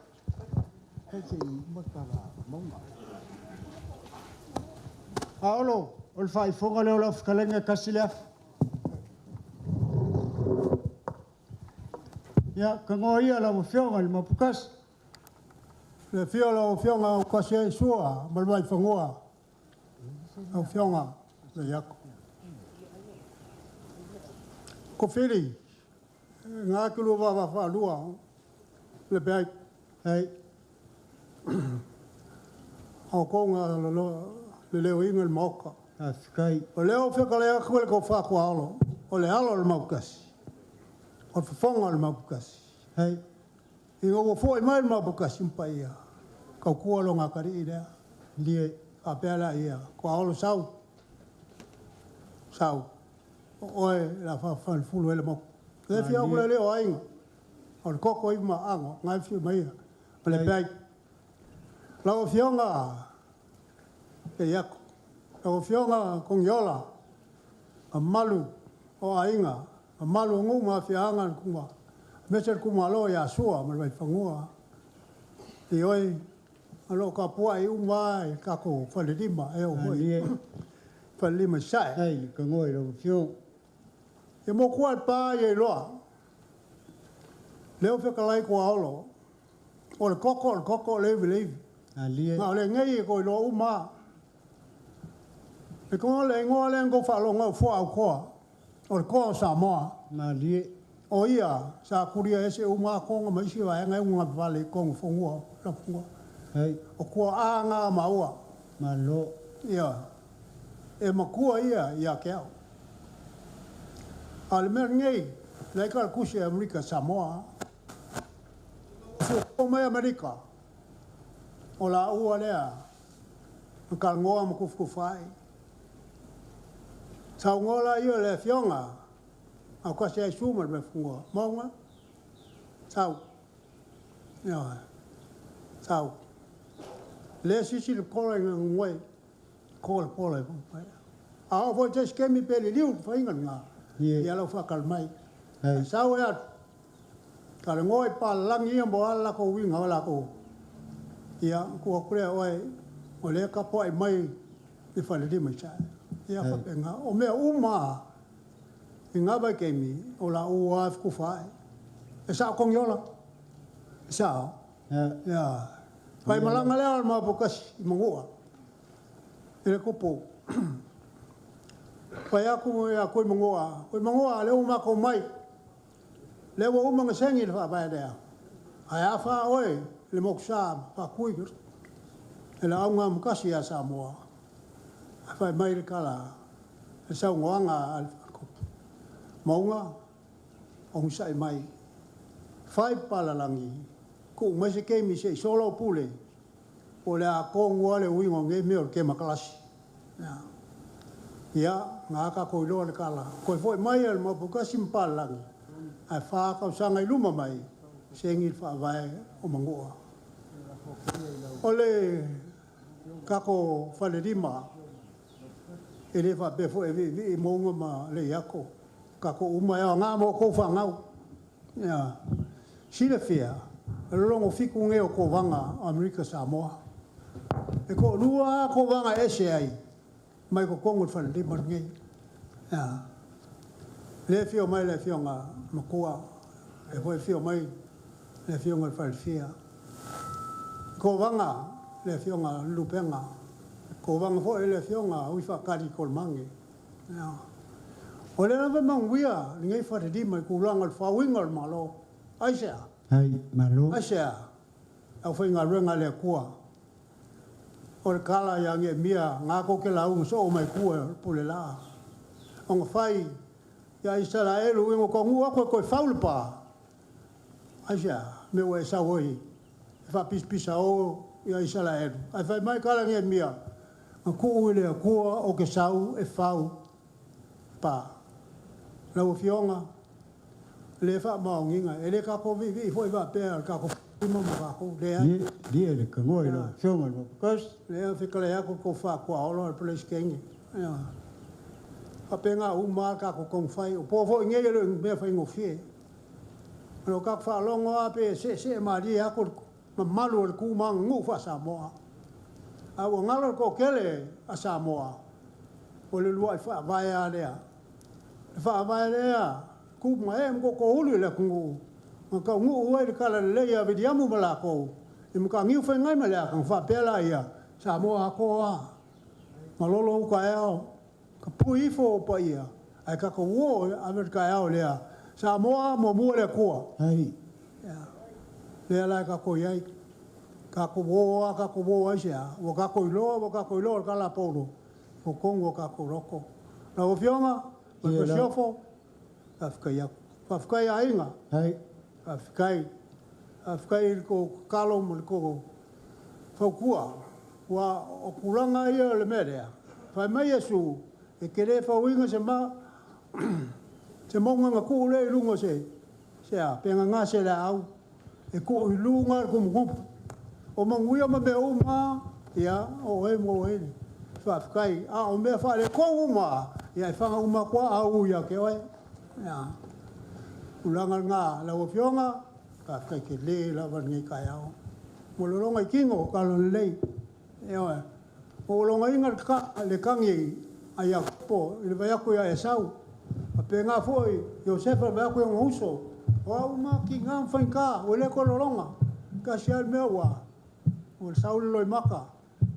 Hai se i uma tala Mauga. Aolo, o le faaifoga lea o lau fetalaiga e tasi le afa. Ia, tagoa ia lau Afioga i le Maoputasi. Le afio o lau Afioga Aukasi ai Sua ma le Vaifanua, lau Afioga Leiato. Kofili, ngā atu lua vava whaalua, le peai. Hei. O kouga le leo inga le maoka. Faafetai. O lea o fetalai atu e le tofa Tuaolo, o le alo o le Maoputasi, o le fofoga o le Maoputasi. Hei. Ina ua foi mai le Maoputasi ma paia, tautua lo gatalii lea. Lie. Faapea laia, Tuaolo sau, sau, o oe la faafanefulu ai le maoka. Le fia atu le leo o aiga, o le koko i ma ago, ngai fia mai ia, ma le peai. Lau Afioga Leiato, lau Afioga Kogiola, mamalu o aiga, mamalu o nuu ma afioaga le kuma, aemaise le itumalo ia Sua ma le Vaifanua. Ioe, o lo o tapuai uma lava i le tatou falelima e oo foi i falelima i Sasae. Ai le tagoa i lau Afioga. Ia motu le pa ia iloa. Lea ua fetalai Tuaolo, o le koko, o le koko, o le ivi, le ivi. Alie. Na o le nei e ko iloa uma. Le konga le ingoa lea na tou faalogo ai o Fuaautoa, o le toa o Samoa. Malie. O ia sa kulia ese uma konga ma isi vaega e uga vale i konga fonua, la fonua. Hai. O kua a ngā maua. Malo. Ia, e makua ia ia ke au. A le mea nei, le ka kusi e Amerika Samoa. Fu o mai Amerika. O la ua lea, Ma kalagoa ma kufukufua'i. Saugoa laia o le Afioga aukasi ai Iesu ma le Meafagoa. Mauga, sau. Ioe. Sau. Le sisi le kola i ngā ko le pola i fai. A o foi te skemi pe le liu whainga ngā. Ia lau whakal mai. Sau e atu. Ka le ngoi pa langi ia mo ala ko winga o ko. Ia kua kure oe o le ka po ai mai i whale di mai sa. Ia whapenga. O mea uma i ngā vai keimi o la ua whai. E sao kongi ola. E sao. Ia. Pai malanga lea o le mapokasi i mangua. I le kupu. Pai aku ia koe mangua. Koe mangua le uma ko mai. Le ua uma ngasengi le whaapae lea. Ai a wha oe le mokusa wha kui. E la aunga mukasi ia Samoa. A whai mai le kala. E sau ngoanga a le whakupu. Maunga, o ngusai mai. Whai palalangi. Ku mai se keimi se i solo pule. O le a kongua le uingo nge meo le ke makalasi. Ia, ngā ka koi loa le kala. Koi foi mai le mapukasi mpalangi. Ai wha kau sanga i luma mai. Sengi le whaavae o mangua. O le kako whalerima. E le wha pefo e vi vi monga ma le iako. Kako uma e ngā mō kou whangau. Ia. Sila fia. E longo fiku nge o ko wanga Amerika Samoa. E ko lua ko wanga ese ai. Mai ko kongo whalerima nge. Ia. Le fio mai le fio ngā makua. E foi fio mai le fio ngā whalefia. Ko wanga le fio ngā lupenga. Ko wanga fo e le fio ngā ui whakari ko mange. Ia. O le lava manguia, ni ngai whalerima i kulanga le whawinga le malo. Ai sea. Hai, malo. Ai sea. Au whai ngā renga le kua. O le kala ia nge mia, ngā koke la unga so o mai kua pule la. O ngā whai, ia Israelu ingo ko ngua koe koe faule pa. Ai sea, me ua e sau oi. E wha pisa o ia Israelu. Ai whai mai kala nge mia, ngā kuu i le kua o ke sau e fau pa. Lau fionga, le wha maonginga, e le kako vi vi foi va pea le kako ima mo kako, le a. Lie le kangoi lau fionga le mapukasi. Le a whikale ako ko wha kua olo le place kengi. Ia. Whapenga uma kako kong whai, o pō foi ngei le mea whai ngofie. Lo kako wha longo a pe se se ma ri ako ma malu o le kumanga ngu wha Samoa. A ua ngalo ko kele a Samoa. O le lua i wha vai a lea. Le wha vai lea, ku ma e mko ko ulu le kungu. Ma ka ngu ue le kala le lea viliamu ma lako. I mka ngiu whai ngai ma lea kang wha pela ia. Samoa ako a. Ma lolo uka eo. Ka pui ifo o pa ia. Ai ka ka uo a me ka eo lea. Samoa mo mua le kua. Hai. Ia. Lea lai ka ko iai. Ka ko wo a, ka ko wo ai sea. Wa ka ko iloa, wa ka ko iloa ka la polo. Ko kongo ka ko roko. Na o fionga, o Ia ko la. siofo, ka whikai aku. Ka whikai a inga. Hai. Ka whikai. Ka whikai i ko kalo mo le ko faukua. Ua o kulanga ia le merea. Whai mai Yesu, e kere whauinga se ma, se maunga ngā kuu le i lunga se, se a, penga ngā se le au, e kuu i lunga le kumukupu. O manguia ma mea uma, ia, o e mo e. Whawhikai, a o mea whare ko uma, ia e whanga uma kua au ia ke oe. Ia. Ulanga ngā lau fionga, ka whikai ke le la wan ngai kai au. Mo loronga i kingo, ka lo lei. Ia oe. O longa inga ka, le kangi a ia po, i le vai aku ia Esau. A pe ngā foi, Josefa vai aku ia ngauso. O au ma ki ngā mwhainka, o le ko loronga. Ka si al mea ua. O le saule loi maka.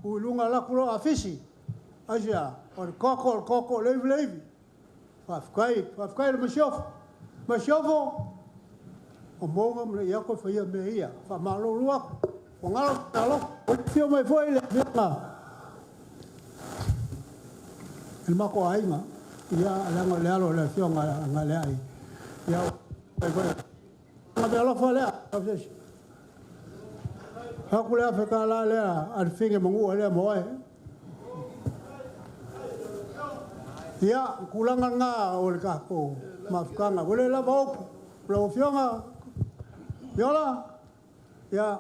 Ku lunga laku lo a fisi. Asia, o le koko, leivi leivi. Whawhikai, whawhikai le masiofo. Masiofo, o monga mle ia koe whaia me ia. Wha malo luaku. O ngalo talo, o fio mai foi le fionga. El mako ainga, ia langa le alo le fionga nga le ai. Ia, ai foi. Nga be alofa lea, Haku lea wheka la lea, a le finge mangua lea moe. Ia, tulaga lena o le tatou mafutaga. Ua le lava upu, lau Afioga Iola, ia,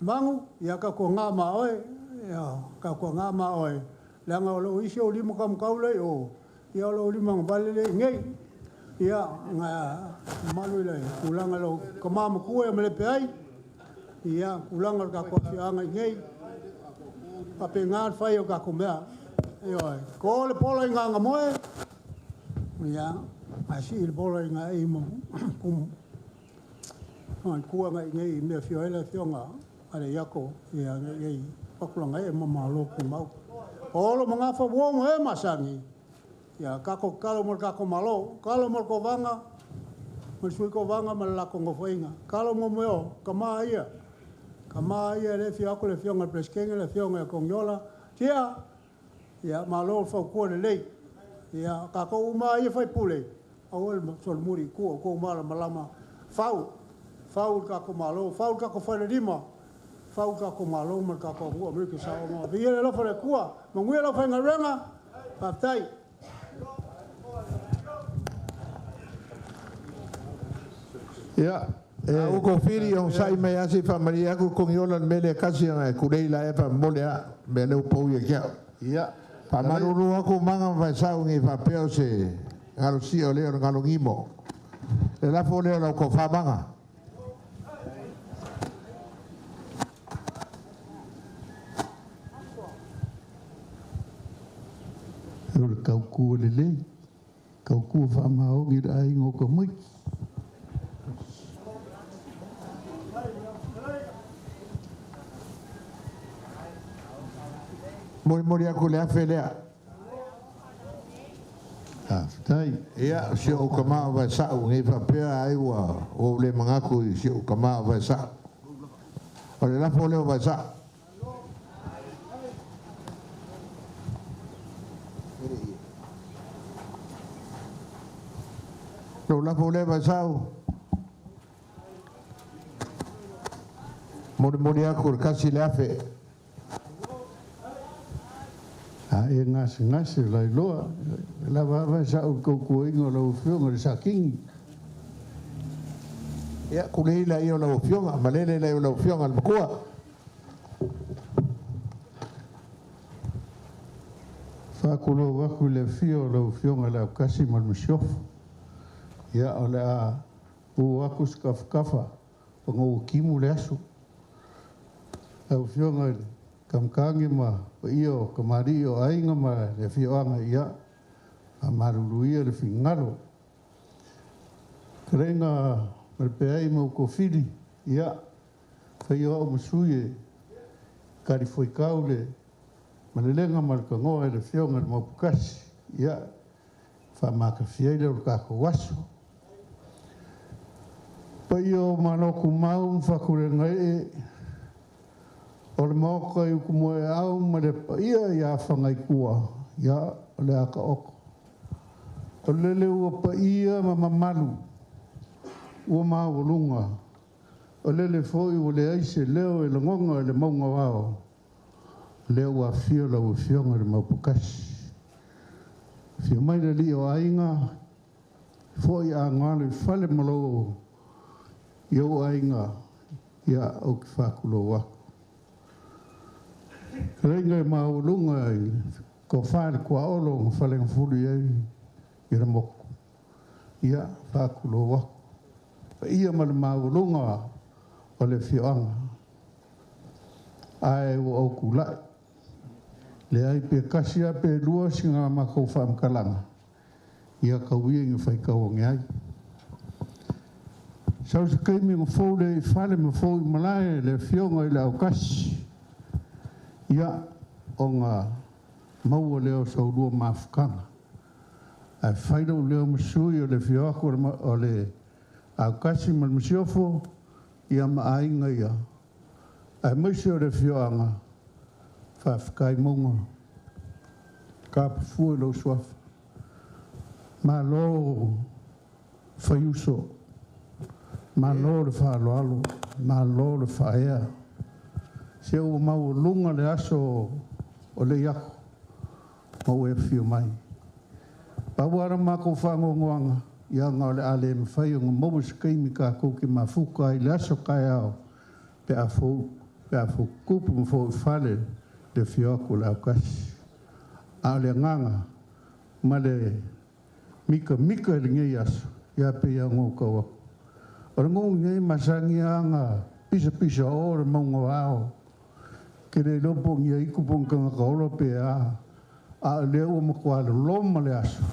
Magu, ia tautuana ma oe, ia tautuana ma oe, leaga o lo o isi ou lima taumatau lea i o, ia o lou lima gavale lea i inei. Ia, na mamalu i le tulaga i lou tama matua ia Malepeai, ia, tulaga o le tatou afioaga i inei, faapena le fai o tatou mea. Ioe, to le pola i Gagamoe, ia, ae sii le pola i gaei ma tua agai i inei i mea e afio ai le afioga a le Iako, ia agai i Fatulagaee ma Malo Tumau. Olo ma gafa uo ma e masani, ia tatou tatalo mo le tatou Malo, tatalo mo le Kovana, ma le Sui Kovana ma le latou nofoaiga. Tatalo mo mea o tama ia, tama ia lea e afio atu le afioga i le Peresetene, le afioga ia Togiola, Tia, ia malo le fautua lelei. Ia tatou uma lava ia sui usufono, aua le solomuli i tua, outou malamalama, fau, fau le tatou Malo, fau le tatou falelima, fau le tatou Malo ma le tatou atunuu Amerika Samoa. Viia le alofa o le Atua, manuia le aufaigaluega, faafetai. Ia, a ua kofili onosai mai lava se i faamalie atu Togiola i le mea lea e tasi ona e tulei laia faamomoli lava le mea lea ua pau ia te au. Ia. Faamalulu atu Maga ma Vaesau ne i faapea o se galo sia o lea o le galo nimo. Le lafo lea o lau tofa Maga. O le tautua lelei, tautua faamaoni i le aiga o tamaiti. Molimoli atu le afe lea. Faafetai. Ia, o si ou tama o Vaesau, ne i faapea ai ua ou le manatu i si ou tama o Vaesau. O le lafo lea o Vaesau. Lou lafo lea Vaesau. Molimoli atu le kasi le afe. A e gasegase lailoa, e lava a Vaesau i le tautuaina o lau Afioga i le Satini. Ia, tulei laia o lau Afioga, malele laia o lau Afioga i le Matua. Faatulou atu i le afio o lau Afioga i le Aukasi ma le Masiofo. Ia, o le a uu atu se tafatafa ona ua timu le aso. Lau Afioga i le Kamakagi ma paia o tamalii o aiga ma le afioaga, ia, faamalulu ia le finagalo. Fetalaiga ma le Peai ma Ukofili, ia, faia o au ma sui e talifuaitau le malelega ma le tanoa i le Afioga i le Maoputasi, ia, faamatafia ai lea o le tatou aso. Paia o Malotumau ma Fatulegaee, o le Maota i Utumoeau ma le paia ia Fagaitua, ia, o le a taoto. O lele ua paia ma mamalu, ua maualuga, o lele foi ua leai se leo e lagona i le mauga o ao, lea ua afio lau Afioga i le Maoputasi. Afio mai le alii o aiga, foi a galo i fale ma lou i ou aiga, ia, ou te faatulou atu. Fetalaiga e maualuga i le tofa i le tuaolo na falegafulu i ai i le motu, ia, faatulou atu. Paia ma le maualuga o le afioaga, ae ua ou tulai, leai pe tasi lava pe lua sina matou faamatalaga, ia tau ia ina faitau ane ai. Sau se taimi ona fou lea i fale ma fou i malae le Afioga i le Aukasi, ia, ona maua lea o sa ulua mafutaga. Ae fai lou leo ma sui o le afio atu o le Aukasi ma le Masiofo, ia ma aiga ia, aemaise o le afioaga, faafetai Mauga, kapafua i lou suafa. Malo faiuso, malo le faaaloalo, malo le faaea. Se ua maualuga le aso o le iako ma ua e afio mai. Pau lava le makou faanoanoaga, ia ona o le a le mafai ona maua se taimi tatou te mafuta ai i le aso taeao pe a fou pe a fotutupu ma fo'i fale le afio atu o le autasi. A o le agaga ma le mitamita i lenei aso, ia pei lava ona ou tau atu. O le nuu lenei e masani lava ona pisapisa o le mauga o Ao. Ou te le iloa po o ni aitu po o ni tagata ola pe a, a o lea ua matua loloma le aso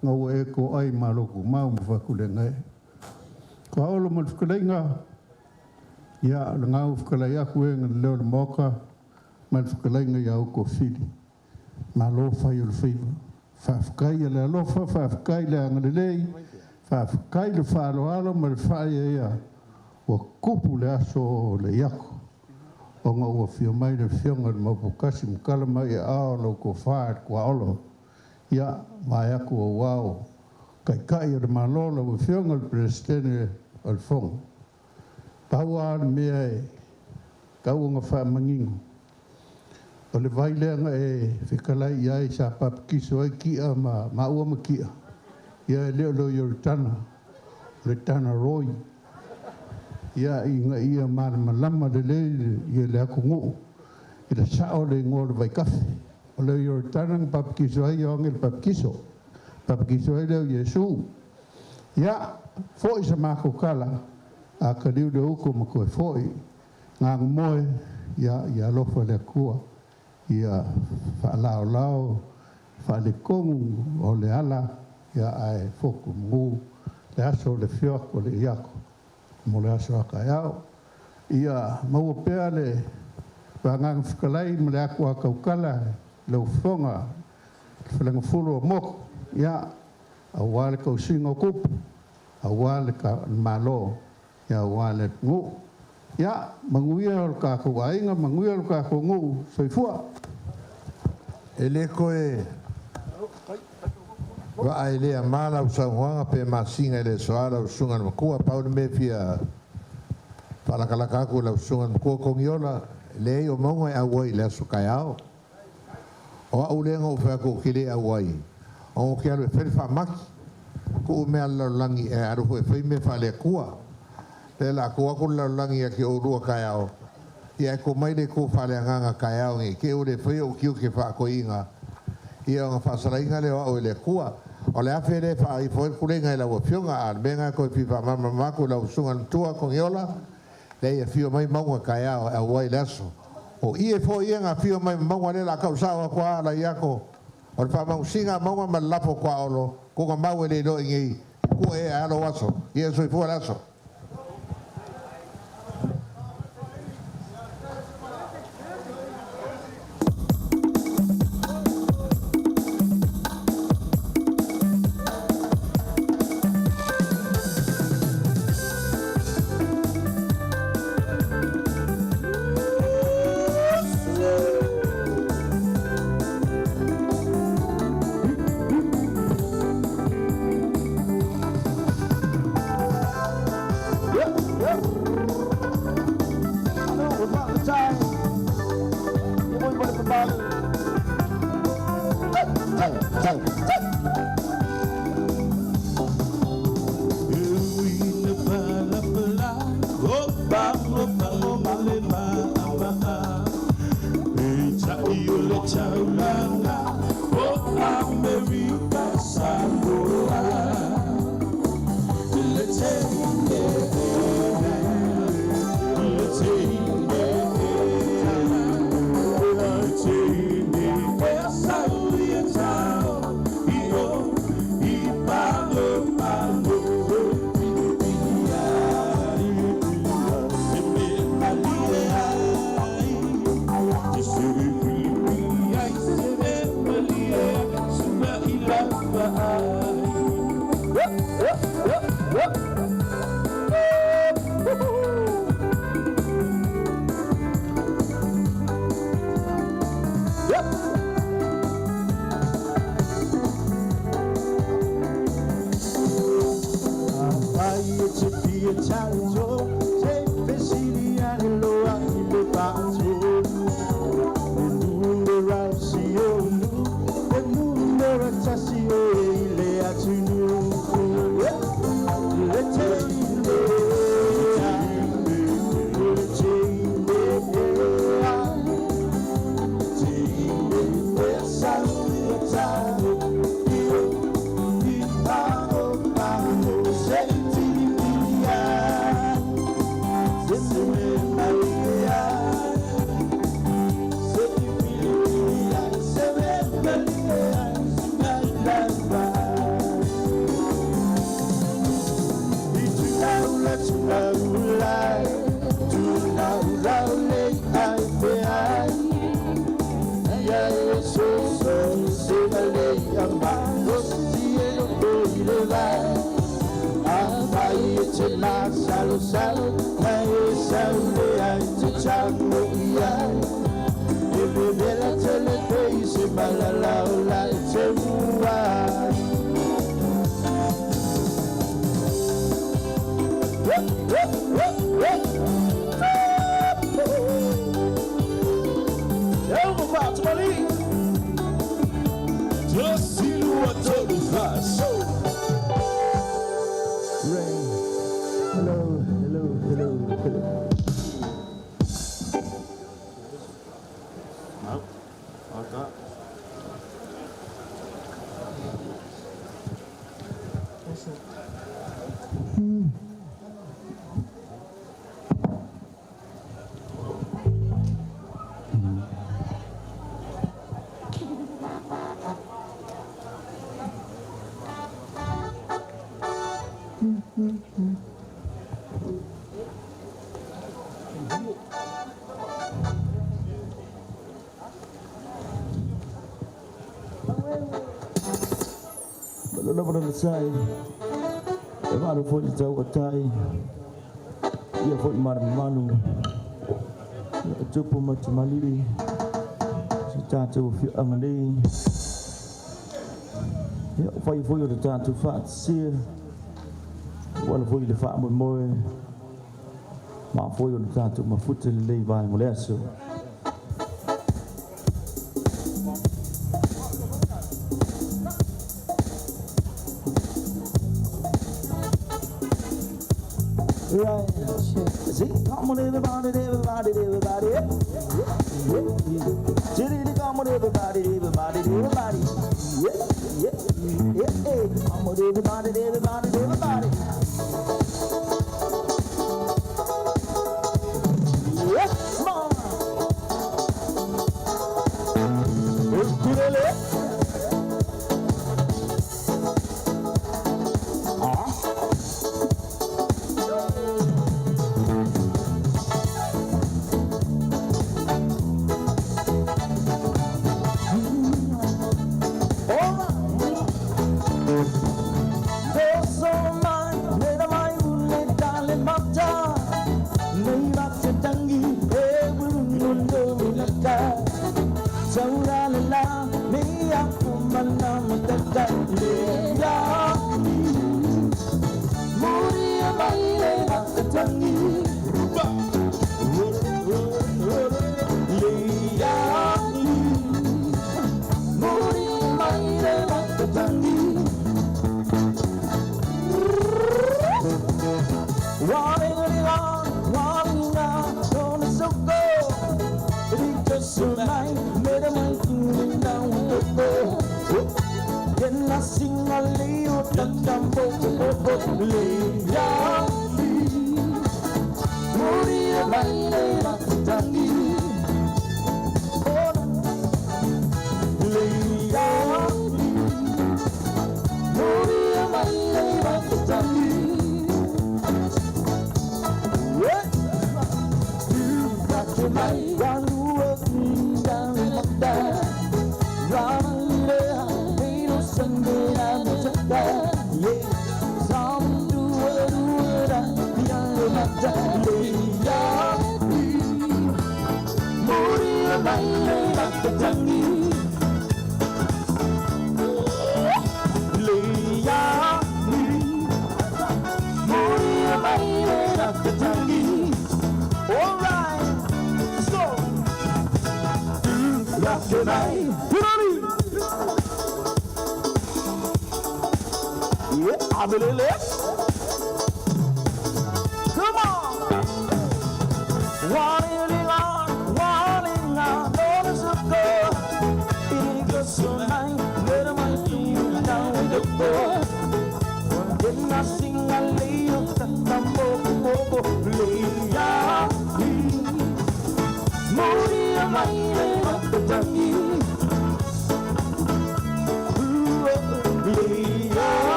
na ua e to'ai ma lotumau ma Fatulegae. Tuaolo ma le fetalaiga, ia o lena ua fetalai atu e na leleo o le Maota ma le fetalaiga ia Utuafili. Malo fai o le faiva. Faafetai i le alofa, faafetai i le agalelei, faafetai le faaaloalo ma le faaeaea ua tupu le aso o le iako ona ua afio mai le Afioga i le Maoputasi ma tala mai i aao lau tofa i le Tuaolo. Ia, vaeatu aua o Taitai o le Malo, lau Afioga i le Peresetene o le Fono. Pau lava le mea e tau ona faamanino, o le vai lea na e fetalai i ai sa papatiso ai Tia ma maua ma Tia, ia e le o le Ioritana, o le Tana Roy. Ia, ina ia malamalama lelei le atunuu i le sao o le igoa o le vaitafe. O le Ioritana na papatiso ai Ioane le Papatiso, papatiso ai lea o Iesu. Ia, fo'i sa matou tala, a taliu le utu ma toe fo'i gagamoe, ia, ia alofa le Atua, ia faalaolao faaletonu o le ala, ia ae fotu manu le aso o le afio atu o le iako mo le aso a taeao. Ia maua pea le Agaga Fetalai ma le atu a tautala i lau Afioga i le Faleagafulu o Motu, ia, aua le tausiga o tupu, aua le Malo, ia aua le atunuu. Ia, manuia o le tatou aiga, manuia o le tatou nuu, soifua. E le toe vaai lea ma lau saunoaga pe masina i le aso a lau susuga i le matua. Pau le mea e fia faalakalaka atu i lau susuga i le matua Togiola, e leai o mauga e auai i le aso taeao. O au lea na ou fai atu ou te le auai, ona ou te alu e fai le faamati. Tuu mea a le lalolagi e alu foi e fai mea faale-Atua. Lea o le a tuu atu le lalolagi ia te oulua taeao, ia ae tuu mai le itu faaleagaga taeao ne i te i ua le faia ou tiute faa-toeaina, ia ona faasalaina lea o au e le Atua. O le afe lea e faaifo ai le tuleiga i lau Afioga, a o le mea lena e toe fia faamalamalama atu i lau Susuga i le Matua Togiola, leai e afio mai Mauga taeao e auai i le aso. O ie foi ia na afio mai ma Mauga lea o le a tau sao atu lava Laiako, o le faamausiga a Mauga ma le lafo tuaolo, kuga mau e le iloa i inei, tua ea e a lou aso. Ia soifua le aso. le ai pe ai. Ia e so so se na le ama lo si e lo to i le vai. A vai e te ma salo salo mai e sa le ai te chango i ai. E bebela te le te i se malala o la te mua. Hello, hello, hello, hello. Lava na sai. E maru foi le tau atai. Ia foi mara malu. Ia tupu matamalii. Se tātou whio angalei. Ia whai foi o le tātou whaatisia. Wala foi le wha moe moe. Ma foi o le tātou mafuta le lei vai mo le aso. Right. See, come on, everybody, everybody, everybody. Yeah, yeah, yeah. Come on, everybody, everybody, everybody. Yeah, yeah, yeah, yeah. Come on, everybody, everybody, everybody. Yeah, come on. Ukulele.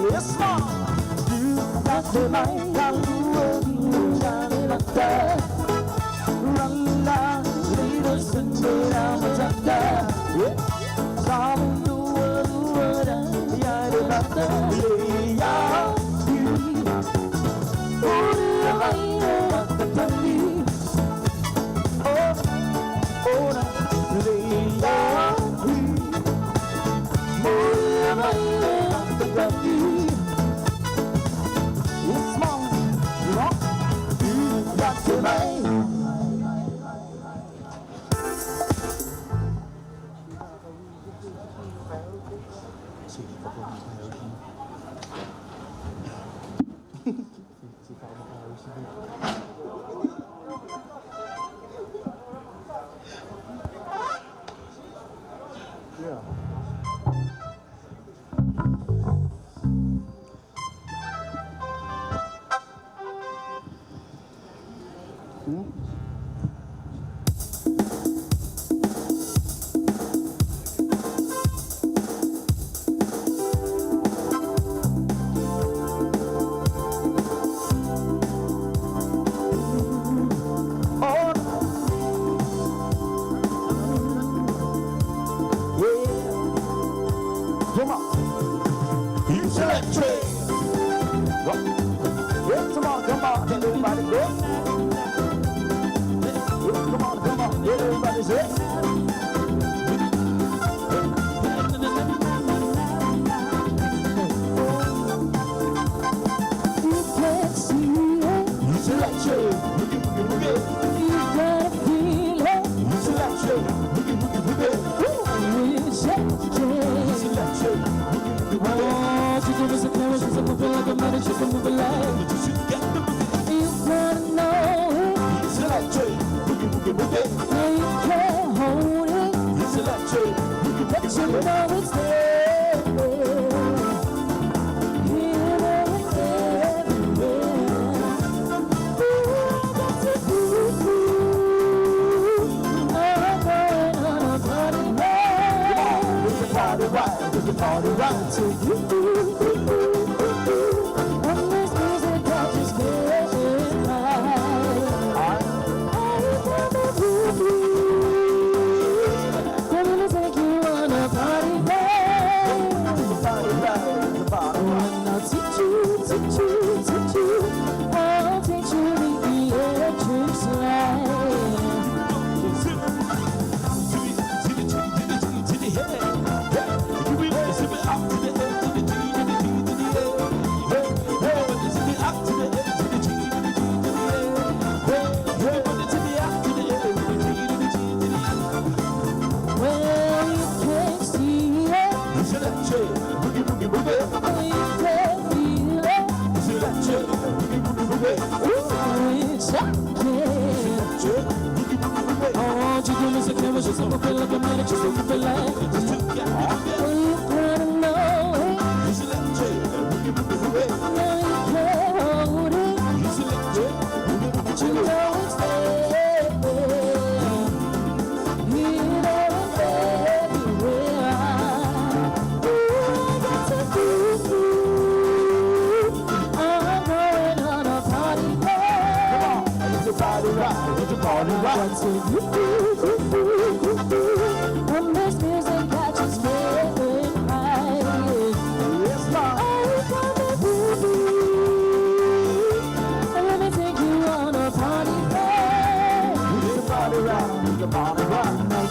Yes, mama. You rock the night. Yep, good. Yes, mama. You rock the night.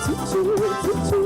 Teach you, teach you.